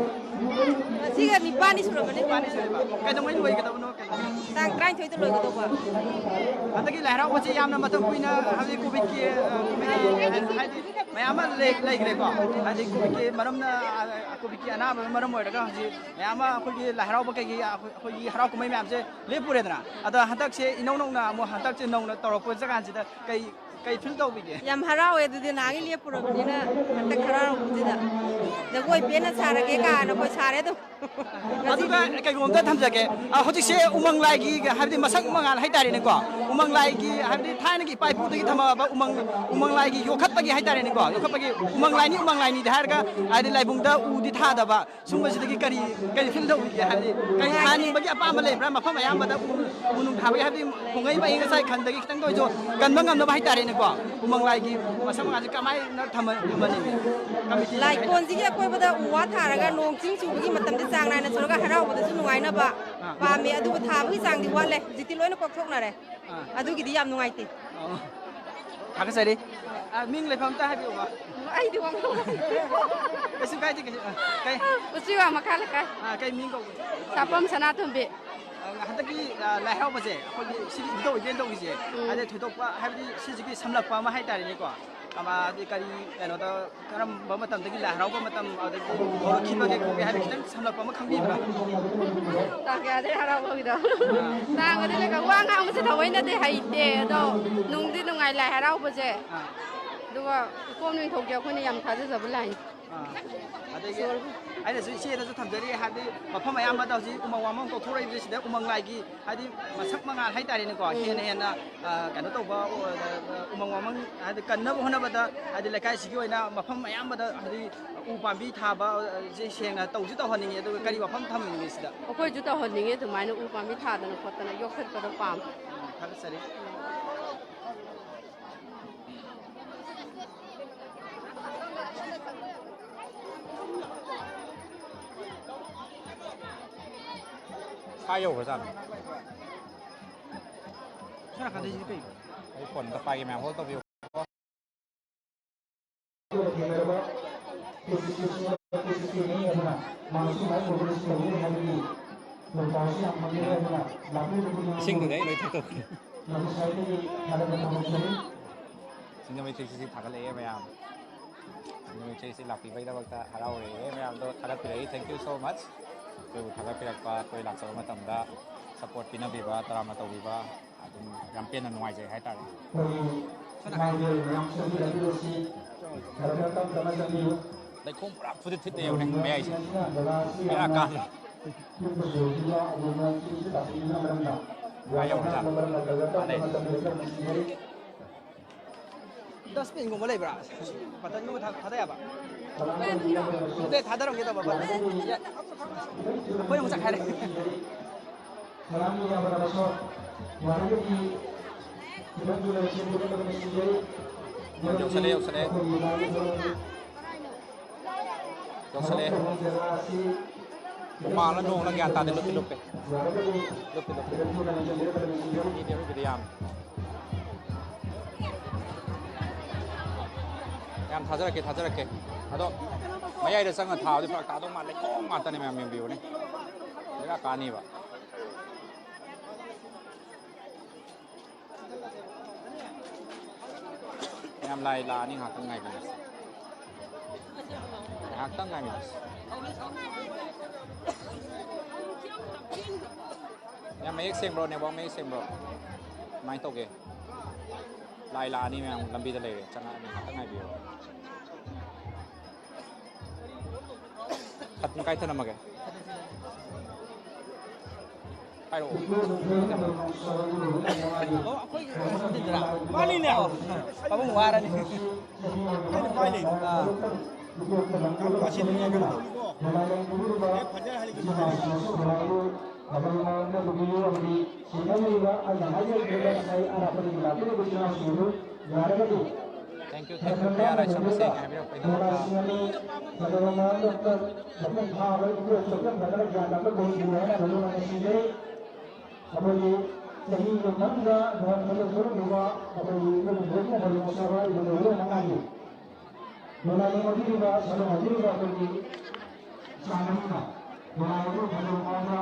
ꯉꯁꯤꯒ ꯅꯤꯄꯥꯟꯅꯤ ꯁꯨꯔꯕꯅꯦ꯫ ꯅꯤꯄꯥꯟꯅꯤ ꯁꯨꯔꯦꯕ꯫ ꯀꯩꯗꯧꯉꯩ ꯂꯣꯏꯒꯗꯕꯅꯣ? ꯇꯥꯡ ꯇꯔꯥꯅꯤꯊꯣꯏꯗ ꯂꯣꯏꯒꯗꯧꯕ꯫ ꯍꯟꯗꯛꯀꯤ ꯂꯥꯏ ꯍꯔꯥꯎꯕꯁꯦ ꯌꯥꯝꯅ ꯃꯇꯝ ꯀꯨꯏꯅ, ꯍꯥꯏꯕꯗꯤ ꯀꯣꯚꯤꯗꯀꯤ, ꯑ, ꯀꯣꯚꯤꯗꯀꯤ ꯍꯥꯏꯗꯤ ꯃꯌꯥꯝ ꯑꯃ ꯂꯩ-, ꯂꯩꯈ꯭ꯔꯦꯀꯣ꯫ ꯍꯥꯏꯗꯤ ꯀꯣꯚꯤꯗꯀꯤ ꯃꯔꯝꯅ, ꯑ, ꯀꯣꯚꯤꯗꯀꯤ ꯑꯅꯥꯕꯅ ꯃꯔꯝ ꯑꯣꯏꯔꯒ ꯍꯧꯖꯤꯛ ꯃꯌꯥꯝ ꯑꯃ ꯑꯩꯈꯣꯏꯒꯤ ꯂꯥꯏ ꯍꯔꯥꯎꯕ ꯀꯩꯀꯩ, ꯑꯩꯈꯣꯏꯒꯤ ꯍꯔꯥꯎ ꯀꯨꯝꯍꯩ ꯃꯌꯥꯝꯁꯦ ꯂꯦꯞꯄꯨꯔꯦꯗꯅ꯫ ꯑꯗꯣ ꯍꯟꯗꯛꯁꯦ ꯏꯅꯧ ꯅꯧꯅ ꯑꯃꯨꯛ ꯍꯟꯗꯛꯁꯦ ꯅꯧꯅ ꯇꯧꯔꯛꯄ ꯀꯥꯟꯁꯤꯗ ꯀꯩ, ꯀꯩ feel ꯇꯧꯕꯤꯒꯦ? ꯌꯥꯝ ꯍꯔꯥꯎꯋꯦ꯫ ꯑꯗꯨꯗꯤ ꯅꯍꯥꯟꯒꯩ ꯂꯦꯞꯄꯨꯔꯕꯅꯤꯅ ꯍꯟꯗꯛ ꯍꯔꯥꯎꯕꯁꯤꯗ ꯖꯒꯣꯏ ꯄꯦꯟꯅ ꯁꯥꯔꯒꯦ ꯀꯥꯏꯅ ꯑꯩꯈꯣꯏ ꯁꯥꯔꯦ ꯑꯗꯨꯝ꯫ ꯑꯗꯨꯒ ꯀꯩꯒꯨꯝꯕ ꯑꯝꯇ ꯊꯝꯖꯒꯦ꯫ ꯑ, ꯍꯧꯖꯤꯛꯁꯦ ꯎꯃꯪ ꯂꯥꯏꯒꯤ, ꯍꯥꯏꯕꯗꯤ ꯃꯁꯛ ꯃꯉꯥꯜ ꯍꯥꯏꯇꯥꯔꯦꯅꯦꯀꯣ, ꯎꯃꯪ ꯂꯥꯏꯒꯤ, ꯍꯥꯏꯕꯗꯤ ꯊꯥꯏꯅꯒꯤ ꯏꯄꯥ ꯏꯄꯨꯗꯒꯤ ꯊꯝꯃꯛꯑꯕ ꯎꯃꯪ, ꯎꯃꯪ ꯂꯥꯏꯒꯤ ꯌꯣꯛꯈꯠꯄꯒꯤ ꯍꯥꯏꯇꯥꯔꯦꯅꯦꯀꯣ, ꯌꯣꯛꯈꯠꯄꯒꯤ ꯎꯃꯪ ꯂꯥꯏꯅꯤ, ꯎꯃꯪ ꯂꯥꯏꯅꯤꯗꯤ ꯍꯥꯏꯔꯒ, ꯍꯥꯏꯗꯤ ꯂꯥꯏꯕꯨꯡꯗ ꯎꯗꯤ ꯊꯥꯗꯕ, ꯁꯨꯝꯕꯁꯤꯗꯒꯤ ꯀꯔꯤ, ꯀꯔꯤ feel ꯇꯧꯕꯤꯒꯦ? ꯍꯥꯏꯕꯗꯤ ꯀꯔꯤ ꯅꯨꯡꯉꯥꯏꯇꯦ꯫ ꯊꯥꯅꯤꯡꯕꯒꯤ ꯑꯄꯥꯝꯕ ꯂꯩꯕ꯭ꯔꯥ? ꯃꯐꯝ ꯑꯌꯥꯝꯕꯗ ꯎ, ꯎ ꯅꯨꯡ ꯊꯥꯕꯒꯤ, ꯍꯥꯏꯕꯗꯤ ꯈꯣꯡꯉꯩ ꯃꯍꯩ ꯉꯁꯥꯏ ꯈꯟꯗꯒꯤ ꯈꯤꯇꯪꯗ ꯑꯣꯏꯔꯁꯨ ꯀꯟꯕ ꯉꯝꯅꯕ ꯍꯥꯏꯇꯥꯔꯦꯅꯦꯀꯣ, ꯎꯃꯪ ꯂꯥꯏꯒꯤ ꯃꯁꯛ ꯃꯉꯥꯜꯁꯦ ꯀꯃꯥꯏꯅ ꯊꯝꯍꯟ-, ꯊꯝꯍꯟꯅꯤꯡꯉꯤ? ꯀꯃꯤꯇꯤꯅ ꯂꯥꯏꯀꯣꯟꯁꯤꯒꯤ ꯑꯀꯣꯏꯕꯗ ꯎ ꯋꯥ ꯊꯥꯔꯒ ꯅꯣꯡ ꯆꯤꯡ ꯆꯨꯕꯒꯤ ꯃꯇꯝꯗ ꯆꯥꯡ ꯅꯥꯏꯅ ꯆꯨꯔꯒ ꯍꯔꯥꯎꯕꯗꯁꯨ ꯅꯨꯡꯉꯥꯏꯅꯕ ꯑꯥ꯫ ꯄꯥꯝꯃꯤ꯫ ꯑꯗꯨꯕꯨ ꯊꯥꯕꯒꯤ ꯆꯥꯡꯗꯤ ꯋꯥꯠꯂꯦ꯫ ꯍꯧꯖꯤꯛꯇꯤ ꯂꯣꯏꯅ ꯀꯣꯛꯊꯣꯛꯅꯔꯦ꯫ ꯑꯥ꯫ ꯑꯗꯨꯒꯤꯗꯤ ꯌꯥꯝ ꯅꯨꯡꯉꯥꯏꯇꯦ꯫ ꯑꯣ꯫ ꯊꯥꯒꯠꯆꯔꯤ꯫ ꯑ, ꯃꯤꯡ ꯂꯩꯐꯝ ꯑꯝꯇ ꯍꯥꯏꯕꯤꯌꯨꯕ꯫ ꯑꯩꯗꯤ ꯋꯥꯉꯥꯡ ꯀꯩꯁꯨ ꯀꯥꯏꯗꯦ, ꯀꯩꯁꯨ, ꯑ, ꯀꯩ? ꯎꯆꯤꯋꯥ ꯃꯈꯥ ꯂꯩꯀꯥꯏ꯫ ꯑ, ꯀꯩ ꯃꯤꯡ ꯀꯧꯕ? ꯁꯥꯄꯝ ꯁꯅꯥꯇꯣꯝꯕꯤ꯫ ꯍꯟꯗꯛꯀꯤ, ꯑ, ꯂꯥꯏ ꯍꯔꯥꯎꯕꯁꯦ, ꯑꯩꯈꯣꯏꯒꯤ ꯁꯤꯒꯤ ꯏꯕꯨꯙꯧ event ꯇꯧꯈꯤꯁꯦ, ꯎꯝ꯫ ꯍꯥꯏꯗꯤ ꯊꯣꯏꯗꯣꯛꯄ, ꯍꯥꯏꯕꯗꯤ ꯁꯤꯁꯤꯒꯤ ꯁꯝꯂꯛꯄ ꯑꯃ ꯍꯥꯏꯇꯥꯔꯦꯅꯦꯀꯣ꯫ ꯑꯃ, ꯍꯥꯏꯗꯤ ꯀꯔꯤ, ꯀꯩꯅꯣꯗ, ꯀꯔꯝꯕ ꯃꯇꯝꯗꯒꯤ ꯂꯥꯏ ꯍꯔꯥꯎꯕ ꯃꯇꯝ, ꯑꯗꯒꯤ ꯍꯧꯔꯛꯈꯤꯕꯒꯦ ꯈꯣꯠꯀꯦ ꯍꯥꯏꯕ ꯈꯤꯇꯪ ꯁꯝꯂꯛꯄ ꯑꯃ ꯈꯪꯕꯤꯕ꯭ꯔꯥ? ꯇꯥꯡ ꯀꯌꯥꯗꯩ ꯍꯔꯥꯎꯕꯒꯤꯗꯣ? ꯑꯥ꯫ ꯇꯥꯡꯒꯗꯤ ꯂꯩ-, ꯋꯥ ꯉꯥꯡꯕꯁꯦ ꯊꯑꯣꯏꯅꯗꯤ ꯍꯩꯇꯦ, ꯑꯗꯣ ꯅꯨꯡꯗꯤ ꯅꯨꯡꯉꯥꯏ ꯂꯥꯏ ꯍꯔꯥꯎꯕꯁꯦ꯫ ꯑꯥ꯫ ꯑꯗꯨꯒ ꯏꯀꯣꯝ ꯅꯤꯡꯊꯧꯁꯦ ꯑꯩꯈꯣꯏꯅ ꯌꯥꯝ ꯊꯥꯖꯖꯕ ꯂꯥꯏꯅꯤ꯫ ꯑꯥ꯫ ꯑꯗꯒꯤ ꯑꯩꯅꯁꯨ ꯏꯆꯦꯗꯁꯨ ꯊꯝꯖꯔꯤ, ꯍꯥꯏꯕꯗꯤ ꯃꯐꯝ ꯑꯌꯥꯝꯕꯗ ꯍꯧꯖꯤꯛ ꯎꯃꯪ ꯋꯥꯃꯪ ꯀꯣꯛꯊꯣꯔꯛꯏꯕꯁꯤꯗ ꯎꯃꯪ ꯂꯥꯏꯒꯤ, ꯍꯥꯏꯗꯤ ꯃꯁꯛ ꯃꯉꯥꯜ ꯍꯥꯏꯇꯥꯔꯦꯅꯦꯀꯣ, ꯎꯝ꯫ ꯍꯦꯟꯅ ꯍꯦꯟꯅ, ꯑ, ꯀꯩꯅꯣ ꯇꯧꯕ, ꯑ, ꯎꯃꯪ ꯋꯥꯃꯪ ꯍꯥꯏꯗꯤ ꯀꯟꯅꯕ ꯍꯣꯠꯅꯕꯗ, ꯍꯥꯏꯗꯤ ꯂꯩꯀꯥꯏꯁꯤꯒꯤ ꯑꯣꯏꯅ ꯃꯐꯝ ꯑꯌꯥꯝꯕꯗ, ꯍꯥꯏꯗꯤ ꯎ ꯄꯥꯝꯕꯤ ꯊꯥꯕ, ꯑ, ꯁꯦ ꯁꯦꯡꯅ ꯇꯧꯁꯨ ꯇꯧꯍꯟꯅꯤꯡꯉꯤ, ꯑꯗꯨꯒ ꯀꯔꯤ ꯋꯥꯐꯝ ꯊꯝꯅꯤꯡꯉꯤ ꯁꯤꯗ? ꯑꯩꯈꯣꯏꯁꯨ ꯇꯧꯍꯟꯅꯤꯡꯉꯤ ꯑꯗꯨꯃꯥꯏꯅ ꯎ ꯄꯥꯝꯕꯤ ꯊꯥꯗꯅ ꯈꯣꯠꯇꯅ ꯌꯣꯛꯈꯠꯄꯗꯣ ꯄꯥꯝꯃꯤ꯫ ꯎꯝ, ꯊꯥꯒꯠꯆꯔꯤ꯫ ꯀꯥꯏ ꯌꯧꯈ꯭ꯔꯖꯥꯠꯅꯣ? ꯁꯣꯝ ꯅꯥꯀꯟꯗꯩꯁꯤꯗꯤ ꯀꯩꯅꯣ? ꯑꯩ ꯐꯣꯟ ꯑꯝꯇ ꯄꯥꯏꯒꯦ ꯃꯌꯥꯝ, hold ꯇꯧꯕꯤꯌꯨ꯫ ꯏꯁꯤꯡꯗꯨꯗꯤ ꯑꯩ ꯂꯣꯏ ꯊꯛꯇꯣꯛꯈ꯭ꯔꯦ꯫ ꯁꯤꯡꯖꯃꯩ ꯊ꯭ꯔꯤ ꯁꯤꯛꯁꯇꯤ ꯊꯥꯒꯠꯂꯛꯑꯦ ꯃꯌꯥꯝ꯫ ꯁꯤꯡꯖꯃꯩ ꯊ꯭ꯔꯤ ꯁꯤꯛꯁꯇꯤ ꯂꯥꯛꯄꯤꯕꯒꯤꯗꯃꯛꯇ ꯍꯔꯥꯎꯔꯦ ꯃꯌꯥꯝꯗꯣ ꯊꯥꯒꯠꯄꯤꯔꯛꯏ꯫ Thank you so much꯫ ꯑꯩꯈꯣꯏꯕꯨ ꯊꯥꯒꯠꯄꯤꯔꯛꯄ, ꯑꯩꯈꯣꯏ ꯂꯥꯛꯆꯕ ꯃꯇꯝꯗ support ꯄꯤꯅꯕꯤꯕ, ꯇꯔꯥꯝꯅ ꯇꯧꯕꯤꯕ, ꯑꯗꯨꯝ ꯌꯥꯝ ꯄꯦꯟꯅ ꯅꯨꯡꯉꯥꯏꯖꯩ ꯍꯥꯏꯇꯥꯔꯦ꯫ ꯂꯩꯈꯣꯝ ꯄꯨꯔꯥ ꯐꯨꯗꯤꯠ ꯊꯤꯠꯇ ꯌꯧꯔꯦ ꯃꯌꯥꯏꯁꯦ꯫ ꯕꯦꯔꯥ ꯀꯥꯔꯦ꯫ ꯀꯥꯏ ꯌꯧꯔꯖꯥꯠꯅꯣ? ꯃꯥꯅꯦ꯫ Dustbinꯒꯨꯝꯕ ꯂꯩꯕ꯭ꯔꯥ? Buttonꯒꯨꯝꯕ ꯊꯥ-, ꯊꯥꯗ ꯌꯥꯕ? ꯍꯣꯔꯦꯟ ꯊꯥꯗꯔꯝꯒꯦ ꯇꯧꯕ, button꯫ ꯑꯩꯈꯣꯏꯅ ꯑꯃꯨꯛ ꯆꯠꯈ꯭ꯔꯦ꯫ ꯌꯧꯁꯜꯂꯦ, ꯌꯧꯁꯜꯂꯦ꯫ ꯌꯧꯁꯜꯂꯦ꯫ ꯍꯨꯃꯥꯡꯂ ꯅꯣꯡꯂ ꯒ꯭ꯌꯥꯟ ꯇꯥꯗꯦ, ꯂꯨꯞꯄꯤ, ꯂꯨꯞꯄꯤ꯫ ꯂꯨꯞꯄꯤ, ꯂꯨꯞꯄꯤ꯫ ꯃꯤꯗꯤ ꯑꯔꯣꯏꯕꯤꯗ ꯌꯥꯝꯃꯤ꯫ ꯌꯥꯝ ꯊꯥꯖꯔꯛꯀꯦ, ꯊꯥꯖꯔꯛꯀꯦ꯫ ꯑꯗꯣ ꯃꯌꯥꯏꯗ ꯆꯪꯉ ꯊꯥꯕꯗꯤ ꯐꯔꯛ ꯇꯥꯗꯧ ꯃꯥꯜꯂꯦ꯫ ꯂꯩꯈꯣꯝ ꯉꯥꯛꯇꯅꯦ ꯃꯌꯥꯝ, ꯌꯦꯡꯕꯤꯌꯨꯅꯦ꯫ ꯕꯦꯔꯥ ꯀꯥꯅꯤꯕ꯫ ꯃꯌꯥꯝ ꯂꯥꯏ ꯂꯥꯛꯑꯅꯤ, ꯉꯥꯏꯍꯥꯛꯇꯪ ꯉꯥꯏꯕꯤꯔꯁꯤ꯫ ꯉꯥꯏꯍꯥꯛꯇꯪ ꯉꯥꯏꯕꯤꯔꯁꯤ꯫ ꯌꯥꯝ ꯃꯌꯦꯛ ꯁꯦꯡꯕ꯭ꯔꯣ? ꯅꯦꯠꯋꯥꯛ ꯃꯌꯦꯛ ꯁꯦꯡꯕ꯭ꯔꯣ? ꯀꯃꯥꯏꯅ ꯇꯧꯒꯦ? ꯂꯥꯏ ꯂꯥꯛꯑꯅꯤ, ꯃꯌꯥꯝ ꯂꯝꯕꯤꯗ ꯂꯩꯔꯦ, ꯆꯪꯉꯛꯑꯅꯤ, ꯉꯥꯛꯇꯪ ꯉꯥꯏꯕꯤꯌꯣ꯫ ꯈꯠ ꯀꯥꯏ ꯊꯅꯝꯃꯒꯦ? ꯍꯥꯏꯔꯛꯑꯣ꯫ ꯑꯣ, ꯑꯩꯈꯣꯏꯒꯤ ꯃꯥꯅꯤꯅꯦ꯫ ꯄꯥꯕꯨꯡ ꯋꯥꯔꯅꯤ꯫ ꯑꯩꯅ ꯄꯥꯏ ꯂꯩꯅꯦ꯫ ꯑꯥ꯫ ꯀꯥꯡꯕꯨ ꯑꯁꯤꯅ ꯀꯩꯅꯣ ꯇꯧꯅꯤꯀꯣ꯫ ꯍꯦꯛ ꯐꯖ ꯍꯥꯏꯔꯒꯦ꯫ ꯁꯦꯟꯅꯕꯤꯔꯤꯕ ꯑꯩꯅ ꯍꯥꯏꯖꯈꯤꯕ ꯉꯁꯥꯏ ꯑꯔꯥꯞꯄꯗꯒꯤ ꯂꯥꯛꯄꯤꯔꯤꯕ ꯏꯆꯤꯜ ꯏꯅꯥꯎꯁꯤꯡ ꯑꯗꯨ ꯌꯥꯔꯒꯗꯤ thank you, thank you, Priya ꯔꯥꯏꯁ꯭ꯔꯝ ꯁꯦꯡꯅ ꯍꯥꯏꯕꯤꯔꯛꯄꯒꯤꯗꯃꯛꯇ꯫ ꯃꯁꯤꯡ ꯑꯅꯤ ꯐꯖꯕ ꯃꯑꯣꯡꯗ ꯃꯄꯨꯡ ꯐꯥꯕ ꯏꯕꯨꯡ ꯆꯣꯛꯆꯟ ꯐꯖꯅ ꯒ꯭ꯌꯥꯟ ꯑꯃ ꯂꯩꯕꯤꯌꯨ ꯍꯥꯏꯅ ꯂꯧꯅ ꯉꯁꯤꯖꯩ꯫ ꯑꯩꯈꯣꯏꯒꯤ ꯆꯍꯤ ꯃꯅꯨꯡꯗ ꯅꯣꯡꯃꯗ ꯊꯣꯛꯂꯛꯂꯤꯕ ꯑꯩꯈꯣꯏꯒꯤ ꯏꯕꯨꯡ ꯏꯕꯦꯟ ꯃꯔꯨꯞ ꯃꯆꯥ ꯏꯕꯨꯡ ꯏꯕꯦꯟ ꯃꯉꯥꯒꯤ ꯅꯨꯡꯉꯥꯏꯅ ꯌꯥꯎꯕꯤꯔꯤꯕ, ꯁꯔꯨꯛ ꯌꯥꯕꯤꯔꯤꯕ ꯑꯩꯈꯣꯏꯒꯤ ꯏꯆꯥ ꯃꯔꯤꯅ ꯅꯨꯡꯉꯥꯏꯕ ꯐꯖꯕ ꯃꯑꯣꯡꯗ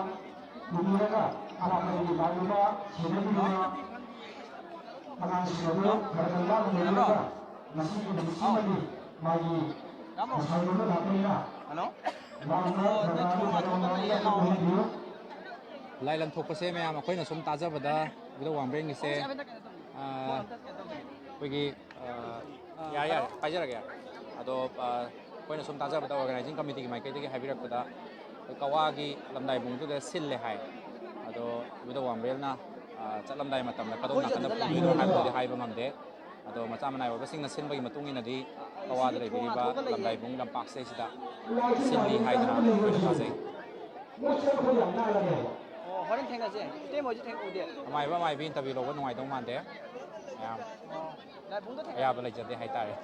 ꯄꯨꯕꯤꯔꯒ ꯑꯔꯥꯞꯄꯗꯒꯤ ꯂꯥꯛꯂꯤꯕ ꯁꯦꯟꯅꯕꯤꯔꯤꯕ ꯑꯉꯥꯡꯁꯤꯡ ꯑꯗꯨ ꯈꯔ ꯈꯔ ꯂꯥꯞꯅ ꯂꯩꯔꯒ ꯉꯁꯤꯒꯤ ꯅꯨꯃꯤꯠꯁꯤꯃꯗꯤ ꯃꯥꯒꯤ ꯉꯁꯥꯏ ꯑꯃ ꯂꯥꯛꯄꯅꯤꯅ ꯍꯜꯂꯣ꯫ ꯂꯥꯛꯂꯤꯕ ꯅꯣꯏ ꯊꯣꯡ ꯃꯇꯣꯟꯗ ꯂꯩꯌꯦ, ꯂꯥꯛꯑꯣ꯫ ꯂꯥꯏ ꯂꯝꯊꯣꯛꯄꯁꯦ ꯃꯌꯥꯝ ꯑꯩꯈꯣꯏꯅ ꯁꯨꯝ ꯇꯥꯖꯕꯗ ꯏꯕꯨꯙꯧ ꯋꯥꯡꯕ꯭ꯔꯦꯟꯒꯤꯁꯦ, ꯑꯥ, ꯑꯩꯈꯣꯏꯒꯤ, ꯑꯥ, ꯌꯥꯔꯦ, ꯌꯥꯔꯦ, ꯄꯥꯏꯖꯔꯒꯦ꯫ ꯑꯗꯣ, ꯑꯥ, ꯑꯩꯈꯣꯏꯅ ꯁꯨꯝ ꯇꯥꯖꯕꯗ organizing committeeꯒꯤ ꯃꯥꯏꯀꯩꯗꯒꯤ ꯍꯥꯏꯕꯤꯔꯛꯄꯗ ꯑꯩꯈꯣꯏ ꯀꯋꯥꯒꯤ ꯂꯝꯗꯥꯏꯕꯨꯡꯗꯨꯗ ꯁꯤꯜꯂꯦ ꯍꯥꯏ꯫ ꯑꯗꯣ ꯏꯕꯨꯙꯧ ꯋꯥꯡꯕ꯭ꯔꯦꯜꯅ, ꯑꯥ, ꯆꯠꯂꯝꯗꯥꯏ ꯃꯇꯝꯗ ꯀꯗꯣꯝ ꯅꯥꯀꯟꯗ ꯄꯨꯗꯣꯏꯅꯣ ꯍꯥꯏꯕꯗꯨꯗꯤ ꯍꯥꯏꯕ ꯉꯝꯗꯦ꯫ ꯑꯗꯣ ꯃꯆꯥ ꯃꯅꯥꯏ ꯑꯣꯏꯕꯁꯤꯡꯅ ꯁꯤꯟꯕꯒꯤ ꯃꯇꯨꯡ ꯏꯟꯅꯗꯤ ꯀꯋꯥꯗ ꯂꯩꯕꯤꯔꯤꯕ ꯂꯝꯗꯥꯏꯕꯨꯡ ꯂꯝꯄꯥꯛꯁꯦ ꯁꯤꯗ ꯁꯤꯜꯂꯤ ꯍꯥꯏꯗꯅ ꯑꯩꯈꯣꯏꯅ ꯊꯥꯖꯩ꯫ ꯑꯣ, ꯍꯣꯔꯦꯟ ꯊꯦꯡꯅꯁꯦ꯫ ꯏꯇꯩꯃ ꯍꯣꯏꯁꯨ ꯊꯦꯡꯅ ꯎꯗꯦ꯫ ꯑꯃꯥꯏꯕ ꯑꯃꯥꯏꯕꯤ interview ꯂꯧꯕ ꯅꯨꯡꯉꯥꯏꯗꯧ ꯃꯥꯟꯗꯦ꯫ ꯃꯌꯥꯝ ꯑꯣ, ꯂꯥꯏꯕꯨꯡꯗ ꯊꯦꯡꯅ ꯑꯌꯥꯕ ꯂꯩꯖꯗꯦ ꯍꯥꯏꯇꯥꯔꯦ꯫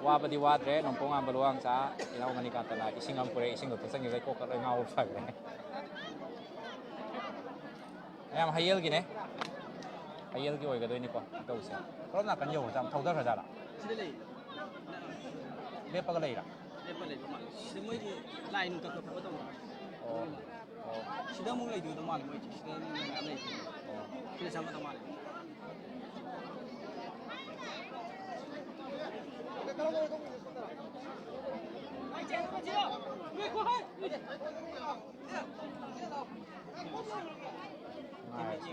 ꯋꯥꯕꯗꯤ ꯋꯥꯗ꯭ꯔꯦ꯫ ꯅꯣꯡꯄꯣꯛ ꯉꯥꯝꯕ ꯂꯨꯋꯥꯡꯆꯥ ꯏꯅꯥꯎ ꯃꯅꯤꯀꯥꯟꯇꯅ ꯏꯁꯤꯡ ꯑꯃ ꯄꯨꯔꯛꯑꯦ꯫ ꯏꯁꯤꯡꯗꯣ ꯊꯛꯆꯟꯈꯤꯕꯗꯩ ꯀꯣꯛꯀ ꯂꯣꯏ ꯉꯥꯎꯕ ꯐꯈ꯭ꯔꯦ꯫ ꯃꯌꯥꯝ ꯍꯌꯦꯜꯒꯤꯅꯦ꯫ ꯍꯌꯦꯜꯒꯤ ꯑꯣꯏꯒꯗꯣꯏꯅꯤꯀꯣ꯫ ꯇꯧꯁꯦ꯫ ꯀꯔꯣꯝ ꯅꯥꯀꯟ ꯌꯧꯔꯖꯥꯠꯅꯣ? ꯊꯧꯗꯈ꯭ꯔꯖꯥꯠꯂꯥ? ꯁꯤꯗ ꯂꯩ꯫ ꯂꯦꯞꯄꯒ ꯂꯩꯔꯥ? ꯂꯦꯞꯄ ꯂꯩꯕ ꯃꯥꯜꯂꯦ꯫ ꯁꯤꯗ ꯃꯣꯏꯒꯤ ꯂꯥꯏ ꯅꯨꯡ ꯀꯛꯄ ꯈꯣꯠꯄ ꯇꯧꯕ꯫ ꯑꯣ꯫ ꯁꯤꯗ ꯑꯃꯨꯛ ꯂꯩꯗꯣꯏꯗꯣ ꯃꯥꯜꯂꯦ, ꯃꯣꯏꯁꯦ ꯁꯤꯗ ꯃꯤ ꯃꯌꯥꯝ ꯂꯩꯗꯣꯏꯅꯦ꯫ ꯁꯤꯗ ꯆꯪꯒꯗꯧ ꯃꯥꯜꯂꯦ꯫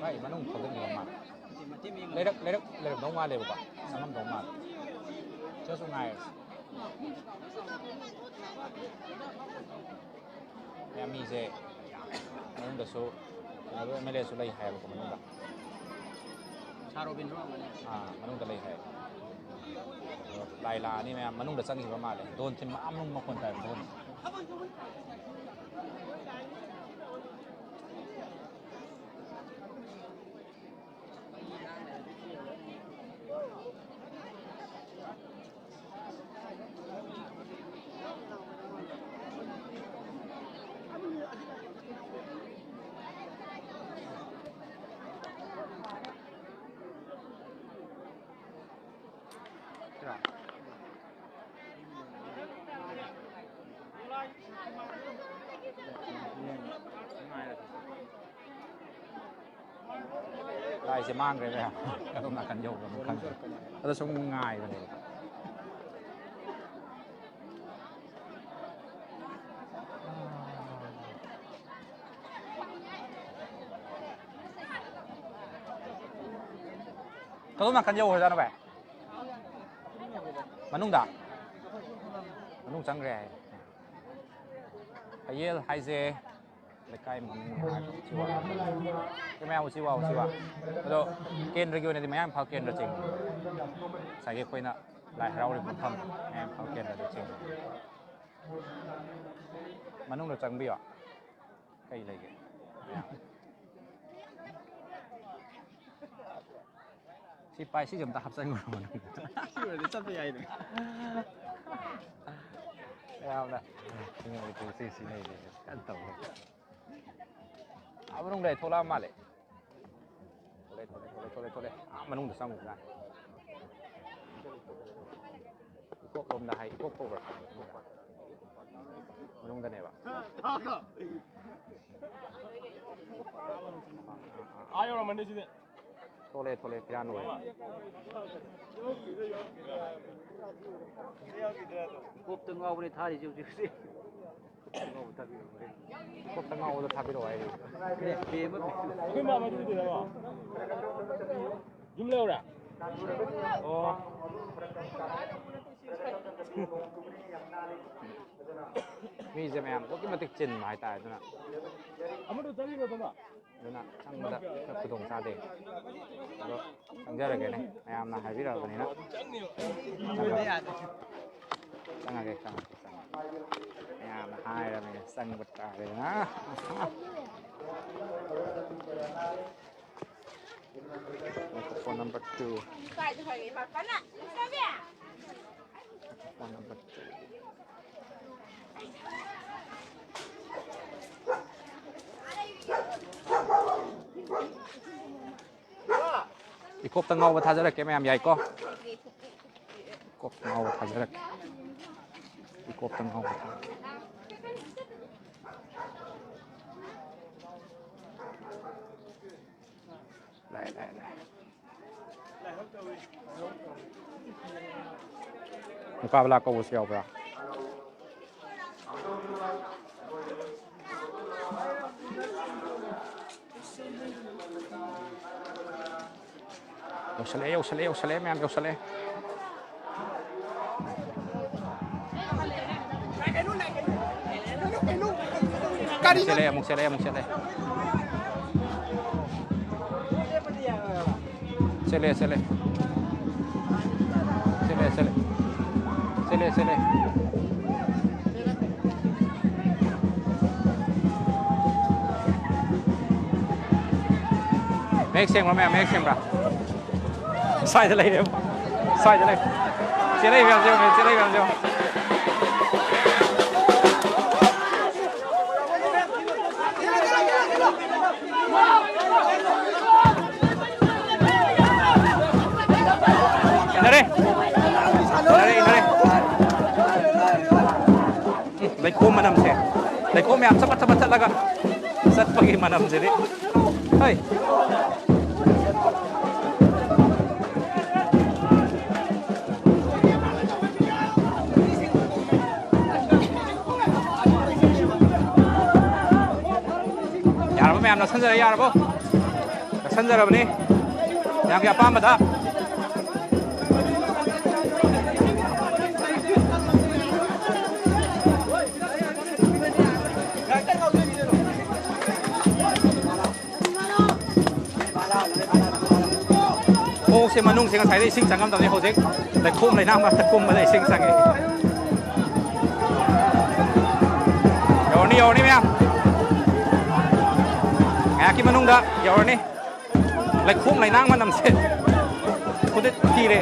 ꯃꯥꯏ ꯃꯅꯨꯡ ꯊꯧꯖꯤꯟꯈꯤꯕ ꯃꯥꯜꯂꯦ꯫ ꯂꯩꯔꯛ ꯂꯩꯔꯛ ꯂꯩꯔꯝꯗꯧ ꯃꯥꯜꯂꯦꯕꯀꯣ꯫ ꯆꯪꯉꯝꯗꯧ ꯃꯥꯜꯂꯦ꯫ ꯁꯤꯗꯁꯨ ꯉꯥꯏꯔꯁꯤ꯫ ꯃꯌꯥꯝ ꯃꯤꯁꯦ ꯌꯥꯝ, ꯃꯅꯨꯡꯗꯁꯨ ꯑꯦꯝ ꯑꯦꯜ ꯑꯦꯁꯨ ꯂꯩ ꯍꯥꯏꯌꯦꯕꯀꯣ ꯃꯅꯨꯡꯗ꯫ ꯁꯥꯔ ꯔꯣꯕꯤꯟꯗ꯭ꯔꯣ ꯑꯃꯅꯦ꯫ ꯑꯥ, ꯃꯅꯨꯡꯗ ꯂꯩ ꯍꯥꯏ꯫ ꯑꯗꯣ ꯂꯥꯏ ꯂꯥꯛꯑꯅꯤ ꯃꯌꯥꯝ ꯃꯅꯨꯡꯗ ꯆꯪꯈꯤꯕ ꯃꯥꯜꯂꯦ꯫ ꯗꯣꯟ ꯊꯤꯟ ꯃꯌꯥꯝ ꯃꯈꯣꯟ ꯇꯥꯏ, ꯗꯣꯟ꯫ ꯂꯥꯏꯁꯦ ꯃꯥꯡꯈ꯭ꯔꯦ ꯃꯌꯥꯝ꯫ ꯀꯔꯣꯝ ꯅꯥꯀꯟ ꯌꯧꯈ꯭ꯔꯕꯅꯣ ꯈꯪꯗ꯭ꯔꯦ꯫ ꯑꯗꯣ ꯁꯨꯝ ꯉꯥꯏꯕꯅꯦꯕ꯫ ꯀꯗꯣꯝ ꯅꯥꯀꯟ ꯌꯧꯈ꯭ꯔꯖꯥꯠꯅꯣ ꯚꯥꯏ? ꯃꯅꯨꯡꯗ? ꯃꯅꯨꯡ ꯆꯪꯈ꯭ꯔꯦ ꯍꯥꯏ꯫ ꯍꯌꯦꯜ ꯍꯥꯏꯁꯦ ꯂꯩꯀꯥꯏ ꯃꯃꯤꯡ ꯍꯥꯏꯕ ꯎꯆꯤꯋꯥ꯫ ꯁꯤ ꯃꯌꯥꯝ ꯎꯆꯤꯋꯥ, ꯎꯆꯤꯋꯥ꯫ ꯑꯗꯣ ꯀꯦꯟꯗ꯭ꯔꯒꯤ ꯑꯣꯏꯅꯗꯤ ꯃꯌꯥꯡ ꯏꯝꯐꯥꯜ ꯀꯦꯟꯗ꯭ꯔ ꯆꯤꯡꯉꯤ꯫ ꯉꯁꯥꯏꯒꯤ ꯑꯩꯈꯣꯏꯅ ꯂꯥꯏ ꯍꯔꯥꯎꯔꯤꯕ ꯃꯐꯝ ꯃꯌꯥꯡ ꯏꯝꯐꯥꯜ ꯀꯦꯟꯗ꯭ꯔꯗ ꯆꯤꯡꯉꯤ꯫ ꯃꯅꯨꯡꯗ ꯆꯪꯕꯤꯌꯣ꯫ ꯀꯩ ꯂꯩꯒꯦ? ꯁꯤ ꯄꯥꯏ, ꯁꯤꯁꯦ ꯑꯝꯇ ꯍꯥꯞꯆꯟꯈ꯭ꯔꯣ ꯃꯅꯨꯡꯗ꯫ ꯁꯤ ꯑꯣꯏꯔꯗꯤ ꯆꯠꯄ ꯌꯥꯏꯗꯅ꯫ ꯌꯥꯝꯅ ꯁꯤ ꯁꯤ ꯅꯩꯔꯦ꯫ ꯀꯟꯅ ꯇꯧꯔꯦ꯫ ꯑꯥ, ꯃꯅꯨꯡꯗ ꯊꯣꯛꯂꯛꯑ ꯃꯥꯜꯂꯦ꯫ ꯊꯣꯛꯂꯛꯑꯦ, ꯊꯣꯛꯂꯛꯑꯦ, ꯊꯣꯛꯂꯛꯑꯦ, ꯊꯣꯛꯂꯛꯑꯦ, ꯊꯣꯛꯂꯛꯑꯦ꯫ ꯑꯥ, ꯃꯅꯨꯡꯗ ꯆꯪꯉꯨꯕꯖꯥꯠꯅꯤ꯫ ꯏꯀꯣꯛ ꯂꯣꯝꯗ ꯍꯥꯏ, ꯏꯀꯣꯛ ꯀꯧꯕ꯭ꯔꯥ? ꯃꯅꯨꯡꯗꯅꯦꯕ꯫ ꯑꯥ ꯌꯧꯔꯝꯃꯅꯤ ꯁꯤꯗꯤ꯫ ꯊꯣꯛꯂꯛꯑꯦ, ꯊꯣꯛꯂꯛꯑꯦ, ꯐꯤꯔꯥꯟ ꯑꯣꯏꯔꯦ꯫ ꯀꯣꯛꯇ ꯉꯥꯎꯕꯅꯦ ꯊꯥꯔꯤꯁꯦ ꯍꯧꯖꯤꯛꯁꯦ꯫ ꯀꯣꯛꯇ ꯉꯥꯎꯕꯗꯣ ꯊꯥꯕꯤꯔꯛꯑꯣ ꯍꯥꯏꯔꯤ꯫ ꯑꯦ, ꯄꯦꯝꯃ, ꯄꯦꯝꯃ꯫ ꯑꯩꯈꯣꯏ ꯃꯥ ꯃꯗꯨ ꯎꯗꯦꯗꯀꯣ꯫ ꯌꯨꯝ ꯂꯩꯍꯧꯔꯦ? ꯑꯣ꯫ ꯃꯤꯁꯦ ꯃꯌꯥꯝ ꯑꯗꯨꯛꯀꯤ ꯃꯇꯤꯛ ꯆꯤꯟꯕ ꯍꯥꯏꯇꯥꯔꯦ, ꯑꯗꯨꯅ꯫ ꯑꯃꯗꯣ ꯆꯠꯂꯤꯔꯣ ꯑꯗꯨꯅ? ꯑꯗꯨꯅ ꯆꯪꯕꯗ ꯈꯔ ꯈꯨꯗꯣꯡ ꯆꯥꯗꯦ꯫ ꯑꯗꯣ ꯆꯪꯖꯔꯒꯦꯅꯦ, ꯃꯌꯥꯝꯅ ꯍꯥꯏꯕꯤꯔꯛꯑꯕꯅꯤꯅ꯫ ꯆꯪꯉꯒꯦ, ꯆꯪꯉꯒꯦ, ꯆꯪꯉꯒꯦ꯫ ꯃꯌꯥꯝꯅ ꯍꯥꯏꯔꯕꯅꯤꯅ ꯆꯪꯕ ꯇꯥꯔꯦꯗꯅ꯫ Microphone number two. Microphone number two. ꯏꯀꯣꯞꯇ ꯉꯥꯎꯕ ꯊꯥꯖꯔꯛꯀꯦ ꯃꯌꯥꯝ, ꯌꯥꯏꯀꯣ? ꯏꯀꯣꯞꯇ ꯉꯥꯎꯕ ꯊꯥꯖꯔꯛꯀꯦ꯫ ꯏꯀꯣꯞꯇ ꯉꯥꯎꯕ ꯊꯥꯖꯔꯛꯀꯦ꯫ ꯂꯥꯛꯑꯦ, ꯂꯥꯛꯑꯦ, ꯂꯥꯛꯑꯦ꯫ ꯃꯨꯀꯥꯕꯂꯥ ꯀꯧꯕꯁꯨ ꯌꯥꯎꯕ꯭ꯔꯥ? ꯌꯧꯁꯜꯂꯛꯑꯦ, ꯌꯧꯁꯜꯂꯛꯑꯦ, ꯌꯧꯁꯜꯂꯛꯑꯦ, ꯃꯌꯥꯝ ꯌꯧꯁꯜꯂꯛꯑꯦ꯫ ꯑꯃꯨꯛ ꯆꯦꯜꯂꯛꯑꯦ, ꯑꯃꯨꯛ ꯆꯦꯜꯂꯛꯑꯦ, ꯑꯃꯨꯛ ꯆꯦꯜꯂꯛꯑꯦ꯫ ꯆꯦꯜꯂꯦ, ꯆꯦꯜꯂꯦ꯫ ꯆꯦꯜꯂꯦ, ꯆꯦꯜꯂꯦ꯫ ꯆꯦꯜꯂꯦ, ꯆꯦꯜꯂꯦ꯫ ꯃꯌꯦꯛ ꯁꯦꯡꯕ꯭ꯔꯥ ꯃꯌꯥꯝ? ꯃꯌꯦꯛ ꯁꯦꯡꯕ꯭ꯔꯥ? ꯁ꯭ꯋꯥꯏꯗ ꯂꯩꯔꯦ꯫ ꯁ꯭ꯋꯥꯏꯗ ꯂꯩ꯫ ꯆꯦꯜꯂꯛꯏ ꯃꯌꯥꯝꯁꯦ ꯌꯦꯡꯉꯨ, ꯆꯦꯜꯂꯛꯏ ꯃꯌꯥꯝꯁꯦ ꯌꯦꯡꯉꯨ꯫ ꯏꯟꯅꯔꯦ꯫ ꯏꯟꯅꯔꯦ, ꯏꯟꯅꯔꯦ꯫ ꯂꯩꯈꯣꯝ ꯃꯅꯝꯁꯦ, ꯂꯩꯈꯣꯝ ꯃꯌꯥꯝ ꯆꯄꯠ ꯆꯄꯠ ꯆꯠꯂꯒ ꯆꯠꯄꯒꯤ ꯃꯅꯝꯁꯤꯗꯤ꯫ ꯍꯩ꯫ ꯌꯥꯔꯕꯣ ꯃꯌꯥꯝ? ꯅꯛꯁꯟꯖꯔꯦ, ꯌꯥꯔꯕꯣ? ꯅꯛꯁꯟꯖꯔꯕꯅꯤ ꯃꯌꯥꯝꯒꯤ ꯑꯄꯥꯝꯕꯗ꯫ ꯈꯣꯡꯎꯞꯁꯦ ꯃꯅꯨꯡꯁꯦ ꯉꯁꯥꯏꯗ ꯏꯁꯤꯡ ꯆꯪꯉꯝꯗꯕꯅꯤ, ꯍꯧꯖꯤꯛ ꯂꯩꯈꯣꯝ ꯂꯩꯅꯥꯡ ꯃꯔꯛꯇ ꯀꯨꯝꯕꯗ ꯏꯁꯤꯡ ꯆꯪꯉꯦ꯫ ꯌꯧꯔꯅꯤ, ꯌꯧꯔꯅꯤ ꯃꯌꯥꯝ, ꯉꯥꯏꯍꯥꯛꯀꯤ ꯃꯅꯨꯡꯗ ꯌꯧꯔꯅꯤ꯫ ꯂꯩꯈꯣꯝ ꯂꯩꯅꯥꯡ ꯃꯅꯝꯁꯦ ꯐꯨꯗꯠ ꯊꯤꯔꯦ꯫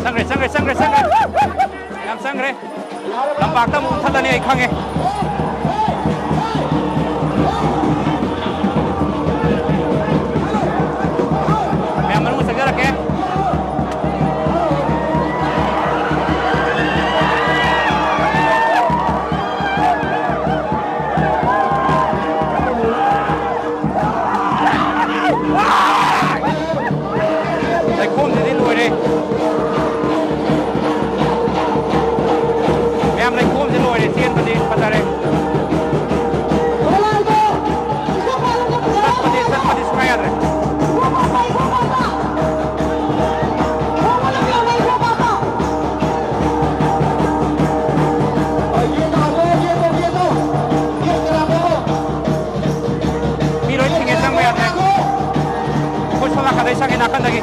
ꯆꯪꯈ꯭ꯔꯦ, ꯆꯪꯈ꯭ꯔꯦ, ꯆꯪꯈ꯭ꯔꯦ, ꯆꯪꯈ꯭ꯔꯦ꯫ ꯌꯥꯝ ꯆꯪꯈ꯭ꯔꯦ꯫ ꯂꯝꯄꯥꯛꯇ ꯑꯃꯨꯛ ꯊꯠꯂꯅꯤ, ꯑꯩ ꯈꯪꯉꯦ꯫ ꯃꯌꯥꯝ ꯃꯅꯨꯡ ꯆꯪꯖꯔꯛꯀꯦ꯫ ꯂꯩꯈꯣꯝꯁꯤꯗꯤ ꯂꯣꯏꯔꯦ꯫ ꯃꯌꯥꯝ, ꯂꯩꯈꯣꯝꯁꯦ ꯂꯣꯏꯔꯦ, ꯆꯦꯟꯕꯗꯤ ꯐꯖꯔꯦ꯫ ꯆꯠꯄꯗꯤ, ꯆꯠꯄꯗꯤ ꯁꯨꯡꯌꯥ ꯌꯥꯗ꯭ꯔꯦ꯫ ꯃꯤ ꯂꯣꯏ ꯊꯤꯡꯉꯦ, ꯆꯪꯕ ꯌꯥꯗ꯭ꯔꯦ꯫ ꯑꯩꯈꯣꯏ ꯁꯣꯝ ꯅꯥꯀꯟꯗꯩ ꯆꯪꯉꯦ, ꯅꯥꯀꯟꯗꯒꯤ꯫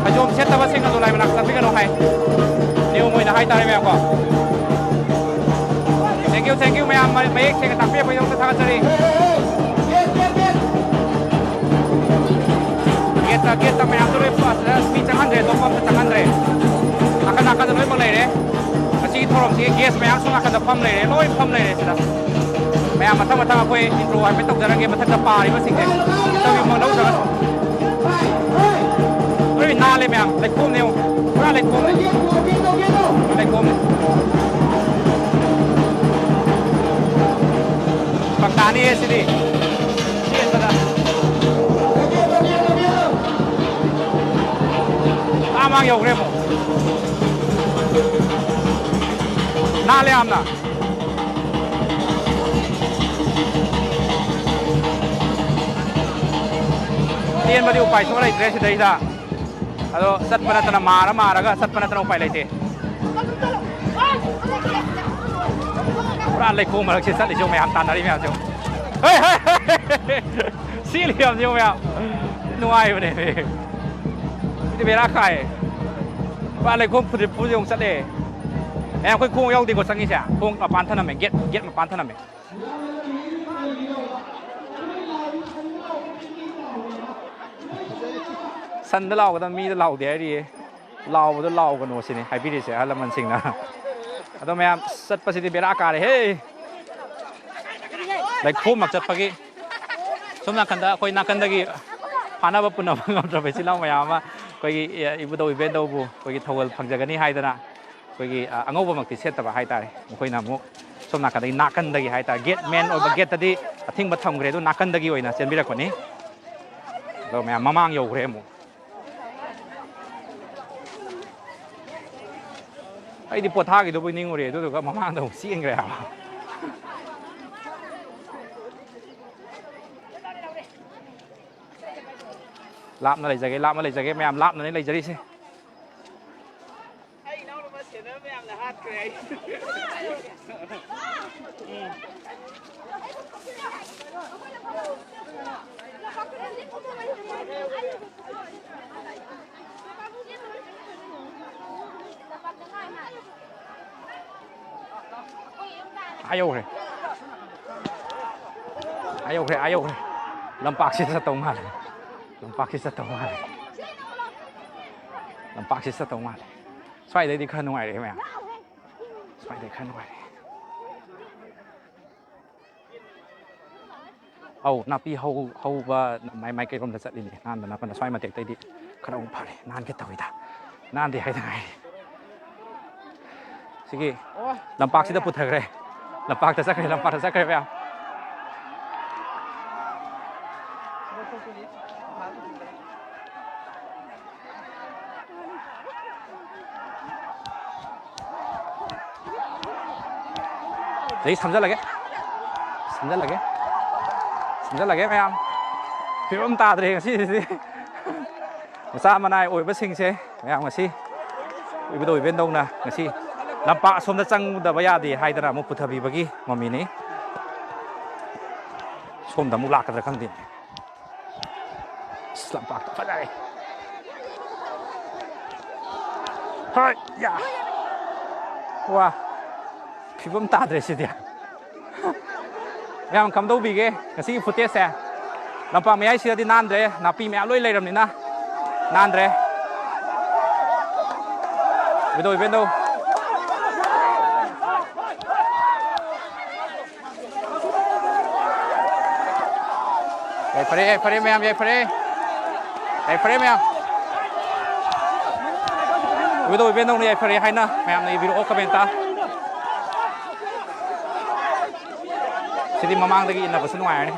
ꯐꯩꯖꯣꯝ ꯁꯦꯠꯇꯕꯁꯤꯡ ꯑꯗꯨ ꯂꯥꯏ ꯃꯅꯥꯛꯇ ꯆꯪꯕꯤꯒꯅꯨ ꯍꯥꯏ꯫ ꯃꯌꯦꯛ ꯁꯦꯡꯅ ꯇꯥꯛꯄꯤꯔꯛꯄꯒꯤꯗꯃꯛꯇ ꯊꯥꯒꯠꯆꯔꯤ꯫ ꯒꯦꯠꯇ, ꯒꯦꯠꯇ ꯃꯌꯥꯝꯗꯣ ꯂꯣꯏ ꯄꯥꯁ-, ꯃꯤ ꯆꯪꯍꯟꯗ꯭ꯔꯦ, ꯑꯇꯣꯞꯄ ꯑꯝꯇ ꯆꯪꯍꯟꯗ꯭ꯔꯦ꯫ ꯅꯥꯀꯟ ꯅꯥꯀꯟꯗ ꯂꯣꯏꯅꯃꯛ ꯂꯩꯔꯦ꯫ ꯉꯁꯤꯒꯤ ꯊꯧꯔꯝꯁꯤꯒꯤ ꯒꯦꯁ ꯃꯌꯥꯝꯁꯨ ꯅꯥꯀꯟꯗ ꯐꯝ ꯂꯩꯔꯦ, ꯂꯣꯏ ꯐꯝ ꯂꯩꯔꯦ ꯁꯤꯗ꯫ ꯃꯌꯥꯝ ꯃꯊꯪ ꯃꯊꯪ ꯑꯩꯈꯣꯏ ꯏꯟꯇ꯭ꯔꯣ ꯍꯥꯏꯐꯦꯠ ꯇꯧꯖꯔꯒꯦ, ꯃꯊꯛꯇ ꯄꯥꯔꯤꯕꯁꯤꯡꯁꯦ ꯏꯟꯇꯔꯚ꯭ꯌꯨ ꯑꯃ ꯂꯧꯖꯔꯒꯁꯨ꯫ ꯂꯣꯏ ꯅꯥꯜꯂꯦ ꯃꯌꯥꯝ, ꯂꯩꯈꯣꯝꯅꯦ ꯌꯦꯡꯉꯨ, ꯄꯨꯔꯥ ꯂꯩꯈꯣꯝꯅꯦ꯫ ꯂꯩꯈꯣꯝꯅꯦ꯫ ꯄꯛꯀꯥꯅꯤꯍꯦ ꯁꯤꯗꯤ꯫ ꯆꯦꯟꯕꯗ꯫ ꯑꯥ ꯃꯥꯡ ꯌꯧꯈ꯭ꯔꯦ ꯑꯃꯨꯛ꯫ ꯅꯥꯜꯂꯦ ꯌꯥꯝꯅ꯫ ꯆꯦꯟꯕꯗꯤ ꯎꯄꯥꯏ ꯁꯨꯡꯂꯩ ꯂꯩꯇ꯭ꯔꯦ ꯁꯤꯗꯩꯗ꯫ ꯑꯗꯣ ꯆꯠꯄ ꯅꯠꯇꯅ, ꯃꯥꯔ ꯃꯥꯔꯒ ꯆꯠꯄ ꯅꯠꯇꯅ ꯎꯄꯥꯏ ꯂꯩꯇꯦ꯫ ꯄꯨꯔꯥ ꯂꯩꯈꯣꯝ ꯃꯔꯛꯁꯦ ꯆꯠꯂꯤꯁꯦ ꯃꯌꯥꯝ ꯇꯥꯟꯅꯔꯤ ꯃꯌꯥꯝꯁꯦ꯫ ꯍꯦ, ꯍꯦ, ꯍꯦ, ꯍꯦ꯫ ꯁꯤꯂꯤ ꯃꯌꯥꯝꯁꯦ ꯃꯌꯥꯝ꯫ ꯅꯨꯡꯉꯥꯏꯕꯅꯦ꯫ ꯁꯤꯗꯤ ꯕꯦꯔꯥ ꯀꯥꯏ꯫ ꯄꯨꯔꯥ ꯂꯩꯈꯣꯝ ꯐꯨꯗ꯭ꯔꯤꯞ ꯐꯨꯗ꯭ꯔꯤꯞ ꯑꯃꯨꯛ ꯆꯠꯂꯦ꯫ ꯑꯦ, ꯑꯩꯈꯣꯏ ꯈꯣꯡꯎꯞ ꯌꯥꯎꯗꯦꯀꯣ ꯆꯪꯉꯤꯁꯦ꯫ ꯈꯣꯡꯎꯞ ꯃꯄꯥꯟ ꯊꯅꯝꯃꯦ꯫ ꯒꯦꯠ, ꯒꯦꯠ ꯃꯄꯥꯟ ꯊꯅꯝꯃꯦ꯫ ꯁꯟꯗ ꯂꯥꯎꯒꯗꯕ ꯃꯤꯗ ꯂꯥꯎꯗꯦ ꯍꯥꯏꯔꯤꯌꯦ꯫ ꯂꯥꯎꯕꯗꯣ ꯂꯥꯎꯒꯅꯣ ꯁꯤꯅꯤ ꯍꯥꯏꯕꯤꯔꯤꯁꯦ ꯑꯍꯜ ꯂꯃꯟꯁꯤꯡꯅ꯫ ꯑꯗꯣ ꯃꯌꯥꯝ ꯆꯠꯄꯁꯤꯗꯤ ꯕꯦꯔꯥ ꯀꯥꯔꯦꯍꯦ꯫ ꯂꯩꯈꯣꯝꯃꯛ ꯆꯠꯄꯒꯤ꯫ ꯁꯣꯝ ꯅꯥꯀꯟꯗ ꯑꯩꯈꯣꯏ ꯅꯥꯀꯟꯗꯒꯤ ꯐꯥꯅꯕ ꯄꯨꯅꯕ ꯉꯝꯗ꯭ꯔꯕ ꯏꯆꯤꯜ ꯏꯅꯥꯎ ꯃꯌꯥꯝ ꯑꯃ ꯑꯩꯈꯣꯏꯒꯤ, ꯑꯦ, ꯏꯕꯨꯙꯧ ꯏꯕꯦꯟꯗꯧꯕꯨ ꯑꯩꯈꯣꯏꯒꯤ ꯊꯧꯒꯜ ꯐꯪꯖꯒꯅꯤ ꯍꯥꯏꯗꯅ ꯑꯩꯈꯣꯏꯒꯤ, ꯑ, ꯑꯉꯧꯕꯃꯛꯇꯤ ꯁꯦꯠꯇꯕ ꯍꯥꯏꯇꯥꯔꯦ꯫ ꯃꯈꯣꯏꯅ ꯑꯃꯨꯛ ꯁꯣꯝ ꯅꯥꯀꯟꯗꯒꯤ, ꯅꯥꯀꯟꯗꯒꯤ ꯍꯥꯏꯇꯥꯔꯦ, ꯒꯦꯠ ꯃꯦꯟ ꯑꯣꯏꯕ ꯒꯦꯠꯇꯗꯤ ꯑꯊꯤꯡꯕ ꯊꯝꯈ꯭ꯔꯦ, ꯑꯗꯨ ꯅꯥꯀꯟꯗꯒꯤ ꯑꯣꯏꯅ ꯆꯦꯟꯕꯤꯔꯛꯄꯅꯤ꯫ ꯑꯗꯣ ꯃꯌꯥꯝ ꯃꯃꯥꯡ ꯌꯧꯈ꯭ꯔꯦ ꯑꯃꯨꯛ꯫ ꯑꯩꯗꯤ ꯄꯣꯊꯥꯈꯤꯗꯧꯕꯩ ꯅꯤꯡꯉꯨꯔꯦ, ꯑꯗꯨꯗꯨꯒ ꯃꯃꯥꯡꯗ ꯑꯃꯨꯛ ꯆꯦꯟꯈ꯭ꯔꯦ ꯍꯥꯏꯕ꯫ ꯂꯥꯞꯅ ꯂꯩꯖꯒꯦ, ꯂꯥꯞꯅ ꯂꯩꯖꯒꯦ, ꯃꯌꯥꯝ ꯂꯥꯞꯅꯅꯦ ꯂꯩꯖꯔꯤꯁꯦ꯫ ꯑꯩ ꯏꯅꯥꯎꯅꯨꯄꯥ ꯁꯦꯟꯅꯕ ꯃꯌꯥꯝꯅ ꯍꯥꯠꯈ꯭ꯔꯦ ꯑꯩ꯫ ꯑꯥ ꯌꯧꯈ꯭ꯔꯦ꯫ ꯑꯥ ꯌꯧꯈ꯭ꯔꯦ, ꯑꯥ ꯌꯧꯈ꯭ꯔꯦ꯫ ꯂꯝꯄꯥꯛꯁꯤ ꯆꯠꯇꯧ ꯃꯥꯜꯂꯦ꯫ ꯂꯝꯄꯥꯛꯁꯤ ꯆꯠꯇꯧ ꯃꯥꯜꯂꯦ꯫ ꯂꯝꯄꯥꯛꯁꯤ ꯆꯠꯇꯧ ꯃꯥꯜꯂꯦ꯫ ꯁ꯭ꯋꯥꯏꯗꯩꯗꯤ ꯈꯔ ꯅꯨꯡꯉꯥꯏꯔꯦ ꯃꯌꯥꯝ꯫ ꯁ꯭ꯋꯥꯏꯗꯩ ꯈꯔ ꯅꯨꯡꯉꯥꯏꯔꯦ꯫ ꯑꯧ, ꯅꯥꯄꯤ ꯍꯧ-, ꯍꯧꯕ ꯃꯥꯏ-, ꯃꯥꯏꯀꯩꯔꯣꯝꯗ ꯆꯠꯂꯤꯅꯦ꯫ ꯅꯥꯟꯕ ꯅꯥꯄꯟꯗ ꯁ꯭ꯋꯥꯏ ꯃꯇꯦꯛꯇꯩꯗꯤ ꯈꯔ ꯑꯃꯨꯛ ꯐꯔꯦ꯫ ꯅꯥꯟꯒꯦ ꯇꯧꯋꯤꯗ꯫ ꯅꯥꯟꯗꯦ ꯍꯥꯏꯗ ꯉꯥꯏꯔꯤ꯫ ꯁꯤꯒꯤ ꯂꯝꯄꯥꯛꯁꯤꯗ ꯄꯨꯊꯈ꯭ꯔꯦ꯫ ꯂꯝꯄꯥꯛꯇ ꯆꯠꯈ꯭ꯔꯦ, ꯂꯝꯄꯥꯛꯇ ꯆꯠꯈ꯭ꯔꯦ ꯃꯌꯥꯝ꯫ ꯑꯗꯩ ꯁꯝꯖꯜꯂꯒꯦ꯫ ꯁꯝꯖꯜꯂꯒꯦ꯫ ꯁꯝꯖꯜꯂꯒꯦ ꯃꯌꯥꯝ꯫ ꯐꯤꯕꯝ ꯇꯥꯗ꯭ꯔꯦ ꯉꯁꯤꯁꯤꯗꯤ꯫ ꯃꯆꯥ ꯃꯅꯥꯏ ꯑꯣꯏꯕꯁꯤꯡꯁꯦ ꯃꯌꯥꯝ ꯉꯁꯤ ꯏꯕꯨꯙꯧ ꯏꯕꯦꯟꯗꯧꯅ ꯉꯁꯤ ꯂꯝꯄꯥꯛ ꯑꯁꯣꯝꯗ ꯆꯪꯗꯕ ꯌꯥꯗꯦ ꯍꯥꯏꯗꯅ ꯑꯃꯨꯛ ꯄꯨꯊꯕꯤꯕꯒꯤ ꯃꯃꯤꯅꯤ꯫ ꯁꯣꯝꯗ ꯑꯃꯨꯛ ꯂꯥꯛꯀꯗ꯭ꯔꯥ ꯈꯪꯗꯦꯅꯦ꯫ ꯑꯁ, ꯂꯝꯄꯥꯛꯇ ꯐꯖꯔꯦ꯫ ꯍꯣꯏ, ꯌꯥ꯫ ꯋꯥ꯫ ꯐꯤꯕꯝ ꯇꯥꯗ꯭ꯔꯦ ꯁꯤꯗꯤ꯫ ꯃꯌꯥꯝ ꯀꯝꯗꯧꯕꯤꯒꯦ ꯉꯁꯤꯒꯤ footage ꯁꯦ? ꯂꯝꯄꯥꯛ ꯃꯌꯥꯏꯁꯤꯗꯗꯤ ꯅꯥꯟꯗ꯭ꯔꯦ, ꯅꯥꯄꯤ ꯃꯌꯥꯝ ꯂꯣꯏ ꯂꯩꯔꯕꯅꯤꯅ ꯅꯥꯟꯗ꯭ꯔꯦ꯫ ꯏꯕꯨꯙꯧ ꯏꯕꯦꯟꯗꯧ꯫ ꯌꯥꯏꯐꯔꯦ, ꯌꯥꯏꯐꯔꯦ ꯃꯌꯥꯝ, ꯌꯥꯏꯐꯔꯦ꯫ ꯌꯥꯏꯐꯔꯦ ꯃꯌꯥꯝ꯫ ꯏꯕꯨꯙꯧ ꯏꯕꯦꯟꯗꯧꯅ ꯌꯥꯏꯐꯔꯦ ꯍꯥꯏꯅ ꯃꯌꯥꯝꯅ ꯏꯕꯤꯔꯛꯑꯣ comment ꯇ꯫ ꯁꯤꯗꯤ ꯃꯃꯥꯡꯗꯒꯤ ꯏꯟꯅꯕꯁꯨ ꯅꯨꯡꯉꯥꯏꯔꯅꯤ꯫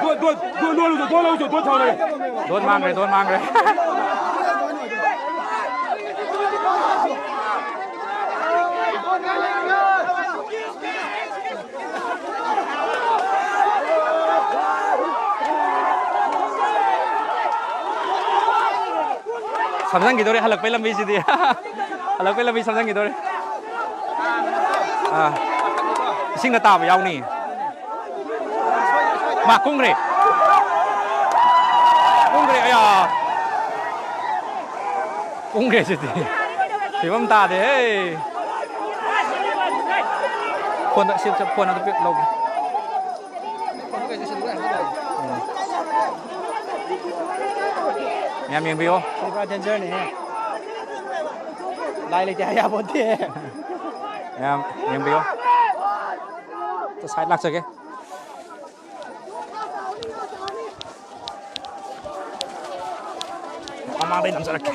ꯗꯣꯟ, ꯗꯣꯟ, ꯗꯣꯟ ꯂꯧꯔꯨꯆꯣ, ꯗꯣꯟ ꯂꯧꯔꯨꯆꯣ, ꯗꯣꯟ ꯊꯥꯎ ꯂꯩꯔꯦ꯫ ꯗꯣꯟ ꯃꯥꯡꯈ꯭ꯔꯦ, ꯗꯣꯟ ꯃꯥꯡꯈ꯭ꯔꯦ꯫ ꯁꯝꯖꯟꯈꯤꯗꯧꯔꯦ ꯍꯜꯂꯛꯄꯩ ꯂꯝꯕꯤꯁꯤꯗꯤ꯫ ꯍꯜꯂꯛꯄꯩ ꯂꯝꯕꯤ ꯁꯝꯖꯟꯈꯤꯗꯧꯔꯦ꯫ ꯑꯥ꯫ ꯏꯁꯤꯡꯗ ꯇꯥꯕ ꯌꯥꯎꯅꯤ꯫ ꯃꯥ ꯀꯨꯝꯈ꯭ꯔꯦ꯫ ꯀꯨꯝꯈ꯭ꯔꯦ, ꯑꯌꯥ꯫ ꯀꯨꯝꯈ꯭ꯔꯦ ꯁꯤꯗꯤ꯫ ꯐꯤꯕꯝ ꯇꯥꯗꯦꯍꯦ꯫ ꯐꯣꯟꯗ ꯁꯤ ꯐꯣꯟ ꯑꯗꯨ ꯄꯤꯛ ꯂꯧꯒꯦ꯫ ꯎꯝ꯫ ꯃꯌꯥꯝ ꯌꯦꯡꯕꯤꯌꯣ꯫ ꯁꯤ ꯄꯨꯔꯥ ꯗꯦꯟꯖꯔꯅꯤꯍꯦ꯫ ꯂꯥꯏ ꯂꯩꯇꯦ ꯍꯥꯏ ꯌꯥꯄꯣꯟꯇꯦ꯫ ꯃꯌꯥꯝ ꯌꯦꯡꯕꯤꯌꯣ꯫ ꯁꯥꯏꯠ ꯂꯥꯛꯆꯒꯦ꯫ ꯃꯃꯥꯡꯗꯩ ꯅꯝꯖꯔꯛꯀꯦ꯫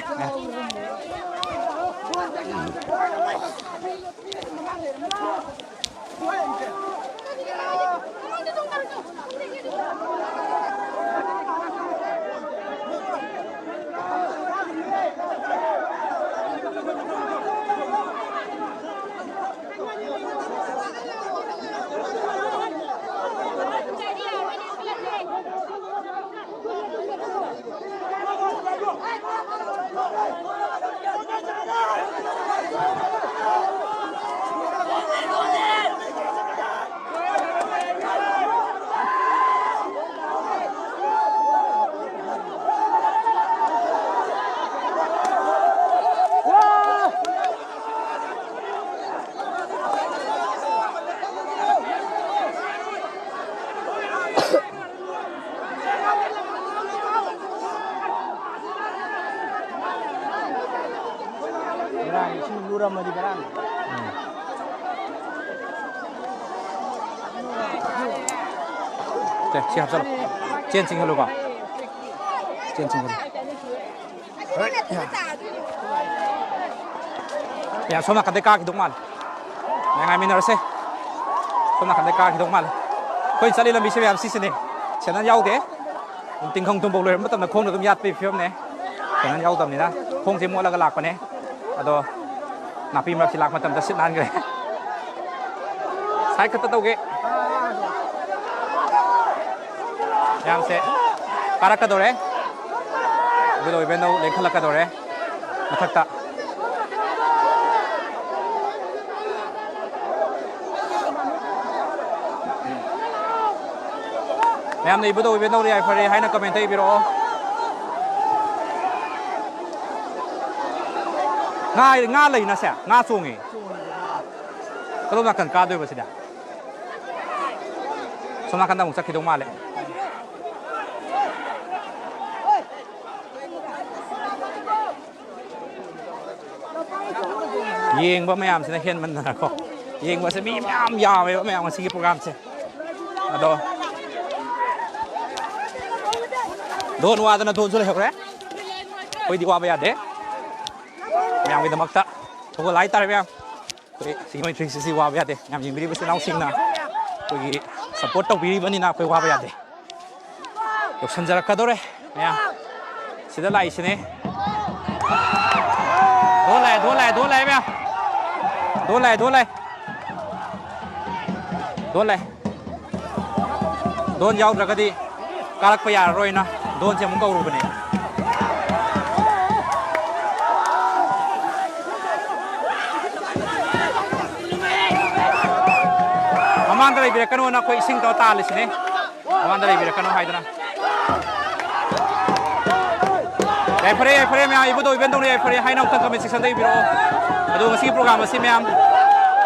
ꯕꯦꯔꯥꯅꯤ, ꯏꯁꯤꯡ ꯂꯨꯔꯝꯃꯗꯤ ꯕꯦꯔꯥꯅꯤ꯫ ꯎꯝ꯫ ꯁꯦ, ꯁꯤ ꯍꯥꯞꯆꯜꯂꯣ꯫ ꯆꯦꯟ ꯆꯤꯡꯍꯜꯂꯨꯀꯣ꯫ ꯆꯦꯟ ꯆꯤꯡꯍꯜꯂꯨ꯫ ꯌꯥ, ꯁꯣꯝ ꯅꯥꯀꯟꯗꯩ ꯀꯥꯈꯤꯗꯧ ꯃꯥꯜꯂꯦ꯫ ꯃꯌꯥꯝ ꯉꯥꯏꯃꯤꯟꯅꯔꯁꯦ꯫ ꯁꯣꯝ ꯅꯥꯀꯟꯗꯩ ꯀꯥꯈꯤꯗꯧ ꯃꯥꯜꯂꯦ꯫ ꯑꯩꯈꯣꯏ ꯆꯠꯂꯤ ꯂꯝꯕꯤꯁꯦ ꯃꯌꯥꯝ ꯁꯤꯁꯤꯅꯦ꯫ ꯁꯦꯟꯗꯜ ꯌꯥꯎꯗꯦ꯫ ꯑꯗꯨꯝ ꯇꯤꯡꯈꯪ ꯇꯨꯝꯐꯧ ꯂꯣꯏꯔꯕ ꯃꯇꯝꯗ ꯈꯣꯡꯅ ꯑꯗꯨꯝ ꯌꯥꯠꯄꯒꯤ ꯐꯤꯕꯝꯅꯦ꯫ ꯁꯦꯟꯗꯜ ꯌꯥꯎꯗꯕꯅꯤꯅ ꯈꯣꯡꯁꯦ ꯃꯣꯠꯂꯒ ꯂꯥꯛꯄꯅꯦ꯫ ꯑꯗꯣ ꯅꯥꯄꯤ ꯃꯔꯛꯁꯤ ꯂꯥꯛꯄ ꯃꯇꯝꯗ ꯁꯤꯠ ꯅꯥꯟꯈ꯭ꯔꯦ꯫ ꯁꯥꯏꯠ ꯈꯛꯇ ꯇꯧꯒꯦ꯫ ꯃꯌꯥꯝꯁꯦ ꯀꯥꯔꯛꯀꯗꯧꯔꯦ꯫ ꯏꯕꯨꯙꯧ ꯏꯕꯦꯟꯙꯧ ꯂꯦꯡꯈꯠꯂꯛꯀꯗꯧꯔꯦ ꯃꯊꯛꯇ꯫ ꯃꯌꯥꯝꯅ ꯏꯕꯨꯙꯧ ꯏꯕꯦꯟꯙꯧ ꯌꯥꯏꯐꯔꯦ ꯍꯥꯏꯅ ꯀꯃꯦꯟꯇ ꯏꯕꯤꯔꯛꯑꯣ꯫ ꯉꯥ, ꯉꯥ ꯂꯩꯅꯁꯦ, ꯉꯥ ꯆꯣꯡꯉꯤ꯫ ꯀꯗꯣꯝ ꯅꯥꯀꯟ ꯀꯥꯗꯣꯏꯕ ꯁꯤꯗ? ꯁꯣꯝ ꯅꯥꯀꯟꯗ ꯑꯃꯨꯛ ꯆꯠꯈꯤꯗꯧ ꯃꯥꯜꯂꯦ꯫ ꯌꯦꯡꯕ ꯃꯌꯥꯝꯁꯤꯅ ꯍꯦꯟꯃꯟꯗꯅꯀꯣ, ꯌꯦꯡꯕꯁꯦ ꯃꯤ ꯃꯌꯥꯝ ꯌꯥꯝꯃꯦꯕ ꯃꯌꯥꯝ ꯉꯁꯤꯒꯤ ꯄ꯭ꯔꯣꯒ꯭ꯔꯥꯝꯁꯦ꯫ ꯑꯗꯣ ꯗꯣꯟ ꯋꯥꯗꯅ ꯗꯣꯟꯁꯨ ꯂꯩꯍꯧꯔꯦ꯫ ꯑꯩꯈꯣꯏꯗꯤ ꯋꯥꯕ ꯌꯥꯗꯦ꯫ ꯃꯌꯥꯝꯒꯤꯗꯃꯛꯇ ꯊꯧꯒꯜ ꯍꯥꯏꯇꯥꯔꯦ ꯃꯌꯥꯝ꯫ ꯑꯩꯈꯣꯏ ꯁꯤꯒꯤ ꯃꯩꯇ꯭ꯔꯤꯁꯤꯁꯤ ꯋꯥꯕ ꯌꯥꯗꯦ꯫ ꯌꯥꯝ ꯌꯦꯡꯕꯤꯔꯤꯕ ꯏꯆꯤꯟ ꯏꯅꯥꯎꯁꯤꯡꯅ ꯑꯩꯈꯣꯏꯒꯤ ꯁꯞꯄꯣꯔꯠ ꯇꯧꯕꯤꯔꯤꯕꯅꯤꯅ ꯑꯩꯈꯣꯏ ꯋꯥꯕ ꯌꯥꯗꯦ꯫ ꯌꯧꯁꯟꯖꯔꯛꯀꯗꯧꯔꯦ ꯃꯌꯥꯝ꯫ ꯁꯤꯗ ꯂꯥꯛꯏꯁꯤꯅꯦ꯫ ꯗꯣꯟ ꯂꯥꯛꯑꯦ, ꯗꯣꯟ ꯂꯥꯛꯑꯦ, ꯗꯣꯟ ꯂꯥꯛꯑꯦ ꯃꯌꯥꯝ꯫ ꯗꯣꯟ ꯂꯥꯛꯑꯦ, ꯗꯣꯟ ꯂꯥꯛꯑꯦ꯫ ꯗꯣꯟ ꯂꯥꯛꯑꯦ꯫ ꯗꯣꯟ ꯌꯥꯎꯗ꯭ꯔꯒꯗꯤ ꯀꯥꯔꯛꯄ ꯌꯥꯔꯔꯣꯏꯅ ꯗꯣꯟꯁꯦ ꯑꯃꯨꯛ ꯀꯧꯔꯨꯕꯅꯦ꯫ ꯃꯃꯥꯡꯗ ꯂꯩꯕꯤꯔꯛꯀꯅꯣꯅ ꯑꯩꯈꯣꯏ ꯏꯁꯤꯡ ꯇꯧꯔ ꯇꯥꯜꯂꯤꯁꯤꯅꯦ꯫ ꯃꯃꯥꯡꯗ ꯂꯩꯕꯤꯔꯛꯀꯅꯣ ꯍꯥꯏꯗꯅ꯫ ꯌꯥꯏꯐꯔꯦ, ꯌꯥꯏꯐꯔꯦ ꯃꯌꯥꯝ, ꯏꯕꯨꯙꯧ ꯏꯕꯦꯟꯗꯧꯅ ꯌꯥꯏꯐꯔꯦ ꯍꯥꯏꯅ ꯑꯃꯨꯛꯇꯪ comment section ꯗ ꯏꯕꯤꯔꯛꯑꯣ꯫ ꯑꯗꯨꯒ ꯉꯁꯤꯒꯤ program ꯑꯁꯤ ꯃꯌꯥꯝ,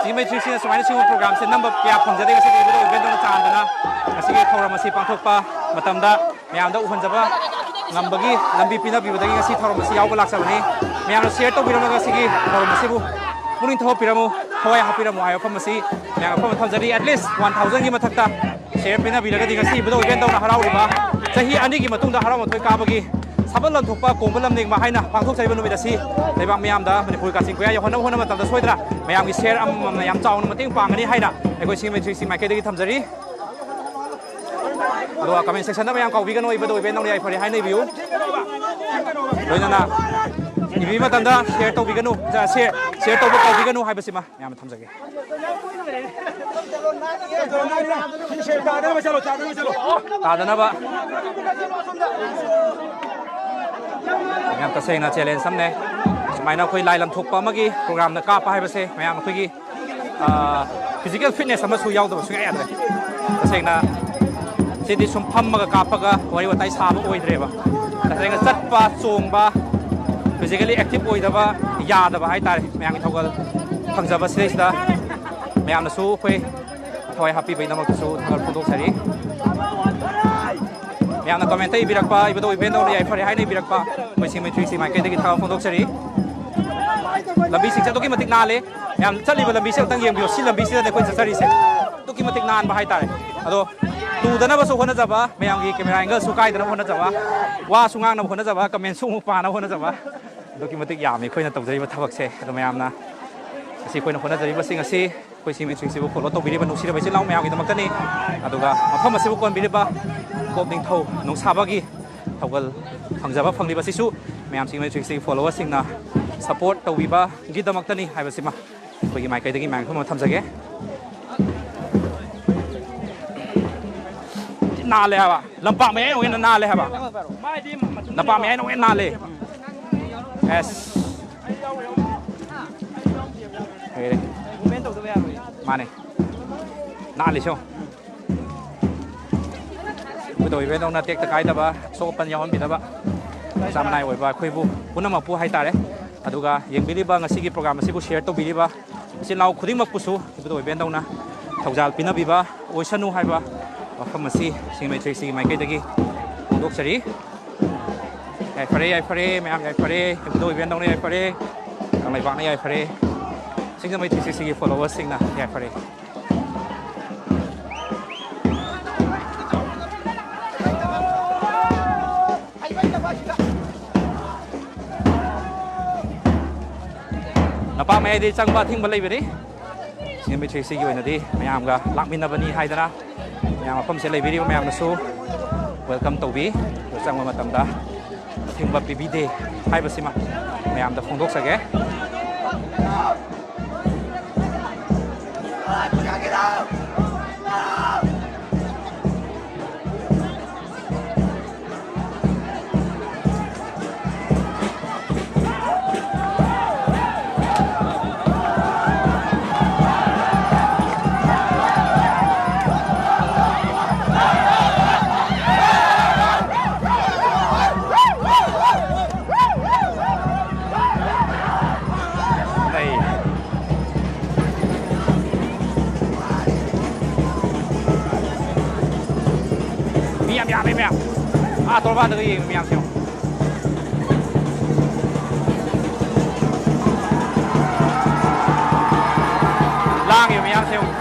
ꯁꯤꯒꯤ ꯃꯩꯇ꯭ꯔꯤꯁꯤꯅ ꯁꯨꯃꯥꯏꯅ ꯁꯤꯒꯨꯝꯕ program ꯁꯦ ꯅꯝꯕ ꯀꯌꯥ ꯐꯪꯖꯗꯦ꯫ ꯉꯁꯤꯗꯤ ꯏꯕꯨꯙꯧ ꯏꯕꯦꯟꯗꯧꯅ ꯆꯥꯟꯗꯅ ꯉꯁꯤꯒꯤ ꯊꯧꯔꯝ ꯑꯁꯤ ꯄꯥꯡꯊꯣꯛꯄ ꯃꯇꯝꯗ ꯃꯌꯥꯝꯗ ꯎꯍꯟꯖꯕ ꯉꯝꯕꯒꯤ ꯂꯝꯕꯤ ꯄꯤꯅꯕꯤꯕꯗꯒꯤ ꯉꯁꯤ ꯊꯧꯔꯝ ꯑꯁꯤ ꯌꯥꯎꯕ ꯂꯥꯛꯆꯕꯅꯤ꯫ ꯃꯌꯥꯝꯅ share ꯇꯧꯕꯤꯔꯝꯃꯒ ꯁꯤꯒꯤ ꯊꯧꯔꯝ ꯑꯁꯤꯕꯨ ꯄꯨꯛꯅꯤꯡ ꯊꯧꯒꯠꯄꯤꯔꯝꯃꯨ, ꯊꯋꯥꯏ ꯍꯥꯞꯄꯤꯔꯝꯃꯨ ꯍꯥꯏꯕ ꯋꯥꯐꯝ ꯑꯁꯤ ꯃꯌꯥꯝ ꯃꯐꯝ ꯊꯝꯖꯔꯤ꯫ At least one thousand ꯒꯤ ꯃꯊꯛꯇ share ꯄꯤꯅꯕꯤꯔꯒꯗꯤ ꯉꯁꯤ ꯏꯕꯨꯙꯧ ꯏꯕꯦꯟꯗꯧꯅ ꯍꯔꯥꯎꯔꯤꯕ ꯆꯍꯤ ꯑꯅꯤꯒꯤ ꯃꯇꯨꯡꯗ ꯍꯔꯥꯎ ꯃꯊꯣꯏ ꯀꯥꯕꯒꯤ ꯁꯥꯕꯜ ꯂꯟꯊꯣꯛꯄ ꯀꯣꯝꯕ ꯂꯝꯂꯦꯡꯕ ꯍꯥꯏꯅ ꯄꯥꯡꯊꯣꯛꯆꯔꯤꯕ ꯅꯨꯃꯤꯠ ꯑꯁꯤ ꯂꯩꯕꯥꯛ ꯃꯤꯌꯥꯝꯗ ꯃꯅꯤꯄꯨꯔ ꯀꯥꯆꯤꯟ ꯀꯣꯌꯥ ꯌꯧꯍꯟꯅꯕ ꯍꯣꯠꯅꯕ ꯃꯇꯝꯗ ꯁꯣꯏꯗꯅ ꯃꯌꯥꯝꯒꯤ share ꯑꯃꯃꯝꯅ ꯌꯥꯝ ꯆꯥꯎꯅ ꯃꯇꯦꯡ ꯄꯥꯡꯒꯅꯤ ꯍꯥꯏꯅ ꯑꯩꯈꯣꯏ ꯁꯤꯒꯤ ꯃꯩꯇ꯭ꯔꯤꯁꯤ ꯃꯥꯏꯀꯩꯗꯒꯤ ꯊꯝꯖꯔꯤ꯫ ꯑꯗꯨꯒ comment section ꯗ ꯃꯌꯥꯝ ꯀꯥꯎꯕꯤꯒꯅꯨ, ꯏꯕꯨꯙꯧ ꯏꯕꯦꯟꯗꯧꯅ ꯌꯥꯏꯐꯔꯦ ꯍꯥꯏꯅ ꯏꯕꯤꯌꯨ꯫ ꯂꯣꯏꯅꯅ ꯏꯕꯤꯕ ꯃꯇꯝꯗ share ꯇꯧꯕꯤꯒꯅꯨ, share, share ꯇꯧꯕ ꯀꯥꯎꯕꯤꯒꯅꯨ ꯍꯥꯏꯕꯁꯤꯃ ꯃꯌꯥꯝꯅ ꯊꯝꯖꯒꯦ꯫ ꯇꯥꯗꯅꯕ꯫ ꯌꯥꯝ ꯇꯁꯦꯡꯅ challenge ꯑꯃꯅꯦ꯫ ꯁꯨꯃꯥꯏꯅ ꯑꯩꯈꯣꯏ ꯂꯥꯏ ꯂꯝꯊꯣꯛꯄ ꯑꯃꯒꯤ program ꯗ ꯀꯥꯞꯄ ꯍꯥꯏꯕꯁꯦ ꯃꯌꯥꯝ ꯑꯩꯈꯣꯏꯒꯤ ꯑ, physical fitness ꯑꯃꯁꯨ ꯌꯥꯎꯗꯕ ꯁꯨꯡꯌꯥ ꯌꯥꯗ꯭ꯔꯦ꯫ ꯇꯁꯦꯡꯅ ꯁꯤꯗꯤ ꯁꯨꯝ ꯐꯝꯃꯒ ꯀꯥꯞꯄꯒ ꯋꯥꯔꯤ ꯋꯥꯇꯥꯏ ꯁꯥꯕ ꯑꯣꯏꯗ꯭ꯔꯦꯕ꯫ ꯇꯁꯦꯡꯅ ꯆꯠꯄ, ꯆꯣꯡꯕ, physically active ꯑꯣꯏꯗꯕ ꯌꯥꯗꯕ ꯍꯥꯏꯇꯥꯔꯦ꯫ ꯃꯌꯥꯝꯒꯤ ꯊꯧꯒꯜ ꯐꯪꯖꯕ ꯁꯤꯗꯩꯁꯤꯗ ꯃꯌꯥꯝꯅꯁꯨ ꯑꯩꯈꯣꯏ ꯊꯋꯥꯏ ꯍꯥꯞꯄꯤꯕꯒꯤꯗꯃꯛꯇꯁꯨ ꯊꯥꯒꯠ ꯐꯣꯡꯗꯣꯛꯆꯔꯤ꯫ ꯃꯌꯥꯝꯅ ꯀꯃꯦꯟꯇ ꯏꯕꯤꯔꯛꯄ, ꯏꯕꯗꯣ ꯏꯕꯦꯟꯗꯧꯅ ꯌꯥꯏꯐꯔꯦ ꯍꯥꯏꯅ ꯏꯕꯤꯔꯛꯄ, ꯑꯩꯈꯣꯏ ꯁꯤꯡꯃꯩ ꯊ꯭ꯔꯤ ꯁꯤ ꯃꯥꯏꯀꯩꯗꯒꯤ ꯊꯥꯒꯠ ꯐꯣꯡꯗꯣꯛꯆꯔꯤ꯫ ꯂꯝꯕꯤꯁꯤꯡꯁꯦ ꯑꯗꯨꯛꯀꯤ ꯃꯇꯤꯛ ꯅꯥꯜꯂꯦ꯫ ꯃꯌꯥꯝ ꯆꯠꯂꯤꯕ ꯂꯝꯕꯤꯁꯦ ꯑꯝꯇꯪ ꯌꯦꯡꯕꯤꯌꯨ꯫ ꯁꯤ ꯂꯝꯕꯤꯁꯤꯗꯅꯦ ꯑꯩꯈꯣꯏ ꯆꯠꯆꯔꯤꯁꯦ꯫ ꯑꯗꯨꯛꯀꯤ ꯃꯇꯤꯛ ꯅꯥꯟꯕ ꯍꯥꯏꯇꯥꯔꯦ꯫ ꯑꯗꯣ ꯇꯨꯗꯅꯕꯁꯨ ꯍꯣꯠꯅꯖꯕ, ꯃꯌꯥꯝꯒꯤ camera angle ꯁꯨ ꯀꯥꯏꯗꯅꯕ ꯍꯣꯠꯅꯖꯕ, ꯋꯥꯁꯨ ꯉꯥꯡꯅꯕ ꯍꯣꯠꯅꯖꯕ, comment ꯁꯨ ꯑꯃꯨꯛ ꯄꯥꯅꯕ ꯍꯣꯠꯅꯖꯕ, ꯑꯗꯨꯛꯀꯤ ꯃꯇꯤꯛ ꯌꯥꯝꯃꯤ ꯑꯩꯈꯣꯏꯅ ꯇꯧꯖꯔꯤꯕ ꯊꯕꯛꯁꯦ꯫ ꯑꯗꯣ ꯃꯌꯥꯝꯅ ꯉꯁꯤ ꯑꯩꯈꯣꯏꯅ ꯍꯣꯠꯅꯖꯔꯤꯕꯁꯤꯡ ꯑꯁꯤ ꯑꯩꯈꯣꯏ ꯁꯤꯡꯃꯩ ꯊ꯭ꯔꯤ ꯁꯤꯕꯨ follow ꯇꯧꯕꯤꯔꯤꯕ ꯅꯨꯡꯁꯤꯔꯕ ꯏꯆꯤꯜ ꯏꯅꯥꯎ ꯃꯌꯥꯝꯒꯤꯗꯃꯛꯇꯅꯤ꯫ ꯑꯗꯨꯒ ꯃꯐꯝ ꯑꯁꯤꯕꯨ ꯀꯣꯟꯕꯤꯔꯤꯕ ꯀꯣꯛ ꯅꯤꯡꯊꯧ ꯅꯨꯡꯁꯥꯕꯒꯤ ꯊꯧꯒꯜ ꯐꯪꯖꯕ ꯐꯪꯂꯤꯕꯁꯤꯁꯨ ꯃꯌꯥꯝ ꯁꯤꯡꯃꯩ ꯊ꯭ꯔꯤ ꯁꯤꯒꯤ follower ꯁꯤꯡꯅ support ꯇꯧꯕꯤꯕꯒꯤꯗꯃꯛꯇꯅꯤ ꯍꯥꯏꯕꯁꯤꯃ ꯑꯩꯈꯣꯏꯒꯤ ꯃꯥꯏꯀꯩꯗꯒꯤ ꯃꯌꯥꯝꯒꯤ ꯃꯐꯝ ꯊꯝꯖꯒꯦ꯫ ꯅꯥꯜꯂꯦ ꯍꯥꯏꯕ꯫ ꯂꯝꯄꯥꯛ ꯃꯌꯥꯏ ꯑꯣꯏꯅ ꯅꯥꯜꯂꯦ ꯍꯥꯏꯕ꯫ ꯂꯝꯄꯥꯛ ꯃꯌꯥꯏ ꯑꯣꯏꯅ ꯅꯥꯜꯂꯦ꯫ ꯑꯦꯁ꯫ ꯍꯩꯔꯦ꯫ ꯃꯥꯅꯦ꯫ ꯅꯥꯜꯂꯤꯁꯦ ꯌꯦꯡꯉꯣ꯫ ꯀꯩꯗꯧꯔꯤꯕꯅꯣ ꯇꯦꯛꯇ ꯀꯥꯏꯗꯕ, ꯑꯁꯣꯛ ꯑꯄꯟ ꯌꯥꯎꯍꯟꯕꯤꯗꯕ, ꯃꯆꯥ ꯃꯅꯥꯏ ꯑꯣꯏꯕ ꯑꯩꯈꯣꯏꯕꯨ ꯄꯨꯝꯅꯃꯛꯄꯨ ꯍꯥꯏꯇꯥꯔꯦ꯫ ꯑꯗꯨꯒ ꯌꯦꯡꯕꯤꯔꯤꯕ, ꯉꯁꯤꯒꯤ program ꯑꯁꯤꯕꯨ share ꯇꯧꯕꯤꯔꯤꯕ ꯏꯆꯤꯜ ꯏꯅꯥꯎ ꯈꯨꯗꯤꯡꯃꯛꯄꯨꯁꯨ ꯏꯕꯨꯙꯧ ꯏꯕꯦꯟꯗꯧꯅ ꯊꯧꯖꯥꯜ ꯄꯤꯅꯕꯤꯕ ꯑꯣꯏꯁꯅꯨ ꯍꯥꯏꯕ ꯋꯥꯐꯝ ꯑꯁꯤ ꯁꯤꯡꯃꯩ ꯊ꯭ꯔꯤ ꯁꯤꯒꯤ ꯃꯥꯏꯀꯩꯗꯒꯤ ꯐꯣꯡꯗꯣꯛꯆꯔꯤ꯫ ꯌꯥꯏꯐꯔꯦ, ꯌꯥꯏꯐꯔꯦ, ꯃꯌꯥꯝ ꯌꯥꯏꯐꯔꯦ, ꯏꯕꯨꯙꯧ ꯏꯕꯦꯟꯗꯧꯅ ꯌꯥꯏꯐꯔꯦ, ꯀꯪꯂꯩꯄꯥꯛꯅ ꯌꯥꯏꯐꯔꯦ, ꯁꯤꯡꯖꯃꯩ ꯊ꯭ꯔꯤ ꯁꯤꯛꯁ ꯁꯤꯒꯤ follower ꯁꯤꯡꯅ ꯌꯥꯏꯐꯔꯦ꯫ ꯂꯝꯄꯥꯛ ꯃꯌꯥꯏꯗꯤ ꯆꯪꯕ ꯑꯊꯤꯡꯕ ꯂꯩꯕꯅꯤ꯫ ꯁꯤꯡꯖꯃꯩ ꯊ꯭ꯔꯤ ꯁꯤꯛꯁ ꯁꯤꯒꯤ ꯑꯣꯏꯅꯗꯤ ꯃꯌꯥꯝꯒ ꯂꯥꯛꯃꯤꯟꯅꯕꯅꯤ ꯍꯥꯏꯗꯅ ꯃꯌꯥꯝ ꯃꯐꯝꯁꯤꯗ ꯂꯩꯕꯤꯔꯤꯕ ꯃꯌꯥꯝꯅꯁꯨ welcome ꯇꯧꯕꯤ꯫ ꯑꯗꯨ ꯆꯪꯕ ꯃꯇꯝꯗ ꯑꯊꯤꯡꯕ ꯄꯤꯕꯤꯗꯦ ꯍꯥꯏꯕꯁꯤꯃ ꯃꯌꯥꯝꯗ ꯐꯣꯡꯗꯣꯛꯆꯒꯦ꯫ ꯂꯩ꯫ ꯌꯥꯝꯃꯦ ꯃꯌꯥꯝ꯫ ꯑꯥ ꯇꯣꯔꯕꯥꯟꯗꯒ ꯌꯦꯡꯉꯤ ꯃꯌꯥꯝꯁꯦ ꯌꯦꯡꯉꯣ꯫ ꯂꯥꯡꯉꯤꯕ ꯃꯌꯥꯝꯁꯦ ꯌꯦꯡꯉꯣ꯫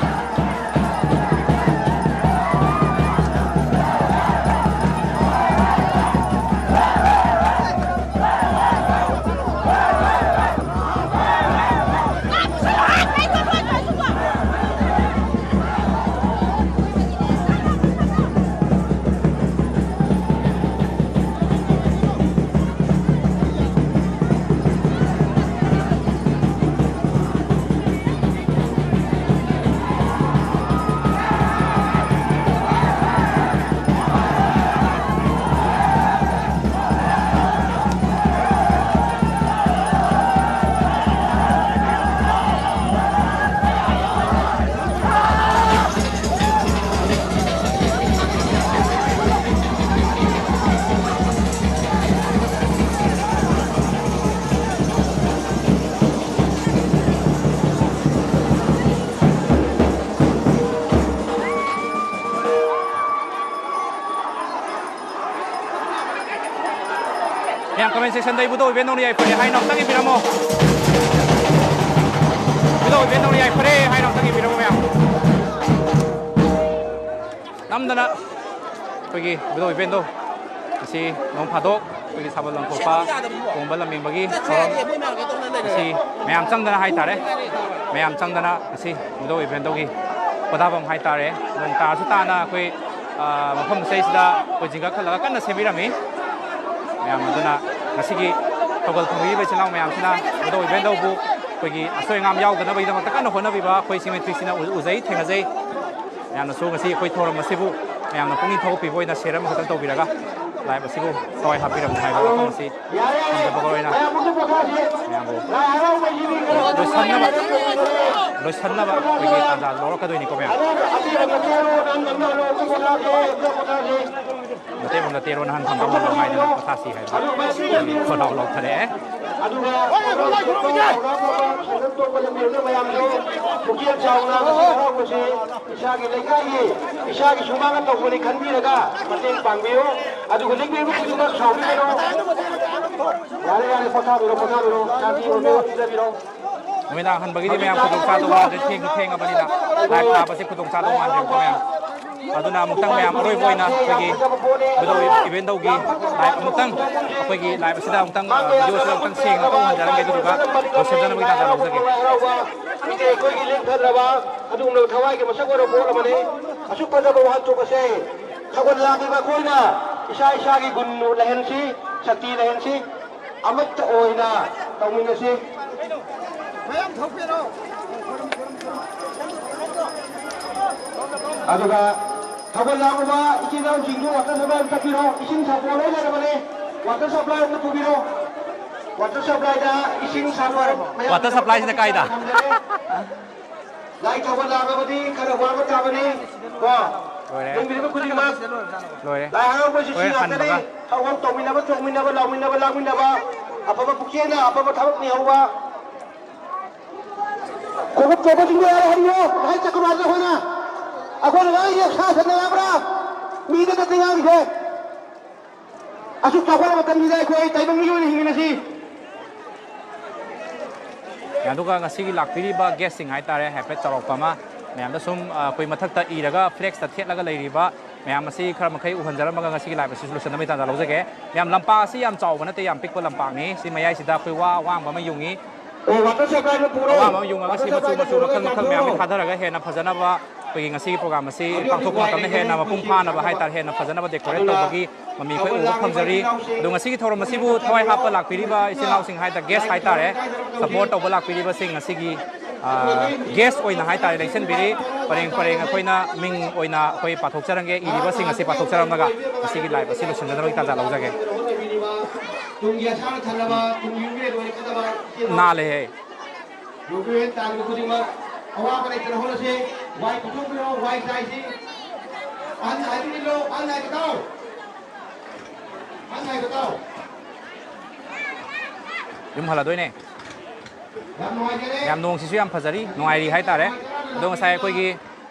ꯃꯌꯥꯝ comment sectionꯗ ꯏꯕꯨꯙꯧ ꯏꯕꯦꯟꯗꯧꯅ ꯌꯥꯏꯐꯔꯦ ꯍꯥꯏꯅ ꯑꯝꯇꯪ ꯏꯕꯤꯔꯝꯃꯣ꯫ ꯏꯕꯨꯙꯧ ꯏꯕꯦꯟꯗꯧꯅ ꯌꯥꯏꯐꯔꯦ ꯍꯥꯏꯅ ꯑꯝꯇꯪ ꯏꯕꯤꯔꯝꯃꯣ ꯃꯌꯥꯝ꯫ ꯅꯝꯗꯅ ꯑꯩꯈꯣꯏꯒꯤ ꯏꯕꯨꯙꯧ ꯏꯕꯦꯟꯗꯧ ꯉꯁꯤ ꯅꯣꯡ ꯐꯥꯗꯣꯛ ꯑꯩꯈꯣꯏꯒꯤ ꯊꯥꯕꯜ ꯂꯪꯈꯣꯛꯄ ꯀꯣꯡꯕ ꯂꯝꯕꯤꯡꯕꯒꯤ ꯊꯧꯔꯝ ꯑꯁꯤ ꯃꯌꯥꯝ ꯆꯪꯗꯅ ꯍꯥꯏꯇꯥꯔꯦ, ꯃꯌꯥꯝ ꯆꯪꯗꯅ ꯉꯁꯤ ꯏꯕꯨꯙꯧ ꯏꯕꯦꯟꯗꯧꯒꯤ ꯄꯣꯊꯥꯐꯝ ꯍꯥꯏꯇꯥꯔꯦ, ꯅꯣꯡ ꯇꯥꯔꯁꯨ ꯇꯥꯅ ꯑꯩꯈꯣꯏ, ꯑ, ꯃꯐꯝ ꯑꯁꯤꯗꯩꯁꯤꯗ ꯑꯩꯈꯣꯏ ꯖꯤꯡꯒ ꯈꯜꯂꯒ ꯀꯟꯅ ꯁꯦꯝꯕꯤꯔꯝꯃꯤ꯫ ꯃꯌꯥꯝ ꯑꯗꯨꯅ ꯉꯁꯤꯒꯤ ꯊꯧꯒꯜ ꯈꯣꯡꯕꯤꯔꯤꯕ ꯏꯆꯤꯜ ꯏꯅꯥꯎ ꯃꯌꯥꯝꯁꯤꯅ ꯏꯕꯨꯙꯧ ꯏꯕꯦꯟꯗꯧꯕꯨ ꯑꯩꯈꯣꯏꯒꯤ ꯑꯁꯣꯏ ꯑꯉꯥꯝ ꯌꯥꯎꯗꯅꯕꯒꯤꯗꯃꯛꯇ ꯀꯟꯅ ꯍꯣꯠꯅꯕꯤꯕ ꯑꯩꯈꯣꯏ ꯁꯤꯃꯦꯇ꯭ꯔꯤꯁꯤꯅ ꯎ-, ꯎꯖꯩ, ꯊꯦꯡꯅꯖꯩ꯫ ꯃꯌꯥꯝꯅꯁꯨ ꯉꯁꯤ ꯑꯩꯈꯣꯏ ꯊꯧꯔꯝ ꯑꯁꯤꯕꯨ ꯃꯌꯥꯝꯅ ꯄꯨꯛꯅꯤꯡ ꯊꯧꯒꯠꯄꯤꯕ ꯑꯣꯏꯅ share ꯑꯃꯈꯛꯇꯪ ꯇꯧꯕꯤꯔꯒ live ꯑꯁꯤꯕꯨ ꯊꯋꯥꯏ ꯍꯥꯞꯄꯤꯔꯝꯃꯤ ꯍꯥꯏꯕ ꯋꯥꯐꯝ ꯑꯁꯤ ꯊꯝꯖꯕꯒ ꯂꯣꯏꯅꯅ ꯃꯌꯥꯝꯕꯨ ꯂꯣꯏꯁꯟꯅꯕ, ꯂꯣꯏꯁꯟꯅꯕ ꯑꯩꯈꯣꯏꯒꯤ ꯇꯥꯟꯖꯥ ꯂꯧꯔꯛꯀꯗꯣꯏꯅꯤꯀꯣ ꯃꯌꯥꯝ꯫ ꯃꯇꯦꯛ ꯑꯃꯗ ꯇꯦꯔꯣ ꯅꯍꯥꯟ ꯐꯝꯕ ꯉꯝꯂꯣ ꯍꯥꯏꯗꯅ ꯄꯣꯊꯥꯁꯤ ꯍꯥꯏꯕ ꯈꯣꯟꯅꯥꯎ ꯂꯧꯊꯔꯛꯑꯦ꯫ ꯑꯗꯨꯒ ꯄ꯭ꯔꯣꯒ꯭ꯔꯥꯝ ꯇꯣꯛꯄ ꯃꯌꯥꯝꯗꯣ ꯄꯨꯛꯆꯦꯜ ꯆꯥꯎꯅ ꯉꯁꯤ ꯍꯔꯥꯎꯕꯁꯤ ꯏꯁꯥꯒꯤ ꯂꯩꯀꯥꯏꯒꯤ, ꯏꯁꯥꯒꯤ ꯁꯨꯃꯥꯡꯗ ꯇꯧꯕꯅꯤ ꯈꯟꯕꯤꯔꯒ ꯃꯇꯦꯡ ꯄꯥꯡꯕꯤꯌꯨ꯫ ꯑꯗꯨꯒ ꯂꯤꯛꯂꯤꯕ ꯈꯨꯗꯤꯡꯃꯛ ꯁꯥꯎꯕꯤꯒꯅꯨ꯫ ꯌꯥꯔꯦ, ꯌꯥꯔꯦ, ꯄꯣꯊꯥꯕꯤꯔꯣ, ꯄꯣꯊꯥꯕꯤꯔꯣ, ꯁꯥꯟꯇꯤ ꯑꯣꯏꯕꯤꯌꯨ, ꯏꯪꯖꯕꯤꯔꯣ꯫ ꯅꯨꯃꯤꯗꯥꯡ ꯍꯟꯕꯒꯤꯗꯤ ꯃꯌꯥꯝ ꯈꯨꯗꯣꯡ ꯆꯥꯗꯧ ꯃꯥꯟꯗ꯭ꯔꯦ, ꯊꯦꯡꯁꯨ ꯊꯦꯡꯉꯕꯅꯤꯅ꯫ ꯂꯥꯏꯞ ꯊꯥꯕꯁꯦ ꯈꯨꯗꯣꯡ ꯆꯥꯗꯧ ꯃꯥꯟꯗ꯭ꯔꯦꯕꯀꯣ ꯃꯌꯥꯝ꯫ ꯑꯗꯨꯅ ꯑꯃꯨꯛꯇꯪ ꯃꯌꯥꯝ ꯑꯔꯣꯏꯕ ꯑꯣꯏꯅ ꯑꯩꯈꯣꯏꯒꯤ ꯕꯤꯗꯧ ꯏꯚꯦꯟꯗꯧꯒꯤ ꯂꯥꯏꯞ ꯑꯃꯨꯛꯇꯪ, ꯑꯩꯈꯣꯏꯒꯤ ꯂꯥꯏꯞ ꯑꯁꯤꯗ ꯑꯃꯨꯛꯇꯪ, ꯑ, ꯚꯤꯗꯤꯑꯣꯁꯤꯗ ꯑꯃꯨꯛꯇꯪ ꯁꯦꯡꯅ ꯑꯃꯨꯛꯇꯪ ꯎꯍꯟꯖꯔꯝꯒꯦ, ꯑꯗꯨꯗꯨꯒ ꯂꯣꯏꯁꯤꯟꯖꯅꯕꯒꯤ ꯇꯥꯟꯖꯥ ꯂꯧꯖꯒꯦ꯫ ꯍꯥꯏꯗꯤ ꯑꯩꯈꯣꯏꯒꯤ ꯂꯦꯡꯊꯗ꯭ꯔꯕ ꯑꯗꯨꯒꯨꯝꯂꯕ ꯊꯋꯥꯏꯒꯤ ꯃꯁꯛ ꯑꯣꯏꯔꯕ ꯄꯣꯠ ꯑꯃꯅꯤ꯫ ꯑꯁꯨꯛ ꯐꯖꯕ ꯋꯥꯍꯟꯊꯣꯛ ꯑꯁꯦ ꯊꯧꯒꯜ ꯂꯥꯡꯂꯤꯕ ꯑꯩꯈꯣꯏꯅ ꯏꯁꯥ ꯏꯁꯥꯒꯤ ꯒꯨꯟ ꯂꯩꯍꯟꯁꯤ, ꯁꯛꯇꯤ ꯂꯩꯍꯟꯁꯤ, ꯑꯃꯠꯇ ꯑꯣꯏꯅ ꯇꯧꯃꯤꯟꯅꯁꯤ꯫ ꯃꯌꯥꯝ ꯊꯣꯛꯄꯤꯔꯣ꯫ ꯑꯗꯨꯒ ꯊꯧꯒꯜ ꯂꯥꯡꯂꯤꯕ ꯏꯆꯤꯜ ꯏꯅꯥꯎꯁꯤꯡꯗꯨ ꯋꯥꯇꯔ ꯁꯄ꯭ꯂꯥꯏ ꯑꯃ ꯆꯠꯄꯤꯔꯣ꯫ ꯏꯁꯤꯡ ꯁꯄ꯭ꯂꯥꯏ ꯂꯣꯏ ꯂꯩꯔꯕꯅꯦ꯫ ꯋꯥꯇꯔ ꯁꯄ꯭ꯂꯥꯏ ꯑꯃ ꯄꯨꯕꯤꯔꯣ꯫ ꯋꯥꯇꯔ ꯁꯄ꯭ꯂꯥꯏꯗ ꯏꯁꯤꯡ ꯁꯄ꯭ꯂꯥꯏ ꯃꯌꯥꯝ ꯋꯥꯇꯔ ꯁꯄ꯭ꯂꯥꯏꯁꯤꯅ ꯀꯥꯏꯗ? ꯊꯝꯖꯔꯦ꯫ ꯂꯥꯏ ꯊꯧꯒꯜ ꯂꯥꯡꯂꯕꯗꯤ ꯈꯔ ꯋꯥꯕ ꯇꯥꯕꯅꯤ꯫ ꯀꯣ? ꯂꯣꯏꯔꯦ꯫ ꯌꯦꯡꯕꯤꯔꯤꯕ ꯈꯨꯗꯤꯡꯃꯛ ꯂꯣꯏꯔꯦ꯫ ꯂꯥꯏ ꯍꯔꯥꯎꯕꯁꯤ ꯁꯤ ꯍꯣꯔꯦꯟ ꯉꯥꯛꯇꯅꯤ꯫ ꯍꯟꯕꯒ꯫ ꯊꯧꯒꯜ ꯇꯧꯃꯤꯟꯅꯕ, ꯆꯣꯡꯃꯤꯟꯅꯕ, ꯂꯥꯎꯃꯤꯟꯅꯕ, ꯂꯥꯡꯃꯤꯟꯅꯕ꯫ ꯑꯐꯕ ꯄꯨꯛꯆꯦꯜꯅ ꯑꯐꯕ ꯊꯕꯛꯅꯤ ꯍꯧꯕ꯫ ꯈꯣꯡꯎꯞ ꯇꯣꯡꯕꯁꯤꯡꯗꯣ ꯌꯥꯔꯦ, ꯍꯟꯕꯤꯌꯣ꯫ ꯉꯁꯥꯏ ꯆꯠꯈ꯭ꯔꯣ ꯍꯥꯏꯕꯗꯣ ꯑꯩꯈꯣꯏꯅ꯫ ꯑꯩꯈꯣꯏꯅ ꯉꯥꯡꯉꯤꯁꯦ ꯁꯥ ꯁꯟꯅ ꯉꯥꯡꯕ꯭ꯔꯥ? ꯃꯤꯗ ꯅꯠꯇꯦ ꯉꯥꯡꯉꯤꯁꯦ꯫ ꯑꯁꯨꯛ ꯆꯥꯎꯈꯠꯂꯕ ꯃꯇꯝꯁꯤꯗ ꯑꯩꯈꯣꯏ ꯇꯥꯏꯕꯪ ꯃꯤꯑꯣꯏꯅ ꯍꯤꯡꯉꯤꯕꯁꯤ꯫ ꯑꯗꯨꯒ ꯉꯁꯤꯒꯤ ꯂꯥꯛꯄꯤꯔꯤꯕ ꯒꯦꯁꯁꯤꯡ ꯍꯥꯏꯇꯥꯔꯦ, ꯍꯥꯏꯐꯦꯠ ꯆꯥꯎꯔꯥꯛꯄ ꯑꯃ ꯃꯌꯥꯝꯗ ꯁꯨꯝ, ꯑ, ꯑꯩꯈꯣꯏ ꯃꯊꯛꯇ ꯏꯔꯒ ꯐ꯭ꯂꯦꯛꯁꯇ ꯊꯦꯠꯂꯒ ꯂꯩꯔꯤꯕ ꯃꯌꯥꯝ ꯑꯁꯤ ꯈꯔ ꯃꯈꯩ ꯎꯍꯟꯖꯔꯝꯃꯒ ꯉꯁꯤꯒꯤ ꯂꯥꯏꯞ ꯑꯁꯤꯁꯨ ꯂꯣꯏꯁꯤꯟꯅꯕꯒꯤ ꯇꯥꯟꯖꯥ ꯂꯧꯖꯒꯦ꯫ ꯃꯌꯥꯝ ꯂꯝꯄꯥꯛ ꯑꯁꯤ ꯌꯥꯝ ꯆꯥꯎꯕ ꯅꯠꯇꯦ, ꯌꯥꯝ ꯄꯤꯛꯄ ꯂꯝꯄꯥꯛꯅꯤ꯫ ꯁꯤ ꯃꯌꯥꯏꯁꯤꯗ ꯑꯩꯈꯣꯏ ꯋꯥ ꯑꯋꯥꯡꯕ ꯑꯃ ꯌꯨꯡꯉꯤ꯫ ꯑꯣ, ꯋꯥꯇꯔ ꯁꯄ꯭ꯂꯥꯏꯗꯣ ꯄꯨꯔꯣ꯫ ꯑꯋꯥꯡꯕ ꯑꯃ ꯌꯨꯡꯉꯒ ꯁꯤ ꯋꯥꯇꯔ ꯃꯆꯨ ꯁꯄ꯭ꯂꯥꯏꯗꯣ ꯃꯆꯨ ꯄꯨꯔꯒ ꯃꯈꯜ ꯃꯈꯜ ꯃꯌꯥꯝ ꯑꯃ ꯂꯥꯡꯊꯣꯛꯑꯣ꯫ ꯊꯥꯗꯔꯒ ꯍꯦꯟꯅ ꯐꯖꯅꯕ ꯑꯩꯈꯣꯏꯒꯤ ꯉꯁꯤꯒꯤ ꯄ꯭ꯔꯣꯒ꯭ꯔꯥꯝ ꯑꯁꯤ ꯄꯥꯡꯊꯣꯛꯄ ꯃꯇꯝꯗ ꯍꯦꯟꯅ ꯃꯄꯨꯡ ꯐꯥꯅꯕ ꯍꯥꯏꯇꯥꯔꯦ, ꯍꯦꯟꯅ ꯐꯖꯅꯕ ꯗꯦꯀꯣꯔꯦꯠ ꯇꯧꯕꯒꯤ ꯃꯃꯤ ꯑꯩꯈꯣꯏ ꯎꯕ ꯐꯪꯖꯔꯤ꯫ ꯑꯗꯣ ꯉꯁꯤꯒꯤ ꯊꯧꯔꯝ ꯑꯁꯤꯕꯨ ꯊꯋꯥꯏ ꯍꯥꯞꯄ ꯂꯥꯛꯄꯤꯔꯤꯕ ꯏꯆꯤꯜ ꯏꯅꯥꯎꯁꯤꯡ ꯍꯥꯏꯇꯥꯔꯦ, ꯒꯦꯁ ꯍꯥꯏꯇꯥꯔꯦ, ꯁꯄꯣꯔꯠ ꯇꯧꯕ ꯂꯥꯛꯄꯤꯔꯤꯕꯁꯤꯡ ꯉꯁꯤꯒꯤ, ꯑ, ꯒꯦꯁ ꯑꯣꯏꯅ ꯍꯥꯏꯇꯥꯔꯦ, ꯂꯦꯡꯁꯤꯟꯕꯤꯔꯤ꯫ ꯄꯔꯦꯡ ꯄꯔꯦꯡ ꯑꯩꯈꯣꯏꯅ ꯃꯤꯡ ꯑꯣꯏꯅ ꯑꯩꯈꯣꯏ ꯄꯥꯊꯣꯛꯆꯔꯝꯒꯦ, ꯏꯔꯤꯕꯁꯤꯡ ꯑꯁꯤ ꯄꯥꯊꯣꯛꯆꯔꯝꯂꯒ ꯉꯁꯤꯒꯤ ꯂꯥꯏꯞ ꯑꯁꯤ ꯂꯣꯏꯁꯤꯟꯖꯅꯕꯒꯤ ꯇꯥꯟꯖꯥ ꯂꯧꯖꯒꯦ꯫ ꯇꯨꯡꯒꯤ ꯑꯁꯥꯅ ꯊꯜꯂꯕ, ꯇꯨꯡꯒꯤ ꯌꯨꯝꯕꯤꯔꯦꯟ ꯑꯣꯏꯔꯛꯀꯗꯕ ꯏꯆꯦꯜ ꯅꯥꯜꯂꯦꯍꯦ꯫ ꯌꯨꯝꯕꯤꯔꯦꯟ ꯇꯥꯔꯤꯕ ꯈꯨꯗꯤꯡꯃꯛ ꯑꯋꯥꯕ ꯂꯩꯇꯅ ꯍꯧꯅꯁꯦ꯫ ꯋꯥꯏ ꯄꯨꯊꯣꯛꯄꯤꯔꯣ, ꯋꯥꯏ ꯆꯥꯏꯁꯤ꯫ ꯑꯍꯟ ꯍꯥꯏꯕꯤꯔꯤꯂꯣ, ꯑꯍꯟ ꯍꯥꯏꯕ ꯇꯥꯎ꯫ ꯑꯍꯟ ꯍꯥꯏꯕ ꯇꯥꯎ꯫ ꯌꯨꯝ ꯍꯜꯂꯗꯣꯏꯅꯦ꯫ ꯌꯥꯝ ꯅꯣꯡꯁꯤꯁꯨ ꯌꯥꯝ ꯐꯖꯔꯤ, ꯅꯨꯡꯉꯥꯏꯔꯤ ꯍꯥꯏꯇꯥꯔꯦ꯫ ꯑꯗꯣ ꯉꯁꯥꯏ ꯑꯩꯈꯣꯏꯒꯤ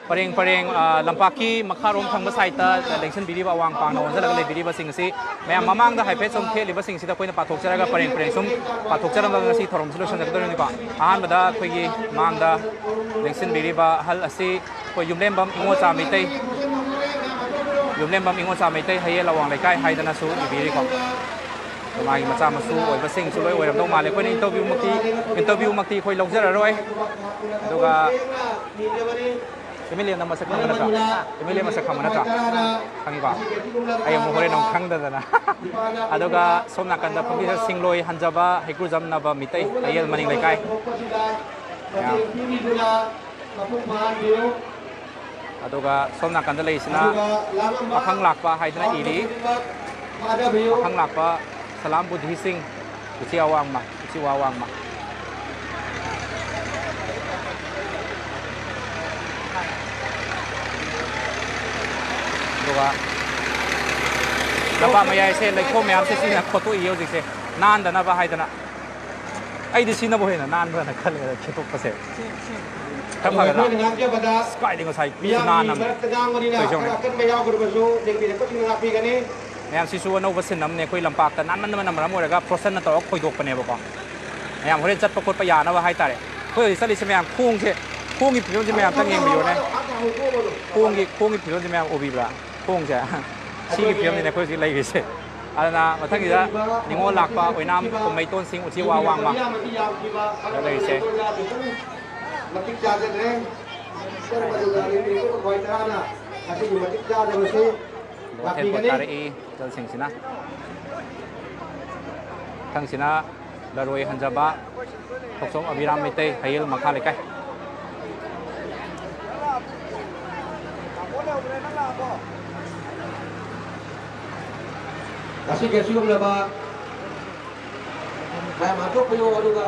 ꯄꯔꯦꯡ ꯄꯔꯦꯡ, ꯑ, ꯂꯝꯄꯥꯛꯀꯤ ꯃꯈꯥꯔꯣꯝ ꯊꯪꯕ ꯁꯥꯏꯠꯇ ꯂꯦꯡꯁꯤꯟꯕꯤꯔꯤꯕ ꯑꯋꯥꯡ ꯄꯥꯡꯅ ꯑꯣꯟꯁꯤꯜꯂꯒ ꯂꯩꯕꯤꯔꯤꯕꯁꯤꯡ ꯑꯁꯤ ꯃꯌꯥꯝ ꯃꯃꯥꯡꯗ ꯍꯥꯏꯐꯦꯠ ꯁꯨꯝ ꯊꯦꯠꯂꯤꯕꯁꯤꯡꯁꯤꯗ ꯑꯩꯈꯣꯏꯅ ꯄꯥꯊꯣꯛꯆꯔꯒ ꯄꯔꯦꯡ ꯄꯔꯦꯡ ꯁꯨꯝ ꯄꯥꯊꯣꯛꯆꯔꯝꯂꯒ ꯉꯁꯤ ꯊꯧꯔꯝꯁꯤ ꯂꯣꯏꯁꯤꯟꯖꯒꯗꯧꯔꯤꯕꯅꯤꯀꯣ꯫ ꯑꯍꯥꯟꯕꯗ ꯑꯩꯈꯣꯏꯒꯤ ꯃꯥꯡꯗ ꯂꯦꯡꯁꯤꯟꯕꯤꯔꯤꯕ ꯑꯍꯜ ꯑꯁꯤ ꯑꯩꯈꯣꯏ ꯌꯨꯝꯂꯦꯝꯕꯝ ꯏꯉꯣꯆꯥ ꯃꯩꯇꯩ, ꯌꯨꯝꯂꯦꯝꯕꯝ ꯏꯉꯣꯆꯥ ꯃꯩꯇꯩ ꯍꯌꯦꯜ ꯑꯋꯥꯡ ꯂꯩꯀꯥꯏ ꯍꯥꯏꯗꯅꯁꯨ ꯏꯕꯤꯔꯤꯀꯣ꯫ ꯑꯗꯣ ꯃꯥꯒꯤ ꯃꯆꯥ ꯃꯁꯨ ꯑꯣꯏꯕꯁꯤꯡꯁꯨ ꯂꯣꯏ ꯑꯣꯏꯔꯝꯗꯧ ꯃꯥꯜꯂꯦ꯫ ꯑꯩꯈꯣꯏꯅ ꯏꯟꯇꯔꯚ꯭ꯌꯨꯃꯛꯇꯤ, ꯏꯟꯇꯔꯚ꯭ꯌꯨꯃꯛꯇꯤ ꯑꯩꯈꯣꯏ ꯂꯧꯖꯔꯔꯣꯏ꯫ ꯑꯗꯨꯒ ꯑꯦꯝ ꯑꯦꯜ ꯑꯦꯅ ꯃꯁꯛ ꯈꯪꯕ ꯅꯠꯇ꯭ꯔꯥ? ꯑꯦꯝ ꯑꯦꯜ ꯑꯦ ꯃꯁꯛ ꯈꯪꯕ ꯅꯠꯇ꯭ꯔꯥ? ꯈꯪꯉꯤꯀꯣ? ꯑꯩ ꯑꯃꯨꯛ ꯍꯣꯔꯦꯟ ꯑꯃꯨꯛ ꯈꯪꯗꯗꯅ꯫ ꯑꯗꯨꯒ ꯁꯣꯝ ꯅꯥꯀꯟꯗ ꯐꯝꯕꯤꯔꯤꯕ ꯁꯤꯡꯂꯣꯏ ꯍꯟꯖꯕ ꯍꯩꯀ꯭ꯔꯨꯖꯝ ꯅꯕ ꯃꯤꯇꯩ ꯍꯌꯦꯜ ꯃꯅꯤꯡ ꯂꯩꯀꯥꯏ꯫ ꯌꯥꯝ ꯑꯗꯨꯒ ꯁꯣꯝ ꯅꯥꯀꯟꯗ ꯂꯩꯔꯤꯁꯤꯅ ꯄꯥꯈꯪ ꯂꯥꯛꯄ ꯍꯥꯏꯗꯅ ꯏꯔꯤ꯫ ꯄꯥꯈꯪ ꯂꯥꯛꯄ ꯁꯂꯥꯝ ꯕꯨꯙꯤꯁꯤꯡ, ꯎꯆꯤ ꯑꯋꯥꯡꯃ, ꯎꯆꯤ ꯋꯥ ꯋꯥꯡꯃ꯫ ꯑꯗꯨꯒ ꯂꯝꯄꯥꯛ ꯃꯌꯥꯏꯁꯦ ꯂꯩꯈꯣꯝ ꯃꯌꯥꯝꯁꯦ ꯁꯤꯅ ꯈꯣꯠꯇꯣꯛꯏ ꯍꯧꯖꯤꯛꯁꯦ, ꯅꯥꯟꯗꯅꯕ ꯍꯥꯏꯗꯅ꯫ ꯑꯩꯗꯤ ꯁꯤꯅꯕꯨ ꯍꯦꯟꯅ ꯅꯥꯟꯕ꯭ꯔꯅ ꯈꯜꯂꯦ ꯈꯦꯠꯇꯣꯛꯄꯁꯦ꯫ ꯈꯔ ꯐꯒꯗ꯭ꯔꯥ? ꯑꯩꯈꯣꯏꯅ ꯉꯥꯡꯖꯕꯗ ꯑꯁ, ꯀꯥꯏꯗꯩ ꯉꯁꯥꯏ ꯃꯤꯌꯥꯝꯒꯤ ꯅꯥꯟꯅꯕꯅꯦ꯫ ꯃꯔꯛꯇ ꯉꯥꯡꯕꯅꯤꯅ ꯇꯧꯔꯤꯁꯦ ꯈꯔ ꯌꯦꯡꯉꯨꯅꯦ꯫ ꯑꯀꯟꯕ ꯌꯥꯎꯈ꯭ꯔꯕꯁꯨ ꯂꯦꯡꯕꯤꯔꯛꯄꯁꯤꯡꯅ ꯉꯥꯛꯄꯤꯒꯅꯤ꯫ ꯃꯌꯥꯝꯁꯤꯁꯨ ꯑꯅꯧꯕ ꯁꯤꯟ ꯑꯃꯅꯦ꯫ ꯑꯩꯈꯣꯏ ꯂꯝꯄꯥꯛꯇ ꯅꯥꯟꯃꯟꯕꯅ ꯃꯔꯝ ꯑꯣꯏꯔꯒ ꯐ꯭ꯔꯣꯁꯟꯅ ꯇꯧꯔꯒ ꯈꯣꯏꯗꯣꯛꯄꯅꯦꯕꯀꯣ꯫ ꯃꯌꯥꯝ ꯍꯣꯔꯦꯟ ꯆꯠꯄ ꯈꯣꯠꯄ ꯌꯥꯅꯕ ꯍꯥꯏꯇꯥꯔꯦ꯫ ꯑꯩꯈꯣꯏ ꯍꯧꯖꯤꯛ ꯆꯠꯂꯤꯁꯦ ꯃꯌꯥꯝ ꯈꯣꯡꯁꯦ, ꯈꯣꯡꯒꯤ ꯐꯤꯕꯝꯁꯦ ꯃꯌꯥꯝꯇꯪ ꯌꯦꯡꯕꯤꯌꯨꯅꯦ꯫ ꯈꯣꯡꯒꯤ, ꯈꯣꯡꯒꯤ ꯐꯤꯕꯝꯁꯦ ꯃꯌꯥꯝ ꯎꯕꯤꯕ꯭ꯔꯥ? ꯈꯣꯡꯁꯦ꯫ ꯁꯤꯒꯤ ꯐꯤꯕꯝꯁꯤꯅꯦ ꯑꯩꯈꯣꯏ ꯍꯧꯖꯤꯛ ꯂꯩꯔꯤꯁꯦ꯫ ꯑꯗꯨꯅ ꯃꯊꯪꯒꯤꯗ ꯅꯤꯉꯣꯜ ꯂꯥꯛꯄ ꯑꯣꯏꯅꯥꯝ ꯀꯨꯝꯃꯩꯇꯣꯟꯁꯤꯡ ꯎꯆꯤ ꯋꯥ ꯋꯥꯡꯃ ꯂꯩꯔꯤꯁꯦ꯫ ꯃꯇꯤꯛ ꯆꯥꯖꯗ꯭ꯔꯦ꯫ ꯈ꯭ꯋꯥꯏ ꯇꯔꯥꯅ ꯉꯁꯤꯒꯤ ꯃꯇꯤꯛ ꯆꯥꯗꯕꯁꯤ ꯂꯣꯊꯦꯜ ꯄꯣꯠ ꯂꯥꯛꯄꯤꯒꯅꯤ꯫ ꯇꯥꯔꯛꯏ ꯍꯣꯇꯦꯜꯁꯤꯡꯁꯤꯅ꯫ ꯃꯊꯪꯁꯤꯅ ꯂꯔꯣꯏ ꯍꯟꯖꯕ ꯊꯣꯛꯆꯣꯝ ꯑꯕꯤꯔꯥꯝ ꯃꯩꯇꯩ, ꯍꯌꯦꯜ ꯃꯈꯥ ꯂꯩꯀꯥꯏ꯫ ꯉꯁꯤꯒꯤ ꯑꯁꯤꯒꯨꯝꯂꯕ ꯃꯌꯥꯝ ꯍꯥꯠꯇꯣꯛꯄꯤꯌꯨ, ꯑꯗꯨꯒ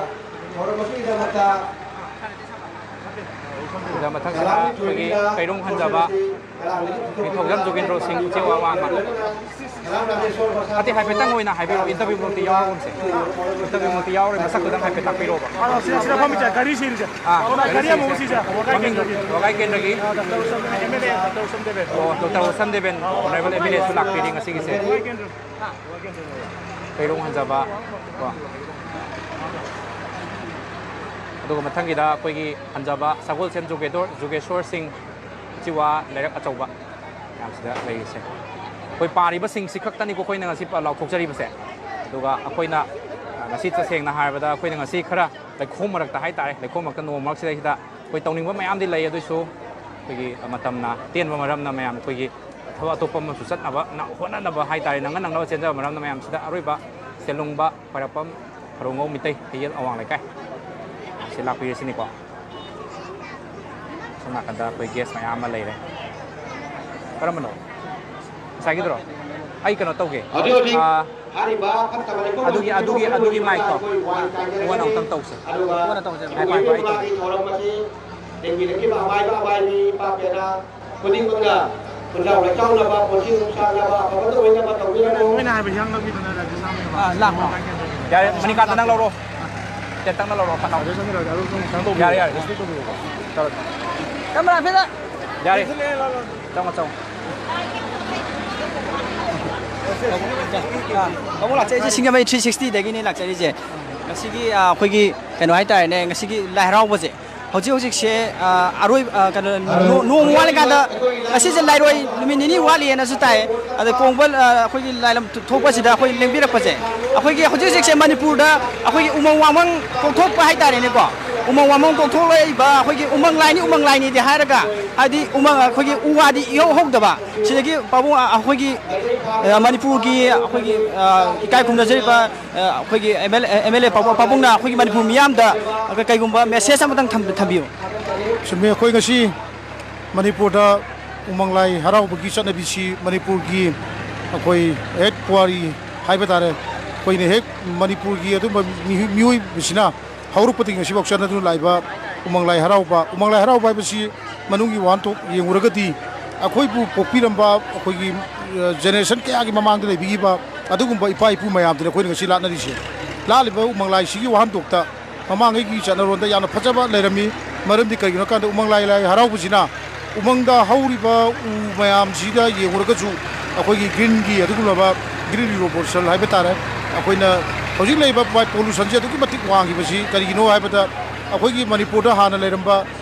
ꯊꯧꯔꯝ ꯑꯁꯤꯒꯤꯗꯃꯛꯇ ꯑꯗꯨꯒ ꯃꯊꯪꯁꯤꯅ ꯁꯂꯥꯝꯒꯤ ꯑꯩꯈꯣꯏꯒꯤ ꯊꯣꯏꯕꯤꯅ ꯀꯩꯔꯨꯡ ꯍꯟꯖꯕ ꯊꯧꯔꯝ ꯑꯁꯤ ꯅꯤꯡꯊꯧꯖꯝ ꯖꯣꯒꯦꯟꯗ꯭ꯔꯣ ꯁꯤꯡ, ꯎꯆꯦꯛ ꯋꯥ ꯋꯥ ꯑꯃ꯫ ꯑꯇꯩ ꯍꯥꯏꯐꯦꯠꯇꯪ ꯑꯣꯏꯅ ꯍꯥꯏꯕꯤꯔꯛꯑꯣ, ꯏꯟꯇꯔꯚ꯭ꯌꯨꯃꯛꯇꯤ ꯌꯥꯎꯔꯒꯨꯝꯁꯦ꯫ ꯏꯟꯇꯔꯚ꯭ꯌꯨꯃꯛꯇꯤ ꯌꯥꯎꯔꯣꯏ, ꯃꯁꯛꯇꯨꯗꯪ ꯍꯥꯏꯐꯦꯠ ꯇꯥꯛꯄꯤꯔꯣꯕ꯫ ꯑꯥ, ꯁꯤꯗ, ꯁꯤꯗ ꯐꯝꯃꯤꯁꯦ, ꯒꯥꯔꯤ ꯁꯤꯔꯤꯁꯦ꯫ ꯑꯥ, ꯑꯣ, ꯒꯥꯔꯤ ꯒꯥꯔꯤ ꯑꯃꯨꯛ ꯁꯤꯔꯤꯁꯦ꯫ ꯁꯤꯁꯦ, ꯋꯥꯀꯥꯏ ꯃꯃꯤꯡ ꯀꯦꯟꯗ꯭ꯔꯒꯤ꯫ ꯋꯥꯀꯥꯏ ꯀꯦꯟꯗ꯭ꯔꯒꯤ꯫ ꯑꯥ, doctor Usham, M L A doctor Usham Deben. ꯑꯣ, doctor Usham Deben, honourable M L ꯑꯦꯁꯨ ꯂꯥꯛꯄꯤꯔꯤ ꯉꯁꯤꯒꯤꯁꯦ꯫ ꯋꯥꯀꯥꯏ ꯀꯦꯟꯗ꯭ꯔ꯫ ꯀꯩꯔꯣꯡ ꯍꯟꯖꯕ ꯀꯣ꯫ ꯑꯗꯨꯒ ꯃꯊꯪꯒꯤꯗ ꯑꯩꯈꯣꯏꯒꯤ ꯍꯟꯖꯕ ꯁꯒꯣꯜꯁꯦꯝ ꯖꯨꯒꯦꯗꯣꯔ-, ꯖꯨꯒꯦꯁꯣꯔ ꯁꯤꯡ, ꯎꯆꯤꯋꯥ ꯂꯩꯔꯛ ꯑꯆꯧꯕ ꯃꯌꯥꯝꯁꯤꯗ ꯂꯩꯔꯤꯁꯦ꯫ ꯑꯩꯈꯣꯏ ꯄꯥꯔꯤꯕꯁꯤꯡꯁꯤ ꯈꯛꯇꯅꯤꯀꯣ ꯑꯩꯈꯣꯏꯅ ꯉꯁꯤ ꯄ-, ꯂꯥꯎꯊꯣꯛꯆꯔꯤꯕꯁꯦ꯫ ꯑꯗꯨꯒ ꯑꯩꯈꯣꯏꯅ, ꯑ, ꯉꯁꯤ ꯇꯁꯦꯡꯅ ꯍꯥꯏꯔꯕꯗ ꯑꯩꯈꯣꯏꯅ ꯉꯁꯤ ꯈꯔ ꯂꯩꯈꯣꯝ ꯃꯔꯛꯇ ꯍꯥꯏꯇꯥꯔꯦ, ꯂꯩꯈꯣꯝ ꯃꯔꯛꯇ ꯅꯣꯡꯃ ꯃꯔꯛꯁꯤꯗꯩꯁꯤꯗ ꯑꯩꯈꯣꯏ ꯇꯧꯅꯤꯡꯕ ꯃꯌꯥꯝꯗꯤ ꯂꯩ, ꯑꯗꯨꯏꯁꯨ ꯑꯩꯈꯣꯏꯒꯤ ꯃꯇꯝꯅ ꯇꯦꯟꯕ ꯃꯔꯝꯅ ꯃꯌꯥꯝ ꯑꯩꯈꯣꯏꯒꯤ ꯊꯕꯛ ꯑꯇꯣꯞꯄ ꯑꯃꯁꯨ ꯆꯠꯅꯕ ꯅ-, ꯍꯣꯠꯅꯅꯕ ꯍꯥꯏꯇꯥꯔꯦ, ꯅꯪꯅ ꯅꯪꯅꯕ ꯆꯦꯟꯖꯕ ꯃꯔꯝꯅ ꯃꯌꯥꯝꯁꯤꯗ ꯑꯔꯣꯏꯕ ꯁꯦꯂꯨꯡꯕ ꯈ꯭ꯋꯥꯏꯔꯥꯛꯄꯝ ꯈꯔꯨꯉꯧ ꯃꯤꯇꯩ ꯍꯩꯌꯦꯜ ꯑꯋꯥꯡ ꯂꯩꯀꯥꯏ ꯁꯤ ꯂꯥꯛꯄꯤꯔꯤꯁꯤꯅꯤꯀꯣ꯫ ꯁꯣꯝ ꯅꯥꯀꯟꯗ ꯑꯩꯈꯣꯏ ꯒꯦꯁ ꯃꯌꯥꯝ ꯑꯃ ꯂꯩꯔꯦ꯫ ꯀꯔꯝꯕꯅꯣ? ꯉꯁꯥꯏꯒꯤꯗꯨꯔꯣ? ꯑꯩ ꯀꯩꯅꯣ ꯇꯧꯒꯦ꯫ ꯍꯧꯖꯤꯛ ꯍꯧꯖꯤꯛ ꯑꯥ, ꯍꯥꯏꯔꯤꯕ ꯐꯠꯇꯕ ꯂꯩꯈꯣꯝ ꯑꯗꯨꯒꯤ, ꯑꯗꯨꯒꯤ, ꯑꯗꯨꯒꯤ ꯃꯥꯏꯛꯇꯣ ꯑꯩꯈꯣꯏ ꯋꯥꯏ ꯇꯥꯏꯖꯔꯒꯅꯤ꯫ ꯀꯣꯟꯅ ꯑꯃꯨꯛꯇꯪ ꯇꯧꯁꯦ꯫ ꯑꯗꯨꯒ ꯀꯣꯟꯅ ꯇꯧꯁꯦ꯫ ꯉꯥꯏꯈꯣ, ꯉꯥꯏꯈꯣ, ꯑꯩ ꯇꯧꯒꯦ꯫ ꯊꯧꯔꯝ ꯑꯁꯤ ꯂꯦꯡꯕꯤꯔꯛꯈꯤꯕ ꯑꯃꯥꯏꯕ ꯑꯃꯥꯏꯕꯤ ꯏꯄꯥ ꯄꯦꯅꯥ ꯈꯨꯗꯤꯡꯃꯛꯅ ꯈꯨꯟꯖꯥꯎ ꯂꯩꯆꯥꯎꯅꯕ, ꯄꯨꯟꯁꯤ ꯅꯨꯡꯁꯥꯡꯅꯕ, ꯑꯐꯕꯇ ꯑꯣꯏꯅꯕ ꯇꯧꯕꯤꯔꯝꯃꯨ꯫ ꯅꯣꯏꯅ ꯍꯥꯏꯕ ꯍꯤꯌꯥꯡ ꯂꯝꯕꯤꯗꯨꯅ ꯔꯥꯖꯦꯁ ꯂꯥꯛꯄ꯫ ꯑꯥ, ꯂꯥꯛꯄ꯭ꯔꯣ? ꯌꯥꯔꯦ, ꯃꯅꯤꯀꯥꯟꯇ ꯅꯪ ꯂꯧꯔꯣ꯫ ꯇꯦꯟꯇꯛꯅ ꯂꯧꯔꯣ, ꯐꯠ ꯂꯥꯎ꯫ ꯌꯥꯔꯦ, ꯌꯥꯔꯦ꯫ ꯇꯧꯔꯣ꯫ ꯀꯦꯃꯦꯔꯥ ꯐꯤꯗ꯫ ꯌꯥꯔꯦ꯫ ꯆꯪꯉꯣ, ꯆꯪꯉꯣ꯫ ꯑꯥ, ꯇꯥꯃꯣ ꯂꯥꯛꯆꯔꯤꯁꯦ ꯁꯤꯡꯖꯃꯩ ꯊ꯭ꯔꯤ ꯁꯤꯛꯁꯇꯤꯗꯒꯤꯅꯦ ꯂꯥꯛꯆꯔꯤꯁꯦ꯫ ꯉꯁꯤꯒꯤ, ꯑꯥ, ꯑꯩꯈꯣꯏꯒꯤ ꯀꯩꯅꯣ ꯍꯥꯏꯇꯥꯔꯦꯅꯦ, ꯉꯁꯤꯒꯤ ꯂꯥꯏ ꯍꯔꯥꯎꯕꯁꯦ ꯍꯧꯖꯤꯛ ꯍꯧꯖꯤꯛꯁꯦ, ꯑ, ꯑꯔꯣꯏ-, ꯑ, ꯀꯩꯅꯣ, ꯅꯣ-, ꯅꯣꯡꯃ ꯋꯥꯠꯂꯤꯀꯥꯟꯗ ꯉꯁꯤꯁꯦ ꯂꯥꯏꯔꯣꯏ ꯅꯨꯃꯤꯠ ꯅꯤꯅꯤ ꯋꯥꯠꯂꯤꯑꯅꯁꯨ ꯇꯥꯏ꯫ ꯑꯗ ꯀꯣꯡꯕ, ꯑ, ꯑꯩꯈꯣꯏꯒꯤ ꯂꯥꯏꯂꯝ ꯊꯣꯛꯄꯁꯤꯗ ꯑꯩꯈꯣꯏ ꯂꯦꯡꯕꯤꯔꯛꯄꯁꯦ, ꯑꯩꯈꯣꯏꯒꯤ ꯍꯧꯖꯤꯛ ꯍꯧꯖꯤꯛꯁꯦ ꯃꯅꯤꯄꯨꯔꯗ ꯑꯩꯈꯣꯏꯒꯤ ꯎꯃꯪ ꯋꯥꯃꯪ ꯀꯣꯛꯊꯣꯛꯄ ꯍꯥꯏꯇꯥꯔꯦꯅꯦꯀꯣ, ꯎꯃꯪ ꯋꯥꯃꯪ ꯀꯣꯛꯊꯣꯛꯂꯛꯏꯕ ꯑꯩꯈꯣꯏꯒꯤ ꯎꯃꯪ ꯂꯥꯏꯅꯤ, ꯎꯃꯪ ꯂꯥꯏꯅꯤꯗꯤ ꯍꯥꯏꯔꯒ, ꯍꯥꯏꯗꯤ ꯎꯃꯪ ꯑꯩꯈꯣꯏꯒꯤ ꯎ ꯋꯥꯗꯤ ꯏꯍꯧ ꯍꯧꯗꯕ, ꯁꯤꯗꯒꯤ ꯄꯥꯕꯨꯡ, ꯑ, ꯑꯩꯈꯣꯏꯒꯤ, ꯑ, ꯃꯅꯤꯄꯨꯔꯒꯤ ꯑꯩꯈꯣꯏꯒꯤ, ꯑ, ꯏꯀꯥꯏ ꯈꯨꯝꯅꯖꯔꯤꯕ ꯑ, ꯑꯩꯈꯣꯏꯒꯤ ꯑꯦꯝ ꯑꯦꯜ ꯑꯦ, ꯑꯦꯝ ꯑꯦꯜ ꯑꯦ ꯄꯥꯕꯨꯡ, ꯄꯥꯕꯨꯡꯅ ꯑꯩꯈꯣꯏꯒꯤ ꯃꯅꯤꯄꯨꯔ ꯃꯤꯌꯥꯝꯗ ꯀꯩꯒꯨꯝꯕ ꯃꯦꯁꯦꯖ ꯑꯃꯇꯪ ꯊꯝ-, ꯊꯝꯕꯤꯌꯨ꯫ ꯆꯨꯝꯃꯤ, ꯑꯩꯈꯣꯏ ꯉꯁꯤ ꯃꯅꯤꯄꯨꯔꯗ ꯎꯃꯪ ꯂꯥꯏ ꯍꯔꯥꯎꯕꯒꯤ ꯆꯠꯅꯕꯤꯁꯤ ꯃꯅꯤꯄꯨꯔꯒꯤ ꯑꯩꯈꯣꯏ ꯍꯦꯠ ꯄꯨꯋꯥꯔꯤ ꯍꯥꯏꯕ ꯇꯥꯔꯦ, ꯑꯩꯈꯣꯏꯅ ꯍꯦꯛ ꯃꯅꯤꯄꯨꯔꯒꯤ ꯑꯗꯨꯝꯕ ꯃꯤꯑꯣꯏ-, ꯃꯤꯑꯣꯏꯕꯁꯤꯅ ꯍꯧꯔꯛꯄꯗꯒꯤ ꯉꯁꯤꯐꯥꯎ ꯆꯠꯅꯗꯨꯅ ꯂꯥꯛꯏꯕ ꯎꯃꯪ ꯂꯥꯏ ꯍꯔꯥꯎꯕ, ꯎꯃꯪ ꯂꯥꯏ ꯍꯔꯥꯎꯕ ꯍꯥꯏꯕꯁꯤ ꯃꯅꯨꯡꯒꯤ ꯋꯥꯍꯟꯊꯣꯛ ꯌꯦꯡꯉꯨꯔꯒꯗꯤ ꯑꯩꯈꯣꯏꯕꯨ ꯄꯣꯛꯄꯤꯔꯝꯕ ꯑꯩꯈꯣꯏꯒꯤ, ꯑ, ꯖꯦꯅꯦꯔꯦꯁꯟ ꯀꯌꯥꯒꯤ ꯃꯃꯥꯡꯗ ꯂꯩꯕꯤꯈꯤꯕ ꯑꯗꯨꯒꯨꯝꯕ ꯏꯄꯥ ꯏꯄꯨ ꯃꯌꯥꯝꯗꯨꯅꯤ ꯑꯩꯈꯣꯏꯅ ꯉꯁꯤ ꯂꯥꯠꯅꯔꯤꯁꯦ꯫ ꯂꯥꯠꯂꯤꯕ ꯎꯃꯪ ꯂꯥꯏꯁꯤꯒꯤ ꯋꯥꯍꯟꯊꯣꯛꯇ ꯃꯃꯥꯡꯉꯩꯒꯤ ꯆꯠꯅꯔꯣꯟꯗ ꯌꯥꯝꯅ ꯐꯖꯕ ꯂꯩꯔꯝꯃꯤ꯫ ꯃꯔꯝꯗꯤ ꯀꯔꯤꯒꯤꯅꯣ ꯍꯥꯏ ꯀꯥꯟꯗ ꯎꯃꯪ ꯂꯥꯏ, ꯂꯥꯏ ꯍꯔꯥꯎꯕꯁꯤꯅ ꯎꯃꯪꯗ ꯍꯧꯔꯤꯕ ꯎ ꯃꯌꯥꯝꯁꯤꯗ ꯌꯦꯡꯉꯨꯔꯒꯁꯨ ꯑꯩꯈꯣꯏꯒꯤ ꯒ꯭ꯔꯤꯟꯒꯤ ꯑꯗꯨꯒꯨꯝꯂꯕ ꯒ꯭ꯔꯤꯟ ꯔꯤꯚꯣꯂꯨꯁꯟ ꯍꯥꯏꯕ ꯇꯥꯔꯦ꯫ ꯑꯩꯈꯣꯏꯅ ꯍꯧꯖꯤꯛ ꯂꯩꯔꯤꯕ ꯄꯣꯂꯨꯁꯟꯁꯤ ꯑꯗꯨꯛꯀꯤ ꯃꯇꯤꯛ ꯋꯥꯡꯉꯤꯕꯁꯤ ꯀꯔꯤꯒꯤꯅꯣ ꯍꯥꯏꯕꯗ ꯑꯩꯈꯣꯏꯒꯤ ꯃꯅꯤꯄꯨꯔꯗ ꯍꯥꯟꯅ ꯂꯩꯔꯝꯕ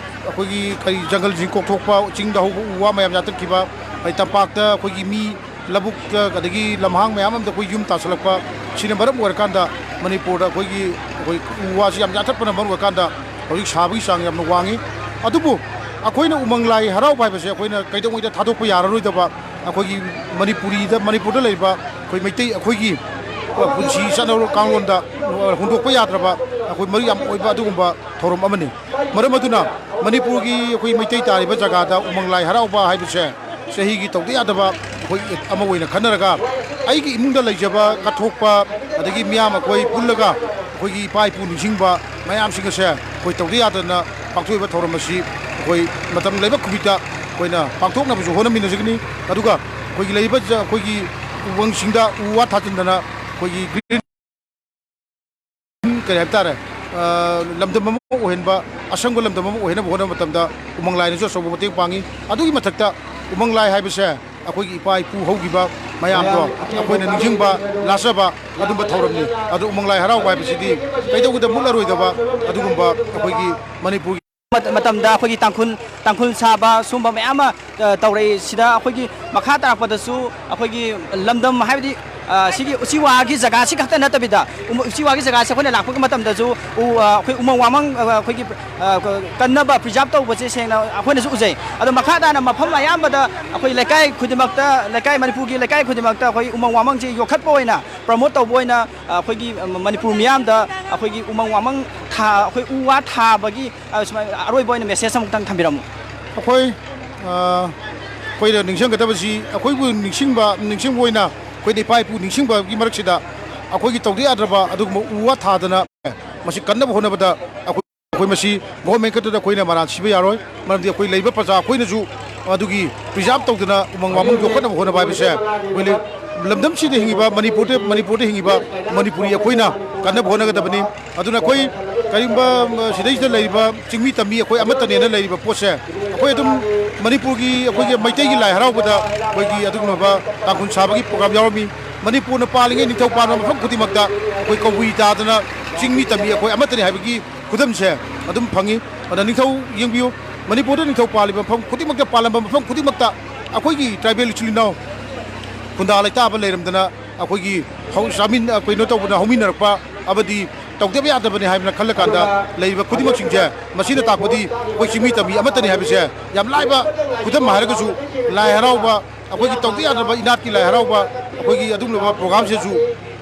ꯑꯩꯈꯣꯏꯒꯤ ꯀꯔꯤ ꯖꯪꯒꯜꯁꯤꯡ ꯀꯣꯛꯊꯣꯛꯄ, ꯆꯤꯡꯗ ꯍꯧꯕ ꯎ ꯋꯥ ꯃꯌꯥꯝ ꯌꯥꯟꯊꯠꯈꯤꯕ, ꯑꯗꯩ ꯇꯝꯄꯥꯛꯇ ꯑꯩꯈꯣꯏꯒꯤ ꯃꯤ ꯂꯧꯕꯨꯛꯇ ꯑꯗꯒꯤ ꯂꯝꯍꯥꯡ ꯃꯌꯥꯝ ꯑꯃꯗ ꯑꯩꯈꯣꯏ ꯌꯨꯝ ꯇꯥꯁꯤꯜꯂꯛꯄ, ꯁꯤꯅ ꯃꯔꯝ ꯑꯣꯏꯔꯀꯥꯟꯗ ꯃꯅꯤꯄꯨꯔꯗ ꯑꯩꯈꯣꯏꯒꯤ, ꯑꯩꯈꯣꯏ ꯎ ꯋꯥꯁꯤ ꯌꯥꯝ ꯌꯥꯟꯊꯠꯄꯅ ꯃꯔꯝ ꯑꯣꯏꯔꯀꯥꯟꯗ ꯍꯧꯖꯤꯛ ꯁꯥꯕꯒꯤ ꯆꯥꯡ ꯌꯥꯝꯅ ꯋꯥꯡꯉꯤ꯫ ꯑꯗꯨꯕꯨ ꯑꯩꯈꯣꯏꯅ ꯎꯃꯪ ꯂꯥꯏ ꯍꯔꯥꯎꯕ ꯍꯥꯏꯕꯁꯦ ꯑꯩꯈꯣꯏꯅ ꯀꯩꯗꯧꯉꯩꯗ ꯊꯥꯗꯣꯛꯄ ꯌꯥꯔꯔꯣꯏꯗꯕ ꯑꯩꯈꯣꯏꯒꯤ ꯃꯅꯤꯄꯨꯔꯤꯗ, ꯃꯅꯤꯄꯨꯔꯗ ꯂꯩꯔꯤꯕ ꯑꯩꯈꯣꯏ ꯃꯩꯇꯩ ꯑꯩꯈꯣꯏꯒꯤ ꯄꯨꯟꯁꯤ ꯆꯠꯅ ꯀꯥꯡꯂꯣꯟꯗ ꯍꯨꯟꯗꯣꯛꯄ ꯌꯥꯗ꯭ꯔꯕ ꯑꯩꯈꯣꯏ ꯃꯔꯨ ꯌꯥꯝ ꯑꯣꯏꯕ ꯑꯗꯨꯒꯨꯝꯕ ꯊꯧꯔꯝ ꯑꯃꯅꯤ꯫ ꯃꯔꯝ ꯑꯗꯨꯅ ꯃꯅꯤꯄꯨꯔꯒꯤ ꯑꯩꯈꯣꯏ ꯃꯩꯇꯩ ꯇꯥꯔꯤꯕ ꯖꯒꯥꯗ ꯎꯃꯪ ꯂꯥꯏ ꯍꯔꯥꯎꯕ ꯍꯥꯏꯕꯁꯦ ꯆꯍꯤꯒꯤ ꯇꯧꯗ ꯌꯥꯗꯕ ꯑꯩꯈꯣꯏ ꯑꯃ ꯑꯣꯏꯅ ꯈꯟꯅꯔꯒ ꯑꯩꯒꯤ ꯏꯃꯨꯡꯗ ꯂꯩꯖꯕ ꯀꯠꯊꯣꯛꯄ, ꯑꯗꯒꯤ ꯃꯤꯌꯥꯝ ꯑꯩꯈꯣꯏ ꯄꯨꯜꯂꯒ ꯑꯩꯈꯣꯏꯒꯤ ꯏꯄꯥ ꯏꯄꯨ ꯅꯤꯡꯁꯤꯡꯕ ꯃꯌꯥꯝꯁꯤꯡ ꯑꯁꯦ ꯑꯩꯈꯣꯏ ꯇꯧꯗ ꯌꯥꯗꯅ ꯄꯥꯡꯊꯣꯛꯏꯕ ꯊꯧꯔꯝ ꯑꯁꯤ ꯑꯩꯈꯣꯏ ꯃꯇꯝ ꯂꯩꯕ ꯈꯨꯗꯤꯡꯗ ꯑꯩꯈꯣꯏꯅ ꯄꯥꯡꯊꯣꯛꯅꯕꯁꯨ ꯍꯣꯠꯅꯃꯤꯟꯅꯖꯒꯅꯤ꯫ ꯑꯗꯨꯒ ꯑꯩꯈꯣꯏꯒꯤ ꯂꯩꯔꯤꯕ ꯖ-, ꯑꯩꯈꯣꯏꯒꯤ ꯎꯃꯪꯁꯤꯡꯗ ꯎ ꯋꯥ ꯊꯥꯖꯤꯟꯗꯅ ꯑꯩꯈꯣꯏꯒꯤ ꯒ꯭ꯔꯤꯟ ꯀꯔꯤ ꯍꯥꯏꯕ ꯇꯥꯔꯦ, ꯑ, ꯂꯝꯗꯝ ꯑꯃ ꯑꯣꯏꯍꯟꯕ, ꯑꯁꯪꯕ ꯂꯝꯗꯝ ꯑꯃ ꯑꯣꯏꯍꯟꯅꯕ ꯍꯣꯠꯅꯕ ꯃꯇꯝꯗ ꯎꯃꯪ ꯂꯥꯏꯅꯁꯨ ꯑꯆꯧꯕ ꯃꯇꯦꯡ ꯄꯥꯡꯉꯤ꯫ ꯑꯗꯨꯒꯤ ꯃꯊꯛꯇ ꯎꯃꯪ ꯂꯥꯏ ꯍꯥꯏꯕꯁꯦ ꯑꯩꯈꯣꯏꯒꯤ ꯏꯄꯥ ꯏꯄꯨ ꯍꯧꯈꯤꯕ ꯃꯌꯥꯝꯗꯣ ꯑꯩꯈꯣꯏꯅ ꯅꯤꯡꯁꯤꯡꯕ, ꯂꯥꯠꯆꯕ ꯑꯗꯨꯝꯕ ꯊꯧꯔꯝꯅꯤ꯫ ꯑꯗꯣ ꯎꯃꯪ ꯂꯥꯏ ꯍꯔꯥꯎꯕ ꯍꯥꯏꯕꯁꯤꯗꯤ ꯀꯩꯗꯧꯕꯗ ꯃꯨꯠꯂꯔꯣꯏꯗꯕ ꯑꯗꯨꯒꯨꯝꯕ ꯑꯩꯈꯣꯏꯒꯤ ꯃꯅꯤꯄꯨꯔꯒꯤ ꯃꯠ-, ꯃꯇꯝꯗ ꯑꯩꯈꯣꯏꯒꯤ ꯇꯥꯡꯈꯨꯜ, ꯇꯥꯡꯈꯨꯜ ꯁꯥꯕ ꯁꯨꯝꯕ ꯃꯌꯥꯝ ꯑꯃ, ꯑ, ꯇꯧꯔꯛꯏ꯫ ꯁꯤꯗ ꯑꯩꯈꯣꯏꯒꯤ ꯃꯈꯥ ꯇꯥꯔꯛꯄꯗꯁꯨ ꯑꯩꯈꯣꯏꯒꯤ ꯂꯝꯗꯝ ꯍꯥꯏꯕꯗꯤ, ꯑ, ꯁꯤꯒꯤ ꯎꯆꯤꯋꯥꯒꯤ ꯖꯒꯥꯁꯤ ꯈꯛꯇ ꯅꯠꯇꯕꯤꯗ, ꯎꯃ-, ꯎꯆꯤꯋꯥꯒꯤ ꯖꯒꯥꯁꯤ ꯑꯩꯈꯣꯏꯅ ꯂꯥꯛꯄꯒꯤ ꯃꯇꯝꯗꯁꯨ ꯎ, ꯑ, ꯑꯩꯈꯣꯏ ꯎꯃꯪ ꯋꯥꯃꯪ, ꯑ, ꯑꯩꯈꯣꯏꯒꯤ, ꯑ, ꯀ-, ꯀꯟꯅꯕ, ꯄ꯭ꯔꯤꯖꯥꯕ ꯇꯧꯕꯁꯦ ꯁꯦꯡꯅ ꯑꯩꯈꯣꯏꯅꯁꯨ ꯎꯖꯩ꯫ ꯑꯗꯣ ꯃꯈꯥ ꯇꯥꯅ ꯃꯐꯝ ꯑꯌꯥꯝꯕꯗ ꯑꯩꯈꯣꯏ ꯂꯩꯀꯥꯏ ꯈꯨꯗꯤꯡꯃꯛꯇ, ꯂꯩꯀꯥꯏ, ꯃꯅꯤꯄꯨꯔꯒꯤ ꯂꯩꯀꯥꯏ ꯈꯨꯗꯤꯡꯃꯛꯇ ꯑꯩꯈꯣꯏ ꯎꯃꯪ ꯋꯥꯃꯪꯁꯦ ꯌꯣꯛꯈꯠꯄ ꯑꯣꯏꯅ, ꯄ꯭ꯔꯃꯣꯠ ꯇꯧꯕ ꯑꯣꯏꯅ, ꯑ, ꯑꯩꯈꯣꯏꯒꯤ, ꯑ, ꯃꯅꯤꯄꯨꯔ ꯃꯤꯌꯥꯝꯗ ꯑꯩꯈꯣꯏꯒꯤ ꯎꯃꯪ ꯋꯥꯃꯪ ꯊꯥ-, ꯑꯩꯈꯣꯏ ꯎ ꯋꯥ ꯊꯥꯕꯒꯤ, ꯑ, ꯁꯨꯃꯥꯏꯅ ꯑꯔꯣꯏꯕ ꯑꯣꯏꯅ ꯃꯦꯁꯦꯖ ꯑꯃꯨꯛꯇꯪ ꯊꯝꯕꯤꯔꯝꯃꯨ꯫ ꯑꯩꯈꯣꯏ, ꯑ, ꯑꯩꯈꯣꯏꯅ ꯅꯤꯡꯁꯤꯡꯒꯗꯕꯁꯤ, ꯑꯩꯈꯣꯏꯕꯨ ꯅꯤꯡꯁꯤꯡꯕ, ꯅꯤꯡꯁꯤꯡꯕ ꯑꯣꯏꯅ ꯑꯩꯈꯣꯏꯅ ꯏꯄꯥ ꯏꯄꯨ ꯅꯤꯡꯁꯤꯡꯕꯒꯤ ꯃꯔꯛꯁꯤꯗ ꯑꯩꯈꯣꯏꯒꯤ ꯇꯧꯗ ꯌꯥꯗ꯭ꯔꯕ ꯑꯗꯨꯒꯨꯝꯕ ꯎ ꯋꯥ ꯊꯥꯗꯅ ꯃꯁꯤ ꯀꯟꯅꯕ ꯍꯣꯠꯅꯕꯗ ꯑꯩꯈꯣꯏ, ꯑꯩꯈꯣꯏ ꯃꯁꯤ ꯒꯣꯚꯔꯟꯃꯦꯟ ꯈꯛꯇꯗ ꯑꯩꯈꯣꯏꯅ ꯃꯔꯥꯜ ꯁꯤꯕ ꯌꯥꯔꯣꯏ꯫ ꯃꯔꯝꯗꯤ ꯑꯩꯈꯣꯏ ꯂꯩꯕ ꯄ꯭ꯔꯖꯥ ꯑꯩꯈꯣꯏꯅꯁꯨ ꯑꯗꯨꯒꯤ ꯄ꯭ꯔꯤꯖꯥꯕ ꯇꯧꯗꯅ ꯎꯃꯪ ꯋꯥꯃꯪ ꯌꯣꯛꯈꯠꯅꯕ ꯍꯣꯠꯅꯕ ꯍꯥꯏꯕꯁꯦ ꯑꯩꯈꯣꯏ ꯂꯝꯗꯝꯁꯤꯗ ꯍꯤꯡꯉꯤꯕ, ꯃꯅꯤꯄꯨꯔꯗ, ꯃꯅꯤꯄꯨꯔꯗ ꯍꯤꯡꯉꯤꯕ ꯃꯅꯤꯄꯨꯔꯤ ꯑꯩꯈꯣꯏꯅ ꯀꯟꯅꯕ ꯍꯣꯠꯅꯒꯗꯕꯅꯤ꯫ ꯑꯗꯨꯅ ꯑꯩꯈꯣꯏ ꯀꯔꯤꯒꯨꯝꯕ, ꯁꯤꯗꯩꯁꯤꯗ ꯂꯩꯔꯤꯕ ꯆꯤꯡꯃꯤ ꯇꯝꯃꯤ ꯑꯩꯈꯣꯏ ꯑꯃꯠꯇꯅꯦꯅ ꯂꯩꯔꯤꯕ ꯄꯣꯠꯁꯦ, ꯑꯩꯈꯣꯏ ꯑꯗꯨꯝ ꯃꯅꯤꯄꯨꯔꯒꯤ, ꯑꯩꯈꯣꯏꯒꯤ ꯃꯩꯇꯩꯒꯤ ꯂꯥꯏ ꯍꯔꯥꯎꯕꯗ ꯑꯩꯈꯣꯏꯒꯤ ꯑꯗꯨꯒꯨꯝꯂꯕ ꯇꯥꯡꯈꯨꯜ ꯁꯥꯕꯒꯤ ꯄ꯭ꯔꯣꯒ꯭ꯔꯥꯝ ꯌꯥꯎꯔꯝꯃꯤ꯫ ꯃꯅꯤꯄꯨꯔꯅ ꯄꯥꯜꯂꯤꯉꯩ ꯅꯤꯡꯊꯧ ꯄꯥꯟꯕ ꯃꯐꯝ ꯈꯨꯗꯤꯡꯃꯛꯇ ꯑꯩꯈꯣꯏ ꯀꯕꯨꯏ ꯇꯥꯗꯅ ꯆꯤꯡꯃꯤ ꯇꯝꯃꯤ ꯑꯩꯈꯣꯏ ꯑꯃꯠꯇꯅꯤ ꯍꯥꯏꯕꯒꯤ ꯈꯨꯗꯝꯁꯦ ꯑꯗꯨꯝ ꯐꯪꯉꯤ꯫ ꯑꯗ ꯅꯤꯡꯊꯧ ꯌꯦꯡꯕꯤꯌꯨ, ꯃꯅꯤꯄꯨꯔꯗ ꯅꯤꯡꯊꯧ ꯄꯥꯜꯂꯤꯕ ꯃꯐꯝ ꯈꯨꯗꯤꯡꯃꯛꯇ, ꯄꯥꯜꯂꯝꯕ ꯃꯐꯝ ꯈꯨꯗꯤꯡꯃꯛꯇ ꯑꯩꯈꯣꯏꯒꯤ ꯇ꯭ꯔꯥꯏꯕꯦꯜ ꯏꯆꯤꯜ ꯏꯅꯥꯎ ꯈꯨꯟꯗꯥ ꯂꯩꯇꯥꯕ ꯂꯩꯔꯝꯗꯅ ꯑꯩꯈꯣꯏꯒꯤ ꯍꯧ-, ꯆꯥꯃꯤꯟ-, ꯀꯩꯅꯣ ꯇꯧꯕꯅ, ꯍꯧꯃꯤꯟꯅꯔꯛꯄ ꯑꯃꯗꯤ ꯇꯧꯗꯕ ꯌꯥꯗꯕꯅꯤ ꯍꯥꯏꯕꯅ ꯈꯜꯂꯀꯥꯟꯗ ꯂꯩꯔꯤꯕ ꯈꯨꯗꯤꯡꯃꯛꯁꯤꯡꯁꯦ, ꯃꯁꯤꯅ ꯇꯥꯛꯄꯗꯤ ꯑꯩꯈꯣꯏ ꯆꯤꯡꯃꯤ ꯇꯝꯃꯤ ꯑꯃꯠꯇꯅꯤ ꯍꯥꯏꯕꯁꯦ꯫ ꯌꯥꯝ ꯂꯥꯏꯕ ꯈꯨꯗꯝ ꯍꯥꯏꯔꯒꯁꯨ, ꯂꯥꯏ ꯍꯔꯥꯎꯕ, ꯑꯩꯈꯣꯏꯒꯤ ꯇꯧꯗ ꯌꯥꯗ꯭ꯔꯕ ꯏꯅꯥꯠꯀꯤ ꯂꯥꯏ ꯍꯔꯥꯎꯕ, ꯑꯩꯈꯣꯏꯒꯤ ꯑꯗꯨꯒꯨꯝꯂꯕ ꯄ꯭ꯔꯣꯒ꯭ꯔꯥꯝꯁꯤꯁꯨ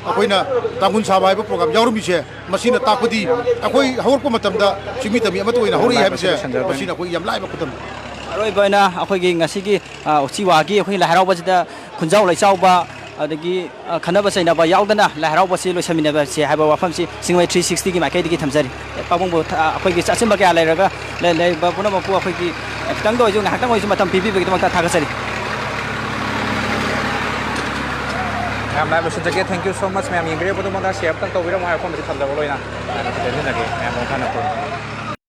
ꯑꯩꯈꯣꯏꯅ ꯇꯥꯡꯈꯨꯜ ꯁꯥꯕ ꯍꯥꯏꯕ ꯄ꯭ꯔꯣꯒ꯭ꯔꯥꯝ ꯌꯥꯎꯔꯝꯃꯤꯁꯦ, ꯃꯁꯤꯅ ꯇꯥꯛꯄꯗꯤ ꯑꯩꯈꯣꯏ ꯍꯧꯔꯛꯄ ꯃꯇꯝꯗ ꯆꯤꯡꯃꯤ ꯇꯝꯃꯤ ꯑꯃꯠꯇ ꯑꯣꯏꯅ ꯍꯧꯔꯛꯏ ꯍꯥꯏꯕꯁꯦ, ꯃꯁꯤꯅ ꯑꯩꯈꯣꯏ ꯌꯥꯝ ꯂꯥꯏꯕ ꯈꯨꯗꯝꯅꯤ꯫ ꯑꯔꯣꯏꯕ ꯑꯣꯏꯅ ꯑꯩꯈꯣꯏꯒꯤ ꯉꯁꯤꯒꯤ, ꯑ, ꯎꯆꯤꯋꯥꯒꯤ ꯑꯩꯈꯣꯏꯒꯤ ꯂꯥꯏ ꯍꯔꯥꯎꯕꯁꯤꯗ ꯈꯨꯟꯖꯥꯎ ꯂꯩꯆꯥꯎꯕ, ꯑꯗꯒꯤ, ꯑ, ꯈꯠꯅꯕ ꯆꯩꯅꯕ ꯌꯥꯎꯗꯅ ꯂꯥꯏ ꯍꯔꯥꯎꯕꯁꯤ ꯂꯣꯏꯁꯤꯟꯃꯤꯟꯅꯕꯁꯦ ꯍꯥꯏꯕ ꯋꯥꯐꯝꯁꯤ ꯆꯤꯡꯃꯩ ꯊ꯭ꯔꯤ ꯁꯤꯛꯁꯇꯤꯒꯤ ꯃꯥꯏꯀꯩꯗꯒꯤ ꯊꯝꯖꯔꯤ꯫ ꯄꯥꯕꯨꯡꯕꯨ ꯊ-, ꯑꯩꯈꯣꯏꯒꯤ ꯑꯆꯤꯟꯕ ꯀꯌꯥ ꯂꯩꯔꯒ ꯂꯩ-, ꯂꯩꯔꯤꯕ ꯄꯨꯝꯅꯃꯛꯄꯨ ꯑꯩꯈꯣꯏꯒꯤ ꯈꯤꯇꯪꯗ ꯑꯣꯏꯁꯨ, ꯉꯥꯏꯍꯥꯛꯇꯪ ꯑꯣꯏꯁꯨ ꯃꯇꯝ ꯄꯤꯕꯤꯕꯒꯤꯗꯃꯛꯇ ꯊꯥꯒꯠꯆꯔꯤ꯫ ꯃꯌꯥꯝ live ꯂꯣꯏꯁꯤꯟꯖꯒꯦ꯫ Thank you so much꯫ ꯃꯌꯥꯝ ꯌꯦꯡꯕꯤꯔꯤꯕ ꯄꯨꯝꯅꯃꯛꯇ share ꯑꯃꯇꯪ ꯇꯧꯕꯤꯔꯝꯃꯣ ꯍꯥꯏꯕ ꯋꯥꯐꯝꯁꯤ ꯊꯝꯖꯕ ꯂꯣꯏꯅ ꯃꯌꯥꯝ ꯂꯣꯏꯁꯤꯟꯖꯒꯦ꯫ ꯃꯌꯥꯝ ꯃꯈꯥ ꯇꯥꯅ